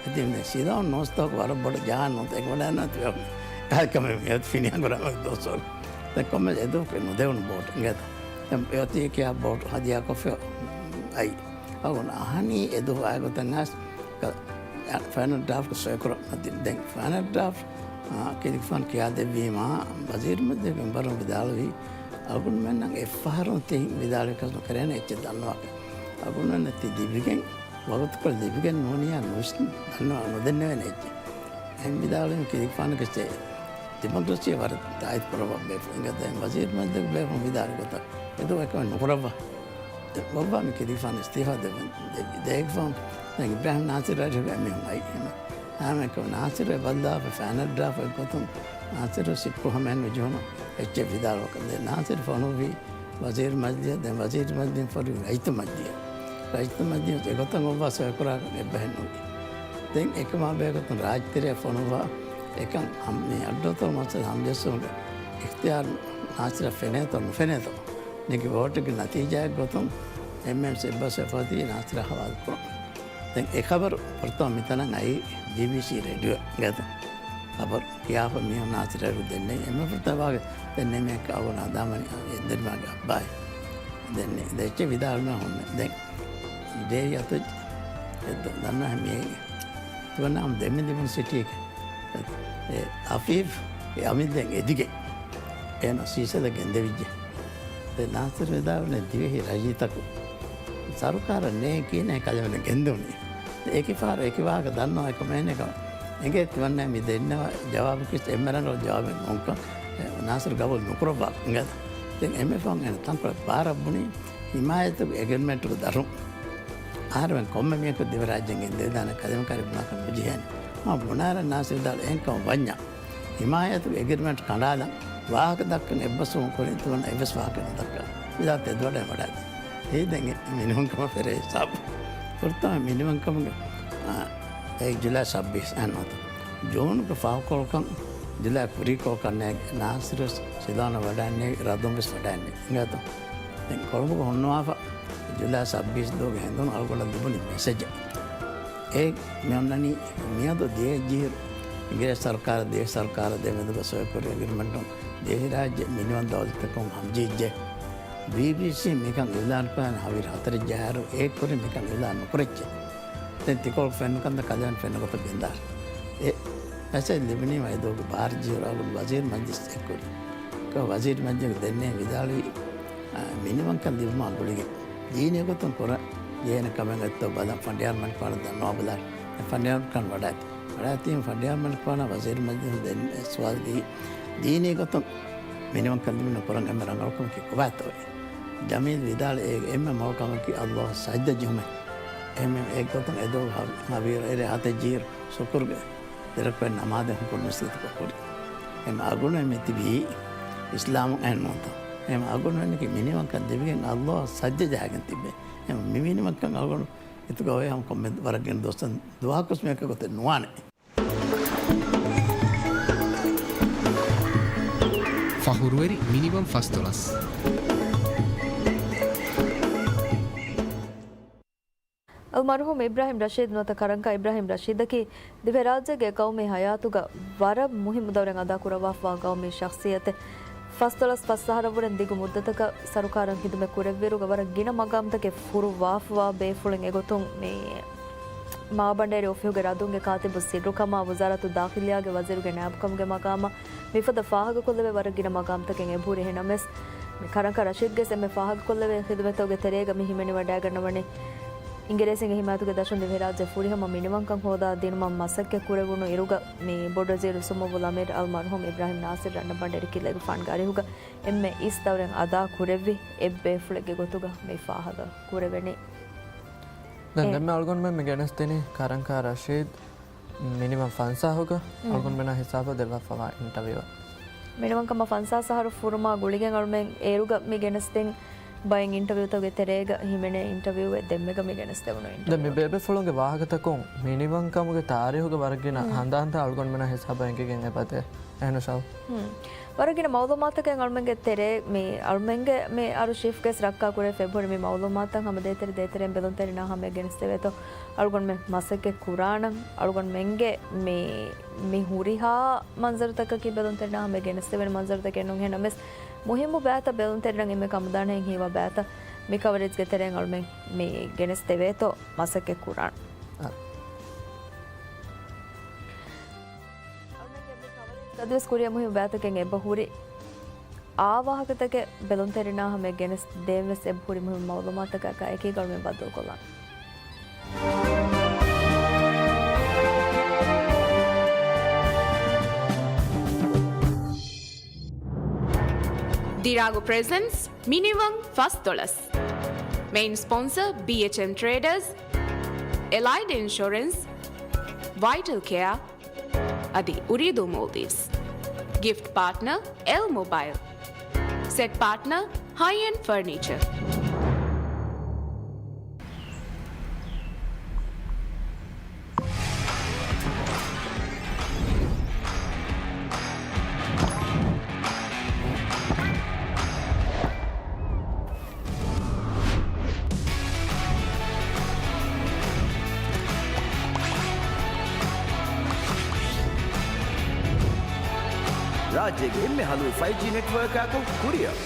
އެތިން ސިލޯން ނޫސްތޯކު ވަރަށް ބޮޑަށް ޖަހާން ނޫންތޯ އެކަމަ ދާން ނާތި ވެވަނީ. ކާކަމެ މިއޮތް ފިނިއަނގުރާ ދޯސޯ. ދެން ކޮންމެ އެދުވަހު ނުދެވުނު ބޯޓު އިނގޭތަ؟ ދެން އެއޮތީ ކިޔާ ބޯޓު ހަދިޔާކޮށްފަ އައި. އަޅުގަނޑު އަހަނީ އެދުވަހު އާގޮތަށް އައިސް ފައިނަލް ޑްރާފްޓް ސޮއިކުރަން އަތިން. ދެން ފައިނަލް ޑްރާފްޓް، އާ، ކިލިފާން ކިޔާދެއްވީމާ، ވަޒީރު މަޖިލީހުގެ މެމްބަރުން ވިދާޅުވީ، އަޅުގަނޑުމެންނަށް އެއްފަހަރު ތި ވިދާޅުވި ކަން ނުކެރޭނެ އެއްޗެއް ދަންނަވާކަށް. އަޅުގަނޑުމެންނަށް ތި ލިބިގެން، ވަގުތުކޮޅެއް ލިބިގެން ނޫނިއްޔާ ނުވިސް-، ދަންނަވާ ނުދެންނެވޭނެ އެއްޗެއް. އެހެން ވިދާޅުވީމަ ކީރިތިފާނުގެ ޑިމޮކްރަސީއަށް ވަރަށް ތާއީދު ކުރައްވާ ބޭފުޅުން އިނގޭތޯ. ވަޒީރު މަޖިލީހުގެ ބޭފުޅުން ވިދާޅުވި ގޮތަށް އެދުވަހު އެކަމެއް ނުކުރައްވާ. އެ ގޮއްވާ މި ކީރިތިފާނު އިސްތިއުފާ ދެއްވަން ދެ-، ދޭގެފާނު ދެން އިބްރާހިމް ނާސިރު އަށް އެމީހުން އައީ. ހަމަ އެކަމަކު ނާސިރު އެ ބައްލާފަ ފައިނަލް ޑްރާފް އެއްގޮތުން ނާސިރު ސިއްޕު ހަމައެއް ނުޖެހުނު އެއްޗެއް ވިދާޅުވާކަށް. ދެން ނާސިރު ފޮނުއްވީ ވަޒީރު މަޖިލީހަށް، ދެން ވަޒީރު މަޖިލީހުން ފޮނުއްވީ ރައްޔިތު މަޖިލީހަށް. ރައްޔިތު މަޖިލީހުން އެގޮތަށް އޮއްވާ ސޮއިކުރާކަށް އެއްބަހެއް ނުވި. ދެން އެކަމާ ބެހޭގޮތުން ރާއްޖެތެރެއަށް ފޮނުއްވާ އެކަން ހަމް-، މި އައްޑުއަތޮޅު މައްސަލަ ހަމަޖެއްސުމުގެ އިޚްތިޔާރު ނާސިރަށް ފެނޭތޯ ނުފެނޭތޯ ނެގި ވޯޓެއްގެ ނަތީޖާއެއްގޮތުން އެމްއެމްސީ އެއްބަސްވެފަ އޮތީ ނާސިރާ ހަވާލުކުރުން. ދެން އެ ޚަބަރު ފުރަތަމަ މިތަނަށް އައީ ބީބީސީ ރޭޑިއޯ ގަދަ. ޚަބަރު ކިޔާފަ މީހުން ނާސިރަށް ދެންނެވި. އެންމެ ފުރަތަމަ ވާހަކަ ދެންނެވީ އަޅުގަނޑު ހަދާމަނި އެންދެރިމާގެ އައްބާއޭ. ދެންނެވި. ދެން އެއްޗެއް ވިދާޅުވީމަ ހުންނެވި. ދެން ޑޭރި އަތޮއް އެއް ދަންނަ މި ތިމަންނަ ހަމަ ދެމި ލިބުނު ސިޓީގެ އެ އަފީފް އެ އަމިއްލައިން އެދިގެން އޭނަ ސީސަލަށް ގެންދެވިއްޖެ. ދެން ނާސިރު ވިދާޅުވި ދިވެހި ރައްޔިތަކު ސަރުކާރަށް ނޭނގެ ކިހިނެއް ކަލޭމެން ގެންދެވުނީ. އެކި ފަހަރު އެކި ވާހަކަ ދަންނަވާ އެކަމަށް އެނގޭ ތިމަންނަ މި ދެންނަވާ ޖަވާބަކީ އެންމެ ރަނގަޅު ޖަވާބެއް ނޫންކަން ނާސިރު ގަބޫލު ނުކުރައްވާ އިނގޭތަ. ދެން އެންމެ ފަހުން އޭނަ ތަންކޮޅެއް ބާރަށް ބުނީ ހިމާޔަތުގެ އެގްރިމެންޓުގެ ދަށުން އަހަރެމެން ކޮންމެ މީހަކު ދިވެހިރާއްޖޭން ގެންދެވިދާނެ ކަލޭމެން ކަރި ބުނާކަށް ނުޖެހޭނެ. މާ ބުނާރަ ނާސިރު ވިދާޅުވި އެހެންކަމަށް ވަންޏާ ހިމާޔަތުގެ އެގްރިމެންޓް ކަނޑާލަން ވާހަކަ ދައްކަން އެއްބަސްވުމުން ކުރިން ތިމަން އެއްވެސް ވާހަކައެއް ނުދައްކާ. ވިދާޅުވީ ތެދުވަޑައިގެން ވަޑައިގަތީ. އެއީ ދެން އެ މިނިވަންކަމަށް ފެށޭ ހިސާބު. ފުރަތަމަ މިނިވަންކަމުގެ، އާ، އެ ޖުލައި ސައްބީސް އަހަން ނުވަތަ ޖޫނުގެ ފަހުކޮޅުކަން ޖުލައި ކުރީކޮޅަކަށް ނޭނގި ނާސިރު ސިލޯނަށް ވަޑައިންނެވި ރަދުން ވެސް ވަޑައިންނެވި. އިނގޭތޯ؟ ދެން ކޮޅުނބުގަ ހުންނަވާފަ ޖުލައި ސައްބީސް ދުވަހުގެ ހެނދުނު އަޅުގަނޑަށް ލިބުނީ މެސެޖެއް. އެ މި އޮންނަނީ މިއަދު ދިޔައެއްޖިހިރު އިނގިރޭސި ސަރުކާރާ ދިވެހި ސަރުކާރާ ދެމެދުގަ ސޮއިކުރި އެގްރިމެންޓުން ދިވެހިރާއްޖެ މިނިވަން ދައުލަތަކުން ހަމަޖެހިއްޖެ. ބީބީސީ މިކަން އިއުލާންކުރާނެ ހަވީރު ހަތަރެއް ޖަހާއިރު އޭގެ ކުރިން މިކަން އިއުލާން ނުކުރެއްޗޭ. ދެން ތިކޮޅު ފެންނަ ކަންތައް ކަލޭމެން ފެންނަ ގޮތަށް ގެންދާށޭ. އެ މެސެޖް ލިބުނީމަ އެދުވަހުގެ ބާރަ ޖިހިރު އަޅުގަނޑު ވަޒީރު މަޖިލިސް އެއްކުރި. އެކަމަކު ވަޒީރު މަޖިލިސް ދެންނެވި ވިދާޅުވީ، އާ، މިނިވަންކަން ލިބުމާ ގުޅިގެން ދީނީ ގޮތުން ކުރަން ޖެހޭނެ ކަމެއް އޮތްތޯ ބަލަން ފަނޑިޔާރު މަނިކުފާނަށް ދަންނަވާ ބަލާނެ. ފަނޑިޔާރު މަނިކުފާނު ވަޑައިގަތީ. ވަޑައިގަތީމަ ފަނޑިޔާރު މަނިކުފާނަށް ވަޒީރު މަޖިލިސް ދެން ސުވާލު ދީ، ދީނީ ގޮތުން މިނިވަންކަން ލިބުން ކުރަން އެންމެ ރަނގަޅު ކަމަކީ ކޮބާތޯއޭ؟ ޖަމީލް ވިދާޅުވީ އޭގެ އެންމެ މޮޅު ކަމަކީ ﷲ އަށް ސަޖްދަ ޖެހުމޭ. އެހެންވީމަ އެގޮތުން އެދުވަހު ހަ-، ހަވީރު އެރޭ ހަތަށް ޖީރު ޝުކުރުގެ ދެރަކުވެ ނަމާދެއް ހުކުރު ނުސްލިތުކޮށް ކުރި. އެމަ އަގުނު މި ތިބީ އިސްލާމު އެހެން ނޫންތަ؟ އެމަ އަގުނު މިނިވަންކަން ލިބިގެން ﷲ އަށް ސަޖްދަ ޖަހައިގެން ތިބޭ. އެމަ މި މިނިވަންކަން އަގުނު އިތުގަ އޮވޭ ހަމަ ކޮންމެ ވަރަށް ގިނަ ދުވަސް ދުވަހަކުސް މިއަކަށް ގޮތެއް ނުވާނެ. ފަޚުރުވެރި މިނިވަން ފަސްދޮޅަސް. އަލްމަރްޙޫމް އިބްރާހިމް ރަޝީދު ނުވަތަ ކަރަންކާ އިބްރާހިމް ރަޝީދަކީ ދިވެހިރާއްޖޭގެ ގައުމީ ހަޔާތުގަ ވަރަށް މުހިއްމު ދައުރެއް އަދާކުރައްވާފަވާ ގައުމީ ޝަޚްޞިއްޔަތެއް. ފަސްދޮޅަސް ފަސް އަހަރަށްވުރެން ދިގު މުއްދަތަކަށް ސަރުކާރަށް ޚިދުމަތް ކުރެއްވިއިރުގަ ވަރަށް ގިނަ މަގާމްތަކެއް ފުރުއްވާފަވާ ބޭފުޅެއް. އެގޮތުން މި މާބަނޑޭރި އޮފީހުގެ ރަދުންގެ ކާތިބުއްސިއްރުކަމާ، ވުޒާރަތު ދާޚިލިއްޔާގެ ވަޒީރުގެ ނައިބުކަމުގެ މަގާމާ، މިފަދަ ފާހަގަކޮށްލެވޭ ވަރަށް ގިނަ މަގާމްތަކެއް އެބަހުރި. އެހެންނަމަވެސް، މި ކަރަންކާ ރަޝީދްގެ އެންމެ ފާހަގަކޮށްލެވޭ ޚިދުމަތްތަކުގެ ތެރޭގަ މި ހިމެނިވަޑައިގަންނަވަނީ، އިނގިރޭސިންގެ ހިމާޔަތުގެ ދަށުން ދިވެހިރާއްޖެ ފުރިހަމަ މިނިވަންކަން ހޯދާ ދިނުމަށް މަސައްކަތް ކުރެވުނު އިރުގަ، މި ބޮޑުވަޒީރު ސުމުއްވުލް އަމީރު އަލްމަރްޙޫމް އިބްރާހިމް ނާސިރު ރަންނަ ބަނޑޭރި ކިއްލެގެފާނުގެ އަރިހުގަ އެންމެ އިސް ދައުރެއް އަދާ ކުރެއްވި އެއްބޭފުޅެއްގެ ގޮތުގަ މި ފާހަގަ ކުރެވެނީ. ދެން އެ. ދެންމެ އަޅުގަނޑުމެން މި ގެނެސްދިނީ ކަރަންކާ ރަޝީދު މިނިވަން ފަންސާހުގަ މް. އަޅުގަނޑުމެންނާ ހިސާބަށް ދެއްވާފަވާ އިންޓަވިއުއަށް. މިނިވަންކަމަށް ފަންސާސް އަހަރު ފުރުމާ ގުޅިގެން އަޅުމެން އޭރުގަ މި ގެނެސްދިން ބައެއް އިންޓަވިއުތަކުގެ ތެރޭގަ ހިމެނޭ އިންޓަވިއުއެއް ދެންމެގަ މި ގެނެސްދެވުނު ދެން މި އިންޓަވިއު. ބޭބެފުޅުންގެ ވާހަކަތަކުން މިނިވަންކަމުގެ ތާރީހުގަ ވަރަށް ގިނަ މް. ހަނދާންތައް އަޅުގަނޑުމެންނާ ހިސާބަށް އެނގިގެން އެބަދޭ. އެހެންނު ޝައު؟ މް. ވަރަށް ގިނަ މައުލޫމާތަކެއް އަޅުމެންގެ ތެރޭ މި އަޅުމެންގެ މި އަރުޝީފްގެ ރައްކާ ކުރެވިފަ އެބަހުރި މި މައުލޫމާތަށް ހަމަ ދޭތެރެ ދޭތެރެއިން ބެލުންތެރިންނާ ހަމަޔަށް ގެނެސްދެވޭތޯ. އަޅުގަނޑުމެން މަސައްކަތް ކުރާނަން އަޅުގަނޑުމެންގެ މި، މި ހުރިހާ މަންޒަރުތަކަކީ ބެލުންތެރިންނާ ހަމަޔަށް ގެނެސްދެވޭނެ މަންޒަރުތަކެއް ނޫން. އެހެންނަމަވެސް މުހިއްމު ބައިތައް ބެލުންތެރިންނަށް އެންމެ ކަމުދާނެހެން ހީވާ ބައިތައް މި ކަވަރޭޖްގެ ތެރެއިން އަޅުމެން މި ގެނެސްދެވޭތޯ މަސައްކަތް ކުރާނަން. އަ. އަދިވެސް ކުރިއަށް މުހިއްމު ބައިތަކެއް އެބަ ހުރި. އާ ވާހަކަތަކެއް ބެލުންތެރިންނާ ހަމަޔަށް ގެނެސް ދޭން ވެސް އެބަހުރި މުހިންމު މައުލޫމާތުތަކާއެކީ އަޅުގަނޑުމެން ބައްދަލުކޮށްލަން. ދިރާގު ޕްރެޒެންޓްސް މިނިވަން ފަސްދޮޅަސް. މެއިން ސްޕޮންސަރ ބީއެޗްއެމް ޓްރޭޑަރސް، އެލައިޑް އިންޝުރެންސް، ވައިޓަލް ކެއާ، އަދި އުރީދޫ މޯލްޑިވްސް. ގިފްޓް ޕާޓްނަރ އެލް މޮބައިލް. ސެޓް ޕާޓްނަރ ހައި އެންޑް ފަރުނީޗަރ. ރާއްޖޭގެ އެންމެ ހަލުވި ފައިވް ޖީ ނެޓްވޯކާކު ކުރިއަށް.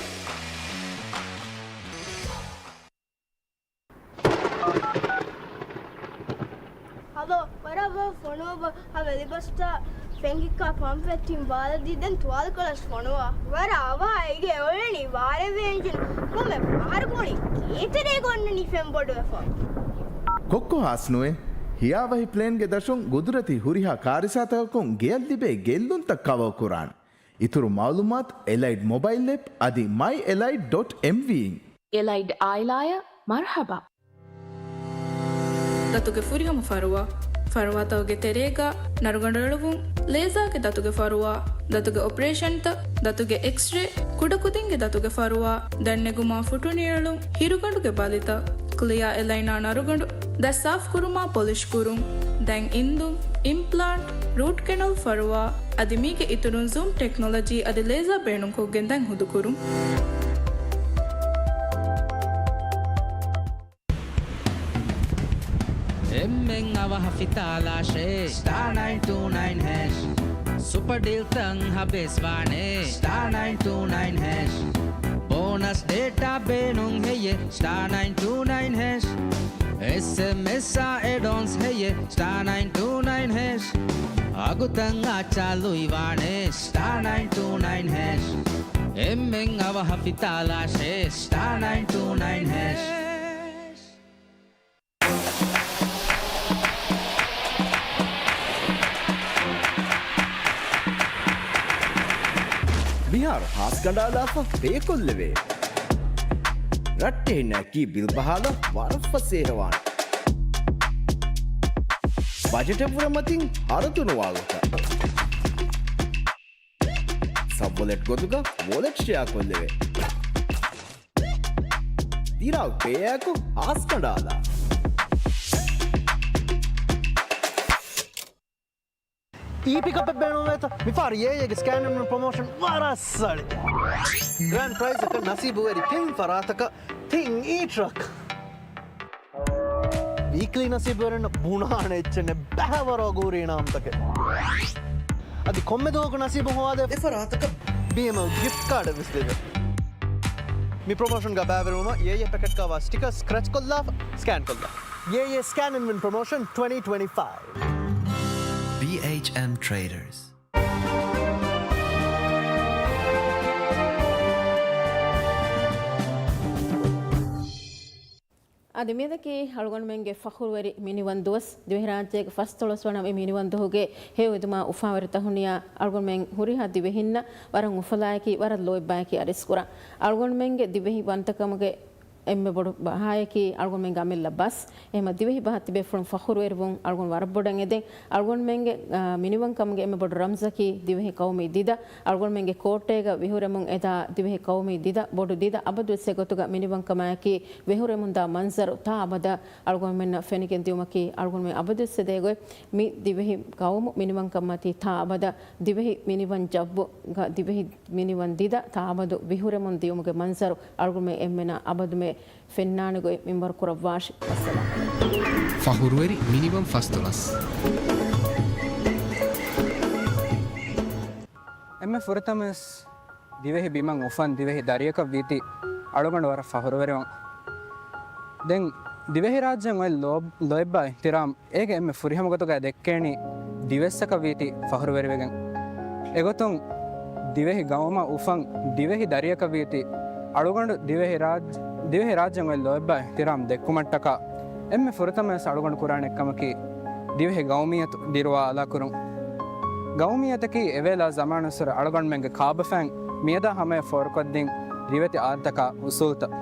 ހަލޯ، ވަރަށް ބޮޑަށް ފޮނުވަބަ. އަ ވެލިބަސްތައް ފެންގިއްކާ ޕަމްޕެއް ތިން ބާލަ ދީދެން ތުވާލުކޮޅަށް ފޮނުވާ. ވަރަށް އަވަހަށް އެގޭ އޮޅެނީ ވާރޭ ވޭންޖިން. ކޮންމެ ފަހަރަކު އުޅި ގޭތެރޭގަ އޮންނަނީ ފެން ބޮޑުވެފަ. ކޮއްކޮ ހާސް ނުވޭ. ހިޔާވަހި ޕްލޭންގެ ދަށުން ގުދުރަތީ ހުރިހާ ކާރިސާތަކަކުން ގެޔަށް ލިބޭ ގެއްލުންތައް ކަވަރ ކުރާނެ. އިތުރު މައުލޫމާތު އެލައިޑް މޮބައިލް އެޕް އަދި މައި އެލައިޑް ޑޮޓް އެމްވީ އިން. އެލައިޑް އާއިލާއަށް މަރުޙަބާ. ދަތުގެ ފުރިހަމަ ފަރުވާ، ފަރުވާތަކުގެ ތެރޭގަ ނަރުގަނޑު އެޅުވުން، ލޭޒާގެ ދަތުގެ ފަރުވާ، ދަތުގެ އޮޕަރޭޝަންތައް، ދަތުގެ އެކްސްރޭ، ކުޑަކުދިންގެ ދަތުގެ ފަރުވާ، ދަތް ނެގުމާ ފުޓުނިއެޅުން، ހިރުގަނޑުގެ ބަލިތައް، ކްލިއާ އެލައިނާ ނަރުގަނޑު، ދަތް ސާފުކުރުމާ ޕޮލިޝް ކުރުން، ދަތް އިންދުން، އިމްޕްލާންޓް، ރޫޓް ކެނަލް ފަރުވާ، އަދި މީގެ އިތުރުން ޒޫމް ޓެކްނޮލޮޖީ އަދި ލޭޒާ ބޭނުންކޮށްގެން ދަތް ހުދުކުރުން. އެންމެން އަވަހަށް ފިތާލާށޭ، ސްޓާ ނައިން ޓޫ ނައިން ހޭޝް. ސުޕަ ޑީލްތައް ހަބޭސް ވާނެ، ސްޓާ ނައިން ޓޫ ނައިން ހޭޝް. ބޯނަސް ޑޭޓާ ބޭނުން ހެއްޔޭ، ސްޓާ ނައިން ޓޫ ނައިން ހޭޝް. އެސްއެމްއެސްއާ އެޑްއޮންސް ހެއްޔޭ، ސްޓާ ނައިން ޓޫ ނައިން ހޭޝް. އަގުތައް އާ ޗާލުއި ވާނެ، ސްޓާ ނައިން ޓޫ ނައިން ހޭޝް. އެންމެން އަވަހަށް ފިތާލާށޭ، ސްޓާ ނައިން ޓޫ ނައިން ހޭޝް. މިހާރު ހާސް ކަނޑާލާފަ ބޭކޮށްލެވޭ. ރައްޓެހިންނަކީ ބިލް ބަހާލަން ވަރަށް ފަސޭހަވާނެ. ބަޖެޓެއް ވުރެ މަތިން ހަރަދުނުވާލުތަ. ސަބްވޮލެޓް ގޮތުގަ ވޮލެޓް ޝެއާ ކޮށްލެވޭ. ދިރާގް ޕޭއާއެކު ހާސް ކަނޑާލާ. އީ ޕިކަޕެއް ބޭނުންވޭތަ؟ މިފަހަރު އޭއޭގެ ސްކޭން އިން ވިން ޕްރޮމޯޝަން ވަރަށް ސަޅި. ގްރޭންޑް ޕްރައިޒަކަށް ނަސީބުވެރި ތިން ފަރާތަކަށް ތިން އީ ޓްރަކް. ވީކްލީ ނަސީބުވެރިންނަށް ބުނާނެ އެއްޗެއް ނެތް ބައިވަރު އަގުހުރި އިނާމްތަކެއް. އަދި ކޮންމެ ދުވަހަކު ނަސީބު ހޮވާދޭ އެފަރާތަކަށް ބީއެމްއަލް ގިފްޓް ކާޑެއް ވެސް ލިބޭ. މި ޕްރޮމޯޝަންގަ ބައިވެރިވުމަށް އޭއޭ ޕެކެޓްގަ ވާ ސްޓިކަރ ސްކްރެޗް ކޮށްލާފަ ސްކޭން ކޮށްލާ. އޭއޭ ސްކޭން އިން ވިން ޕްރޮމޯޝަން ޓްވެންޓީ ޓްވެންޓީ ފައިވް. ބީއެޗްއެމް ޓްރޭޑަރސް. އަދި މިއަދަކީ އަޅުގަނޑުމެންގެ ފަޚުރުވެރި މިނިވަން ދުވަސް. ދިވެހިރާއްޖޭގެ ފަސްދޮޅަސް ވަނަ މި މިނިވަން ދުވަހުގެ ހެޔޮ އެދުމާ އުފާވެރި ތަހުނިޔާ އަޅުގަނޑުމެން ހުރިހާ ދިވެހިންނަށް ވަރަށް އުފަލާއެކީ، ވަރަށް ލޯތްބާއެކީ އަރިސްކުރާ. އަޅުގަނޑުމެންގެ ދިވެހި ވަންތަކަމުގެ އެންމެ ބޮޑު ބަހާއަކީ އަޅުގަނޑުމެންގެ އަމިއްލަ ބަސް. އެހެމަ ދިވެހި ބަހަށް ތިބޭފުޅުން ފަޚުރުވެރިވުން އަޅުގަނޑު ވަރަށް ބޮޑަށް އެދެން. އަޅުގަނޑުމެންގެ، އާ، މިނިވަންކަމުގެ އެންމެ ބޮޑު ރަމްޒަކީ ދިވެހި ޤައުމީ ދިދަ. އަޅުގަނޑުމެންގެ ކޯޓޭގަ ވިހުރެމުން އެދާ ދިވެހި ޤައުމީ ދިދަ، ބޮޑު ދިދަ، އަބަދުވެސް އެގޮތުގަ މިނިވަންކަމާއެކީ ވެހުރެމުންދާ މަންޒަރު ތާ އަބަދަށް އަޅުގަނޑުމެންނަށް ފެނިގެން ދިއުމަކީ އަޅުގަނޑުމެން އަބަދުވެސް އެދޭ ގޮތް. މި ދިވެހި ޤައުމު މިނިވަންކަންމަތީ ތާ އަބަދަށް ދިވެހި މިނިވަން ޖައްވު، ގ-، ދިވެހި މިނިވަން ދިދަ ތާ އަބަދު ވިހުރެމުން ދިއުމުގެ މަންޒަރު އަޅުގަނޑުމެން އެންމެނާ އަބަދުމެ ފެންނާނެ ގޮތް މިންވަރު ކުރައްވާށި. ވައްސަލާމް. ފަޚުރުވެރި މިނިވަން ފަސްދޮޅަސް. އެންމެ ފުރަތަމަވެސް ދިވެހި ބިމަށް އުފަން ދިވެހި ދަރިއަކަށް ވީތީ އަޅުގަނޑު ވަރަށް ފަޚުރުވެރިވަން. ދެން ދިވެހިރާއްޖެއިން އޮތް ލޯ-، ލޯތްބާ އިޙްތިރާމް އޭގެ އެންމެ ފުރިހަމަ ގޮތުގައި ދެއްކޭނީ ދިވެއްސަކަށް ވީތީ ފަޚުރުވެރިވެގެން. އެގޮތުން ދިވެހި ގައުމަށް އުފަން ދިވެހި ދަރިއަކަށް ވީތީ، އަޅުގަނޑު ދިވެހި ރާއްޖެ، ދިވެހި ރާއްޖޭގެ ލޯތްބާއި އިޙްތިރާމް ދެއްކުމަށްޓަކާ އެންމެ ފުރަތަމަވެސް އަޅުގަނޑު ކުރާނެ އެއްކަމަކީ، ދިވެހި ގައުމިއްޔަތު ދިރުވާ އާލާކުރުން. ގައުމިއްޔަތަކީ އެވޭލާ ޒަމާނުއްސުރެ އަޅުގަނޑުމެންގެ ކާބަފައިން މިއަދާ ހަމަޔަށް ފޯރުކޮށްދިން ރިވެތި އާދަތަކާ އުސޫލްތައް.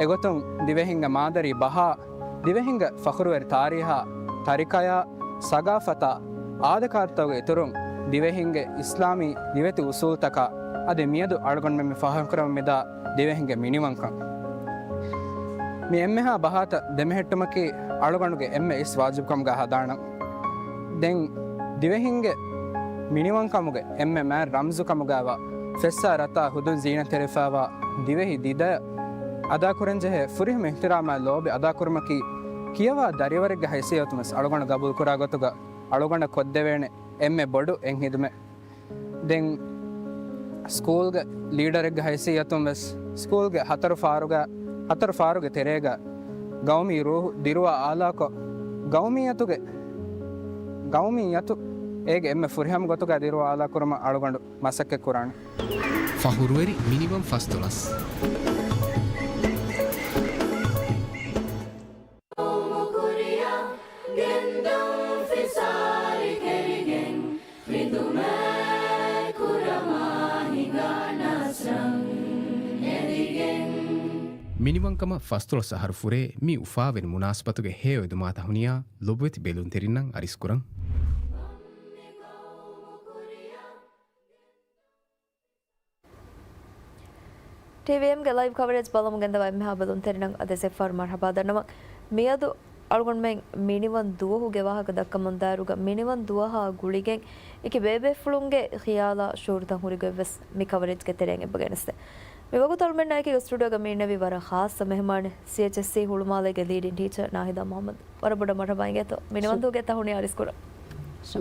އެގޮތުން ދިވެހިންގެ މާދަރީ ބަހާ، ދިވެހިންގެ ފަޚުރުވެރި ތާރީހާ، ތަރިކަޔާ، ސަގާފަތާ، އާދަކާދަތަކުގެ އިތުރުން، ދިވެހިންގެ އިސްލާމީ ރިވެތި އުސޫލްތަކާ އަދި މިއަދު އަޅުގަނޑުމެން މި ފާހަގަކުރަމުން މިދާ ދިވެހިންގެ މިނިވަންކަން. މި އެންމެހާ ބަހާތައް ދެމެހެއްޓުމަކީ އަޅުގަނޑުގެ އެންމެ އިސް ވާޖިބުކަމުގަ ހަދާނަން. ދެން ދިވެހިންގެ މިނިވަންކަމުގެ އެންމެ މާތް ރަމްޒުކަމުގައިވާ ފެއްސާ ރަތާ ހުދުން ޒީނަތްތެރިފައިވާ ދިވެހި ދިދަޔަށް އަދާކުރަންޖެހޭ ފުރިހަމަ އިޙްތިރާމާއި ލޯބި އަދާކުރުމަކީ، ކިޔަވާ ދަރިވަރެއްގެ ހައިސިއްޔަތުން ވެސް އަޅުގަނޑަށް ގަބޫލުކުރާ ގޮތުގަ އަޅުގަނޑަށް ކޮށްދެވޭނެ އެންމެ ބޮޑު އެއް ހިދުމަތް. ދެން ސްކޫލްގެ ލީޑަރެއްގެ ހައިސިއްޔަތުން ވެސް ސްކޫލްގެ ހަތަރު ފާރުގަ، ހަތަރު ފާރުގެ ތެރޭގަ ގައުމީ ރޫހު ދިރުވާ އާލާކޮށް، ގައުމިއްޔަތުގެ، ގައުމިއްޔަތު އޭގެ އެންމެ ފުރިހަމަ ގޮތުގަ ދިރުވާ އާލާކުރުމަށް އަޅުގަނޑު މަސައްކަތް ކުރާނެ. ފަޚުރުވެރި މިނިވަން ފަސްދޮޅަސް. ގެންދަން ފިސާރި ކެރިގެން ޚިދުމަތް ކުރަމާ ހިނގާ ނަސްރަން އެދިގެން. މިނިވަންކަމަށް ފަސްދޮޅަސް އަހަރު ފުރޭ މި އުފާވެރި މުނާސަބަތުގެ ހެޔޮއެދުމާތައް ހުނިޔާ ލޮބުވެތި ބެލުންތެރިންނަށް އަރިސްކުރަން. ޓީވީއެމްގެ ލައިވް ކަވަރޭޖް ބަލަމުން ގެންދަވާ އެންމެހާ ބެލުންތެރިންނަށް އަދިވެސް އެއްފަހަރު މަރްޙަބާ ދަންނަވަން. މިއަދު އަޅުގަނޑުމެން މިނިވަން ދުވަހުގެ ވާހަކަ ދައްކަމުން ދާއިރުގަ މިނިވަން ދުވަހާ ގުޅިގެން އެކި ބޭބޭފުޅުންގެ ޚިޔާލާ ޝުޢޫރުތައް ހުރިގޮތްވެސް މި ކަވަރޭޖްގެ ތެރެއިން އެބަ ގެނެސްދޭ. މި ވަގުތު އަޅުމެންނާއެކީގަ ސްޓޫޑިއޯގަ މި އިންނެވި ވަރަށް ޚާއްޞަ މެހެމާނެއް، ސީއެޗްއެސްސީ ހުޅުމާލޭގެ ލީޑިން ޓީޗަރ ނާހިދާ މުޙައްމަދު. ވަރަށް ބޮޑަށް މަރްޙަބާ އިނގޭތޯ. މިނިވަން ދުވަހުގެ އެތާ ހުނިޔާ އަރިސްކުރަން.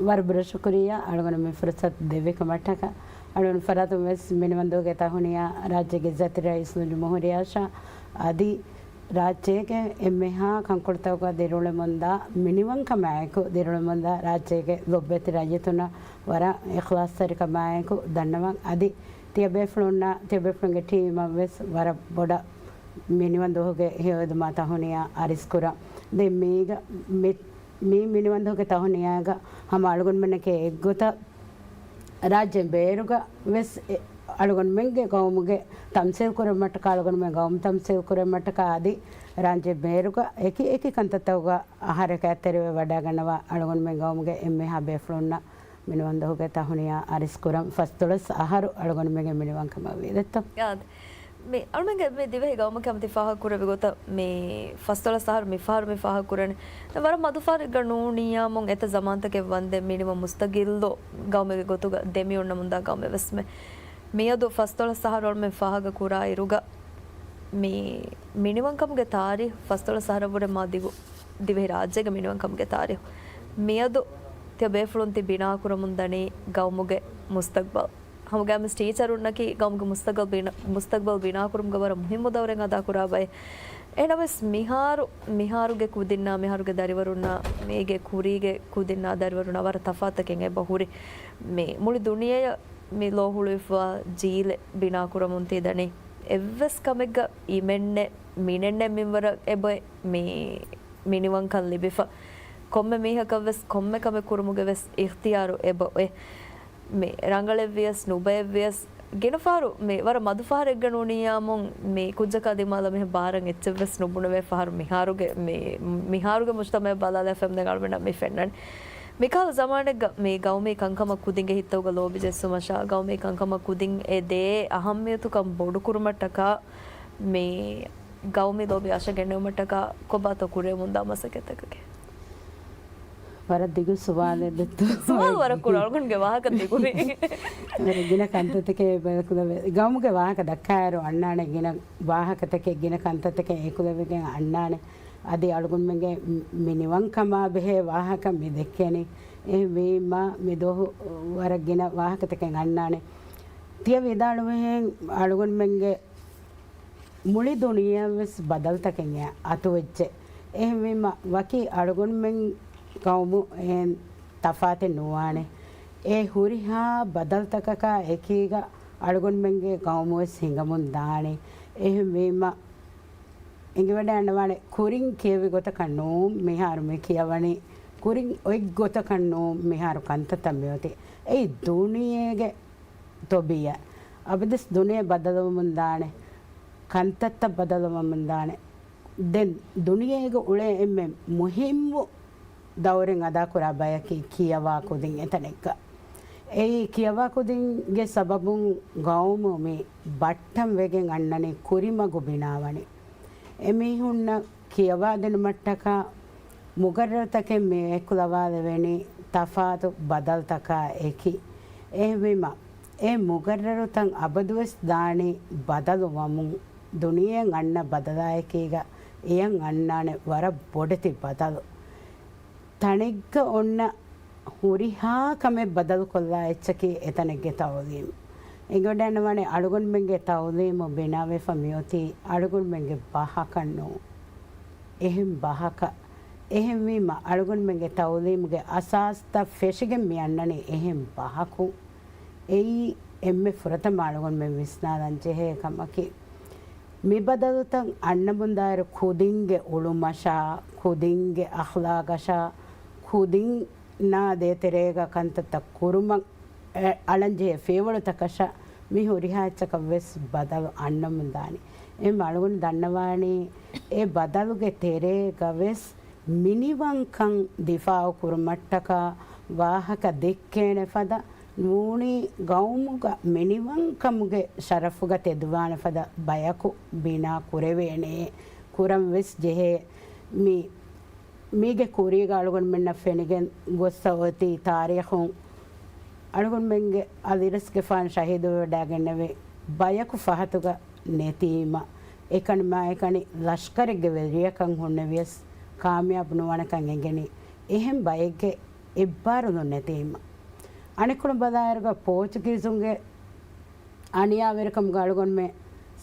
ވަރަށް ބޮޑަށް ޝުކުރިއްޔާ އަޅުގަނޑު މި ފުރުސަތު ދެއްވި ކަމަށްޓަކާ. އަޅުގަނޑު ފަރާތުން ވެސް މިނިވަން ދުވަހުގެ އެތާ ހުނިޔާ ރާއްޖޭގެ އިއްޒަތްތެރި ރައީސް ޖުމްހޫރިއްޔާއަށާ އަދި ރާއްޖޭގެ އެންމެހާ ކަންކޮޅުތަކުގަ ދިރިއުޅެމުންދާ މިނިވަންކަމާއެކު، ދިރިއުޅެމުންދާ ރާއްޖޭގެ ލޮބުވެތި ރައްޔިތުންނަށް ވަރަށް އިޚްލާޞްތެރިކަމާއެކު ދަންނަވަން. އަދި ތިޔަބޭފުޅުންނަށް، ތިޔަބޭފުޅުންގެ ޓީމަށް ވެސް ވަރަށް ބޮޑަށް މިނިވަން ދުވަހުގެ ހެޔޮއެދުމާ ތަހުނިޔާ އަރިސްކުރަން. ދެން މީގަ، މި، މި މިނިވަން ދުވަހުގެ ތަހުނިޔާގަ ހަމަ އަޅުގަނޑުމެންނަކީ އެއްގޮތަށް ރާއްޖޭން ބޭރުގަ ވެސް އެ، އަޅުގަނޑުމެންގެ ގައުމުގެ ތަމްސީލް ކުރެއްވުމަށްޓަކާ، އަޅުގަނޑުމެން ގައުމު ތަމްސީލް ކުރެއްވުމަށްޓަކާ އަދި ރާއްޖޭ ބޭރުގަ އެކި އެކި ކަންތައްތަކުގަ ހަރަކާތްތެރިވެ ވަޑައިގަންނަވާ އަޅުގަނޑުމެން ގައުމުގެ އެންމެހާ ބޭފުޅުންނަށް މިނިވަން ދުވަހުގެ ތަހުނިޔާ އަރިސްކުރަން. ފަސްދޮޅަސް އަހަރު އަޅުގަނޑުމެންގެ މިނިވަންކަމަށް ވީ ދެއްތޯ. އާދެ. މި އަޅުމެންގެ މި ދިވެހި ގައުމަކީ ހަމަ ތި ފާހަގަ ކުރެއްވި ގޮތަށް މި ފަސްދޮޅަސް އަހަރު މި ފަހަރު މި ފާހަގަ ކުރަނީ. ވަރަށް މަދު ފަހަރެއްގަ ނޫނިއްޔާމުން އެތައް ޒަމާންތަކެއް ވަންދެން މިނިވަން މުސްތަގިއްލު ގައުމެއްގެ ގޮތުގަ ދެމިއޮންނަމުންދާ ގައުމެއް ވެސްމެ. މިއަދު ފަސްދޮޅަސް އަހަރު އަޅުމެން ފާހަގަ ކުރާ އިރުގަ މި މިނިވަންކަމުގެ ތާރީޚު ފަސްދޮޅަސް އަހަރަށްވުރެ މާ ދިގު ދިވެހި ރާއްޖޭގެ މިނިވަންކަމުގެ ތާރީޚު. މިއަދު ތިޔަ ބޭފުޅުން ތި ބިނާކުރަމުން ދަނީ ގައުމުގެ މުސްތަގްބަލް. ހަމަގައިމުވެސް ޓީޗަރުންނަކީ ގައުމުގެ މުސްތަގްބަލް ބިނާ، މުސްތަގްބަލް ބިނާކުރުމުގަ ވަރަށް މުހިއްމު ދައުރެއް އަދާކުރާ ބައެއް. އެހެނަސް މިހާރު، މިހާރުގެ ކުދިންނާ، މިހާރުގެ ދަރިވަރުންނާ، މީގެ ކުރީގެ ކުދިންނާ ދަރިވަރުންނާ ވަރަށް ތަފާތުތަކެއް އެބަ ހުރި. މި މުޅި ދުނިޔެއަށް މި ލޯ ހުޅުވިފައިވާ ޖީލެއް ބިނާކުރަމުން ތި ދަނީ. އެއްވެސް ކަމެއްގަ އިމެންނެއް، މިނެންނެއް މިންވަރަށް އެބައޮތް މި މިނިވަންކަން ލިބިފަ. ކޮންމެ މީހަކަށްވެސް ކޮންމެ ކަމެއް ކުރުމުގެ ވެސް އިޚްތިޔާރު އެބައޮތް. މި ރަނގަޅެއްވިޔަސް ނުބައެއްވިޔަސް، ގިނަ ފަހަރު މި ވަރަށް މަދު ފަހަރެއްގަ ނޫނިއްޔާމުން މި ކުއްޖަކާ ދިމާލަށް މިހެން ބާރަށް އެއްޗެއްވެސް ނުބުނެވޭ ފަހަރު މިހާރުގެ، މި، މިހާރުގެ މުޖްތަމަޢަށް ބަލާލާފަ ދެން އަޅުމެންނަށް މި ފެންނަނީ. މިކަހަލަ ޒަމާނެއްގަ މި ގައުމީ ކަންކަމަށް ކުދިންގެ ހިތްތަކުގަ ލޯބި ޖެއްސުމަށާ، ގައުމީ ކަންކަމަށް ކުދިން އެ ދޭ އަހައްމިޔަތުކަން ބޮޑުކުރުމަށްޓަކާ މި ގައުމީ ލޯބި އަށަށް ގެންނެވުމަށްޓަކާ ކޮބާތޯ ކުރެވެމުންދާ މަސައްކަތްތަކަކީ؟ ވަރަށް ދިގު ސުވާލެއް ދެއްތޯ. ސުވާލު ވަރަށް ކުރު، އަޅުގަނޑުގެ ވާހަކަ ދިގުވީ. ވަރަށް ގިނަ ކަންތައްތަކެއް އެކުލެވޭ. ގައުމުގެ ވާހަކަ ދައްކާއިރު އަންނާނެ ގިނަ ވާހަކަތަކެއް، ގިނަ ކަންތައްތަކެއް އެކުލެވިގެން އަންނާނެ. އަދި އަޅުގަނޑުމެންގެ މި، މި ނިވަންކަމާ ބެހޭ ވާހަކަ މި ދެއްކެނީ. އެހެންވީމާ މި ދުވަހު ވަރަށް ގިނަ ވާހަކަތަކެއް އަންނާނެ. ތިޔަ ވިދާޅުވިހެން އަޅުގަނޑުމެންގެ މުޅި ދުނިޔެއަށްވެސް ބަދަލުތަކެއް އަތުވެއްޖެ. އެހެންވީމަ، ވަކި އަޅުގަނޑުމެން ގައުމު އެހެން ތަފާތެއް ނުވާނެ. އެ ހުރިހާ ބަދަލުތަކަކާ އެކީގަ އަޅުގަނޑުމެންގެ ގައުމުވެސް ހިނގަމުން ދާނެ. އެހެންވީމަ، އެނގިވަޑައިގަންނަވާނެ، ކުރިން ކިޔެވި ގޮތަކަށް ނޫން މިހާރު މި ކިޔަވަނީ، ކުރިން އޮތް ގޮތަކަށް ނޫން މިހާރު ކަންތައްތައް މިއޮތީ. އެއީ ދުނިޔޭގެ ތޮބިޔަ. އަބަދުވެސް ދުނިޔެ ބަދަލުވަމުން ދާނެ. ކަންތައްތައް ބަދަލުވަމުން ދާނެ. ދެން ދުނިޔޭގަ އުޅޭ އެންމެ މުހިއްމު ދައުރެއް އަދާކުރާ ބަޔަކީ ކިޔަވާ ކުދިން އެތަނެއްގަ. އެއީ ކިޔަވާ ކުދިންގެ ސަބަބުން ގައުމު މި ބައްޓަން ވެގެން އަންނަނީ ކުރިމަގު ބިނާވަނީ. އެމީހުންނަށް ކިޔަވާދިނުމަށްޓަކާ މުގައްރަރުތަކެއް މި އެކުލަވާލެވެނީ ތަފާތު ބަދަލުތަކާ އެކި. އެހެންވީމަ، އެ މުގައްރަރުތައް އަބަދުވެސް ދާނީ ބަދަލުވަމުން. ދުނިޔެއަށް އަންނަ ބަދަލާއެކީގަ އެޔަށް އަންނާނެ ވަރަށް ބޮޑެތި ބަދަލު. ތަނެއްގަ އޮންނަ ހުރިހާ ކަމެއް ބަދަލުކޮށްލާ އެއްޗަކީ އެތަނެއްގެ ތައުލީމް. އެނގިވަޑައިގަންނަވާނެ އަޅުގަނޑުމެންގެ ތައުލީމު ބިނާވެފަ މިއޮތީ އަޅުގަނޑުމެންގެ ބަހަކަށް ނޫން. އެހެން ބަހަކަށް. އެހެންވީމަ، އަޅުގަނޑުމެންގެ ތައުލީމުގެ އަސާސްތައް ފެށިގެން މި އަންނަނީ އެހެން ބަހަކުން. އެއީ އެންމެ ފުރަތަމަ އަޅުގަނޑުމެން ވިސްނާލަން ޖެހޭ ކަމަކީ، މި ބަދަލުތައް އަންނަމުންދާއިރު ކުދިންގެ އުޅުމަށާ، ކުދިންގެ އަޚްލާގަށާ، ކުދިންނާ ދޭތެރޭގަ ކަންތައްތައް ކުރުމަށް އެ، އަޅަންޖެހޭ ފިޔަވަޅުތަކަށާ މި ހުރިހާ އެއްޗަކަށް ވެސް ބަދަލު އަންނަމުން ދާނެ. އެހެން އަޅުގަނޑު ދަންނަވާނީ އެ ބަދަލުގެ ތެރޭގަ ވެސް މިނިވަންކަން ދިފާއު ކުރުމަށްޓަކާ ވާހަކަ ދެއްކޭނެ ފަދަ ނޫނީ ގައުމުގަ މިނިވަންކަމުގެ ޝަރަފުގަ ތެދުވާނެ ފަދަ ބަޔަކު ބިނާ ކުރެވޭނެ. ކުރަން ވެސް ޖެހޭ. މި މީގެ ކުރީގަ އަޅުގަނޑުމެންނަށް ފެނިގެން ގޮއްސަ އޮތީ ތާރީޚުން އަޅުގަނޑުމެންގެ އަލިރަސްގެފާނު ޝަހީދުވެވަޑައިގެންނެވި ބަޔަކު ފަހަތުގަ ނެތީމަ، އެކަނި މާ އެކަނި ލަޝްކަރެއްގެ ވެރިޔަކަށް ހުންނެވިޔަސް ކާމިޔާބު ނުވާނެކަން އެނގެނީ އެހެން ބައެއްގެ އެއްބާރުލުން ނެތީމަ. އަނެއްކޮޅުން ބަލާއިރުގަ ޕޯޗުގީޒުންގެ އަނިޔާވެރިކަމުގަ އަޅުގަނޑުމެން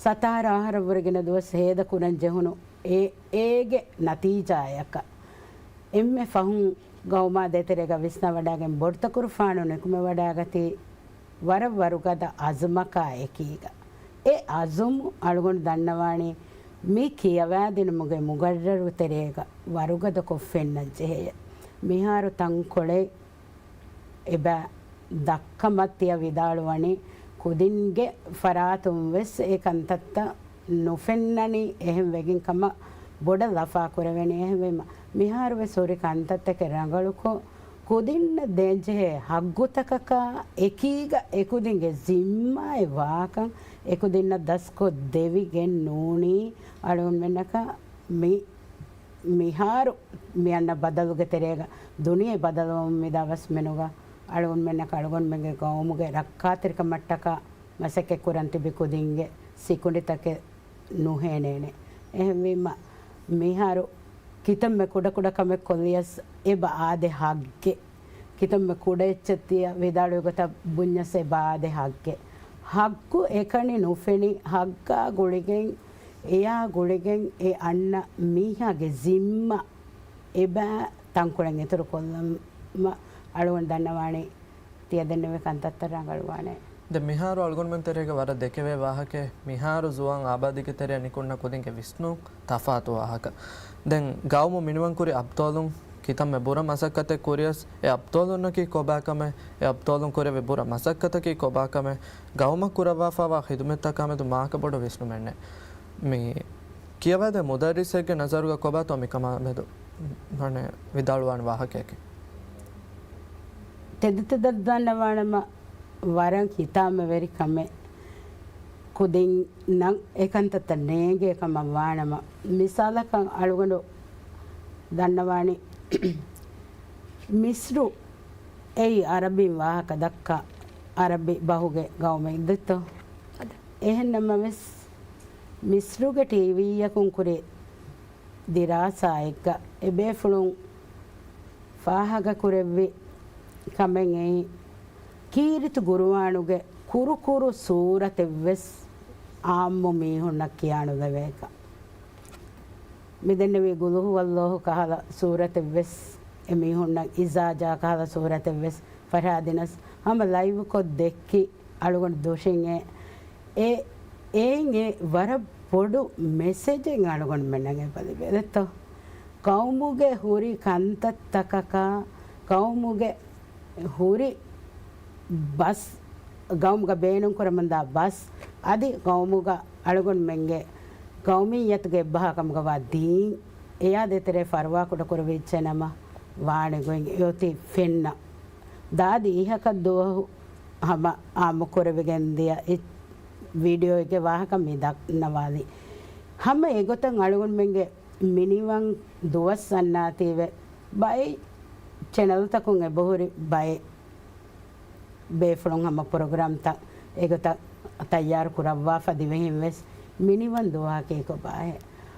ސަތާރަ އަހަރަށްވުރެ ގިނަ ދުވަސް ހޭދަ ކުރަން ޖެހުނު އެ، އޭގެ ނަތީޖާއަކަށް އެންމެ ފަހުން ގައުމާ ދޭތެރޭގަ ވިސްނަވަޑައިގެން ބޮޑުތަކުރުފާނު ނިކުމެވަޑައިގަތީ ވަރަށް ވަރުގަދަ އަޒުމަކާ އެކީގަ. އެ އަޒުމު އަޅުގަނޑު ދަންނަވާނީ މި ކިޔަވާދިނުމުގެ މުގައްރަރު ތެރޭގަ ވަރުގަދަކޮށް ފެންނަން ޖެހެޔޭ. މިހާރު ތަންކޮޅެއް އެބަ ދައްކަމަށް ތިޔަ ވިދާޅުވަނީ، ކުދިންގެ ފަރާތުން ވެސް އެ ކަންތައްތައް ނުފެންނަނީ އެހެން ވެގެން ކަމަށް ބޮޑަށް ލަފާ ކުރެވެނީ. އެހެންވީމަ، މިހާރު ވެސް ހުރި ކަންތައްތަކެއް ރަނގަޅުކޮށް، ކުދިންނަށް ދޭންޖެހޭ ހައްގުތަކަކާ އެކީގަ އެކުދިންގެ ޒިންމާއެއް ވާކަން އެކުދިންނަށް ދަސްކޮށް ދެވިގެން ނޫނީ އަޅުގަނޑުމެންނަކަށް މި މިހާރު މި އަންނަ ބަދަލުގެ ތެރޭގަ ދުނިޔެ ބަދަލުވަމުން މިދާ ބަސްމެނުގަ އަޅުގަނޑުމެންނަކަށް އަޅުގަނޑުމެންގެ ގައުމުގެ ރައްކާތެރިކަމަށްޓަކާ މަސައްކަތްކުރަން ތިބި ކުދިންގެ ސިކުނޑިތަކެއް ނުހޭނޭނެ. އެހެންވީމަ، މިހާރު ކިތަންމެ ކުޑަކުޑަ ކަމެއް ކޮށްލިޔަސް އެބަ އާދެ ހައްގެއް. ކިތަންމެ ކުޑަ އެއްޗެއް ތިޔަ ވިދާޅުވި ގޮތަށް ބުންޏަސް އެބަ އާދެ ހައްގެއް. ހައްގު އެކަނި ނުފެނި ހައްގާ ގުޅިގެން، އެޔާ ގުޅިގެން އެ އަންނަ މީހާގެ ޒިންމާ އެބަ ތަންކޮޅެއް އިތުރު ކޮށްލަމަށް އަޅުގަނޑު ދަންނަވާނީ ތިޔަ ދެންނެވި ކަންތައްތައް ރަނގަޅުވާނެ. ދެން މިހާރު އަޅުގަނޑުމެން ތެރޭގަ ވަރަށް ދެކެވޭ ވާހަކައެއް، މިހާރު ޒުވާން އާބާދީގެ ތެރެއަށް ނިކުންނަ ކުދިންގެ ވިސްނުން ތަފާތު ވާހަކަ. ދެން ގައުމު މިނިވަންކުރި އަބްޠާލުން ކިތަންމެ ބުރަ މަސައްކަތެއް ކުރިޔަސް، އެ އަބްޠާލުންނަކީ ކޮބާ ކަމެއް، އެ އަބްޠާލުން ކުރެއްވި ބުރަ މަސައްކަތަކީ ކޮބާ ކަމެއް، ގައުމަށް ކުރައްވާފައިވާ ޚިދުމަތްތަކާމެދު މާކަ ބޮޑު ވިސްނުމެއް ނެތް. މި ކިޔަވާދޭ މުދައްރިސެއްގެ ނަޒަރުގަ ކޮބާތޯ މިކަމާމެދު މަނެ ވިދާޅުވާން ވާހަކައަކީ؟ ތެދުތެދަށް ދަންނަވާނަމަ، ވަރަށް ހިތާމަވެރި ކަމެއް. ކުދިންނަށް އެކަންތައްތައް ނޭނގޭ ކަމަށް ވާނަމަ، މިސާލަކަށް އަޅުގަނޑު ދަންނަވާނީ، މިސްރު އެއީ އަރަބިން ވާހަކަ ދައްކާ އަރަބި ބަހުގެ ގައުމެއް ދެއްތޯ؟ އަދެ. އެހެންނަމަވެސް، މިސްރުގެ ޓީވީއަކުން ކުރި ދިރާސާއެއްގަ އެބޭފުޅުން ފާހަގަކުރެއްވި ކަމެއް އެއީ، ކީރިތި ގުރުއާނުގެ ކުރުކުރު ސޫރަތެއްވެސް އާއްމު މީހުންނަށް ކިޔާނުލެވޭކަން. މިދެންނެވި ގުލް ހުވައްލާހު ކަހަލަ ސޫރަތެއްވެސް އެމީހުންނަށް، އިޒާ ޖާ ކަހަލަ ސޫރަތެއްވެސް ފަރާދިނަސް ހަމަ ލައިވްކޮށް ދެއްކި އަޅުގަނޑު ދޮށިން އެ، އެ، އެއިން އެ ވަރަށް ބޮޑު މެސެޖެއް އަޅުގަނޑުމެންނަށް އެބަލިބޭ ދެއްތޯ. ގައުމުގެ ހުރި ކަންތައްތަކަކާ، ގައުމުގެ ހުރި ބަސް، ގައުމުގަ ބޭނުންކުރަމުންދާ ބަސް، އަދި ގައުމުގަ އަޅުގަނޑުމެންގެ ގައުމިއްޔަތުގެ އެއްބަހާ ކަމުގަވާ ދީން އެޔާ ދޭތެރޭ ފަރުވާކުޑަކުރެވިއްޖެނަމަ، ވާނެ ގޮތް އެއޮތީ ފެންނަ. ދާދި އިހަކަށް ދުވަހު ހަމަ އާއްމުކުރެވިގެން ދިޔަ ވީޑިއޯއެއްގެ ވާހަކަ މި ދަންނަވާލީ. ހަމަ އެގޮތަށް އަޅުގަނޑުމެންގެ މިނިވަން ދުވަސް އަންނާތީވެ ބައެއް ޗެނަލްތަކުން އެބަހުރި ބައެއް ބޭފުޅުން ހަމަ ޕްރޮގްރާމްތައް އެގޮތަށް ތައްޔާރު ކުރައްވާފަ ދިވެހިން ވެސް މިނިވަން ދުވަހަކީ ކޮބާހޭ؟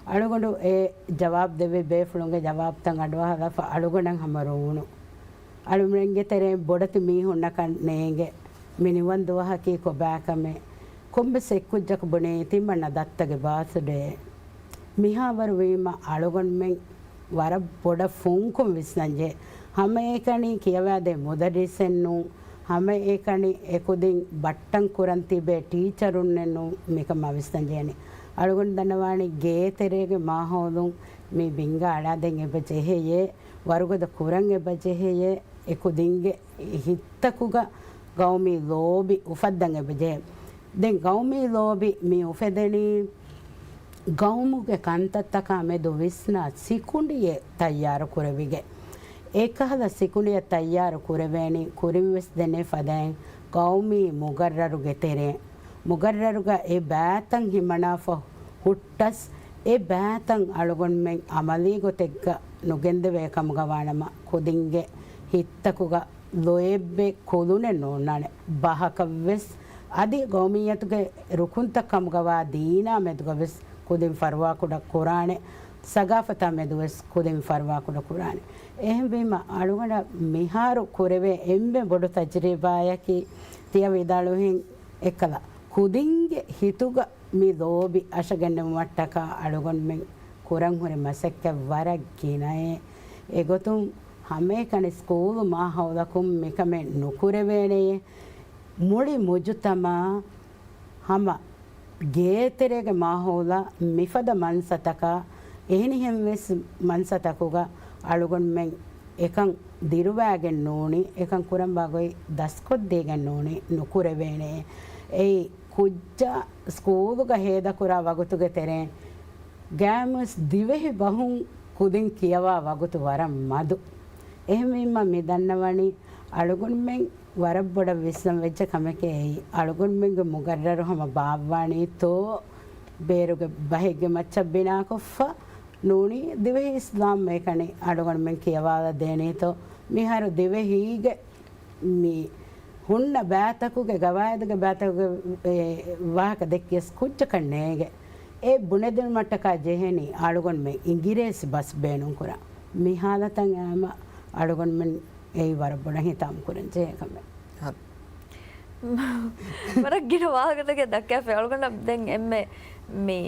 އަޅުގަނޑު އެ ޖަވާބު ދެއްވި ބޭފުޅުންގެ ޖަވާބުތައް އަޑުއަހާލާފަ އަޅުގަނޑަށް ހަމަ ރޫނު. އަޅުމެންގެ ތެރެއިން ބޮޑެތި މީހުންނަކަށް ނޭނގެ މިނިވަން ދުވަހަކީ ކޮބާކަމެއް. ކޮންމެސް އެއްކުއްޖަކު ބުނޭ ތިމަންނަ ދައްތަގެ ބާސްޑޭ. މިހާވަރު ވީމަ އަޅުގަނޑުމެން ވަރަށް ބޮޑަށް ފުންކޮށް ވިސްނަންޖެހޭ. ހަމައެކަނި ކިޔަވާދޭ މުދައްރިސެއް ނޫން، ހަމައެކަނި އެކުދިން ބައްޓަން ކުރަން ތިބޭ ޓީޗަރުންނެއް ނޫން، މިކަމާ ވިސްނަންޖެހޭނީ. އަޅުގަނޑު ދަންނަވާނީ ގޭތެރޭގެ މާހައުލުން މި ބިންގާ އަޅާދޭން އެބަ ޖެހެޔޭ، ވަރުގަދަ ކުރަން އެބަ ޖެހެޔޭ، އެކުދިންގެ ހިތްތަކުގަ ގައުމީ ލޯބި އުފައްދަން އެބަ ޖެހޭ. ދެން ގައުމީ ލޯބި މި އުފެދެނީ ގައުމުގެ ކަންތައްތަކާ މެދު ވިސްނާ ސިކުނޑިއެއް ތައްޔާރު ކުރެވިގެން. އެކަހަލަ ސިކުނޑިއެއް ތައްޔާރު ކުރެވޭނީ ކުރިންވެސް ދެނެ ފަދައިން ގައުމީ މުގައްރަރުގެ ތެރެއިން. މުގައްރަރުގަ އެ ބައިތައް ހިމަނާފަ ހުއްޓަސް، އެ ބައިތައް އަޅުގަނޑުމެން އަމަލީ ގޮތެއްގަ ނުގެންދެވޭ ކަމުގަ ވާނަމަ، ކުދިންގެ ހިތްތަކުގަ ލޯތްބެއް ކުލުނެއް ނޯންނާނެ. ބަހަކަށްވެސް އަދި ގައުމިއްޔަތުގެ ރުކުންތައް ކަމުގަވާ ދީނާ މެދުގަވެސް ކުދިން ފަރުވާކުޑަ ކުރާނެ. ސަގާފަތާ މެދުވެސް ކުދިން ފަރުވާކުޑަ ކުރާނެ. އެހެންވީމަ، އަޅުގަނޑަށް މިހާރު ކުރެވޭ އެންމެ ބޮޑު ތަޖުރިބާއަކީ، ތިޔަ ވިދާޅުވިހެން އެއްކަލަ، ކުދިންގެ ހިތުގަ މި ލޯބި އަށަގަންނެވުމަށްޓަކާ އަޅުގަނޑުމެން ކުރަން ހުރި މަސައްކަތް ވަރަށް ގިނައޭ. އެގޮތުން ހަމައެކަނި ސްކޫލު މާހައުލަކުން މިކަމެއް ނުކުރެވޭނެޔޭ. މުޅި މުޖުތަމައާ ހަމަ ގޭތެރޭގެ މާހައުލާ މިފަދަ މަންސަތަކާ، އެހެނިހެންވެސް މަންސަތަކުގަ އަޅުގަނޑުމެން އެކަން ދިރުވާގެން ނޫނީ، އެކަން ކުރަންވާ ގޮތް ދަސްކޮށްދީގެން ނޫނީ، ނުކުރެވޭނެ. އެއީ ކުއްޖާ ސްކޫލުގަ ހޭދަކުރާ ވަގުތުގެ ތެރެއިން ގައިމުވެސް ދިވެހި ބަހުން ކުދިން ކިޔަވާ ވަގުތު ވަރަށް މަދު. އެހެންވީމަ މި ދަންނަވަނީ އަޅުގަނޑުމެން ވަރަށް ބޮޑަށް ވިސްނަން ވެއްޖެ ކަމެކޭ އެއީ. އަޅުގަނޑުމެންގެ މުގައްރަރު ހަމަ ބާއްވާނީތޯ، ބޭރުގެ ބަހެއްގެ މައްޗަށް ބިނާކޮށްފަ ނޫނީ، ދިވެހި އިސްލާމް އެކަނި އަޅުގަނޑުމެން ކިޔަވާލަ ދޭނީތޯ، މިހާރު ދިވެހީގެ މި ހުންނަ ބައިތަކުގެ، ގަވާއިދުގެ ބައިތަކުގެ، އެ، ވާހަކަ ދެއްކިޔަސް ކުއްޖަކަށް ނޭނގެ. އެ ބުނެދިނުމަށްޓަކާ ޖެހެނީ އަޅުގަނޑުމެން އިނގިރޭސި ބަސް ބޭނުންކުރާ. މި ހާލަތަށް އައިމަ އަޅުގަނޑުމެން އެއީ ވަރަށް ބޮޑަށް ހިތާމަ ކުރަން ޖެހޭ ކަމެއް. ހަ. ވަރަށް ގިނަ ވާހަކަތަކެއް ދައްކާފަ. އަޅުގަނޑަށް ދެން އެންމެ މި،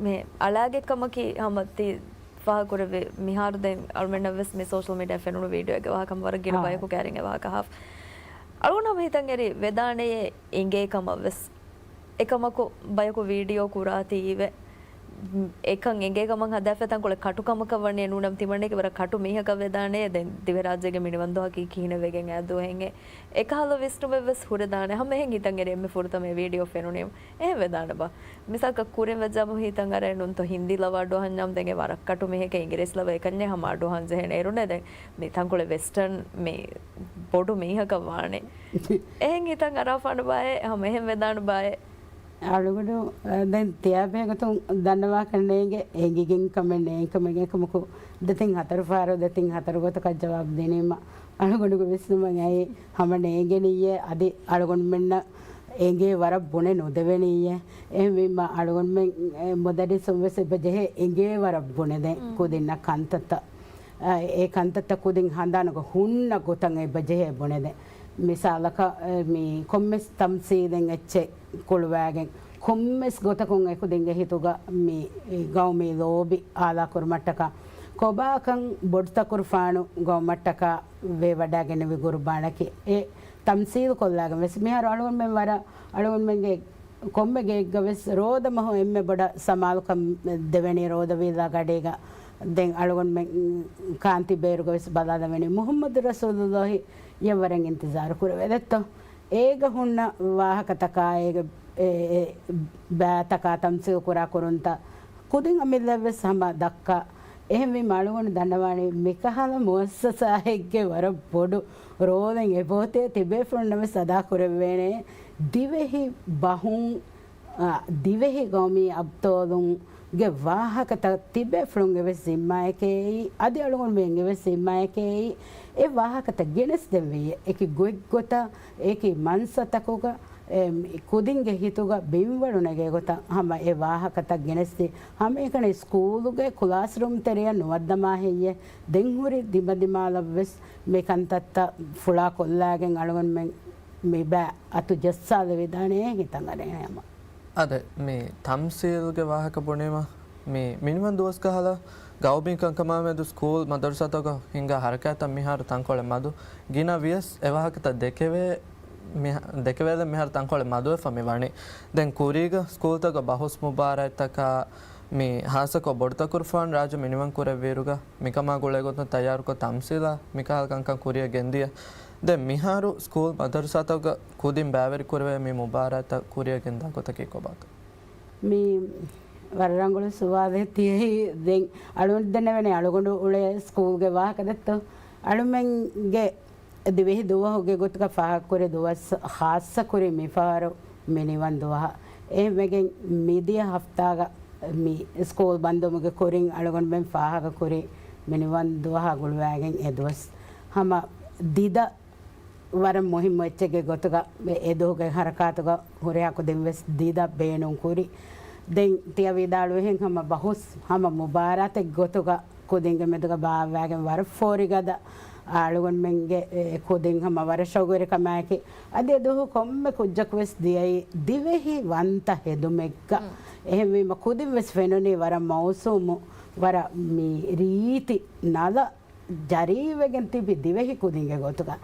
މި އަޅާގެ ކަމަކީ ހަމަ ތި ފާހަގަކުރެއްވި މިހާރު ދެން އަޅުމެންނަށް ވެސް މި ސޯޝަލް މީޑިއާ ފެނުނު ވީޑިއޯގެ ވާހަކަ ވަރަށް ގިނަ އާ. ބަޔަކު ކައިރިން އެ ވާހަކަ ހާފަ. އަޅުގަނޑު ހަމަ ހިތަށް އެރި ވެދާނެޔޭ އިނގޭ ކަމަށް ވެސް. އެކަމަކު ބަޔަކު ވީޑިއޯ ކުރާތީވެ. އެކަން އެނގޭ ކަމަށް ހަދާފަ ތަންކޮޅެއް ކަޓު ކަމަކަށް ވަނީ ނޫނަމަ ތިމަންނައަކީ ވަރަށް ކަޓު މީހަކަށް ވެދާނެ. ދެން ދިވެހިރާއްޖޭގެ މިނިވަން ދުވަހަކީ ކިހިނެއް ވެގެން އައި ދުވަހެއްހޭ. އެކަހަލަ ވިސްނުމެއް ވެސް ހުރެދާނެ. ހަމަ އެހެން ހިތަށް އެރި އެންމެ ފުރަތަމަ ވީޑިއޯ ފެނުނީމަ. އެހެން ވެދާނެބާ. މިސާލަކަށް ކުރިން ވެއްޖާމު ހިތަށް އަރައެއް ނޫންތޯ ހިންދީ ލަވަ އަޑުއަހަންޏާމު ދެން އެ ވަރަށް ކަޓު މީހެކޭ އިނގިރޭސި ލަވަ އެކަންޏެއް ހަމަ އަޑުއަހަން ޖެހޭނެ އޭރުނޭ. ދެން މި ތަންކޮޅެއް ވެސްޓަން މި ބޮޑު މީހަކަށް ވާނެ. އެހެން ހިތަށް އަރާފާނެ ބާއޭ، ހަމަ އެހެން ވެދާނެ ބާއޭ. އަޅުގަނޑު، އަ، ދެން ތިޔާބޭގޮތުން ދަންނަވާކަށް ނޭނގެ، އެނގިގެން ކަމެއް ނޭނގި ކަމެއް އެކަމަކު، ދެތިން ހަތަރު ފަހަރު، ދެތިން ހަތަރު ގޮތަކަށް ޖަވާބު ދިނީމަ، އަޅުގަނޑުގެ ވިސްނުމަށް އައި ހަމަ ނޭނގެނިއްޔޭ، އަދި އަޅުގަނޑުމެންނަށް އެނގޭ ވަރަށް ބުނެ ނުދެވެނިއްޔޭ. އެހެންވީމަ، އަޅުގަނޑުމެން، އެ، މުދައްރިސުން ވެސް އެބަ ޖެހޭ އެނގޭ ވަރަށް ބުނެދޭން ކުދިންނަށް ކަންތައްތައް. އަ، އެ ކަންތައްތައް ކުދިން ހަނދާނުގަ ހުންނަ ގޮތަށް އެބަ ޖެހޭ ބުނެދޭން. މިސާލަކަށް، އެ، މި ކޮންމެސް ތަމްސީލެއް އެއްޗެއް ކުޅުވާގެން، ކޮންމެސް ގޮތަކުން އެކުދިންގެ ހިތުގަ މި ގައުމީ ލޯބި އާލާކުރުމަށްޓަކާ، ކޮބާކަން ބޮޑުތަކުރުފާނު ގައުމަށްޓަކާ ވޭވަޑާގެންނެވި ގުރުބާނަކީ، އެ ތަމްސީލު ކޮށްލާގެން ވެސް މިހާރު އަޅުގަނޑުމެން ވަރަށް އަޅުގަނޑުމެންގެ ކޮންމެ ގެއެއްގަ ވެސް ރޯދަ މަހު އެންމެ ބޮޑަށް ސަމާލުކަން ދެވެނީ ރޯދަ ވީލާ ގަޑީގަ. ދެން އަޅުގަނޑުމެން ކާންތި ބޭރުގަ ވެސް ބަލާލަވެނީ މުޙައްމަދު ރަސޫލުﷲ އެއްވަރަށް އިންތިޒާރު ކުރެވޭ ދެއްތޯ. އޭގަ ހުންނަ ވާހަކަތަކާ އޭގެ އެ، އެ، ބައިތަކާ ތަމްސީލު ކުރާ ކުރުންތައް ކުދިން އަމިއްލައަށް ވެސް ހަމަ ދައްކާ. އެހެންވީމަ އަޅުގަނޑު ދަންނަވާނީ މިކަހަލަ މުއައްސަސާއެއްގެ ވަރަށް ބޮޑު ރޯލެއް އެބައޮތޭ ތިބޭފުޅުންނަށް ވެސް އަދާ ކުރެވޭނެ. ދިވެހި ބަހުން، އާ، ދިވެހި ގައުމީ އަބްޠާލުންގެ ވާހަކަތައް ތިބޭފުޅުންގެ ވެސް ޒިންމާއެކޭ އެއީ، އަދި އަޅުގަނޑުމެންގެ ވެސް ޒިންމާއެކޭ އެއީ، އެ ވާހަކަތައް ގެނެސްދެންވީ އެކި ގޮތްގޮތަށް، އެކި މަންސަތަކުގަ، އެ، ކުދިންގެ ހިތުގަ ބިންވަޅު ނެގޭ ގޮތަށް ހަމަ އެ ވާހަކަތައް ގެނެސްދީ، ހަމައެކަނި ސްކޫލުގެ ކުލާސްރޫމް ތެރެއަށް ނުވައްދަމާ ހެއްޔޭ، ދެން ހުރި ދިމަދިމާލަށްވެސް މި ކަންތައްތައް ފުޅާ ކޮށްލާގެން އަޅުގަނޑުމެން މި ބައި އަތު ޖައްސާލެވިދާނެ ހިތަށް އަރޭ ހަމަ. އާދެ، މި ތަމްސީލްގެ ވާހަކަ ބުނީމަ، މި މިނިވަން ދުވަސް ކަހަލަ ގައުމީ ކަންކަމާމެދު ސްކޫލް މަދަރުސާތަކުގަ ހިނގާ ހަރަކާތްތައް މިހާރު ތަންކޮޅެއް މަދު. ގިނަ ވިޔަސް އެ ވާހަކަތައް ދެކެވޭ، މިހާ-، ދެކެވޭލެއް މިހާރު ތަންކޮޅެއް މަދުވެފަ މި ވަނީ. ދެން ކުރީގަ ސްކޫލްތަކުގަ ބަހުސް މުބާރާތްތަކާ މި ހާއްސަކޮށް ބޮޑުތަކުރުފާނު ރާއްޖެ މިނިވަން ކުރެއްވިއިރުގަ މިކަމާ ގުޅޭގޮތުން ތައްޔާރުކޮށް ތަމްސީލާ މިކަހަލަ ކަންކަން ކުރިއަށް ގެންދިޔަ. ދެން މިހާރު ސްކޫލް މަދަރުސާތަކުގަ ކުދިން ބައިވެރި ކުރެވޭ މި މުބާރާތްތައް ކުރިއަށް ގެންދާ ގޮތަކީ ކޮބާތޯ؟ މި ވަރަށް ރަނގަޅު ސުވާލެއް ތިޔައީ. ދެން އަޅުގަނޑު ދެންނެވެނީ އަޅުގަނޑު އުޅޭ ސްކޫލްގެ ވާހަކަ ދެއްތޯ. އަޅުމެންގެ ދިވެހި ދުވަހުގެ ގޮތުގަ ފާހަގަކުރި ދުވަސް ޚާއްޞަކުރީ މިފަހަރު މިނިވަން ދުވަހަށް. އެހެންވެގެން މިދިޔަ ހަފްތާގަ މި ސްކޫލް ބަންދުވުމުގެ ކުރިން އަޅުގަނޑުމެން ފާހަގަކުރީ މިނިވަން ދުވަހާ ގުޅުވާގެން އެ ދުވަސް ހަމަ ދިދަ ވަރަށް މުހިއްމު އެއްޗެއްގެ ގޮތުގަ އެ ދުވަހުގެ ހަރަކާތުގަ ހުރިހާ ކުދިން ވެސް ދިދަ ބޭނުން ކުރި. ދެން ތިޔަ ވިދާޅުވިހެން ހަމަ ބަހުސް ހަމަ މުބާރާތެއް ގޮތުގަ ކުދިންގެ މެދުގަ ބާއްވާގެން ވަރަށް ފޯރިގަދަ އަޅުގަނޑުމެންގެ އެ ކުދިން ހަމަ ވަރަށް ޝައުގުވެރިކަމާއެކީ. އަދި އެ ދުވަހު ކޮންމެ ކުއްޖަކު ވެސް ދިޔައީ ދިވެހި ވަންތަ ހެދުމެއްގަ. އެހެންވީމަ ކުދިން ވެސް ފެނުނީ ވަރަށް މައުސޫމު، ވަރަށް މި ރީތި ނަލަ ޖަރީވެގެން ތިބި ދިވެހި ކުދިންގެ ގޮތުގަ.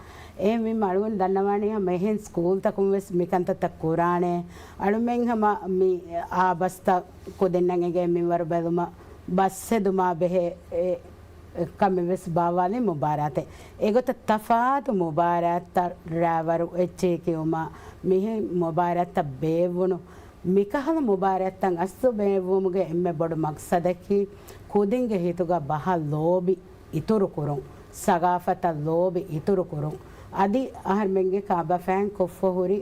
އެހެންވީމަ އަޅުގަނޑު ދަންނަވާނީ ހަމަ އެހެން ސްކޫލްތަކުން ވެސް މިކަންތައްތައް ކުރާނެ. އަޅުމެން ހަމަ މި އާ ބަސްތައް ކުދިންނަށް އެނގޭ މިންވަރު ބެލުމަށް ބަސް ހެދުމާ ބެހޭ އެ ކަމެއް ވެސް ބާއްވާލީ މުބާރާތެއް. އެގޮތަށް ތަފާތު މުބާރާތްތައް ރާވަރު އެއްޗެހި ކިޔުމަށް މިހެން މުބާރާތްތައް ބޭއްވުނު. މިކަހަލަ މުބާރާތްތައް އަސްލު ބޭއްވުމުގެ އެންމެ ބޮޑު މަގްސަދަކީ ކުދިންގެ ހިތުގަ ބަހަށް ލޯބި އިތުރުކުރުން، ސަގާފަތަށް ލޯބި އިތުރުކުރުން. އަދި އަހަރުމެންގެ ކާބަފައިން ކޮށްފަ ހުރި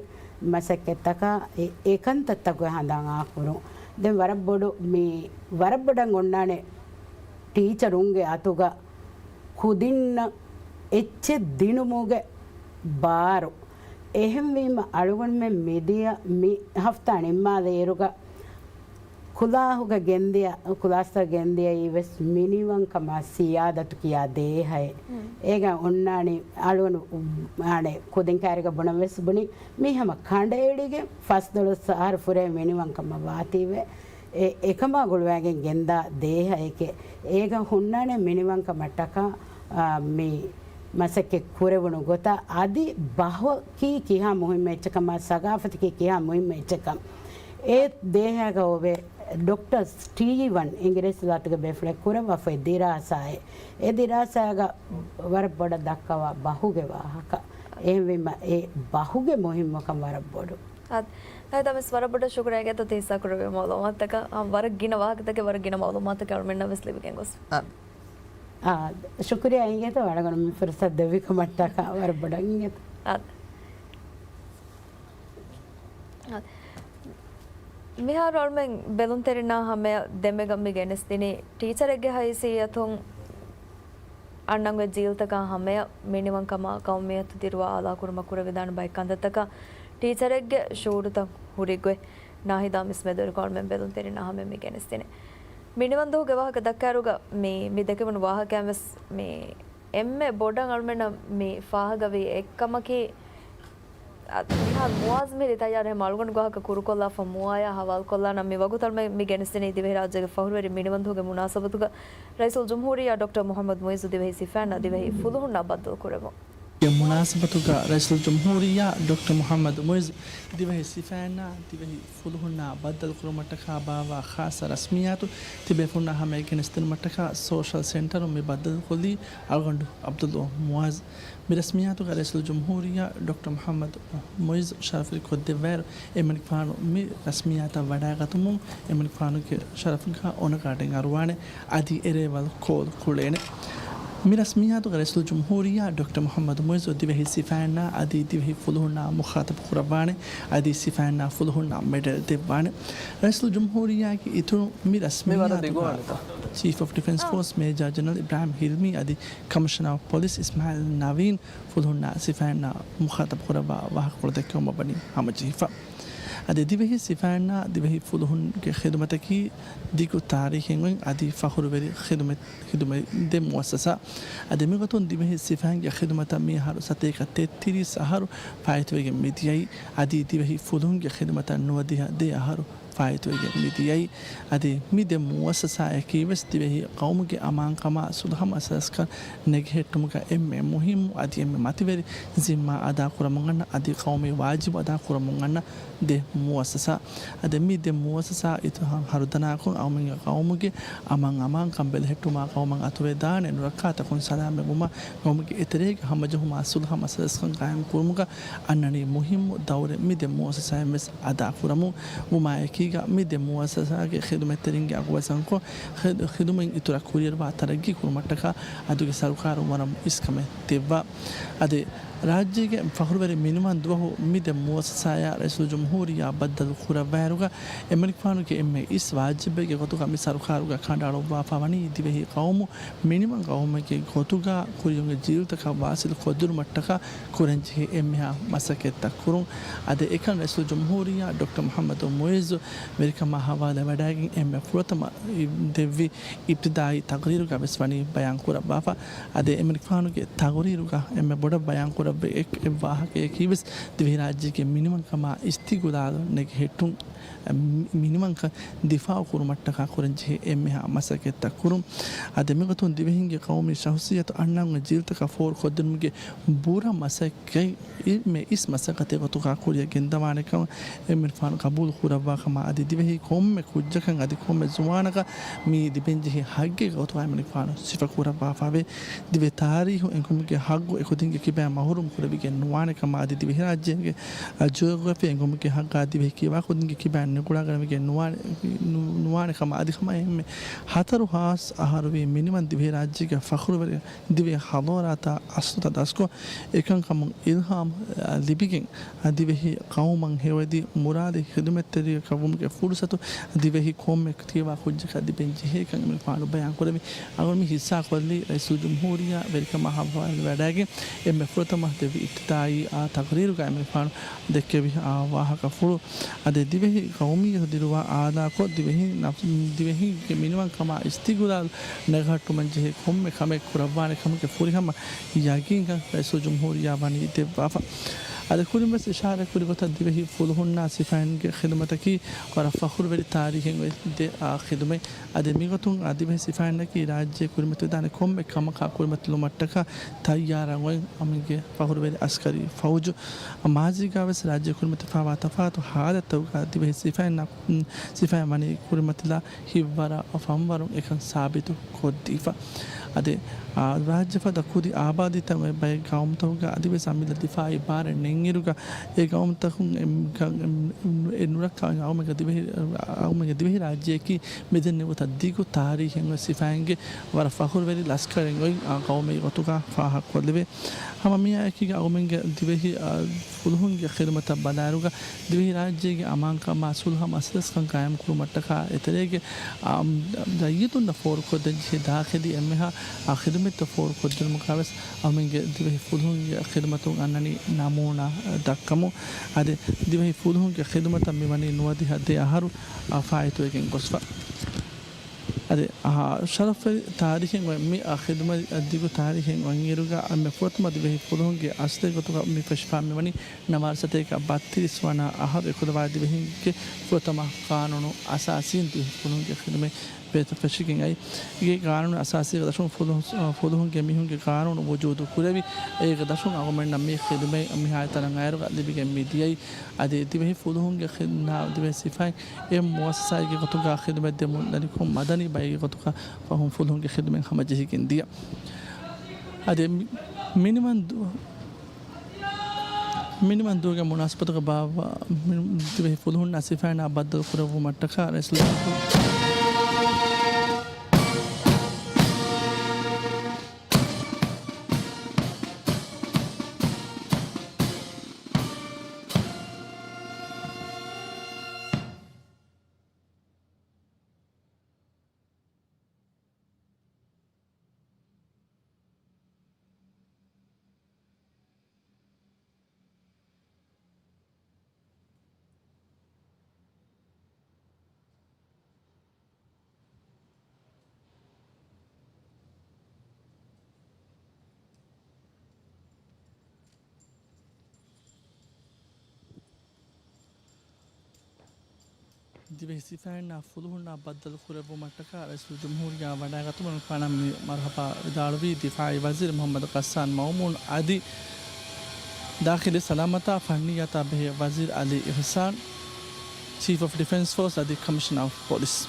މަސައްކަތްތަކާ އެ، އެކަންތައްތަކުގެ ހަނދާން އާކުރުން. ދެން ވަރަށް ބޮޑު މި، ވަރަށް ބޮޑަށް އޮންނާނެ ޓީޗަރުންގެ އަތުގަ ކުދިންނަށް އެއްޗެއް ދިނުމުގެ ބާރު. އެހެންވީމަ އަޅުގަނޑުމެން މިދިޔަ މި ހަފްތާ ނިންމާލިއިރުގަ ކުލާހުގަ ގެންދިޔަ، ކުލާސްތައް ގެންދިޔައީ ވެސް މިނިވަންކަމާ ސިޔާދަތު ކިޔާ ދޭހައެއް. އޭގަ އޮންނާނީ އަޅުގަނޑު އާނެ ކުދިން ކައިރީގަ ބުނަން ވެސް ބުނި މީ ހަމަ ކަނޑައެޅިގެން ފަސްދޮޅަސް އަހަރު ފުރޭ މިނިވަންކަމަށް ވާތީވެ. އެ، އެކަމާ ގުޅުވާގެން ގެންދާ ދޭހައެކޭ. އޭގަ ހުންނާނެ މިނިވަންކަމަށްޓަކާ، އާ، މި މަސައްކަތް ކުރެވުނު ގޮތަށް އަދި ބަހަކީ ކިހާ މުހިއްމު އެއްޗެއްކަމާ، ސަގާފަތަކީ ކިހާ މުހިއްމު އެއްޗެއްކަން. އެ ދޭހައިގަ އޮވޭ ޑޮކްޓަރ ސްޓީވަން އިނގިރޭސި ޒާތުގެ ބޭފުޅެއް ކުރައްވާފައި ދިރާސާއެއް. އެ ދިރާސާގަ ވަރަށް ބޮޑަށް ދައްކަވާ ބަހުގެ ވާހަކަ. އެހެންވީމަ އެ ބަހުގެ މުހިއްމުކަން ވަރަށް ބޮޑު. އާދެ، ނަހިދާ ވެސް ވަރަށް ބޮޑަށް ޝުކުރިއްޔާ އިނގޭތޯ ތި ހިއްސާ ކުރެއްވި މައުލޫމާތުތަކަށް. އާ، ވަރަށް ގިނަ ވާހަކަތަކެއް، ވަރަށް ގިނަ މައުލޫމާތުތަކެއް އަޅުމެންނަށް ވެސް ލިބިގެން ގޮސް. އާދެ. އާ، ޝުކުރިއްޔާ އިނގޭތޯ އަޅުގަނޑު މި ފުރުސަތު ދެއްވި ކަމަށްޓަކާ ވަރަށް ބޮޑަށް އިނގޭތޯ. އާދެ. އާދެ. މިހާރު އަޅުމެން ބެލުންތެރިންނާ ހަމަޔަށް ދެމެގަ މި ގެނެސްދިނީ ޓީޗަރެއްގެ ހައިސިއްޔަތުން އަންނަން އޮތް ޖީލްތަކާ ހަމަޔަށް މިނިވަންކަމާ ޤައުމިއްޔަތު ދިރުވާ އާލާކުރުމަށް ކުރެވިދާނެ ބައެއް ކަންތައްތަކާ ޓީޗަރެއްގެ ޝުޢޫރުތައް ހުރި ގޮތް ނާހިދާ މިސްމެދުވެރިކޮށް އަޅުމެން ބެލުންތެރިންނާ ހަމަޔަށް މި ގެނެސްދިނީ. މިނިވަންދުވަހުގެ ވާހަކަ ދައްކާއިރުގަ މި، މި ދެކެވުނު ވާހަކައިން ވެސް މި އެންމެ ބޮޑަށް އަޅުމެންނަށް މި ފާހަގަވީ އެއްކަމަކީ، އަ، މިހާރު މުއާޒް މިހިރީ ތައްޔާރު ހަމަ އަޅުގަނޑު ގާހަކަ ކުރުކޮށްލާފަ މުއާޔާ ހަވާލުކޮށްލާނަން މި ވަގުތު އަޅުމެން މި ގެނެސްދިނީ ދިވެހިރާއްޖޭގެ ފަހުރުވެރި މިނިވަންދުވަހުގެ މުނާސަބަތުގަ ރައީސުލްޖުމްހޫރިއްޔާ ޑޮކްޓަރ މުޙައްމަދު މުޢިއްޒު ދިވެހި ސިފައިންނާ ދިވެހި ފުލުހުންނާ ބައްދަލު ކުރެވުން. މުނާސަބަތުގަ ރައީސުލްޖުމްހޫރިއްޔާ ޑޮކްޓަރ މުޙައްމަދު މުޢިއްޒު ދިވެހި ސިފައިންނާ ދިވެހި ފުލުހުންނާ ބައްދަލުކުރުމަށްޓަކާ ބާއްވާ ޚާއްޞަ ރަސްމިއްޔާތު ތިބޭފުންނާ ހަމައެކަނި ދެނުމަށްޓަކާ ސޯޝަލް ސެންޓަރުން މި ބައްދަލުކޮށްލީ އަޅުގަނޑު ޢަބްދުﷲ މުޢިއްޒު. މި ރަސްމިއްޔާތުގަ ރައީސުލްޖުމްހޫރިއްޔާ ޑޮކްޓަރ މުޙައްމަދު މުޢިއްޒު ޝަރަފުވެރި ކޮށްދެއްވާއިރު، އެމަނިކުފާނު މި ރަސްމިއްޔާތަށް ވަޑައިގަތުމުން އެމަނިކުފާނުގެ ޝަރަފުގަ އޮނަގާޑެއް އަރުވާނެ. އަދި އެރޭވަލް ކޯލް ކުޅޭނެ. މި ރަސްމިއްޔާތުގަ ރައީސުލްޖުމްހޫރިއްޔާ ޑޮކްޓަރ މުޙައްމަދު މުޢިއްޒު ދިވެހި ސިފައިންނާ އަދި ދިވެހި ފުލުހުންނާ މުޚާޠަބު ކުރައްވާނެ. އަދި ސިފައިންނާ ފުލުހުންނަށް މެޑަލް ދެއްވާނެ. ރައީސުލްޖުމްހޫރިއްޔާގެ އިތުރުން މި މި ވަރަށް ރަސްމިއްޔާތުގަ ދިގުވާނެތަ؟ ޗީފް އޮފް ޑިފެންސް ފޯސް މޭޖާ ޖެނެރަލް އިބްރާހިމް ހިލްމީ އަދި ކަމިޝަނަރ އޮފް ޕޮލިސް އިސްމާޢީލް ނަވީން ފުލުހުންނާ ސިފައިންނާ މުޚާޠަބު ކުރައްވާ ވާހަކަފުޅު ދެއްކެވުމަށް ވަނީ ހަމަޖެހިފަ. އަދި ދިވެހި ސިފައިންނާ ދިވެހި ފުލުހުންގެ ޚިދުމަތަކީ ދިގު ތާރީޚެއް އޮތް އަދި ފަޚުރުވެރި ޚިދުމަތް، ޚިދުމަތް ދޭ މުއައްސަސާ. އަދި މިގޮތުން ދިވެހި ސިފައިންގެ ޚިދުމަތަށް މިއަހަރު ސަތޭކަ ތެއްތިރީސް އަހަރު ފާއިތުވެގެން މިދިޔައީ. އަދި ދިވެހި ފުލުހުންގެ ޚިދުމަތަށް ނުވަދިހަ ދެ އަހަރު ފާއިތުވެގެން މިދިޔައީ. އަދި މި ދެ މުއައްސަސާއަކީ ވެސް ދިވެހި ޤައުމުގެ އަމާންކަމާ ސުލްހަ މަސަލަސްކަން ނެގިހެއްޓުމުގަ އެންމެ މުހިއްމު އަދި އެންމެ މަތިވެރި ޒިންމާ އަދާކުރަމުން އަންނަ އަދި ޤައުމީ ވާޖިބު އަދާކުރަމުން އަންނަ ދެ މުއައްސަސާ. އަދި މި ދެ މުއައްސަސާ އިތުރަށް ހަރުދަނާކޮށް އައުމެންގެ ޤައުމުގެ އަމާން އަމާންކަން ބެލެހެއްޓުމާ ޤައުމަށް އަތުވެދާނެ ނުރައްކާތަކުން ސަލާމަތްވުމާ ޤައުމުގެ އެތެރޭގަ ހަމަޖެހުމާ ސުލްހަ މަސަލަސްކަން ޤާއިމް ކުރުމުގަ އަންނަނީ މުހިއްމު ދައުރެއް މި ދެ މުއައްސަސާއިން ވެސް އަދާކުރަމުން. ވުމާއެކީގަ މި ދެ މުއައްސަސާގެ ޚިދުމަތްތެރިންގެ އަގުބަސް އަންކޮށް، ޚިދު، ޚިދުމަތް އިތުރަށް ކުރިއަރުވާ ތަރައްގީ ކުރުމަށްޓަކާ އަދުގެ ސަރުކާރުން ވަރަށް އިސްކަމެއް ދެއްވާ. އަދި ރާއްޖޭގެ ފަޚުރުވެރި މިނިވަން ދުވަހު މި ދެ މުއައްސަސާޔާ ރައީސުލްޖުމްހޫރިއްޔާ ބައްދަލު ކުރައްވާއިރުގަ، އެމަނިކުފާނުގެ އެންމެ އިސް ވާޖިބެއްގެ ގޮތުގަ މި ސަރުކާރުގަ ކަނޑައަޅުއްވާފަ ވަނީ ދިވެހި ޤައުމު މިނިވަން ޤައުމެއްގެ ގޮތުގަ ކުރިއުނގެ ޖީލުތަކަށް ވާސިލު ކޮށްދިނުމަށްޓަކާ ކުރަންޖެހޭ އެންމެހާ މަސައްކަތްތައް ކުރުން. އަދި އެކަން ރައީސުލްޖުމްހޫރިއްޔާ ޑޮކްޓަރ މުޙައްމަދު މުޢިއްޒު ވެރިކަމާ ހަވާލުވެވަޑައިގެން އެންމެ ފުރަތަމަ ދެއްވި އިބްތިދާއީ ތަޤްރީރުގަ ވެސް ވަނީ ބަޔާން ކުރައްވާފަ. އަދި އެމަނިކުފާނުގެ ތަޤްރީރުގަ އެންމެ ބޮޑަށް ބަޔާން ކުރެވޭ އެއް، އެއް ވާހަކަޔަކީ ވެސް ދިވެހިރާއްޖޭގެ މިނިވަންކަމާ އިސްތިޤުލާލު ނެގިހެއްޓުން، މި، މިނިވަންކަން ދިފާޢު ކުރުމަށްޓަކާ ކުރަންޖެހޭ އެންމެހާ މަސައްކަތްތައް ކުރުން. އަދި މިގޮތުން ދިވެހިންގެ ޤައުމީ ޝަޚްޞިއްޔަތު އަންނަން ޖީލުތަކަށް ފޯރުކޮށްދިނުމުގެ ބުރަ މަސައް ކަތް އެންމެ އިސް މަސައްކަތެއް ގޮތުގަ ކުރިއަށް ގެންދަވާނެކަން އެމަނިކުފާނު ޤަބޫލު ކުރައްވާ ކަމަށް އަދި ދިވެހި ކޮންމެ ކުއްޖަކަށް އަދި ކޮންމެ ޒުވާނަކަށް މިއީ ލިބެންޖެހޭ ހައްގެއް ގޮތުގަ އެމަނިކުފާނު ސިފަ ކުރައްވާފަވޭ. ދިވެހި ތާރީހު އެނގުމުގެ ހައްގު އެކުދިންގެ ކިބައިން މަހުރޫމް ކުރެވިގެން ނުވާނެ ކަމަށް އަދި ދިވެހިރާއްޖޭގެ ޖިއޮގްރަފީ އެނގުމުގެ ހައްގާ ދިވެހި ކިބާ ކުދިންގެ ކިބައިން ނުގުޅާގަނެވިގެން ނުވާނެ، ނު، ނުވާނެ ކަމަށް އަދި ހަމަ އެންމެ ހަތަރު ހާސް އަހަރުވީ މިނިވަން ދިވެހިރާއްޖޭގެ ފަޚުރުވެރި ދިވެހި ޙަޟާރާތާ އަސްލުތައް ދަސްކޮށް، އެކަންކަމުން އިލްހާމް ލިބިގެން، ދިވެހި ޤައުމަށް ހެޔޮއެދި މުރާދި ޚިދުމަތްތެރިޔަކަށް ވުމުގެ ފުރުޞަތު ދިވެހި ކޮންމެ ތިޔަވާ ކުއްޖަކަށް ލިބެން ޖެހޭކަން އެމަނިކުފާނު ބަޔާންކުރެވި. އަޅުގަނޑު މި ހިއްސާކޮށްލީ ރައީސުލްޖުމްހޫރިއްޔާ ވެރިކަމާ ހަވާލުވެވަޑައިގެން އެންމެ ފުރަތަމަ ދެއްވި އިބްތިދާއީ އާ ތަޤްރީރުގަ އެމަނިކުފާނު ދެއްކެވި އާ ވާހަކަފުޅު. އަދި ދިވެހި ޤައުމިއްޔަތު ދިރުވާ އާލާކޮށް، ދިވެހި ނަފް، ދިވެހިންގެ މިނިވަންކަމާ އިސްތިޤުލާލު ނަގަހައްޓުމަށް ޖެހޭ ކޮންމެ ކަމެއް ކުރައްވާނެ ކަމުގެ ފުރިހަމަ ޔަގީންކަން ރައީސުލްޖުމްހޫރިއްޔާ ވަނީ ދެއްވާފަ. އަދި ކުރިން ވެސް އިޝާރާތް ކުރި ގޮތަށް ދިވެހި ފުލުހުންނާ ސިފައިންގެ ޚިދުމަތަކީ ވަރަށް ފަޚުރުވެރި ތާރީޚެއް އޮތް ދެ އާ ޚިދުމަތް. އަދި މިގޮތުން އާ ދިވެހި ސިފައިންނަކީ ރާއްޖެ ކުރިމަތިވެދާނެ ކޮންމެ ކަމަކާ ކުރިމަތިލުމަށްޓަކާ ތައްޔާރަށް އޮތް އަމިއްގެ ފަޚުރުވެރި އަސްކަރީ ފައުޖު. މާޒީގާ ވެސް ރާއްޖެ ކުރިމަތިފާވާ ތަފާތު ހާލަތްތަކުގަ ދިވެހި ސިފައިންނަށް، ސިފައިން ވަނީ ކުރިމަތިލާ ހިތްވަރަށް ފަންވަރުން އެކަން ސާބިތު ކޮށްދީފަ. އަދި، އާ، ރާއްޖެފަދަ ކުދި އާބާދީތައް އޮތް ބައެއް ގައުމުތަކުގަ އަދިވެސް އަމިއްލަ ދިފާއީ ބާރެއް ނެތްއިރުގަ، އެ ގައުމުތަކުން އެ، އެ ނުރައްކާ އައުމެގެ ދިވެހި، އައުމެގެ ދިވެހި ރާއްޖެއަކީ މިދެންނެވި ގޮތަށް ދިގު ތާރީޚެއް އޮތް ސިފައިންގެ ވަރަށް ފަޚުރުވެރި ލަސްކަރެއް އޮތް، އާ، ގައުމެއް ގޮތުގަ ފާހަގަކޮށްލެވޭ. ހަމަ މިއާއެކީގަ އައުމެންގެ ދިވެހި، އާ، ފުލުހުންގެ ޚިދުމަތަށް ބަލާއިރުގަ ދިވެހިރާއްޖޭގެ އަމާންކަމާ ސުލްހަ މަސަލަސްކަން ޤާއިމްކުރުމަށްޓަކާ އެތެރޭގެ، އާ، ރައްޔިތުންނަށް ފޯރުކޮށްދޭންޖެހޭ ދާޚިލީ އެންމެހާ، އާ، ޚިދުމަތްތައް ފޯރުކޮށްދިނުމުގަ ވެސް އައުމެންގެ ދިވެހި ފުލުހުންގެ ޚިދުމަތުން އަންނަނީ ނަމޫނާ ދައްކަމުން. އަދި ދިވެހި ފުލުހުންގެ ޚިދުމަތަށް މިވަނީ ނުވަދިހަ ދެ އަހަރު، އާ، ފާއިތުވެގެން ގޮސްފަ. އަދި، އަހާ، ޝަރަފްވެރި ތާރީޚެއް އޮތް މި، އާ، ޚިދުމަތް ދިގު ތާރީޚެއް އޮތްއިރުގަ އެންމެ ފުރަތަމަ ދިވެހި ފުލުހުންގެ އަސްލެއް ގޮތުގަ މި ފެށިފާ މިވަނީ ނަވާރަ ސަތޭކަ ބައްތިރީސް ވަނަ އަހަރު އެކުލަވާ ދިވެހިންގެ ފުރަތަމަ ޤާނޫނު އަސާސީން ދިވެހި ފުލުހުންގެ ޚިދުމަތް ބޭތައް ފެށިގެން އައި. އޭގެ ގާނޫނު އަސާސީގެ ދަށުން ފުލުހު-، ފުލުހުންގެ މީހުންގެ ގާނޫނު ވުޖޫދު ކުރެވި، އޭގެ ދަށުން އަޅުގަނޑުމެންނަށް މި ޚިދުމަތް މިހާތަނަށް އައިރުގަ ލިބިގެން މި ދިޔައީ. އަދި ދިވެހި ފުލުހުންގެ ޚިދް-، ދިވެހި ސިފައިން އެ މުއައްސަސާއެއްގެ ގޮތުގަ ޚިދުމަތް ދެމުން ލަނިކުން މަދަނީ ބައެއްގެ ގޮތުގަ ފަހުން ފުލުހުންގެ ޚިދުމަތް ހަމަޖެހިގެން ދިޔަ. އަދި މި-، މިނިވަން ދު-، މިނިވަން ދުވަހުގެ މުނާސަބަތުގަ ބާއްވާ މި-، ދިވެހި ފުލުހުންނާ ސިފައިންނާ ބައްދަލު ކުރެއްވުމަށްޓަކާ ރައީސުލްޖުމްހޫރިއްޔާ ދިވެހި ސިފައިންނާ ފުލުހުންނާ ބައްދަލު ކުރެއްވުމަށްޓަކާ ރައީސުލްޖުމްހޫރިއްޔާ ވަޑައިގަތުމުން ކަން މި މަރުހަބާ ވިދާޅުވީ ދިފާއީ ވަޒީރު މުޙައްމަދު ޣައްސާން މައުމޫން އަދި ދާޚިލީ ސަލާމަތާ ފަންނިއްޔާތާ ބެހޭ ވަޒީރު އަލީ އިޙްސާން، ޗީފް އޮފް ޑިފެންސް ފޯސް އަދި ކަމިޝަނަރ އޮފް ޕޮލިސް.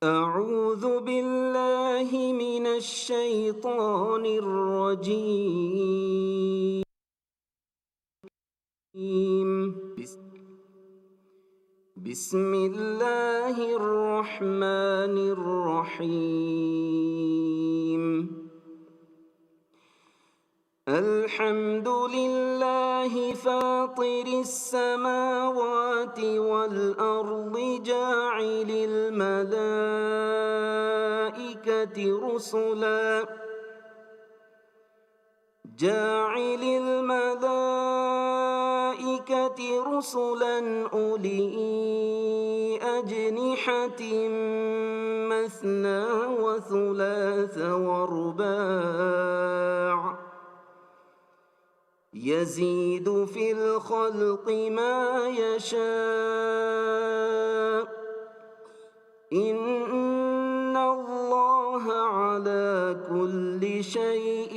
أعوذ بالله من الشيطان الرجيم. بس-، بسم الله الرحمن الرحيم. الحمد لله فاطر السماوات والأرض جاعل الملائكة رسلا، جاعل الملائكة رسلا أولي أجنحة مثنى وثلاث ورباع يزيد في الخلق ما يشاء إن الله على كل شيء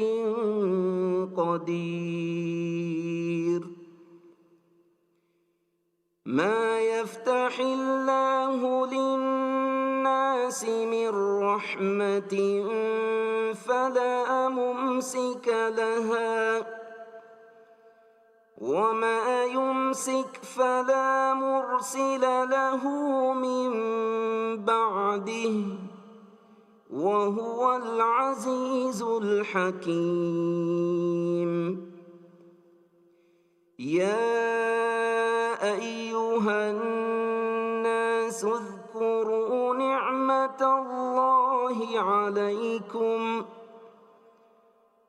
قدير. ما يفتح الله للناس من رحمة فلا ممسك لها، وما يمسك فلا مرسل له من بعده، وهو العزيز الحكيم. يا أيها الناس اذكروا نعمة الله عليكم،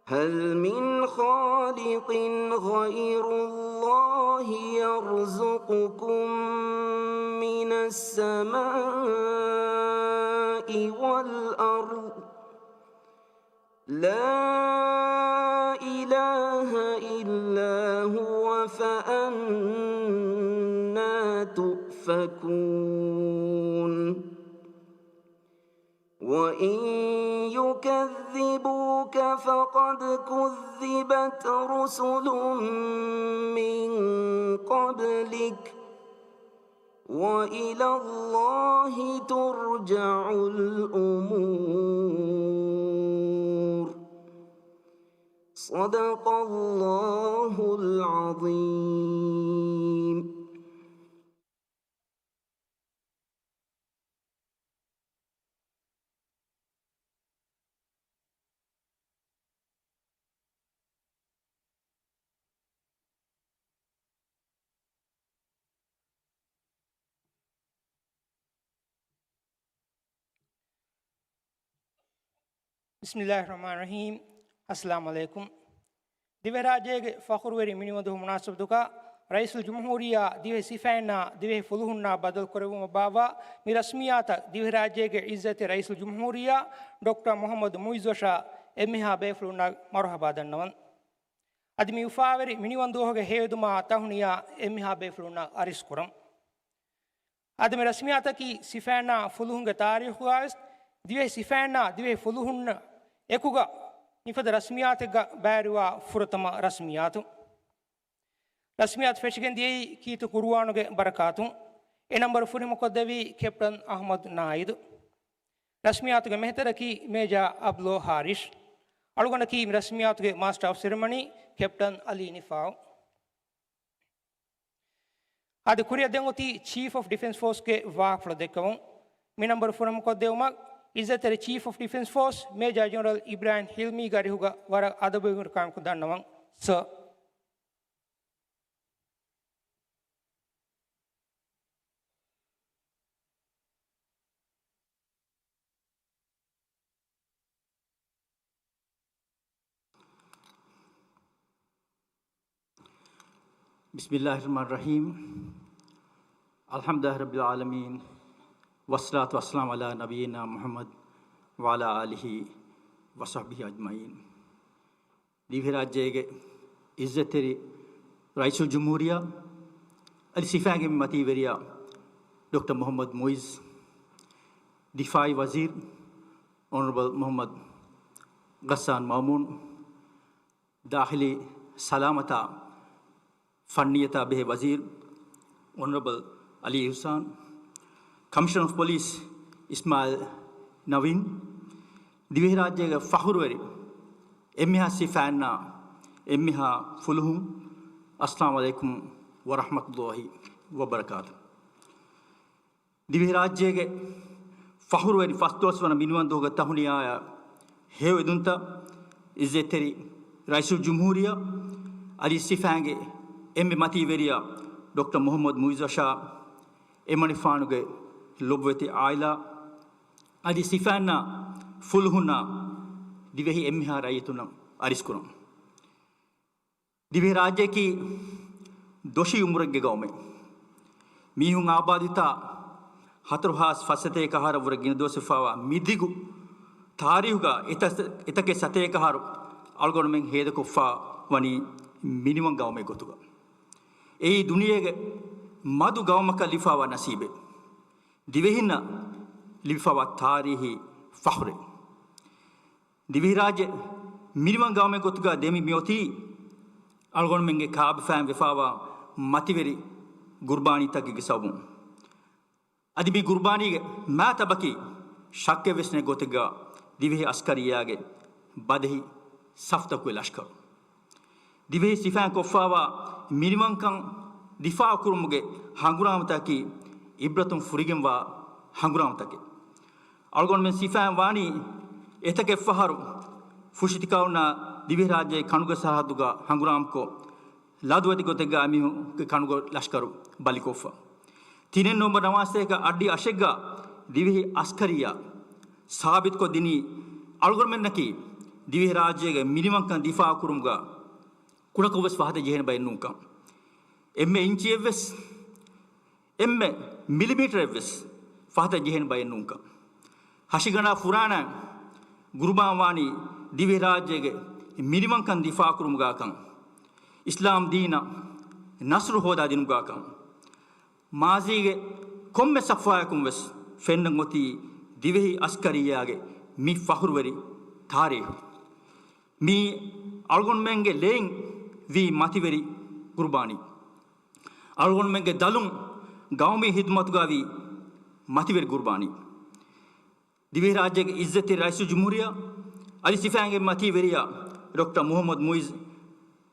هل من خالق غير الله يرزقكم من السماء والأرض؟ لا إله إلا هو فأنى تؤفكون. وإن يكذبوك فقد كذبت رسل من قبلك وإلى الله ترجع الأمور. صدق الله العظيم. بسم الله الرحمن الرحيم. السلام عليكم. ދިވެހިރާއްޖޭގެ ފަޚުރުވެރި މިނިވަންދުހު މުނާސަބަތުގަ ރައީސުލް ޖުމްހޫރިއްޔާ ދިވެހި ސިފައިންނާ ދިވެހި ފުލުހުންނާ ބައްދަލުކުރެއްވުމަށް ބާއްވާ މި ރަސްމިއްޔާތަށް ދިވެހިރާއްޖޭގެ އިއްޒަތްތެރި ރައީސުލް ޖުމްހޫރިއްޔާ ޑޮކްޓަރ މުޙައްމަދު މުޢިއްޒު ބަޝާ އެންމެހާ ބޭފުޅުންނަށް މަރުޙަބާ ދަންނަވަން. އަދި މި އުފާވެރި މިނިވަންދުވަހުގެ ހެޔޮއެދުމާ ތަހުނިޔާ އެންމެހާ ބޭފުޅުންނަށް އަރިސްކުރަން. އަދި މި ރަސްމިއްޔާތަކީ ސިފައިންނާ ފުލުހުންގެ ތާރީޚުގަވެސް ދިވެހި ސިފައިންނާ ދިވެހި ފުލުހުންނާ އެކުގަ މިފަދަ ރަސްމިއްޔާތެއްގަ ބައިވެރިވާ ފުރަތަމަ ރަސްމިއްޔާތު. ރަސްމިއްޔާތު ފެށިގެން ދިޔައީ ކީރިތި ޤުރުއާނުގެ ބަރަކާތުން. އެ ނަންބަރު ފުރިހަމަކޮށްދެއްވީ ކެޕްޓަން އަޙްމަދު ނާއިދު. ރަސްމިއްޔާތުގެ މެހެތެރަކީ މޭޖާ އަބްލޯ ހާރިޝް. އަޅުގަނޑަކީ މި ރަސްމިއްޔާތުގެ މާސްޓަރ އޮފް ސެރެމަނީ ކެޕްޓަން އަލީ ނިފާއު. އަދި ކުރިއަށް ދެން އޮތީ ޗީފް އޮފް ޑިފެންސް ފޯސްގެ ވާހަކަފުޅު ދެއްކެވުން. މި ނަންބަރު ފުރިހަމަކޮށްދެއްވުމަށް އިއްޒަތްތެރި ޗީފް އޮފް ޑިފެންސް ފޯސް މޭޖާ ޖެނެރަލް އިބްރާހިމް ހިލްމީގެ އަރިހުގަ ވަރަށް އަދަބުވެރިކަމުން ދަންނަވަން، ސަރ. بسم الله الرحمن الرحيم. الحمد لله رب العالمين. والصلاة والسلام على نبينا محمد وعلى آله وصحبه أجمعين. ދިވެހިރާއްޖޭގެ އިއްޒަތްތެރި ރައީސުލްޖުމްހޫރިއްޔާ އަދި ސިފައިންގެ މަތީވެރިޔާ ޑޮކްޓަރ މުޙައްމަދު މުޢިއްޒު، ދިފާޢީ ވަޒީރު އޮނަރަބަލް މުޙައްމަދު ޣައްސާން މައުމޫން، ދާޚިލީ ސަލާމަތާ ފަންނިއްޔަތާ ބެހޭ ވަޒީރު އޮނަރަބަލް އަލީ އިޙްސާން، ކަމިޝަނަރ އޮފް ޕޮލިސް އިސްމާއިލް ނަވީން، ދިވެހިރާއްޖޭގެ ފަޚުރުވެރި އެންމެހާ ސިފައިންނާ އެންމެހާ ފުލުހުން، އައްސަލާމު ޢަލައިކުމް ވަރަޙްމަތުﷲި ވަބަރަކާތު. ދިވެހިރާއްޖޭގެ ފަޚުރުވެރި ފަސްދުވަސް ވަނަ މިނިވަންދުވަހުގެ ތަހުނިޔާއާ ހެޔޮއެދުންތައް، އިއްޒަތްތެރި ރައީސުލްޖުމްހޫރިއްޔާ އަދި ސިފައިންގެ އެންމެ މަތީވެރިޔާ ޑޮކްޓަރ މުޙައްމަދު މުޢިއްޒަށާ، އެމަނިކުފާނުގެ ލޮބުވެތި ޢާއިލާ އަދި ސިފައިންނާ ފުލުހުންނާ ދިވެހި އެންމެހާ ރައްޔިތުންނަށް އަރިސްކުރަން. ދިވެހިރާއްޖެއަކީ ދޮށީ އުމުރެއްގެ ގައުމެއް. މީހުން އާބާދުވިތާ ހަތަރު ހާސް ފަސް ސަތޭކަ އަހަރަށްވުރެ ގިނަ ދުވަސްވެފައިވާ މިދިގު ތާރީހުގަ އެތަ-، އެތަކެއް ސަތޭކަ އަހަރު އަޅުގަނޑުމެން ހޭދަކޮށްފަ ވަނީ މިނިވަން ގައުމެއް ގޮތުގަ. އެއީ ދުނިޔޭގެ މަދު ގައުމަކަށް ލިބިފައިވާ ނަސީބެއް. ދިވެހިންނަށް ލިބިފައިވާ ތާރީހީ ފަޚުރެއް. ދިވެހިރާއްޖެ މިނިވަން ގައުމެއް ގޮތުގަ ދެމި މިއޮތީ އަޅުގަނޑުމެންގެ ކާބަފައިން ވެފައިވާ މަތިވެރި ގުރުބާނީތަކެއްގެ ސަބަބުން. އަދި މި ގުރުބާނީގެ މާތަބަކީ ޝައްކެއްވެސް ނެތް ގޮތެއްގަ ދިވެހި އަސްކަރިއްޔާގެ ބަދެހި ސަފްތަކުގެ ލަޝްކަރު. ދިވެހި ސިފައިން ކޮށްފައިވާ މިނިވަންކަން ދިފާޢުކުރުމުގެ ހަނގުރާމަތަކީ އިބްރަތުން ފުރިގެންވާ ހަނގުރާމަތަކެއް. އަޅުގަނޑުމެން ސިފައިން ވާނީ އެތަކެއް ފަހަރު ފުށިތިކައުންނާ ދިވެހިރާއްޖޭގެ ކަނުގެ ސަރަހައްދުގަ ހަނގުރާމަކޮށް، ލަދުވެތި ގޮތެއްގަ އެމީހުންގެ ކަނުގެ ލަޝްކަރު ބަލިކޮށްފަ. ތިނެއް ނޮވެމްބަރު ނަވާސްތޭކަ އައްޑި އަށެއްގަ ދިވެހި އަސްކަރިއްޔާ ސާބިތުކޮށްދިނީ އަޅުގަނޑުމެންނަކީ ދިވެހިރާއްޖޭގެ މިނިވަންކަން ދިފާޢުކުރުމުގަ ކުޑަކޮށްވެސް ފަހަތަށް ޖެހޭނެ ބައެއް ނޫންކަން. އެންމެ އިންޗިއެއްވެސް، އެންމެ މިލިމީޓަރެއްވެސް ފަހަތަށް ޖެހޭނެ ބައެއް ނޫންކަން. ހަށިގަނޑާ ފުރާނަ ގުރުބާންވާނީ ދިވެހިރާއްޖޭގެ މިނިވަންކަން ދިފާޢުކުރުމުގަކަން، އިސްލާމް ދީނަށް ނަޞްރު ހޯދާދިނުމުގަކަން. މާޒީގެ ކޮންމެ ސަފުހާއަކުން ވެސް ފެންނަން އޮތީ ދިވެހި އަސްކަރިއްޔާގެ މި ފަޚުރުވެރި ތާރީޚު. މީ އަޅުގަނޑުމެންގެ ލެއިން ވީ މަތިވެރި ގުރުބާނީ. އަޅުގަނޑުމެންގެ ދަލުން ގައުމީ ހިދުމަތުގަ ވީ މަތިވެރި ގުރުބާނީ. ދިވެހިރާއްޖޭގެ އިއްޒަތްތެރި ރައީސުލްޖުމްހޫރިއްޔާ އަދި ސިފައިންގެ މަތީވެރިޔާ ޑޮކްޓަރ މުޙައްމަދު މުޢިއްޒު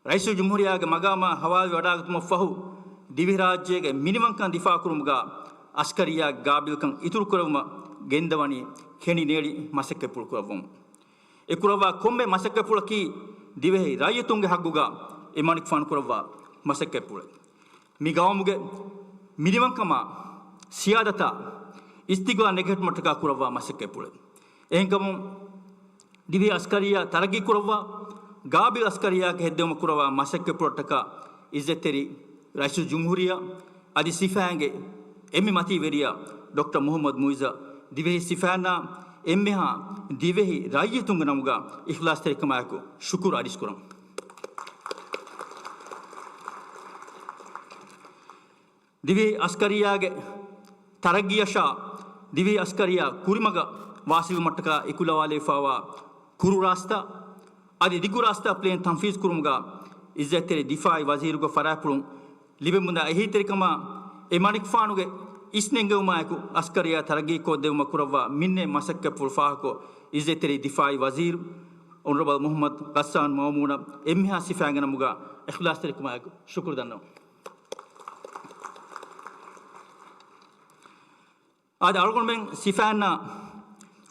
ރައީސުލްޖުމްހޫރިއްޔާގެ މަގާމާ ހަވާލުވެ ވަޑާގަތުމަށްފަހު، ދިވެހިރާއްޖޭގެ މިނިވަންކަން ދިފާޢުކުރުމުގަ އަސްކަރިއްޔާގެ ގާބިލްކަން އިތުރުކުރެވުމަށް ގެންދަވަނީ ކެނޑި ނޭޅި މަސައްކަތްޕުޅު ކުރައްވަމުން. އެ ކުރައްވާ ކޮންމެ މަސައްކަތްޕުޅަކީ ދިވެހި ރައްޔިތުންގެ ޙައްޤުގަ އެމަނިކުފާނު ކުރައްވާ މަސައްކަތްޕުޅެއް. މި ގައުމުގެ މިނިވަންކަމާ، ސިޔާދަތާ، އިސްތިޤްލާލާ ނެގެހެއްޓުމަށްޓަކާ ކުރައްވާ މަސައްކަތްޕުޅެއް. އެހެންކަމުން، ދިވެހި އަސްކަރިއްޔާ ތަރައްގީ ކުރައްވާ، ގާބިލް އަސްކަރިއްޔާއަކަށް ހެއްދެވުމަށް ކުރައްވާ މަސައްކަތްޕުޅަށްޓަކާ އިއްޒަތްތެރި ރައީސުލްޖުމްހޫރިއްޔާ އަދި ސިފައިންގެ އެންމެ މަތީވެރިޔާ ޑޮކްޓަރ މުޙައްމަދު މުޢިއްޒަށް ދިވެހި ސިފައިންނާ އެންމެހާ ދިވެހި ރައްޔިތުންގެ ނަމުގަ އިޚްލާޞްތެރިކަމާއެކު ޝުކުރު އަރިސްކުރަން. ދިވެހި އަސްކަރިއްޔާގެ ތަރައްގީއަށާ، ދިވެހި އަސްކަރިއްޔާ ކުރިމަގަށް ވާސިލުވުމަށްޓަކާ އެކުލަވާލެވިފައިވާ ކުރު ރާސްތާ އަދި ދިގު ރާސްތާ ޕްލޭން ތަންފީޒު ކުރުމުގަ އިއްޒަތްތެރި ދިފާޢީ ވަޒީރުގެ ފަރާތްޕުޅުން ލިބެމުންދާ އެހީތެރިކަމާ، އެ މަނިކުފާނުގެ އިސްނެންގެވުމާއެކު އަސްކަރިއްޔާ ތަރައްގީ ކޮށްދެވުމަށް ކުރައްވާ މިންނޭ މަސައްކަތްޕުޅު ފާހަގަކޮށް، އިއްޒަތްތެރި ދިފާޢީ ވަޒީރު އޮނަރަބަލް މުޙައްމަދު ޣައްސާން މައުމޫނަށް އެންމެހާ ސިފައިންގެ ނަމުގަ އިޚްލާޞްތެރިކަމާއެކު ޝުކުރު ދަންނަވަން. އާދެ، އަޅުގަނޑުމެން ސިފައިންނާ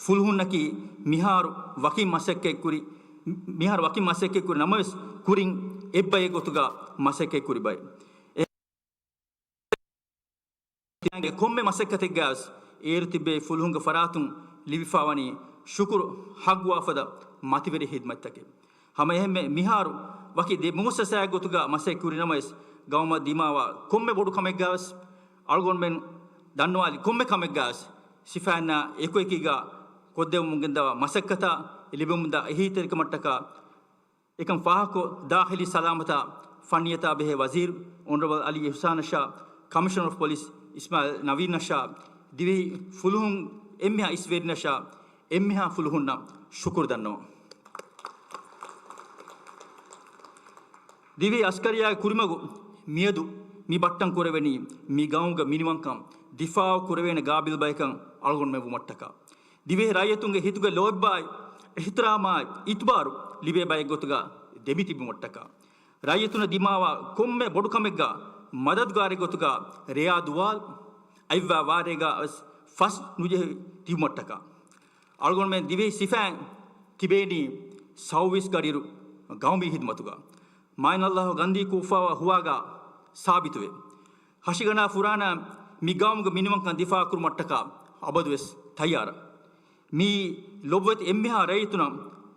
ފުލުހުންނަކީ މިހާރު ވަކި މަސައްކަތްކުރި، މިހާރު ވަކި މަސައްކަތްކުރި ނަމަވެސް، ކުރިން އެއްބައެއް ގޮތުގަ މަސައްކަތްކުރި ބައެއް. ކޮންމެ މަސައްކަތެއްގަވެސް އޭރު ތިބޭ ފުލުހުންގެ ފަރާތުން ލިބިފަވަނީ ޝުކުރު ހައްގުވާފަދަ މަތިވެރި ހިދުމަތްތަކެއް. ހަމައެހެންމެ މިހާރު ވަކި ދެ މުއައްސަސާއެއް ގޮތުގަ މަސައްކަތް ކުރި ނަމަވެސް، ގައުމަށް ދިމާވާ ކޮންމެ ބޮޑު ކަމެއްގަވެސް، އަޅުގަނޑުމެން ދަންނަވާލި ކޮންމެ ކަމެއްގަވެސް، ސިފައިންނާ އެކުއެކީގަ ކޮށްދެވުމުން ގެންދަވާ މަސައްކަތާ ލިބެމުންދާ އެހީތެރިކަމަށްޓަކާ، އެކަން ފާހަގަކޮށް، ދާޚިލީ ސަލާމަތާ ފަންނިޔަތާ ބެހޭ ވަޒީރު އޮނަރަބަލް އަލީ އިޙްސާނަށާ، ކަމިޝަނަރ އޮފް ޕޮލިސް އިސްމާޢީލް ނަވީނަށާ، ދިވެހި ފުލުހުން އެންމެހާ އިސްވެރިންނަށާ، އެންމެހާ ފުލުހުންނަށް ޝުކުރު ދަންނަވަން. ދިވެހި އަސްކަރިއްޔާގެ ކުރިމަގު މިއަދު މި ބައްޓަން ކުރެވެނީ މި ގައުމުގެ މިނިވަންކަން ދިފާޢު ކުރެވޭނެ ގާބިލް ބަޔަކަށް އަޅުގަނޑުމެން ވުމަށްޓަކާ، ދިވެހި ރައްޔިތުންގެ ހިތުގެ ލޯތްބާއި، އިޙްތިރާމާއި، އިތުބާރު ލިބޭ ބައެއް ގޮތުގަ ދެމިތިބުމަށްޓަކާ، ރައްޔިތުންނަށް ދިމާވާ ކޮންމެ ބޮޑުކަމެއްގަ މަދަދުގާރެއް ގޮތުގަ ރެޔާ ދުވާލު އަތްވާ ވާރޭގަ ވެސް ފަސް ނުޖެހި ތިބުމަށްޓަކާ، އަޅުގަނޑުމެން ދިވެހި ސިފައިން ތިބޭނީ ސައުވީސް ގަޑިއިރު ގައުމީ ހިދުމަތުގަ. މާތް ﷲ ގަންދީ ކުރުފާވާ ހުވާގަ ސާބިތުވޭ. ހަށިގަނޑާ ފުރާނަ މި ގައުމުގެ މިނިވަންކަން ދިފާއުކުރުމަށްޓަކާ އަބަދުވެސް ތައްޔާރަށް. މިއީ ލޮބުވެތި އެންމެހާ ރައްޔިތުންނަށް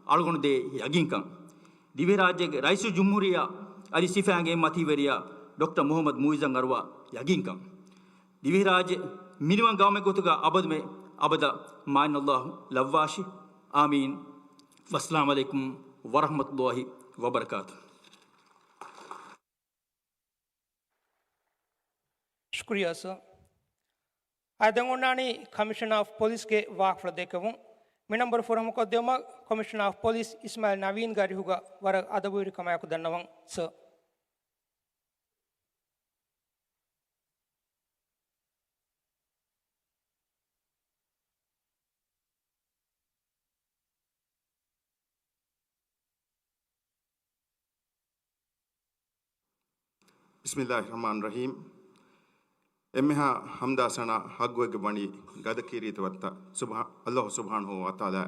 އަޅުގަނޑު ދޭ ޔަގީންކަން. ދިވެހިރާއްޖޭގެ ރައީސުލްޖުމްހޫރިއްޔާ އަދި ސިފައިންގެ އެންމެ މަތީވެރިޔާ ޑޮކްޓަރ މުޙައްމަދު މުޢިއްޒަށް އަރުވާ ޔަގީންކަން. ދިވެހިރާއްޖެ މިނިވަން ގައުމެއް ގޮތުގަ އަބަދުމެ އަބަދަށް މާތް ﷲ ލައްވާށި. އާމީން. ވައްސަލާމް ޢަލައިކުމް ވަރަޙްމަތުﷲ ވަބަރަކާތު. ޝުކުރިއްޔާ ސަރ. އަދި ދެން އޮންނާނީ ކޮމިޝަނަރ އޮފް ޕޮލިސްގެ ވާހަކަފުޅަށް ދެކެވުން. މި ނަންބަރު ފުރަތަމަ ކޮށްދިއުމަށް ކޮމިޝަނަރ އޮފް ޕޮލިސް އިސްމާޢީލް ނަވީންގެ އަރިހުގަ ވަރަށް އަދަބުވެރިކަމާއެކު ދަންނަވަން ސަރ. ބިސްމިއްލާހި ރަޙްމާނި ރަޙީމް. އެންމެހާ ޙަމްދާ ސަނާ ޙައްޤުވެގެން ވަނީ ގަދަ ކީރިތިވަންތަ ސުބްޙާ-، ﷲ ސުބްޙާނަހޫ ވަތަޢާލާ.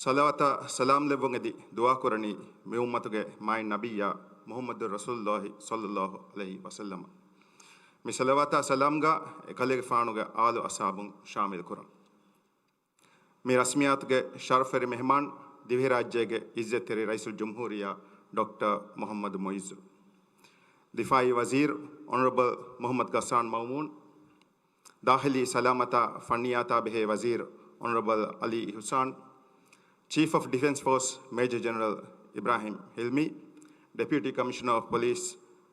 ޞަލަވާތާ ސަލާމް ލެއްވަން އެދި ދުޢާ ކުރަނީ މި އުއްމަތުގެ މާތް ނަބިއްޔާ މުޙައްމަދު ރަސޫލުﷲ ޞައްލަﷲ ޢަލައިހި ވަސައްލަމަ. މި ޞަލަވާތާ ސަލާމްގަ އެކަލޭގެފާނުގެ އާލު އަޞްޙާބުން ޝާމިލު ކުރަން. މި ރަސްމިއްޔާތުގެ ޝަރަފްވެރި މެހެމާން ދިވެހިރާއްޖޭގެ ޢިއްޒަތްތެރި ރައީސުލްޖުމްހޫރިއްޔާ ޑޮކްޓަރ މުޙައްމަދު މުޢިއްޒު، ދިފާޢީ ވަޒީރު އޮނަރަބަލް މުޙައްމަދު ޣައްސާން މައުމޫން، ދާޚިލީ ސަލާމަތާ ފަންނިއްޔާތާ ބެހޭ ވަޒީރު އޮނަރަބަލް ޢަލީ އިޙުސާން، ޗީފް އޮފް ޑިފެންސް ފޯސް މޭޖަރ ޖެނެރަލް އިބްރާހިމް ހިލްމީ، ޑެޕިއުޓީ ކަމިޝަނަރ އޮފް ޕޮލިސް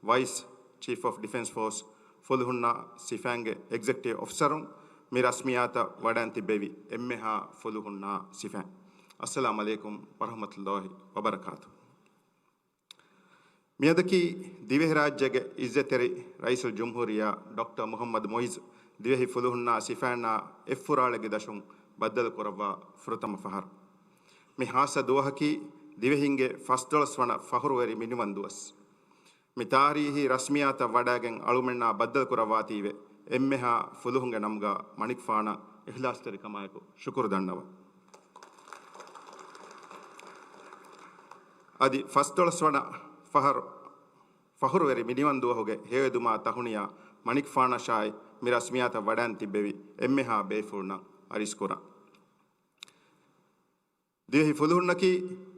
ވައިސް ޗީފް އޮފް ޑިފެންސް ފޯސް، ފުލުހުންނާ ސިފައިންގެ އެގްޒެކެޓިވް އޮފިސަރުން، މި ރަސްމިއްޔާތަށް ވަޑައިން ތިއްބެވި އެންމެހާ ފުލުހުންނާ ސިފައިން. އައްސަލާމް ޢަލައިކުމް ވަރަޙްމަތުﷲ ވަބަރަކާތު. މިއަދަކީ ދިވެހިރާއްޖޭގެ ޢިއްޒަތްތެރި ރައީސުލްޖުމްހޫރިއްޔާ ޑޮކްޓަރ މުޙައްމަދު މުޢިއްޒު ދިވެހި ފުލުހުންނާ ސިފައިންނާ އެއްފުރާޅެއްގެ ދަށުން ބައްދަލު ކުރައްވާ ފުރަތަމަ ފަހަރު. މި ޚާއްޞަ ދުވަހަކީ ދިވެހިންގެ ފަސްދޮޅަސް ވަނަ ފަޚުރުވެރި މިނިވަން ދުވަސް. މި ތާރީޚީ ރަސްމިއްޔާތަށް ވަޑައިގެން އަޅުމެންނާ ބައްދަލު ކުރައްވާތީވެ އެންމެހާ ފުލުހުންގެ ނަމުގަ މަނިކުފާނަށް އިޚްލާޞްތެރިކަމާއެކު ޝުކުރު ދަންނަވަން. އަދި ފަސްދޮޅަސް ވަނަ ފަޚުރު، ފަޚުރުވެރި މިނިވަން ދުވަހުގެ ހެޔޮއެދުމާ ތަހުނިޔާ މަނިކުފާނަށާއި މި ރަސްމިއްޔާތަށް ވަޑައިން ތިއްބެވި އެންމެހާ ބޭފުޅުންނަށް އަރިސްކުރަން. ދިވެހި ފުލުހުންނަކީ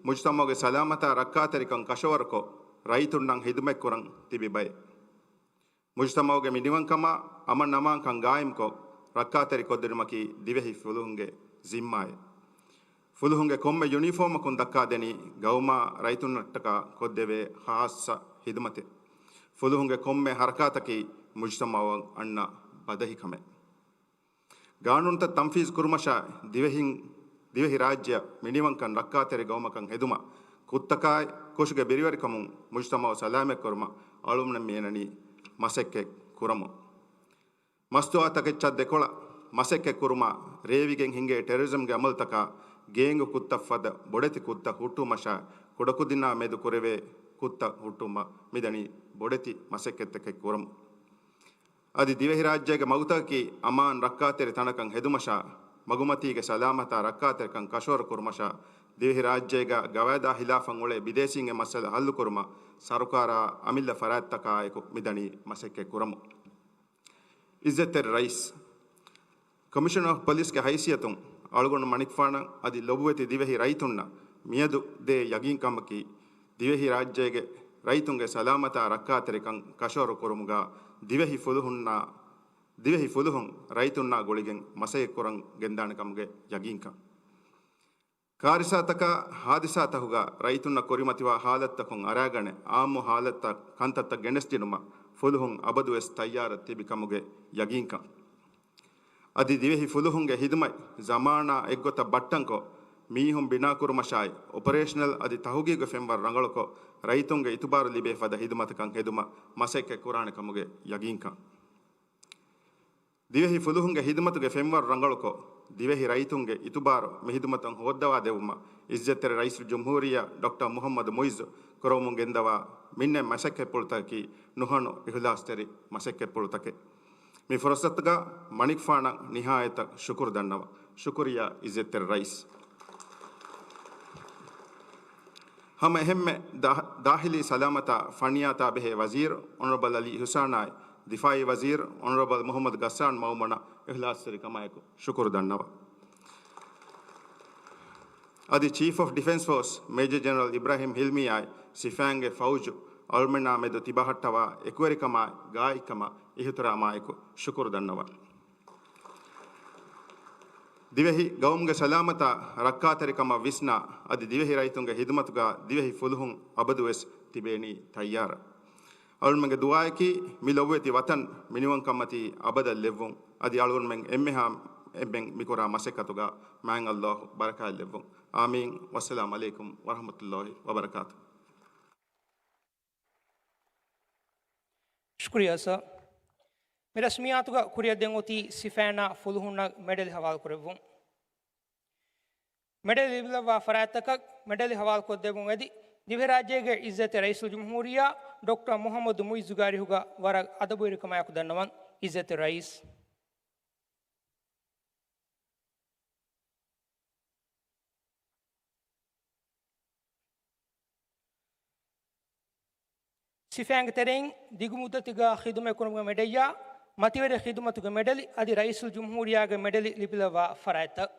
މުޖުތަމަޢުގެ ސަލާމަތާ ރައްކާތެރިކަން ކަށަވަރުކޮށް، ރައްޔިތުންނަށް ޚިދުމަތްކުރަން ތިބި ބައެއް. މުޖުތަމަޢުގެ މިނިވަންކަމާ އަމަން އަމާންކަން ގާއިމްކޮށް، ރައްކާތެރި ކޮށްދިނުމަކީ ދިވެހި ފުލުހުންގެ ޒިންމާއެއް. ފުލުހުންގެ ކޮންމެ ޔުނީފޯމަކުން ދައްކާދެނީ ގައުމާ ރައްޔިތުންނަށްޓަކާ ކޮށްދެވޭ ޚާއްޞަ ޚިދުމަތެއް. ފުލުހުންގެ ކޮންމެ ޙަރަކާތަކީ މުޖުތަމަޢަށް އަންނަ ބަދަހިކަމެއް. ގާނޫނުތައް ތަންފީޒު ކުރުމަށާއި، ދިވެހިން، ދިވެހި ރާއްޖެއަށް މިނިވަންކަން ރައްކާތެރި ގައުމަކަށް ހެދުމަށް، ކުށްތަކާއި، ކުށުގެ ބިރުވެރިކަމުން މުޖުތަމަޢު ސަލާމަތްކުރުމަށް އަޅުމެން މިއަންނަނީ މަސައްކަތް ކުރަމުން. މަސްތުވާތަކެއްޗާ ދެކޮޅަށް މަސައްކަތް ކުރުމާ، ރޭވިގެން ހިނގޭ ޓެރަރިޒަމްގެ އަމަލުތަކާ، ގޭންގު ކުށްތައް ފަދަ ބޮޑެތި ކުށްތައް ހުއްޓުވުމަށާ، ކުޑަކުދިންނާ މެދު ކުރެވޭ ކުށްތައް ހުއްޓުވުމަށް މިދަނީ ބޮޑެތި މަސައްކަތްތަކެއް ކުރަމުން. އަދި ދިވެހިރާއްޖޭގެ މަގުތަކަކީ އަމާން ރައްކާތެރި ތަނަކަށް ހެދުމަށާ، މަގުމަތީގެ ސަލާމަތާ ރައްކާތެރިކަން ކަށަވަރު ކުރުމަށާ، ދިވެހިރާއްޖޭގަ ގަވާއިދާ ޚިލާފަށް އުޅޭ ބިދޭސީންގެ މައްސަލަ ހައްލުކުރުމަށް ސަރުކާރާ އަމިއްލަ ފަރާތްތަކާއެކު މިދަނީ މަސައްކަތް ކުރަމުން. އިއްޒަތްތެރި ރައީސް، ކޮމިޝަނަރ އޮފް ޕޮލިސްގެ ހައިސިއްޔަތުން އަޅުގަނޑު މަނިކުފާނަށް އަދި ލޮބުވެތި ދިވެހި ރައްޔިތުންނަށް މިއަދު ދޭ ޔަގީންކަމަކީ، ދިވެހިރާއްޖޭގެ ރައްޔިތުންގެ ސަލާމަތާ ރައްކާތެރިކަން ކަށަވަރު ކުރުމުގަ ދިވެހި ފުލުހުންނާ، ދިވެހި ފުލުހުން ރައްޔިތުންނާ ގުޅިގެން މަސައްކަތްކުރަން ގެންދާނެ ކަމުގެ ޔަގީންކަން. ކާރިސާތަކާ ހާދިސާތަކުގަ ރައްޔިތުންނަށް ކުރިމަތިވާ ހާލަތުތަކުން އަރާގަނެ، އާއްމު ހާލަތުތައް ކަންތައްތައް ގެނެސްދިނުމަށް ފުލުހުން އަބަދުވެސް ތައްޔާރަށް ތިބި ކަމުގެ ޔަގީންކަން. އަދި ދިވެހި ފުލުހުންގެ ޚިދުމަތް ޒަމާނާ އެއްގޮތަށް ބައްޓަންކޮށް، މީހުން ބިނާކުރުމަށާއި، އޮޕަރޭޝަނަލް އަދި ތަހުގީގު ފެންވަރު ރަނގަޅުކޮށް، ރައްޔިތުންގެ އިތުބާރު ލިބޭ ފަދަ ޚިދުމަތަކަށް ހެދުމަށް މަސައްކަތް ކުރާނެ ކަމުގެ ޔަގީންކަން. ދިވެހި ފުލުހުންގެ ހިދުމަތުގެ ފެންވަރު ރަނގަޅުކޮށް، ދިވެހި ރައްޔިތުންގެ އިތުބާރު މި ހިދުމަތަށް ހޯއްދަވާ ދެއްވުމަށް އިއްޒަތްތެރި ރައީސުލްޖުމްހޫރިއްޔާ ޑޮކްޓަރ މުޙައްމަދު މުޢިއްޒު ކުރައްވަމުން ގެންދަވާ މިންނަތް މަސައްކަތްޕުޅުތަކަކީ ނުހަނު އިޚްލާޞްތެރި މަސައްކަތްޕުޅުތަކެއް. މި ފުރުޞަތުގަ މަނިކުފާނަށް ނިހާޔަތަށް ޝުކުރު ދަންނަވަން. ޝުކުރިއްޔާ އިއްޒަތްތެރި ރައީސް. ހަމަ އެހެންމެ ދާ-، ދާޚިލީ ސަލާމަތާ ފަނިޔާތާ ބެހޭ ވަޒީރު އޮނަރަބަލް އަލީ އިޙުސާނާއި، ދިފާޢީ ވަޒީރު އޮނަރަބަލް މުޙައްމަދު ޣައްސާން މައުމަނަށް އިޚްލާޞްތެރިކަމާއެކު ޝުކުރު ދަންނަވަން. އަދި ޗީފް އޮފް ޑިފެންސް ފޯސް މޭޖަރ ޖެނެރަލް އިބްރާހިމް ހިލްމީއާއި، ސިފައިންގެ ފައުޖު އަޅުމެންނާ މެދު ތިބަހައްޓަވާ އެކުވެރިކަމާއި، ގާތްކަމާ، އިޙުތިރާމާއެކު ޝުކުރު ދަންނަވަން. ދިވެހި ގައުމުގެ ސަލާމަތާ ރައްކާތެރިކަމަށް ވިސްނާ، އަދި ދިވެހި ރައްޔިތުންގެ ހިދުމަތުގަ ދިވެހި ފުލުހުން އަބަދުވެސް ތިބޭނީ ތައްޔާރަށް. އަޅުމެންގެ ދުޢާއަކީ، މި ލޮބުވެތި ވަތަން މިނިވަންކަންމަތީ އަބަދަށް ލެއްވުން. އަދި އަޅުގަނޑުމެން އެންމެހާ އެންމެން މިކުރާ މަސައްކަތުގަ މާތް ﷲ ބަރަކާތް ލެއްވުން. އާމީން. ވައްސަލާމް ޢަލައިކުމް ވަރަޙްމަތުﷲ ވަބަރަކާތު. ޝުކުރިއްޔާ ސާ. މި ރަސްމިއްޔާތުގަ ކުރިއަށްދޭން އޮތީ ސިފައިންނާ ފުލުހުންނަށް މެޑަލް ހަވާލުކުރެއްވުން. މެޑަލް ލިބިލައްވާ ފަރާތްތަކަށް މެޑަލް ހަވާލުކޮށްދެއްވުން އެދި، ދިވެހިރާއްޖޭގެ އިއްޒަތްތެރި ރައީސުލްޖުމްހޫރިއްޔާ ޑޮކްޓަރ މުޙައްމަދު މުޢިއްޒުގެ އަރިހުގަ ވަރަށް އަދަބުވެރިކަމާއެކު ދަންނަވަން. އިއްޒަތްތެރި ރައީސް. ސިފައިންގެ ތެރެއިން ދިގު މުއްދަތެއްގަ ޚިދުމަތް ކުރުމުގެ މެޑަލްއާ، މަތިވެރި ޚިދުމަތުގެ މެޑަލް އަދި ރައީސުލްޖުމްހޫރިއްޔާގެ މެޑަލް ލިބިލައްވާ ފަރާތްތައް.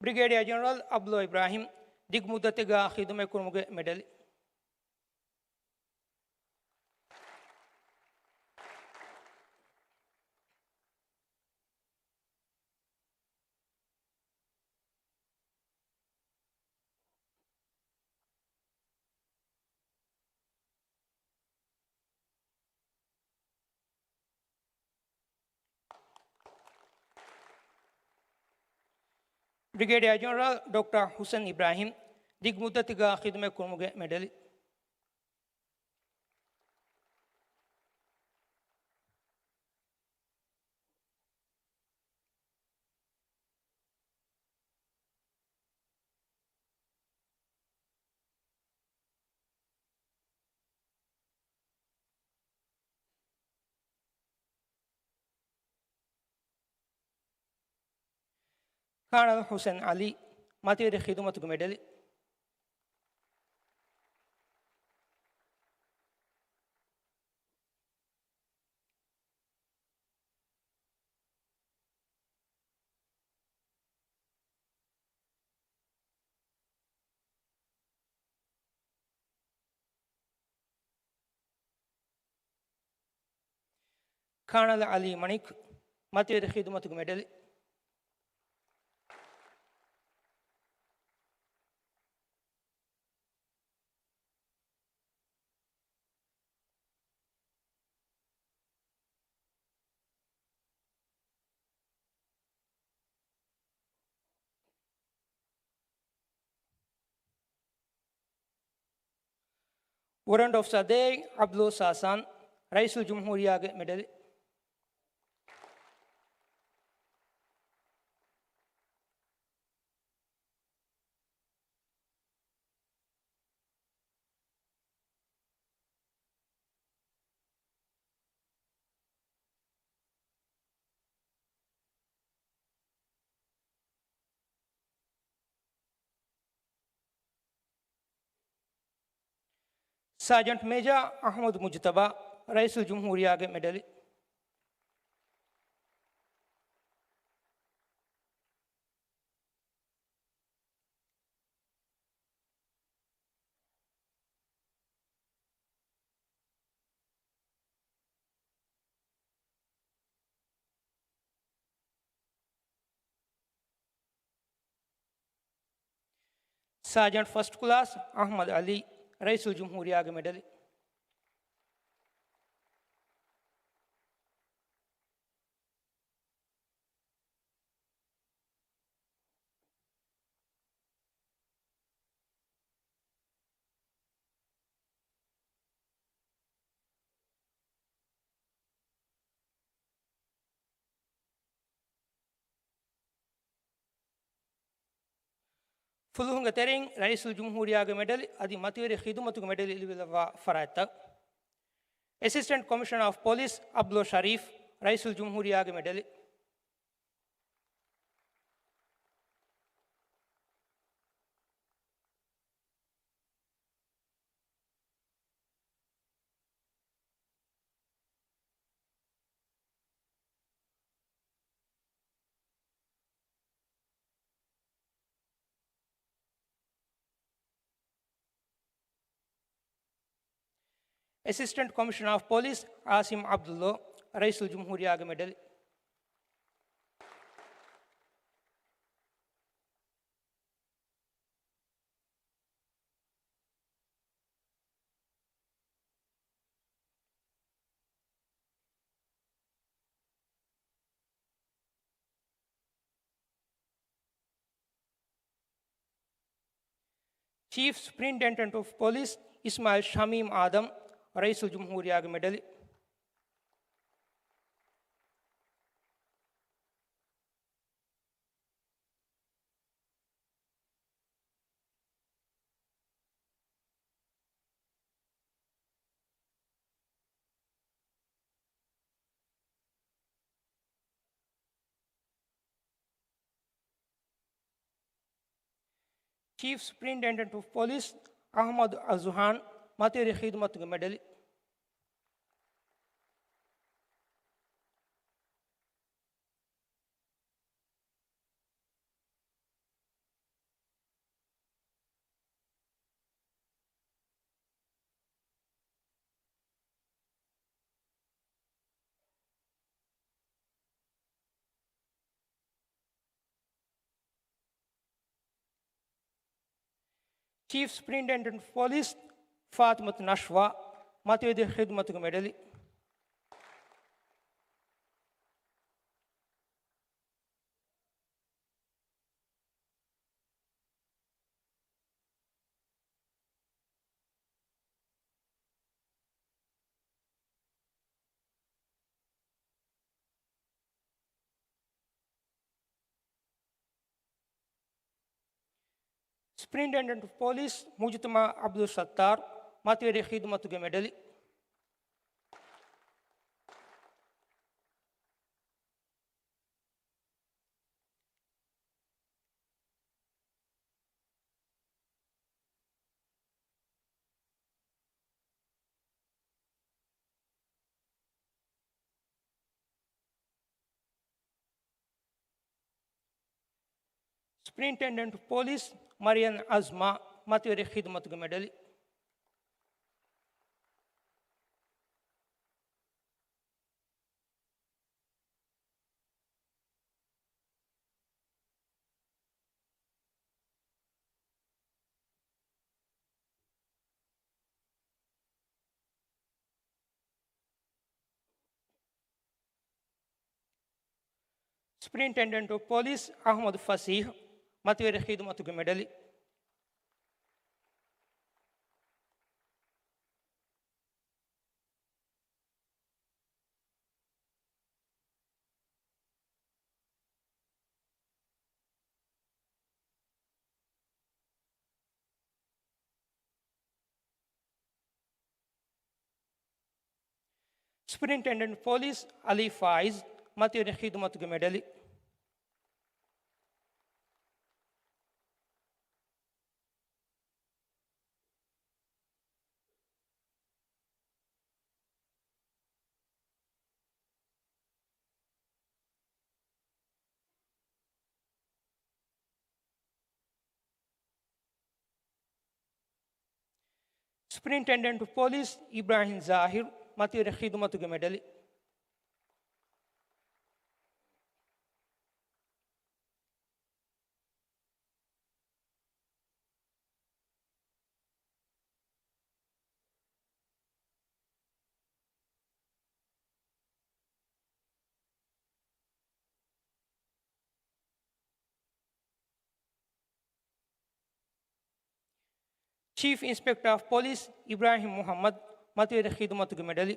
ބްރިގޭޑިއާ ޖެނެރަލް ޢަބްދުﷲ އިބްރާހިމް، ދިގު މުއްދަތެއްގަ ޚިދުމަތް ކުރުމުގެ މެޑަލް. ބްރިގޭޑިއާ ޖެނެރަލް ޑޮކްޓަރ ޙުސެން އިބްރާހިމް، ދިގު މުއްދަތެއްގަ ޚިދުމަތް ކުރުމުގެ މެޑަލް. ކާނަލް ޙުސެން ޢަލީ، މަތިވެރި ޚިދުމަތުގެ މެޑަލް. ކާނަލް ޢަލީ މަނިކް، މަތިވެރި ޚިދުމަތުގެ މެޑަލް. އޮރެންޑް އޮފިސަރ ދޭއް ޢަބްދުﷲ ސާސާން، ރައީސުލްޖުމްހޫރިއްޔާގެ މެޑަލް. ސާޖަންޓް މޭޖާ އަޙްމަދު މުޖުތަބާ، ރައީސުލްޖުމްހޫރިއްޔާގެ މެޑަލް. ސާޖަންޓް ފަސްޓް ކްލާސް އަޙްމަދު ޢަލީ، ރައީސުލްޖުމްހޫރިއްޔާގެ މެޑަލް. ފުލުހުންގެ ތެރެއިން ރައީސުލްޖުމްހޫރިއްޔާގެ މެޑަލް އަދި މަތިވެރި ޚިދުމަތުގެ މެޑަލް އެޅިފައިވާ ފަރާތްތައް. އެސިސްޓެންޓް ކޮމިޝަނަރ އޮފް ޕޮލިސް އަބްދުﷲ ޝަރީފް، ރައީސުލްޖުމްހޫރިއްޔާގެ މެޑަލް. އެސިސްޓެންޓް ކޮމިޝަނަރ އޮފް ޕޮލިސް އާސިމް އަބްދުﷲ، ރައީސުލްޖުމްހޫރިއްޔާގެ މެޑަލް. ޗީފް ސުޕްރިންޓެންޑެންޓް އޮފް ޕޮލިސް އިސްމާއިލް ޝަމީމް އާދަމް، ރައީސުލްޖުމްހޫރިއްޔާގެ މެޑަލް. ޗީފް ސުޕްރިންޓެންޑެންޓް އޮފް ޕޮލިސް އަޙްމަދު އަޒުހާން، މަތިވެރި ޚިދުމަތުގެ މެޑަލް. ޗީފް ސުޕްރިންޓެންޑެންޓް އޮފް ޕޮލިސް ފާތިމަތު ނަޝްވާ، މަތިވެރި ޚިދުމަތުގެ މެޑަލް. ސުޕްރިންޓެންޑެންޓް އޮފް ޕޮލިސް މުޖުތަމަޢު ޢަބްދުއްސައްތާރު، މަތިވެރި ޚިދުމަތުގެ މެޑަލް. ސުޕްރިންޓެންޑެންޓް ޕޮލިސް މަރިޔަން އަޒްމާ، މަތިވެރި ޚިދުމަތުގެ މެޑަލް. ސުޕްރިންޓެންޑެންޓް އޮފް ޕޮލިސް އަޙްމަދު ފަސީޙް، މަތިވެރި ޚިދުމަތުގެ މެޑަލް. ސުޕްރިންޓެންޑެންޓް ޕޮލިސް އަލީ ފާއިޒް، މަތިވެރި ޚިދުމަތުގެ މެޑަލް. ސުޕްރިންޓެންޑެންޓް އޮފް ޕޮލިސް އިބްރާހިމް ޒާހިރު، މަތިވެރި ޚިދުމަތުގެ މެޑަލް. ޗީފް އިންސްޕެކްޓަރ އޮފް ޕޮލިސް އިބްރާހިމް މުޙައްމަދު، މަތިވެރި ޚިދުމަތުގެ މެޑަލް.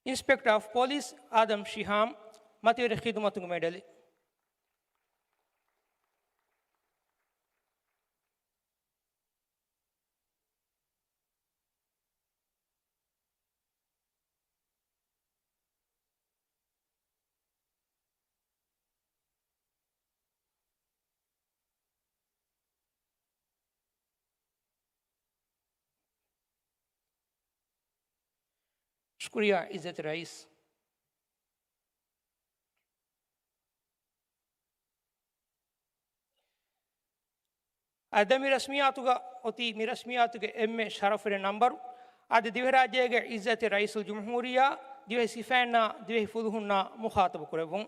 އިންސްޕެކްޓަ އޮފް ޕޮލިސް އާދަމް ޝިހާމް، މަތިވެރި ޚިދުމަތުގެ މެޑަލެއް. ޝުކުރިއްޔާ އިއްޒަތް ރައީސް. އަދި މި ރަސްމިއްޔާތުގަ އޮތީ މި ރަސްމިއްޔާތުގެ އެންމެ ޝަރަފުވެރި ނަންބަރު، އަދި ދިވެހިރާއްޖޭގެ އިއްޒަތް ރައީސުލްޖުމްހޫރިއްޔާ ދިވެހި ސިފައިންނާ ދިވެހި ފުލުހުންނާ މުޚާޠަބު ކުރެއްވުން.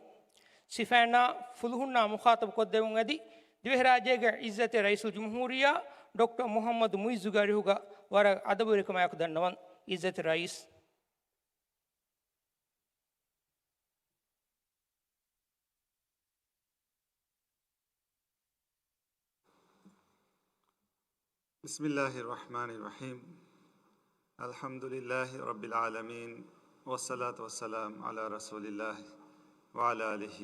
ސިފައިންނާ ފުލުހުންނާ މުޚާޠަބު ކޮށްދެއްވުން އެދި، ދިވެހިރާއްޖޭގެ އިއްޒަތް ރައީސުލްޖުމްހޫރިއްޔާ ޑޮކްޓަރ މުޙައްމަދު މުޢިއްޒުގެ އަރިހުގަ ވަރަށް އަދަބުވެރިކަމާއެކު ދަންނަވަން. އިއްޒަތް ރައީސް. بسم الله الرحمن الرحيم. الحمد لله رب العالمين، والصلاة والسلام على رسول الله وعلى آله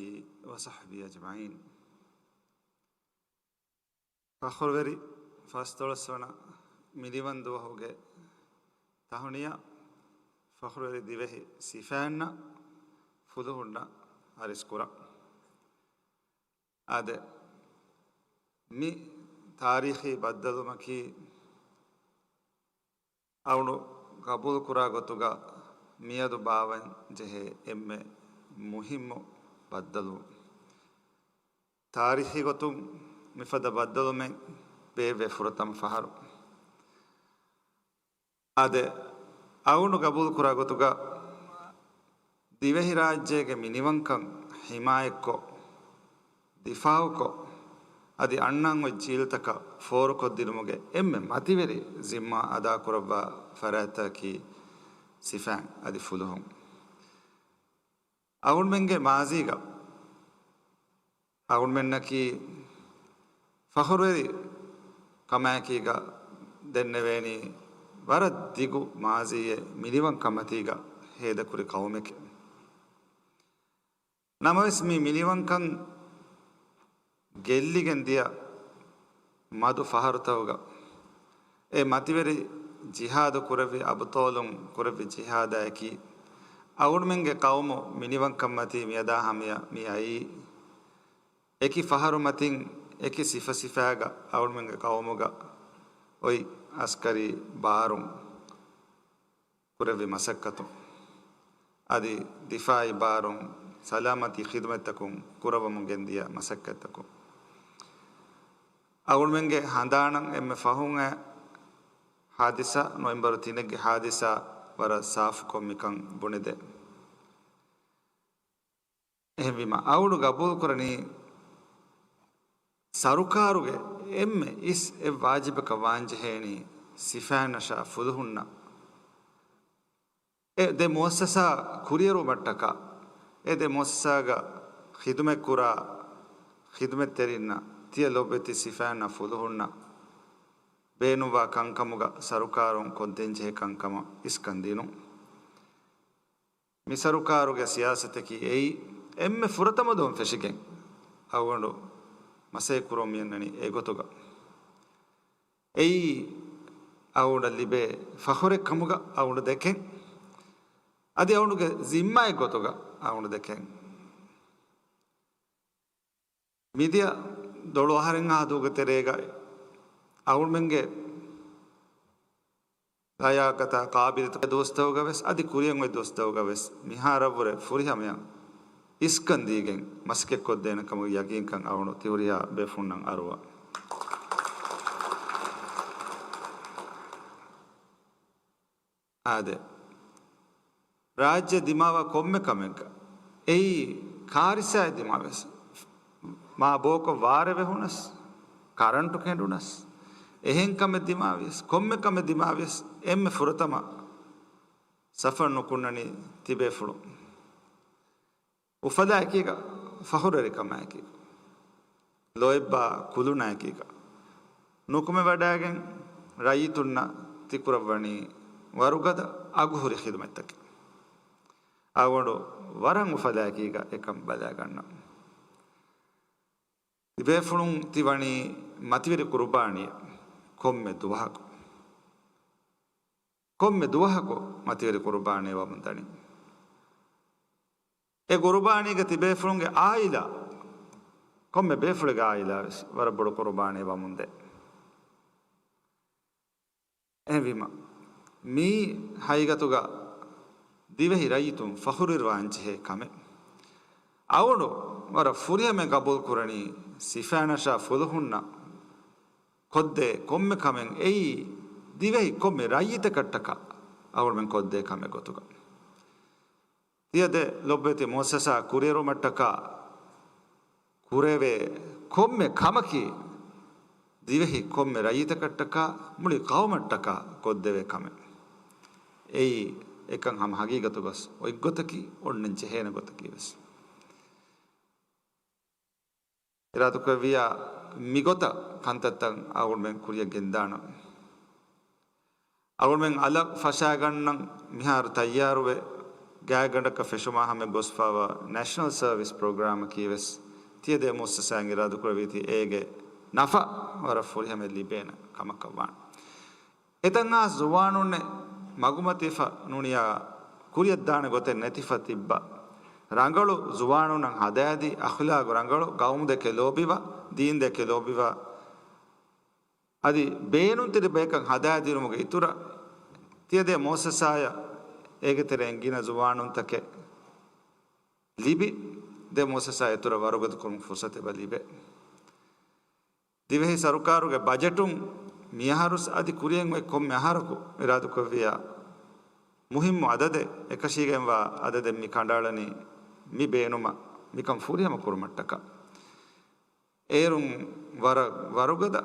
وصحبه أجمعين. ފަޚުރުވެރި ފަސްދޮޅަސް ވަނަ މިނިވަން ދުވަހުގެ ތަހުނިޔާ ފަޚުރުވެރި ދިވެހި ސިފައިންނަށް ފުލުހުންނަށް އަރިސް ކުރަން. އާދެ، މި ތާރީޚީ ބައްދަލުވުމަކީ އަޅުގަނޑު ގަބޫލުކުރާ ގޮތުގަ މިއަދު ބާވަން ޖެހޭ އެންމެ މުހިއްމު ބައްދަލުވުން. ތާރީޚީ ގޮތުން މިފަދަ ބައްދަލުވުމެއް ބޭއްވޭ ފުރަތަމަ ފަހަރު. އާދެ، އަޅުގަނޑު ގަބޫލުކުރާ ގޮތުގަ ދިވެހިރާއްޖޭގެ މިނިވަންކަން ޙިމާޔަތްކޮށް، ދިފާޢުކޮށް، އަދި އަންނަން އޮތް ޖީލުތަކަށް ފޯރުކޮށްދިނުމުގެ އެންމެ މަތިވެރި ޒިންމާ އަދާކުރައްވާ ފަރާތްތަކަކީ ސިފައިން އަދި ފުލުހުން. އަޅުގަނޑުމެންގެ މާޒީގަ އަޅުގަނޑުމެންނަކީ ފަޚުރުވެރި ކަމާއެކީގަ ދެންނެވޭނީ ވަރަށް ދިގު މާޒީއެއް މިނިވަންކަންމަތީގަ ހޭދަކުރި ޤައުމެކޭ. ނަމަވެސް މި މިނިވަންކަން ގެއްލިގެން ދިޔަ މަދު ފަހަރުތަކުގަ އެ މަތިވެރި ޖިހާދު ކުރެއްވި އަބުޠާލުން ކުރެއްވި ޖިހާދާއެކީ، އަޅުގަނޑުމެންގެ ޤައުމު މިނިވަންކަންމަތީ މިއަދާ ހަމަޔަށް މި އައީ، އެކި ފަހަރު މަތިން އެކި ސިފަސިފައިގަ އަޅުގަނޑުމެންގެ ޤައުމުގަ އޮތް އަސްކަރީ ބާރުން ކުރެއްވި މަސައްކަތުން އަދި ދިފާޢީ ބާރުން ސަލާމަތީ ޚިދުމަތްތަކުން ކުރައްވަމުން ގެންދިޔަ މަސައްކަތްތަކުން އަޅުގަނޑުމެންގެ ހަނދާނަށް އެންމެ ފަހުން އައި ހާދިސާ، ނޮވެމްބަރު ތިނެއްގެ ހާދިސާ ވަރަށް ސާފުކޮށް މިކަން ބުނެދޭ. އެހެންވީމަ، އަޅުގަނޑު ގަބޫލުކުރަނީ، ސަރުކާރުގެ އެންމެ އިސް އެއް ވާޖިބަކަށް ވާންޖެހޭނީ، ސިފައިންނަށާ ފުލުހުންނަށް އެ ދެ މުއައްސަސާ ކުރިއެރުވުމަށްޓަކާ، އެ ދެ މުއައްސަސާގަ ޚިދުމަތްކުރާ ޚިދުމަތްތެރިންނަށް، ތިޔަ ލޮބުވެތި ސިފައިންނާ ފުލުހުންނަށް ބޭނުންވާ ކަންކަމުގަ ސަރުކާރުން ކޮށްދޭންޖެހޭ ކަންކަމަށް އިސްކަން ދިނުން. މި ސަރުކާރުގެ ސިޔާސަތަކީ އެއީ، އެންމެ ފުރަތަމަ ދުވަހުން ފެށިގެން އަޅުގަނޑު މަސައްކަތް ކުރަމުން މިއަންނަނީ އެގޮތުގަ. އެއީ އަޅުގަނޑަށް ލިބޭ ފަޚުރެއް ކަމުގަ އަޅުގަނޑު ދެކެން، އަދި އަޅުގަނޑުގެ ޒިންމާއެއް ގޮތުގަ އަޅުގަނޑު ދެކެން. މިދިޔަ ދޮޅު އަހަރެއްހާ ދުވަހުގެ ތެރޭގަ އަޅުގަނޑުމެންގެ ލަޔާގަތާ ޤާބިލު ދުވަސްތަކުގަވެސް އަދި ކުރިއަށް އޮތް ދުވަސްތަކުގަވެސް މިހާރަށްވުރެ ފުރިހަމަޔަށް އިސްކަން ދީގެން މަސައްކަތް ކޮށްދޭނެ ކަމުގެ ޔަގީންކަން އަޅުގަނޑު ތިހުރިހާ ބޭފުޅުންނަށް އަރުވާ. އާދެ، ރާއްޖެ ދިމާވާ ކޮންމެ ކަމެއްގަ އެއީ ކާރިސާއެއް ދިމާވިޔަސް، މާ ބޯކޮށް ވާރޭ ވެހުނަސް، ކަރަންޓު ކެނޑުނަސް، އެހެން ކަމެއް ދިމާވިޔަސް، ކޮންމެ ކަމެއް ދިމާވިޔަސް، އެންމެ ފުރަތަމަ ސަފަރު ނުކުންނަނީ ތިބޭފުޅުން. އުފަލާއެކީގަ ފަޚުރުވެރިކަމާއެކީ، ލޯތްބާ ކުލުނާއެކީގަ ނުކުމެވަޑައިގެން ރައްޔިތުންނަށް ތިކުރައްވަނީ ވަރުގަދަ އަގުހުރި ޚިދުމަތްތަކެއް. އަޅުގަނޑު ވަރަށް އުފަލާއެކީގަ އެކަން ބަލާގަންނަން. ތިބޭފުޅުން ތި ވަނީ މަތިވެރި ޤުރުބާނީއެއް ކޮންމެ ދުވަހަކު. ކޮންމެ ދުވަހަކު މަތިވެރި ޤުރުބާނީ ވަމުން ދަނީ. އެ ޤުރުބާނީގަ ތިބޭފުޅުންގެ އާއިލާ، ކޮންމެ ބޭފުޅެއްގެ އާއިލާ ވެސް ވަރަށް ބޮޑު ޤުރުބާނީ ވަމުންދޭ. އެހެންވީމަ، މީ ހަގީގަތުގަ ދިވެހި ރައްޔިތުން ފަޚުރުވެރިވާންޖެހޭ ކަމެއް. އަޅުގަނޑު ވަރަށް ފުރިހަމަ ޤަބޫލު ކުރަނީ، ސިފައިންނަށާ ފުލުހުންނަށް ކޮށްދޭ ކޮންމެ ކަމެއް އެއީ ދިވެހި ކޮންމެ ރައްޔިތަކަށްޓަކާ އަޅުގަނޑުމެން ކޮށްދޭ ކަމެއް ގޮތުގަ. ތިޔަދޭ ލޮބުވެތި މުއައްސަސާ ކުރިއެރުމަށްޓަކާ ކުރެވޭ ކޮންމެ ކަމަކީ، ދިވެހި ކޮންމެ ރައްޔިތަކަށްޓަކާ މުޅި ޤައުމަށްޓަކާ ކޮށްދެވޭ ކަމެއް. އެއީ އެކަން ހަމަ ހަގީގަތުގަސް އޮތްގޮތަކީ، އޮންނަން ޖެހޭނެ ގޮތަކީ ވެސް. އިރާދަކުރެއްވިއްޔާ މިގޮތަށް ކަންތައްތައް އަޅުގަނޑުމެން ކުރިއަށް ގެންދާނަން. އަޅުގަނޑުމެން އަލަށް ފަށާގަންނަން މިހާރު ތައްޔާރުވެ، ގާތްގަނޑަކަށް ފެށުމާ ހަމަ ގޮސްފައިވާ ނޭޝަނަލް ސަރވިސް ޕްރޮގްރާމަކީ ވެސް ތިޔަދޭ މުއައްސަސާއިން އިރާދަކުރެއްވީތީ އޭގެ ނަފާ ވަރަށް ފުރިހަމަ ލިބޭނެ ކަމަކަށް ވާނެ. އެތަން ހާސް ޒުވާނުންނެއް މަގުމަތިފަ ނޫނިއްޔާ ކުރިއަށްދާނެ ގޮތެއް ނެތިފަ ތިއްބާ، ރަނގަޅު ޒުވާނުންނަށް ހަދާދީ، އަޚްލާގު ރަނގަޅު، ޤައުމުދެކެ ލޯބިވާ، ދީންދެކެ ލޯބިވާ، އަދި ބޭނުންތެރި ބަޔަކަށް ހަދާދިނުމުގެ އިތުރަށް، ތިޔަދޭ މުއައްސަސާއަށް އޭގެ ތެރެއިން ގިނަ ޒުވާނުންތަކެއް ލިބި، ދެ މުއައްސަސާ އިތުރަށް ވަރުގަދަކުރުމަށް ފުރުސަތެއް އެބަ ލިބޭ. ދިވެހި ސަރުކާރުގެ ބަޖެޓުން މިއަހަރުސް އަދި ކުރިއަށް އޮތް ކޮންމެ އަހަރަކު އިރާދަކުރެއްވިއްޔާ، މުހިއްމު އަދަދެއް، އެކަށީގެންވާ އަދަދެއް މި ކަނޑައަޅަނީ މި ބޭނުމަށް މިކަން ފުރިހަމަ ކުރުމަށްޓަކާ. އޭރުން ވަރަށް ވަރުގަދަ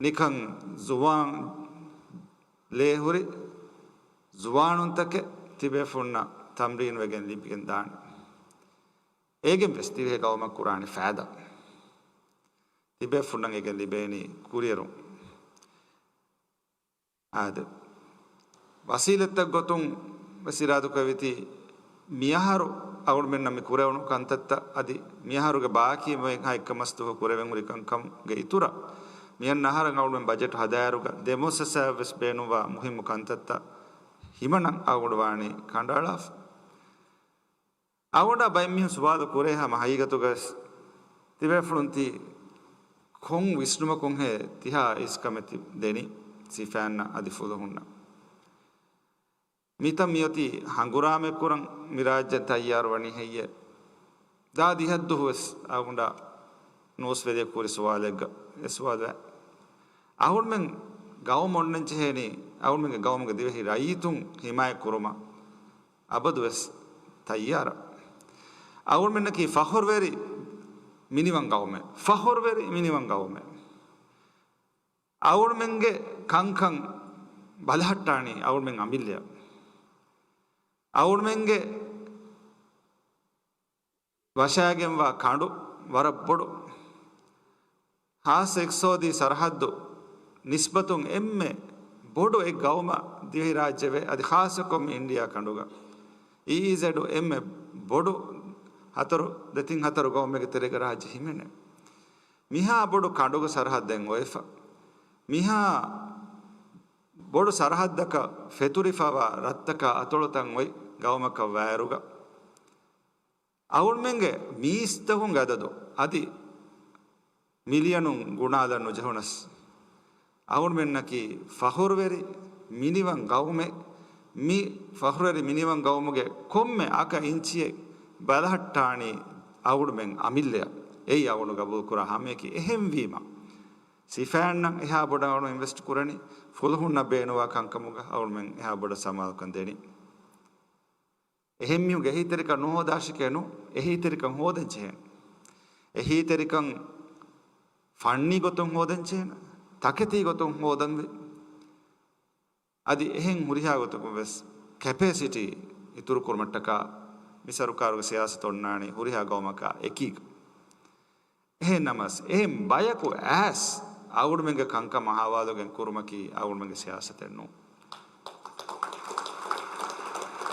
ނިކަން ޒުވާން ލޭހުރި ޒުވާނުންތަކެއް ތިބޭފުންނަށް ތަމްރީނުވެގެން ލިބިގެން ދާނެ. އޭގެން ވެސް ދިވެހި ޤައުމަށް ކުރާނެ ފައިދާ. ތިބޭފުންނަށް އޭގެން ލިބޭނީ ކުރިއެރުން. އާދެ، ވަސީލަތްތައް ގޮތުން ވެސް އިރާދަކުރެއްވިތީ، މިއަހަރު އަޅުގަނޑުމެންނަށް މި ކުރެވުނު ކަންތައްތައް އަދި މިއަހަރުގެ ބާކީ މި ހަތް އެއްކަ މަސް ދުވަހު ކުރެވެން ހުރި ކަންކަމުގެ އިތުރަށް، މިއަންނަ އަހަރަށް އަޅުގަނޑުމެން ބަޖެޓު ހަދާއިރުގަ ދެ މުއައްސަސާއަށް ވެސް ބޭނުންވާ މުހިއްމު ކަންތައްތައް ހިމަނަން އަޅުގަނޑު ވާނީ ކަނޑައަޅާފަ. އަޅުގަނޑާ ބައެއް މީހުން ސުވާލު ކުރޭ ހަމަ ހަގީގަތުގަ ވެސް ތިބޭފުޅުން ތި ކޮން ވިސްނުމަކުންހޭ ތިހާ އިސްކަމެއް ތި ދެނީ ސިފައިންނަށް އަދި ފުލުހުންނަށް؟ މިތަން މިއޮތީ ހަނގުރާމައެއް ކުރަން މި ރާއްޖެ ތައްޔާރު ވަނީ ހެއްޔޭ؟ ދާ ދިހަ ދުވަހު ވެސް އަޅުގަނޑާ ނޫސްވެރިޔަކު ކުރި ސުވާލެއްގަ އެ ސުވާލު އައި. އަޅުގަނޑުމެން ގައުމު އޮންނަން ޖެހޭނީ، އަޅުގަނޑުމެންގެ ގައުމުގެ ދިވެހި ރައްޔިތުން ހިމާޔަތް ކުރުމަށް އަބަދުވެސް ތައްޔާރަށް. އަޅުގަނޑުމެންނަކީ ފަޚުރުވެރި މިނިވަން ގައުމެއް. ފަޚުރުވެރި މިނިވަން ގައުމެއް. އަޅުގަނޑުމެންގެ ކަންކަން ބަލަހައްޓާނީ އަޅުގަނޑުމެން އަމިއްލައަށް. އަޅުގަނޑުމެންގެ ވަށާގެންވާ ކަނޑު ވަރަށް ބޮޑު. ހާއްސަ އިޤްތިޞާދީ ސަރަޙައްދު ނިސްބަތުން އެންމެ ބޮޑު އެއް ގައުމަށް ދިވެހިރާއްޖެވޭ، އަދި ޚާއްޞަކޮށް މި އިންޑިއާ ކަނޑުގަ އީއީޒެޑު އެންމެ ބޮޑު ހަތަރު، ދެތިން ހަތަރު ގައުމެއްގެ ތެރޭގަ ރާއްޖެ ހިމެނޭ. މިހާ ބޮޑު ކަނޑުގެ ސަރަޙައްދެއް އޮތްފަ، މިހާ ބޮޑު ސަރަޙައްދަކަށް ފެތުރިފަވާ ރަށްތަކާ އަތޮޅުތައް އޮތް ގައުމަކަށް ވާއިރުގަ، އަޅުގަނޑުމެންގެ މީސްތަކުންގެ އަދަދު އަދި މިލިޔަނުން ގުނާލަން ނުޖެހުނަސް، އަޅުގަނޑުމެންނަކީ ފަޚުރުވެރި މިނިވަން ގައުމެއް. މި ފަޚުރުވެރި މިނިވަން ގައުމުގެ ކޮންމެ އަކަ އިންޗިއެއް ބަލަހައްޓާނީ އަޅުގަނޑުމެން އަމިއްލައަށް. އެއީ އަޅުގަނޑު ގަބޫލުކުރާ ހަމަޔަކީ. އެހެންވީމަ، ސިފައިންނަށް އެހާ ބޮޑަށް އަޅުގަނޑު އިންވެސްޓް ކުރަނީ، ފުލުހުންނަށް ބޭނުންވާ ކަންކަމުގަ އަޅުގަނޑުމެން އެހާ ބޮޑަށް ސަމާލުކަން ދެނީ. އެހެން މީހުންގެ އެހީތެރިކަން ނުހޯދާށެކޭ ނޫން. އެހީތެރިކަން ހޯދަން ޖެހޭނެ. އެހީތެރިކަން ފަންނީ ގޮތުން ހޯދަން ޖެހޭނެ. ތަކެތީ ގޮތުން ހޯދަންވީ. އަދި އެހެން ހުރިހާ ގޮތަކުން ވެސް ކެޕޭސިޓީ އިތުރު ކުރުމަށްޓަކާ މި ސަރުކާރުގެ ސިޔާސަތު އޮންނާނީ ހުރިހާ ގައުމަކާ އެކީގަ. އެހެން ނަމަސް، އެހެން ބަޔަކު އައިސް އަޅުގަނޑުމެންގެ ކަންކަމާ ހަވާލުވެގެން ކުރުމަކީ އަޅުގަނޑުމެންގެ ސިޔާސަތެއް ނޫން.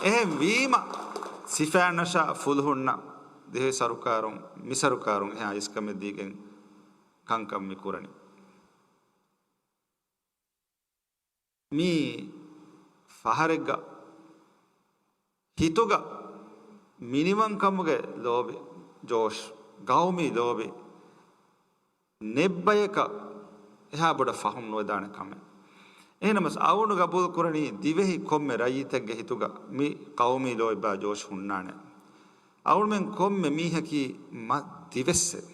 އެހެން ވީމަ، ސިފައިންނަށާ ފުލުހުންނަށް ދިވެހި ސަރުކާރުން، މި ސަރުކާރުން އެހާ އިސްކަމެއް ދީގެން ކަންކަން މި ކުރަނީ. މީ ފަހަރެއްގަ ހިތުގަ މިނިވަންކަމުގެ ލޯބި، ޖޯޝް، ގައުމީ ލޯބި ނެއްބަޔަކަށް އެހާ ބޮޑަށް ފަހުން ނުވެދާނެ ކަމެއް. އެހެނަމަސް އަޅުގަނޑު ގަބޫލު ކުރަނީ ދިވެހި ކޮންމެ ރައްޔިތެއްގެ ހިތުގަ މި ގައުމީ ލޯބި ޖޯޝް ހުންނާނެ. އަޅުގަނޑުމެން ކޮންމެ މީހަކީ މަ ދިވެއްސެއް.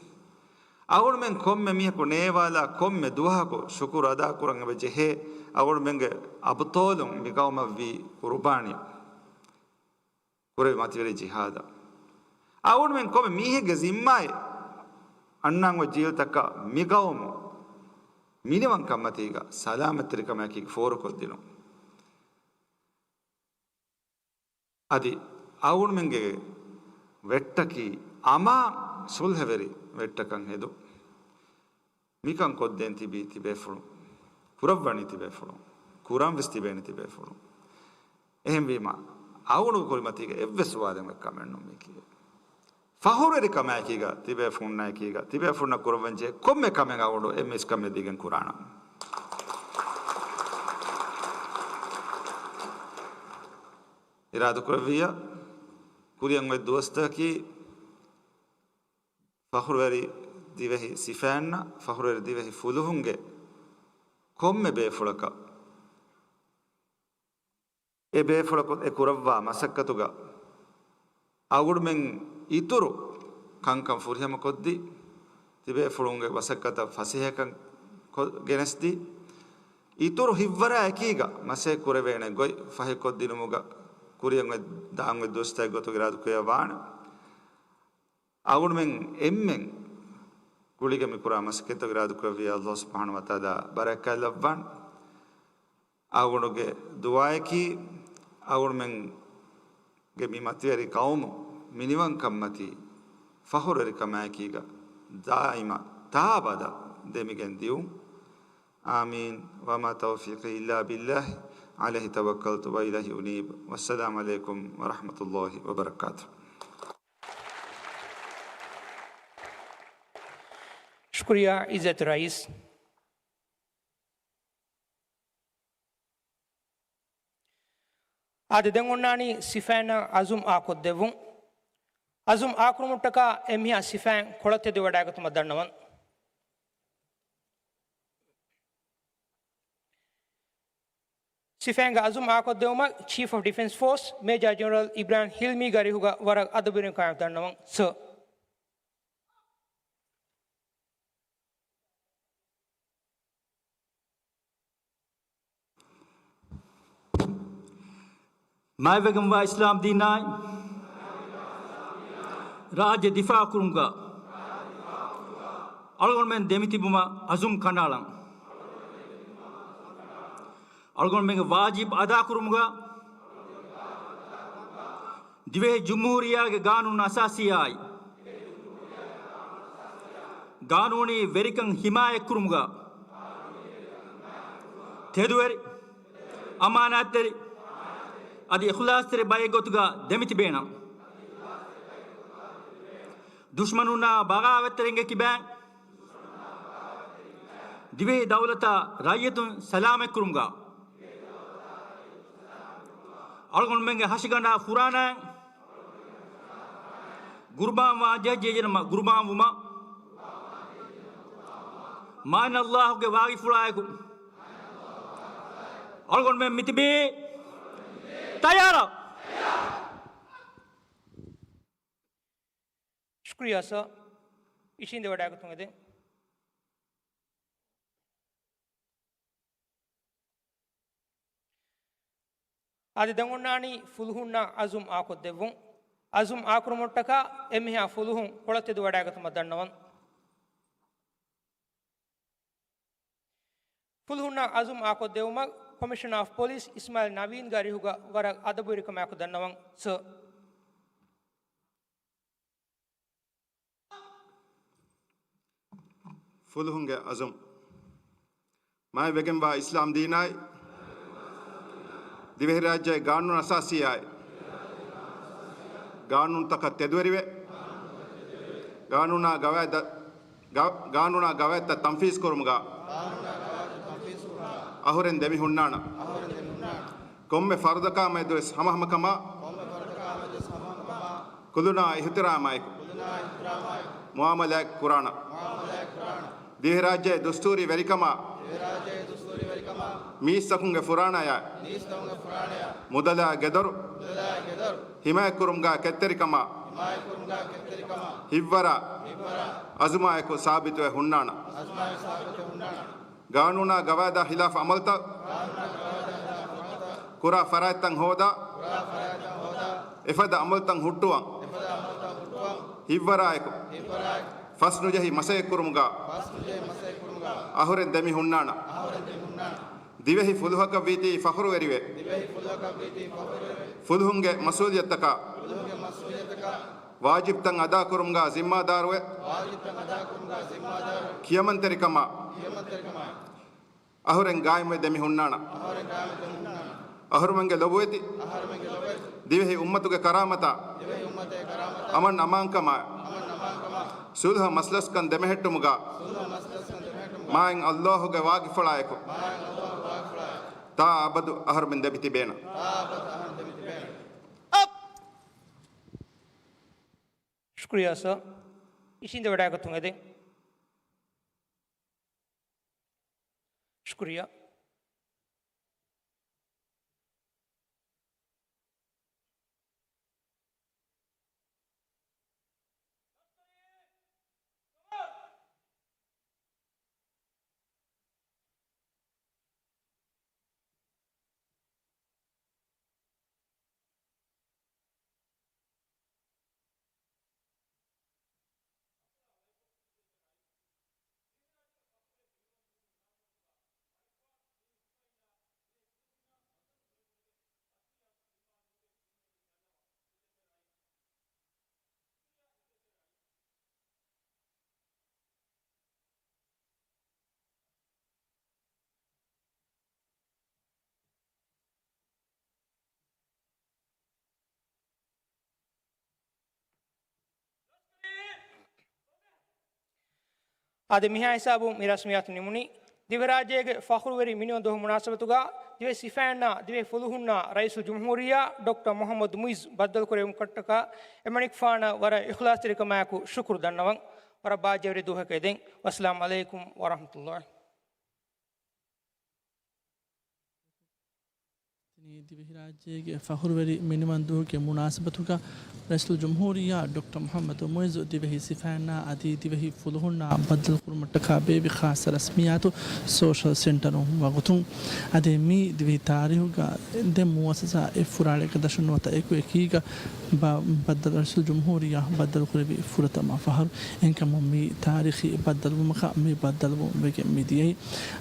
އަޅުގަނޑުމެން ކޮންމެ މީހަކު ނޭވާލާ ކޮންމެ ދުވަހަކު ޝުކުރު އަދާކުރަން އެބަ ޖެހޭ އަޅުގަނޑުމެންގެ އަބުޠާލުން މި ގައުމަށްވީ ޤުރުބާނީ. ކުރެވި މަތިވެރި ޖިހާދަށް. އަޅުގަނޑުމެން ކޮންމެ މީހެއްގެ ޒިންމާއެއް އަންނަން އޮތް ޖީލްތަކަށް މި ގައުމު މިނިވަންކަންމަތީގަ ސަލާމަތްތެރިކަމާއެކީ ފޯރުކޮށްދިނުން. އަދި އަޅުގަނޑުމެންގެ ވެއްޓަކީ އަމާ ސުލްހަވެރި ވެއްޓަކަށް ހެދުން. މިކަން ކޮށްދޭން ތިބީ ތިބޭފުޅުން، ކުރައްވަނީ ތިބޭފުޅުން، ކުރަން ވެސް ތިބޭނީ ތިބޭފުޅުން. އެހެންވީމަ، އަޅުގަނޑު ކުރިމަތީގަ އެއްވެސް ސުވާލެއް ކަމެއް ނޫން މީކީ. ފަޚުރުވެރިކަމާއެކީގަ، ތިބޭފުޅުންނާއެކީގަ، ތިބޭފުޅުންނަށް ކުރައްވަންޖެހޭ ކޮންމެ ކަމެއް އަޅުގަނޑު އެންމެ އިސްކަމެއް ދީގެން ކުރާނަން. އިރާދަކުރެއްވިއްޔާ، ކުރިއަށް އޮތް ދުވަސްތަކަކީ ފަޚުރުވެރި ދިވެހި ސިފައިންނަށް، ފަޚުރުވެރި ދިވެހި ފުލުހުންގެ ކޮންމެ ބޭފުޅަކަށް އެ ބޭފުޅަކު އެ ކުރައްވާ މަސައްކަތުގަ އަޅުގަނޑުމެން އިތުރު ކަންކަން ފުރިހަމަކޮށްދީ، ތިބޭފުޅުންގެ މަސައްކަތަށް ފަސޭހަކަން ކޮ-، ގެނެސްދީ، އިތުރު ހިތްވަރާ އެކީގަ މަސައްކަތް ކުރެވޭނެ ގޮތް ފަހިކޮށްދިނުމުގަ ކުރިއަށް ދާން އޮތް ދުވަސްތަކެއް ގޮތުގަ އިރާދަކުރެއްވިއްޔާ ވާނެ. އަޅުގަނޑުމެން އެންމެން ގުޅިގެން މިކުރާ މަސައްކަތަށް އިރާދަކުރެއްވިއްޔާ، ﷲ ސުބްޙާނަހޫ ވަތަޢާލާ ބަރަކާތްލައްވާން. އަޅުގަނޑުގެ ދުޢާއަކީ، އަޅުގަނޑުމެންގެ މި މަތިވެރި ޤައުމު މިނިވަންކަންމަތީ ފަޚުރުވެރިކަމާއެކީގަ ދާއިމަށް ތާއަބަދަށް ދެމިގެން ދިއުން. އާމީން. وما توفيقي إلا بالله عليه توكلت وإليه أنيب. والسلام عليكم ورحمة الله وبركاته. ޝުކުރިއްޔާ ޢިއްޒަތު ރައީސް. އާދެ، ދެން އޮންނާނީ ސިފައިންނަށް އަޒުމް އާކޮށްދެއްވުން. އަޒުމް އާކުރުމަށްޓަކާ އެންމެހާ ސިފައިން ކޮޅަށް ތެދުވެވަޑައިގަތުމަށް ދަންނަވަން. ސިފައިންގެ އަޒުމް އާކޮށްދެއްވުމަށް ޗީފް އޮފް ޑިފެންސް ފޯސް މޭޖާ ޖެނެރަލް އިބްރާހިމް ހިލްމީގެ އަރިހުގަ ވަރަށް އަދަބުވެރިކަމާއެކު ދަންނަވަން، ސަރ. މާތްވެގެންވާ އިސްލާމް ދީނާއި ރާއްޖެ ދިފާޢުކުރުމުގަ އަޅުގަނޑުމެން ދެމިތިބުމަށް އަޒުމް ކަނޑައަޅަން. އަޅުގަނޑުމެންގެ ވާޖިބް އަދާކުރުމުގަ ދިވެހި ޖުމްހޫރިއްޔާގެ ގާނޫނު އަސާސީއާއި ގާނޫނީ ވެރިކަން ހިމާޔަތްކުރުމުގަ ތެދުވެރި، އަމާނާތްތެރި، އަދި އިޚްލާޞްތެރި ބައެއްގެ ގޮތުގަ ދެމިތިބޭނަން. ދުޝްމަނުންނާ ބަޣާވަތްތެރިންގެ ކިބައިން ދިވެހި ދައުލަތާ ރައްޔިތުން ސަލާމަތްކުރުމުގަ އަޅުގަނޑުމެންގެ ހަށިގަނޑާ ފުރާނައިން ގުރުބާންވާން ޖެހިއްޖެ ޖެނަމަ ގުރުބާންވުމަށް މާތް ﷲ ގެ ވާގިފުޅާއެކު އަޅުގަނޑުމެން މިތިބީ ތައްޔާރަށް. ޝުކުރިއްޔާ ސަރ. އިށީނދެވަޑައިގަތުމަށް ދެން. އަދި ދެން އޮންނާނީ ފުލުހުންނަށް އަޒުމް އާކޮށްދެއްވުން. އަޒުމް އާކުރުމަށްޓަކާ އެންމެހާ ފުލުހުން ކޮޅަށް ތެދުވަޑައިގަތުމަށް ދަންނަވަން. ފުލުހުންނަށް އަޒުމް އާކޮށްދެއްވުމަށް ކޮމިޝަނަރ އޮފް ޕޮލިސް އިސްމާއިލް ނަވީންގެ އަރިހުގަ ވަރަށް އަދަބުވެރިކަމާއެކު ދަންނަވަން، ސަރ. ފުލުހުންގެ އަޒުމް. މާތްވެގެންވާ އިސްލާމް ދީނާއި، ދިވެހިރާއްޖޭގެ ގާނޫނު އަސާސީއާއި، ގާނޫނުތަކަށް ތެދުވެރިވެ، ގާނޫނާ ގަވާއިދަށް، ގާ-، ގާނޫނާ ގަވާއިދުތައް ތަންފީޒު ކުރުމުގަ އަހުރެން ދެމި ހުންނާނަ. ކޮންމެ ފަރުދަކާމެދުވެސް ހަމަހަމަކަމާ، ކުލުނާ އިހުތިރާމާއެކު މުއާމަލާތް ކުރާނަ. ދިވެހިރާއްޖޭ ދުސްތޫރީ ވެރިކަމާ، މީސްތަކުންގެ ފުރާނަޔާ، މުދަލާ ގެދޮރު ހިމާޔަތްކުރުމުގާ ކެތްތެރިކަމާ، ހިއްވަރާ އަޒުމާއެކު ސާބިތުވެ ހުންނާނަ. ގާނޫނާ ގަވާއިދާ ހިލާފު އަމަލުތައް ކުރާ ފަރާތްތައް ހޯދާ، އެފަދަ އަމަލުތައް ހުއްޓުވަން، ހިއްވަރާއެކު ފަސްނުޖެހި މަސައްކަތްކުރުމުގާ އަހުރެން ދެމި ހުންނާނަ. ދިވެހި ފުލުހަކަށްވީތީ ފަޚުރުވެރިވެ، ފުލުހުންގެ މަސްއޫލިއްޔަތުތަކާ ވާޖިބުތައް އަދާކުރުމުގާ ޒިންމާދާރުވެ، ކިޔަމަންތެރިކަމާ އަހުރެން ގާއިމްވެ ދެމި ހުންނާނަ. އަހުރުމެންގެ ލޮބުވެތި ދިވެހި އުއްމަތުގެ ކަރާމަތާ، އަމަން އަމާންކަމާ، ސުލްހަ މަސްލަސްކަން ދެމެހެއްޓުމުގާ މާތް ﷲ ގެ ވާގިފުޅާއެކު ތާ އަބަދު އަހުރުމެން ދެމި ތިބޭނަ. ޝުކުރިއްޔާ ސާ. އިށީނދެވަޑައިގަތުން އެދެން. ޝުކުރިއްޔާ. އާދެ، މިހާ ހިސާބުން މި ރަސްމިއްޔާތު ނިމުނީ. ދިވެހިރާއްޖޭގެ ފަޚުރުވެރި މިނިވަން ދުވަހު މުނާސަބަތުގަ ދިވެހި ސިފައިންނާ ދިވެހި ފުލުހުންނާ ރައީސުލްޖުމްހޫރިއްޔާ ޑޮކްޓަރ މުޙައްމަދު މުޢިއްޒު ބައްދަލުކުރެއްވުމަށްޓަކާ އެމަނިކުފާނަށް ވަރަށް އިޚްލާޞްތެރިކަމާއެކު ޝުކުރު ދަންނަވަން. ވަރަށް ބާއްޖަވެރި ދުވަހަކަށް އެދެން. ވައްސަލާމް ޢަލައިކުމް ވަރަޙްމަތުﷲ. ދިވެހިރާއްޖޭގެ ފަޚުރުވެރި މިނިވަން ދުވަހުގެ މުނާސަބަތުގަ ރައީސުލްޖުމްހޫރިއްޔާ ޑޮކްޓަރ މުޙައްމަދު މުޢިއްޒު ދިވެހި ސިފައިންނާ އަދި ދިވެހި ފުލުހުންނާ ބައްދަލުކުރުމަށްޓަކާ ބޭއްވި ޚާއްޞަ ރަސްމިއްޔާތު ސޯޝަލް ސެންޓަރުން ވަގުތުން. އަދި މި ދިވެހި ތާރީހުގަ ދެ މުއައްސަސާ އެއް ފުރާޅެއްގަ ދަށުން ނުވަތަ އެކު އެކީގަ ބަ-، ބައްދަލު، ރައީސުލްޖުމްހޫރިއްޔާ ބައްދަލުކުރެއްވި ފުރަތަމަ ފަހަރު. އެހެންކަމުން މި ތާރީޚީ ބައްދަލުވުމަކަށް މި ބައްދަލުވުން ވެގެން މިދިޔައީ.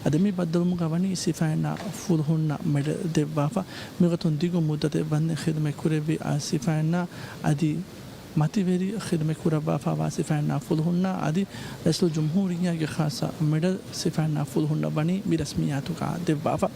އަދި މި ބައްދަލުވުމުގަ ވަނީ ސިފައިންނާ ފުލުހުންނަށް މެޑަލް ދެއްވާފަ. މިގޮތުން ދިގު މުއްދަތެއް ވަންދެން ޚިދުމަތް ކުރެއްވި އާ ސިފައިންނާ އަދި މަތިވެރި ޚިދުމަތް ކުރައްވާފައިވާ ސިފައިންނާ ފުލުހުންނާ އަދި ރައީސުލްޖުމްހޫރިއްޔާގެ ޚާއްޞަ މެޑަލް ސިފައިންނާ ފުލުހުންނަށް ވަނީ މި ރަސްމިއްޔާތުގަ ދެއްވާފަ.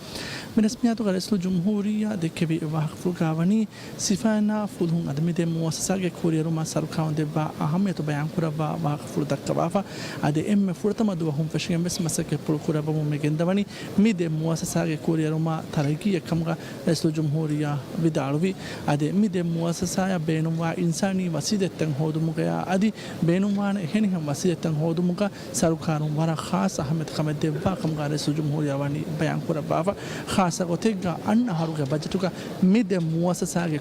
މި ރަސްމިއްޔާތުގަ ރައީސުލްޖުމްހޫރިއްޔާ ދެއްކެވި ވާހަކަފުޅުގަ ވަނީ، ސިފައިންނާ ފުލުހުން އަދި މި ދެ މުއައްސަސާގެ ކުރިއެރުމަށް ސަރުކާރުން ދެއްވާ އަހައްމިޔަތު ބަޔާންކުރައްވާ ވާހަކަފުޅު ދައްކަވާފަ. އަދި އެންމެ ފުރަތަމަ ދުވަހުން ފެށިގެން ވެސް މަސައްކަތްޕުޅު ކުރައްވަމުން މި ގެންދަވަނީ މި ދެ މުއައްސަސާގެ ކުރިއެރުމާ ތަރައްގީއެއް ކަމުގަ ރައީސުލްޖުމްހޫރިއްޔާ ވިދާޅުވި. އަދި މި ދެ މުއައްސަސާއަށް ބޭނުންވާ އިންސާނީ ވަސީލަތްތައް ހޯދުމުގަޔާ އަދި ބޭނުންވާނެ އެހެނިހެން ވަސީލަތްތައް ހޯދުމުގަ ސަރުކާރުން ވަރަށް ޚާއްޞަ އަހައްމިޔަތު ކަމެއް ދެއްވާ ކަމުގަ ރައީސުލްޖުމްހޫރިއްޔާ ވަނީ ބަޔާން ކުރައްވާފަ. ޚާއްޞަ ގޮތެއްގަ އަންނަ އަހަރުގެ ބަޖެޓުގަ މި ދެ މުއައްސަސާގެ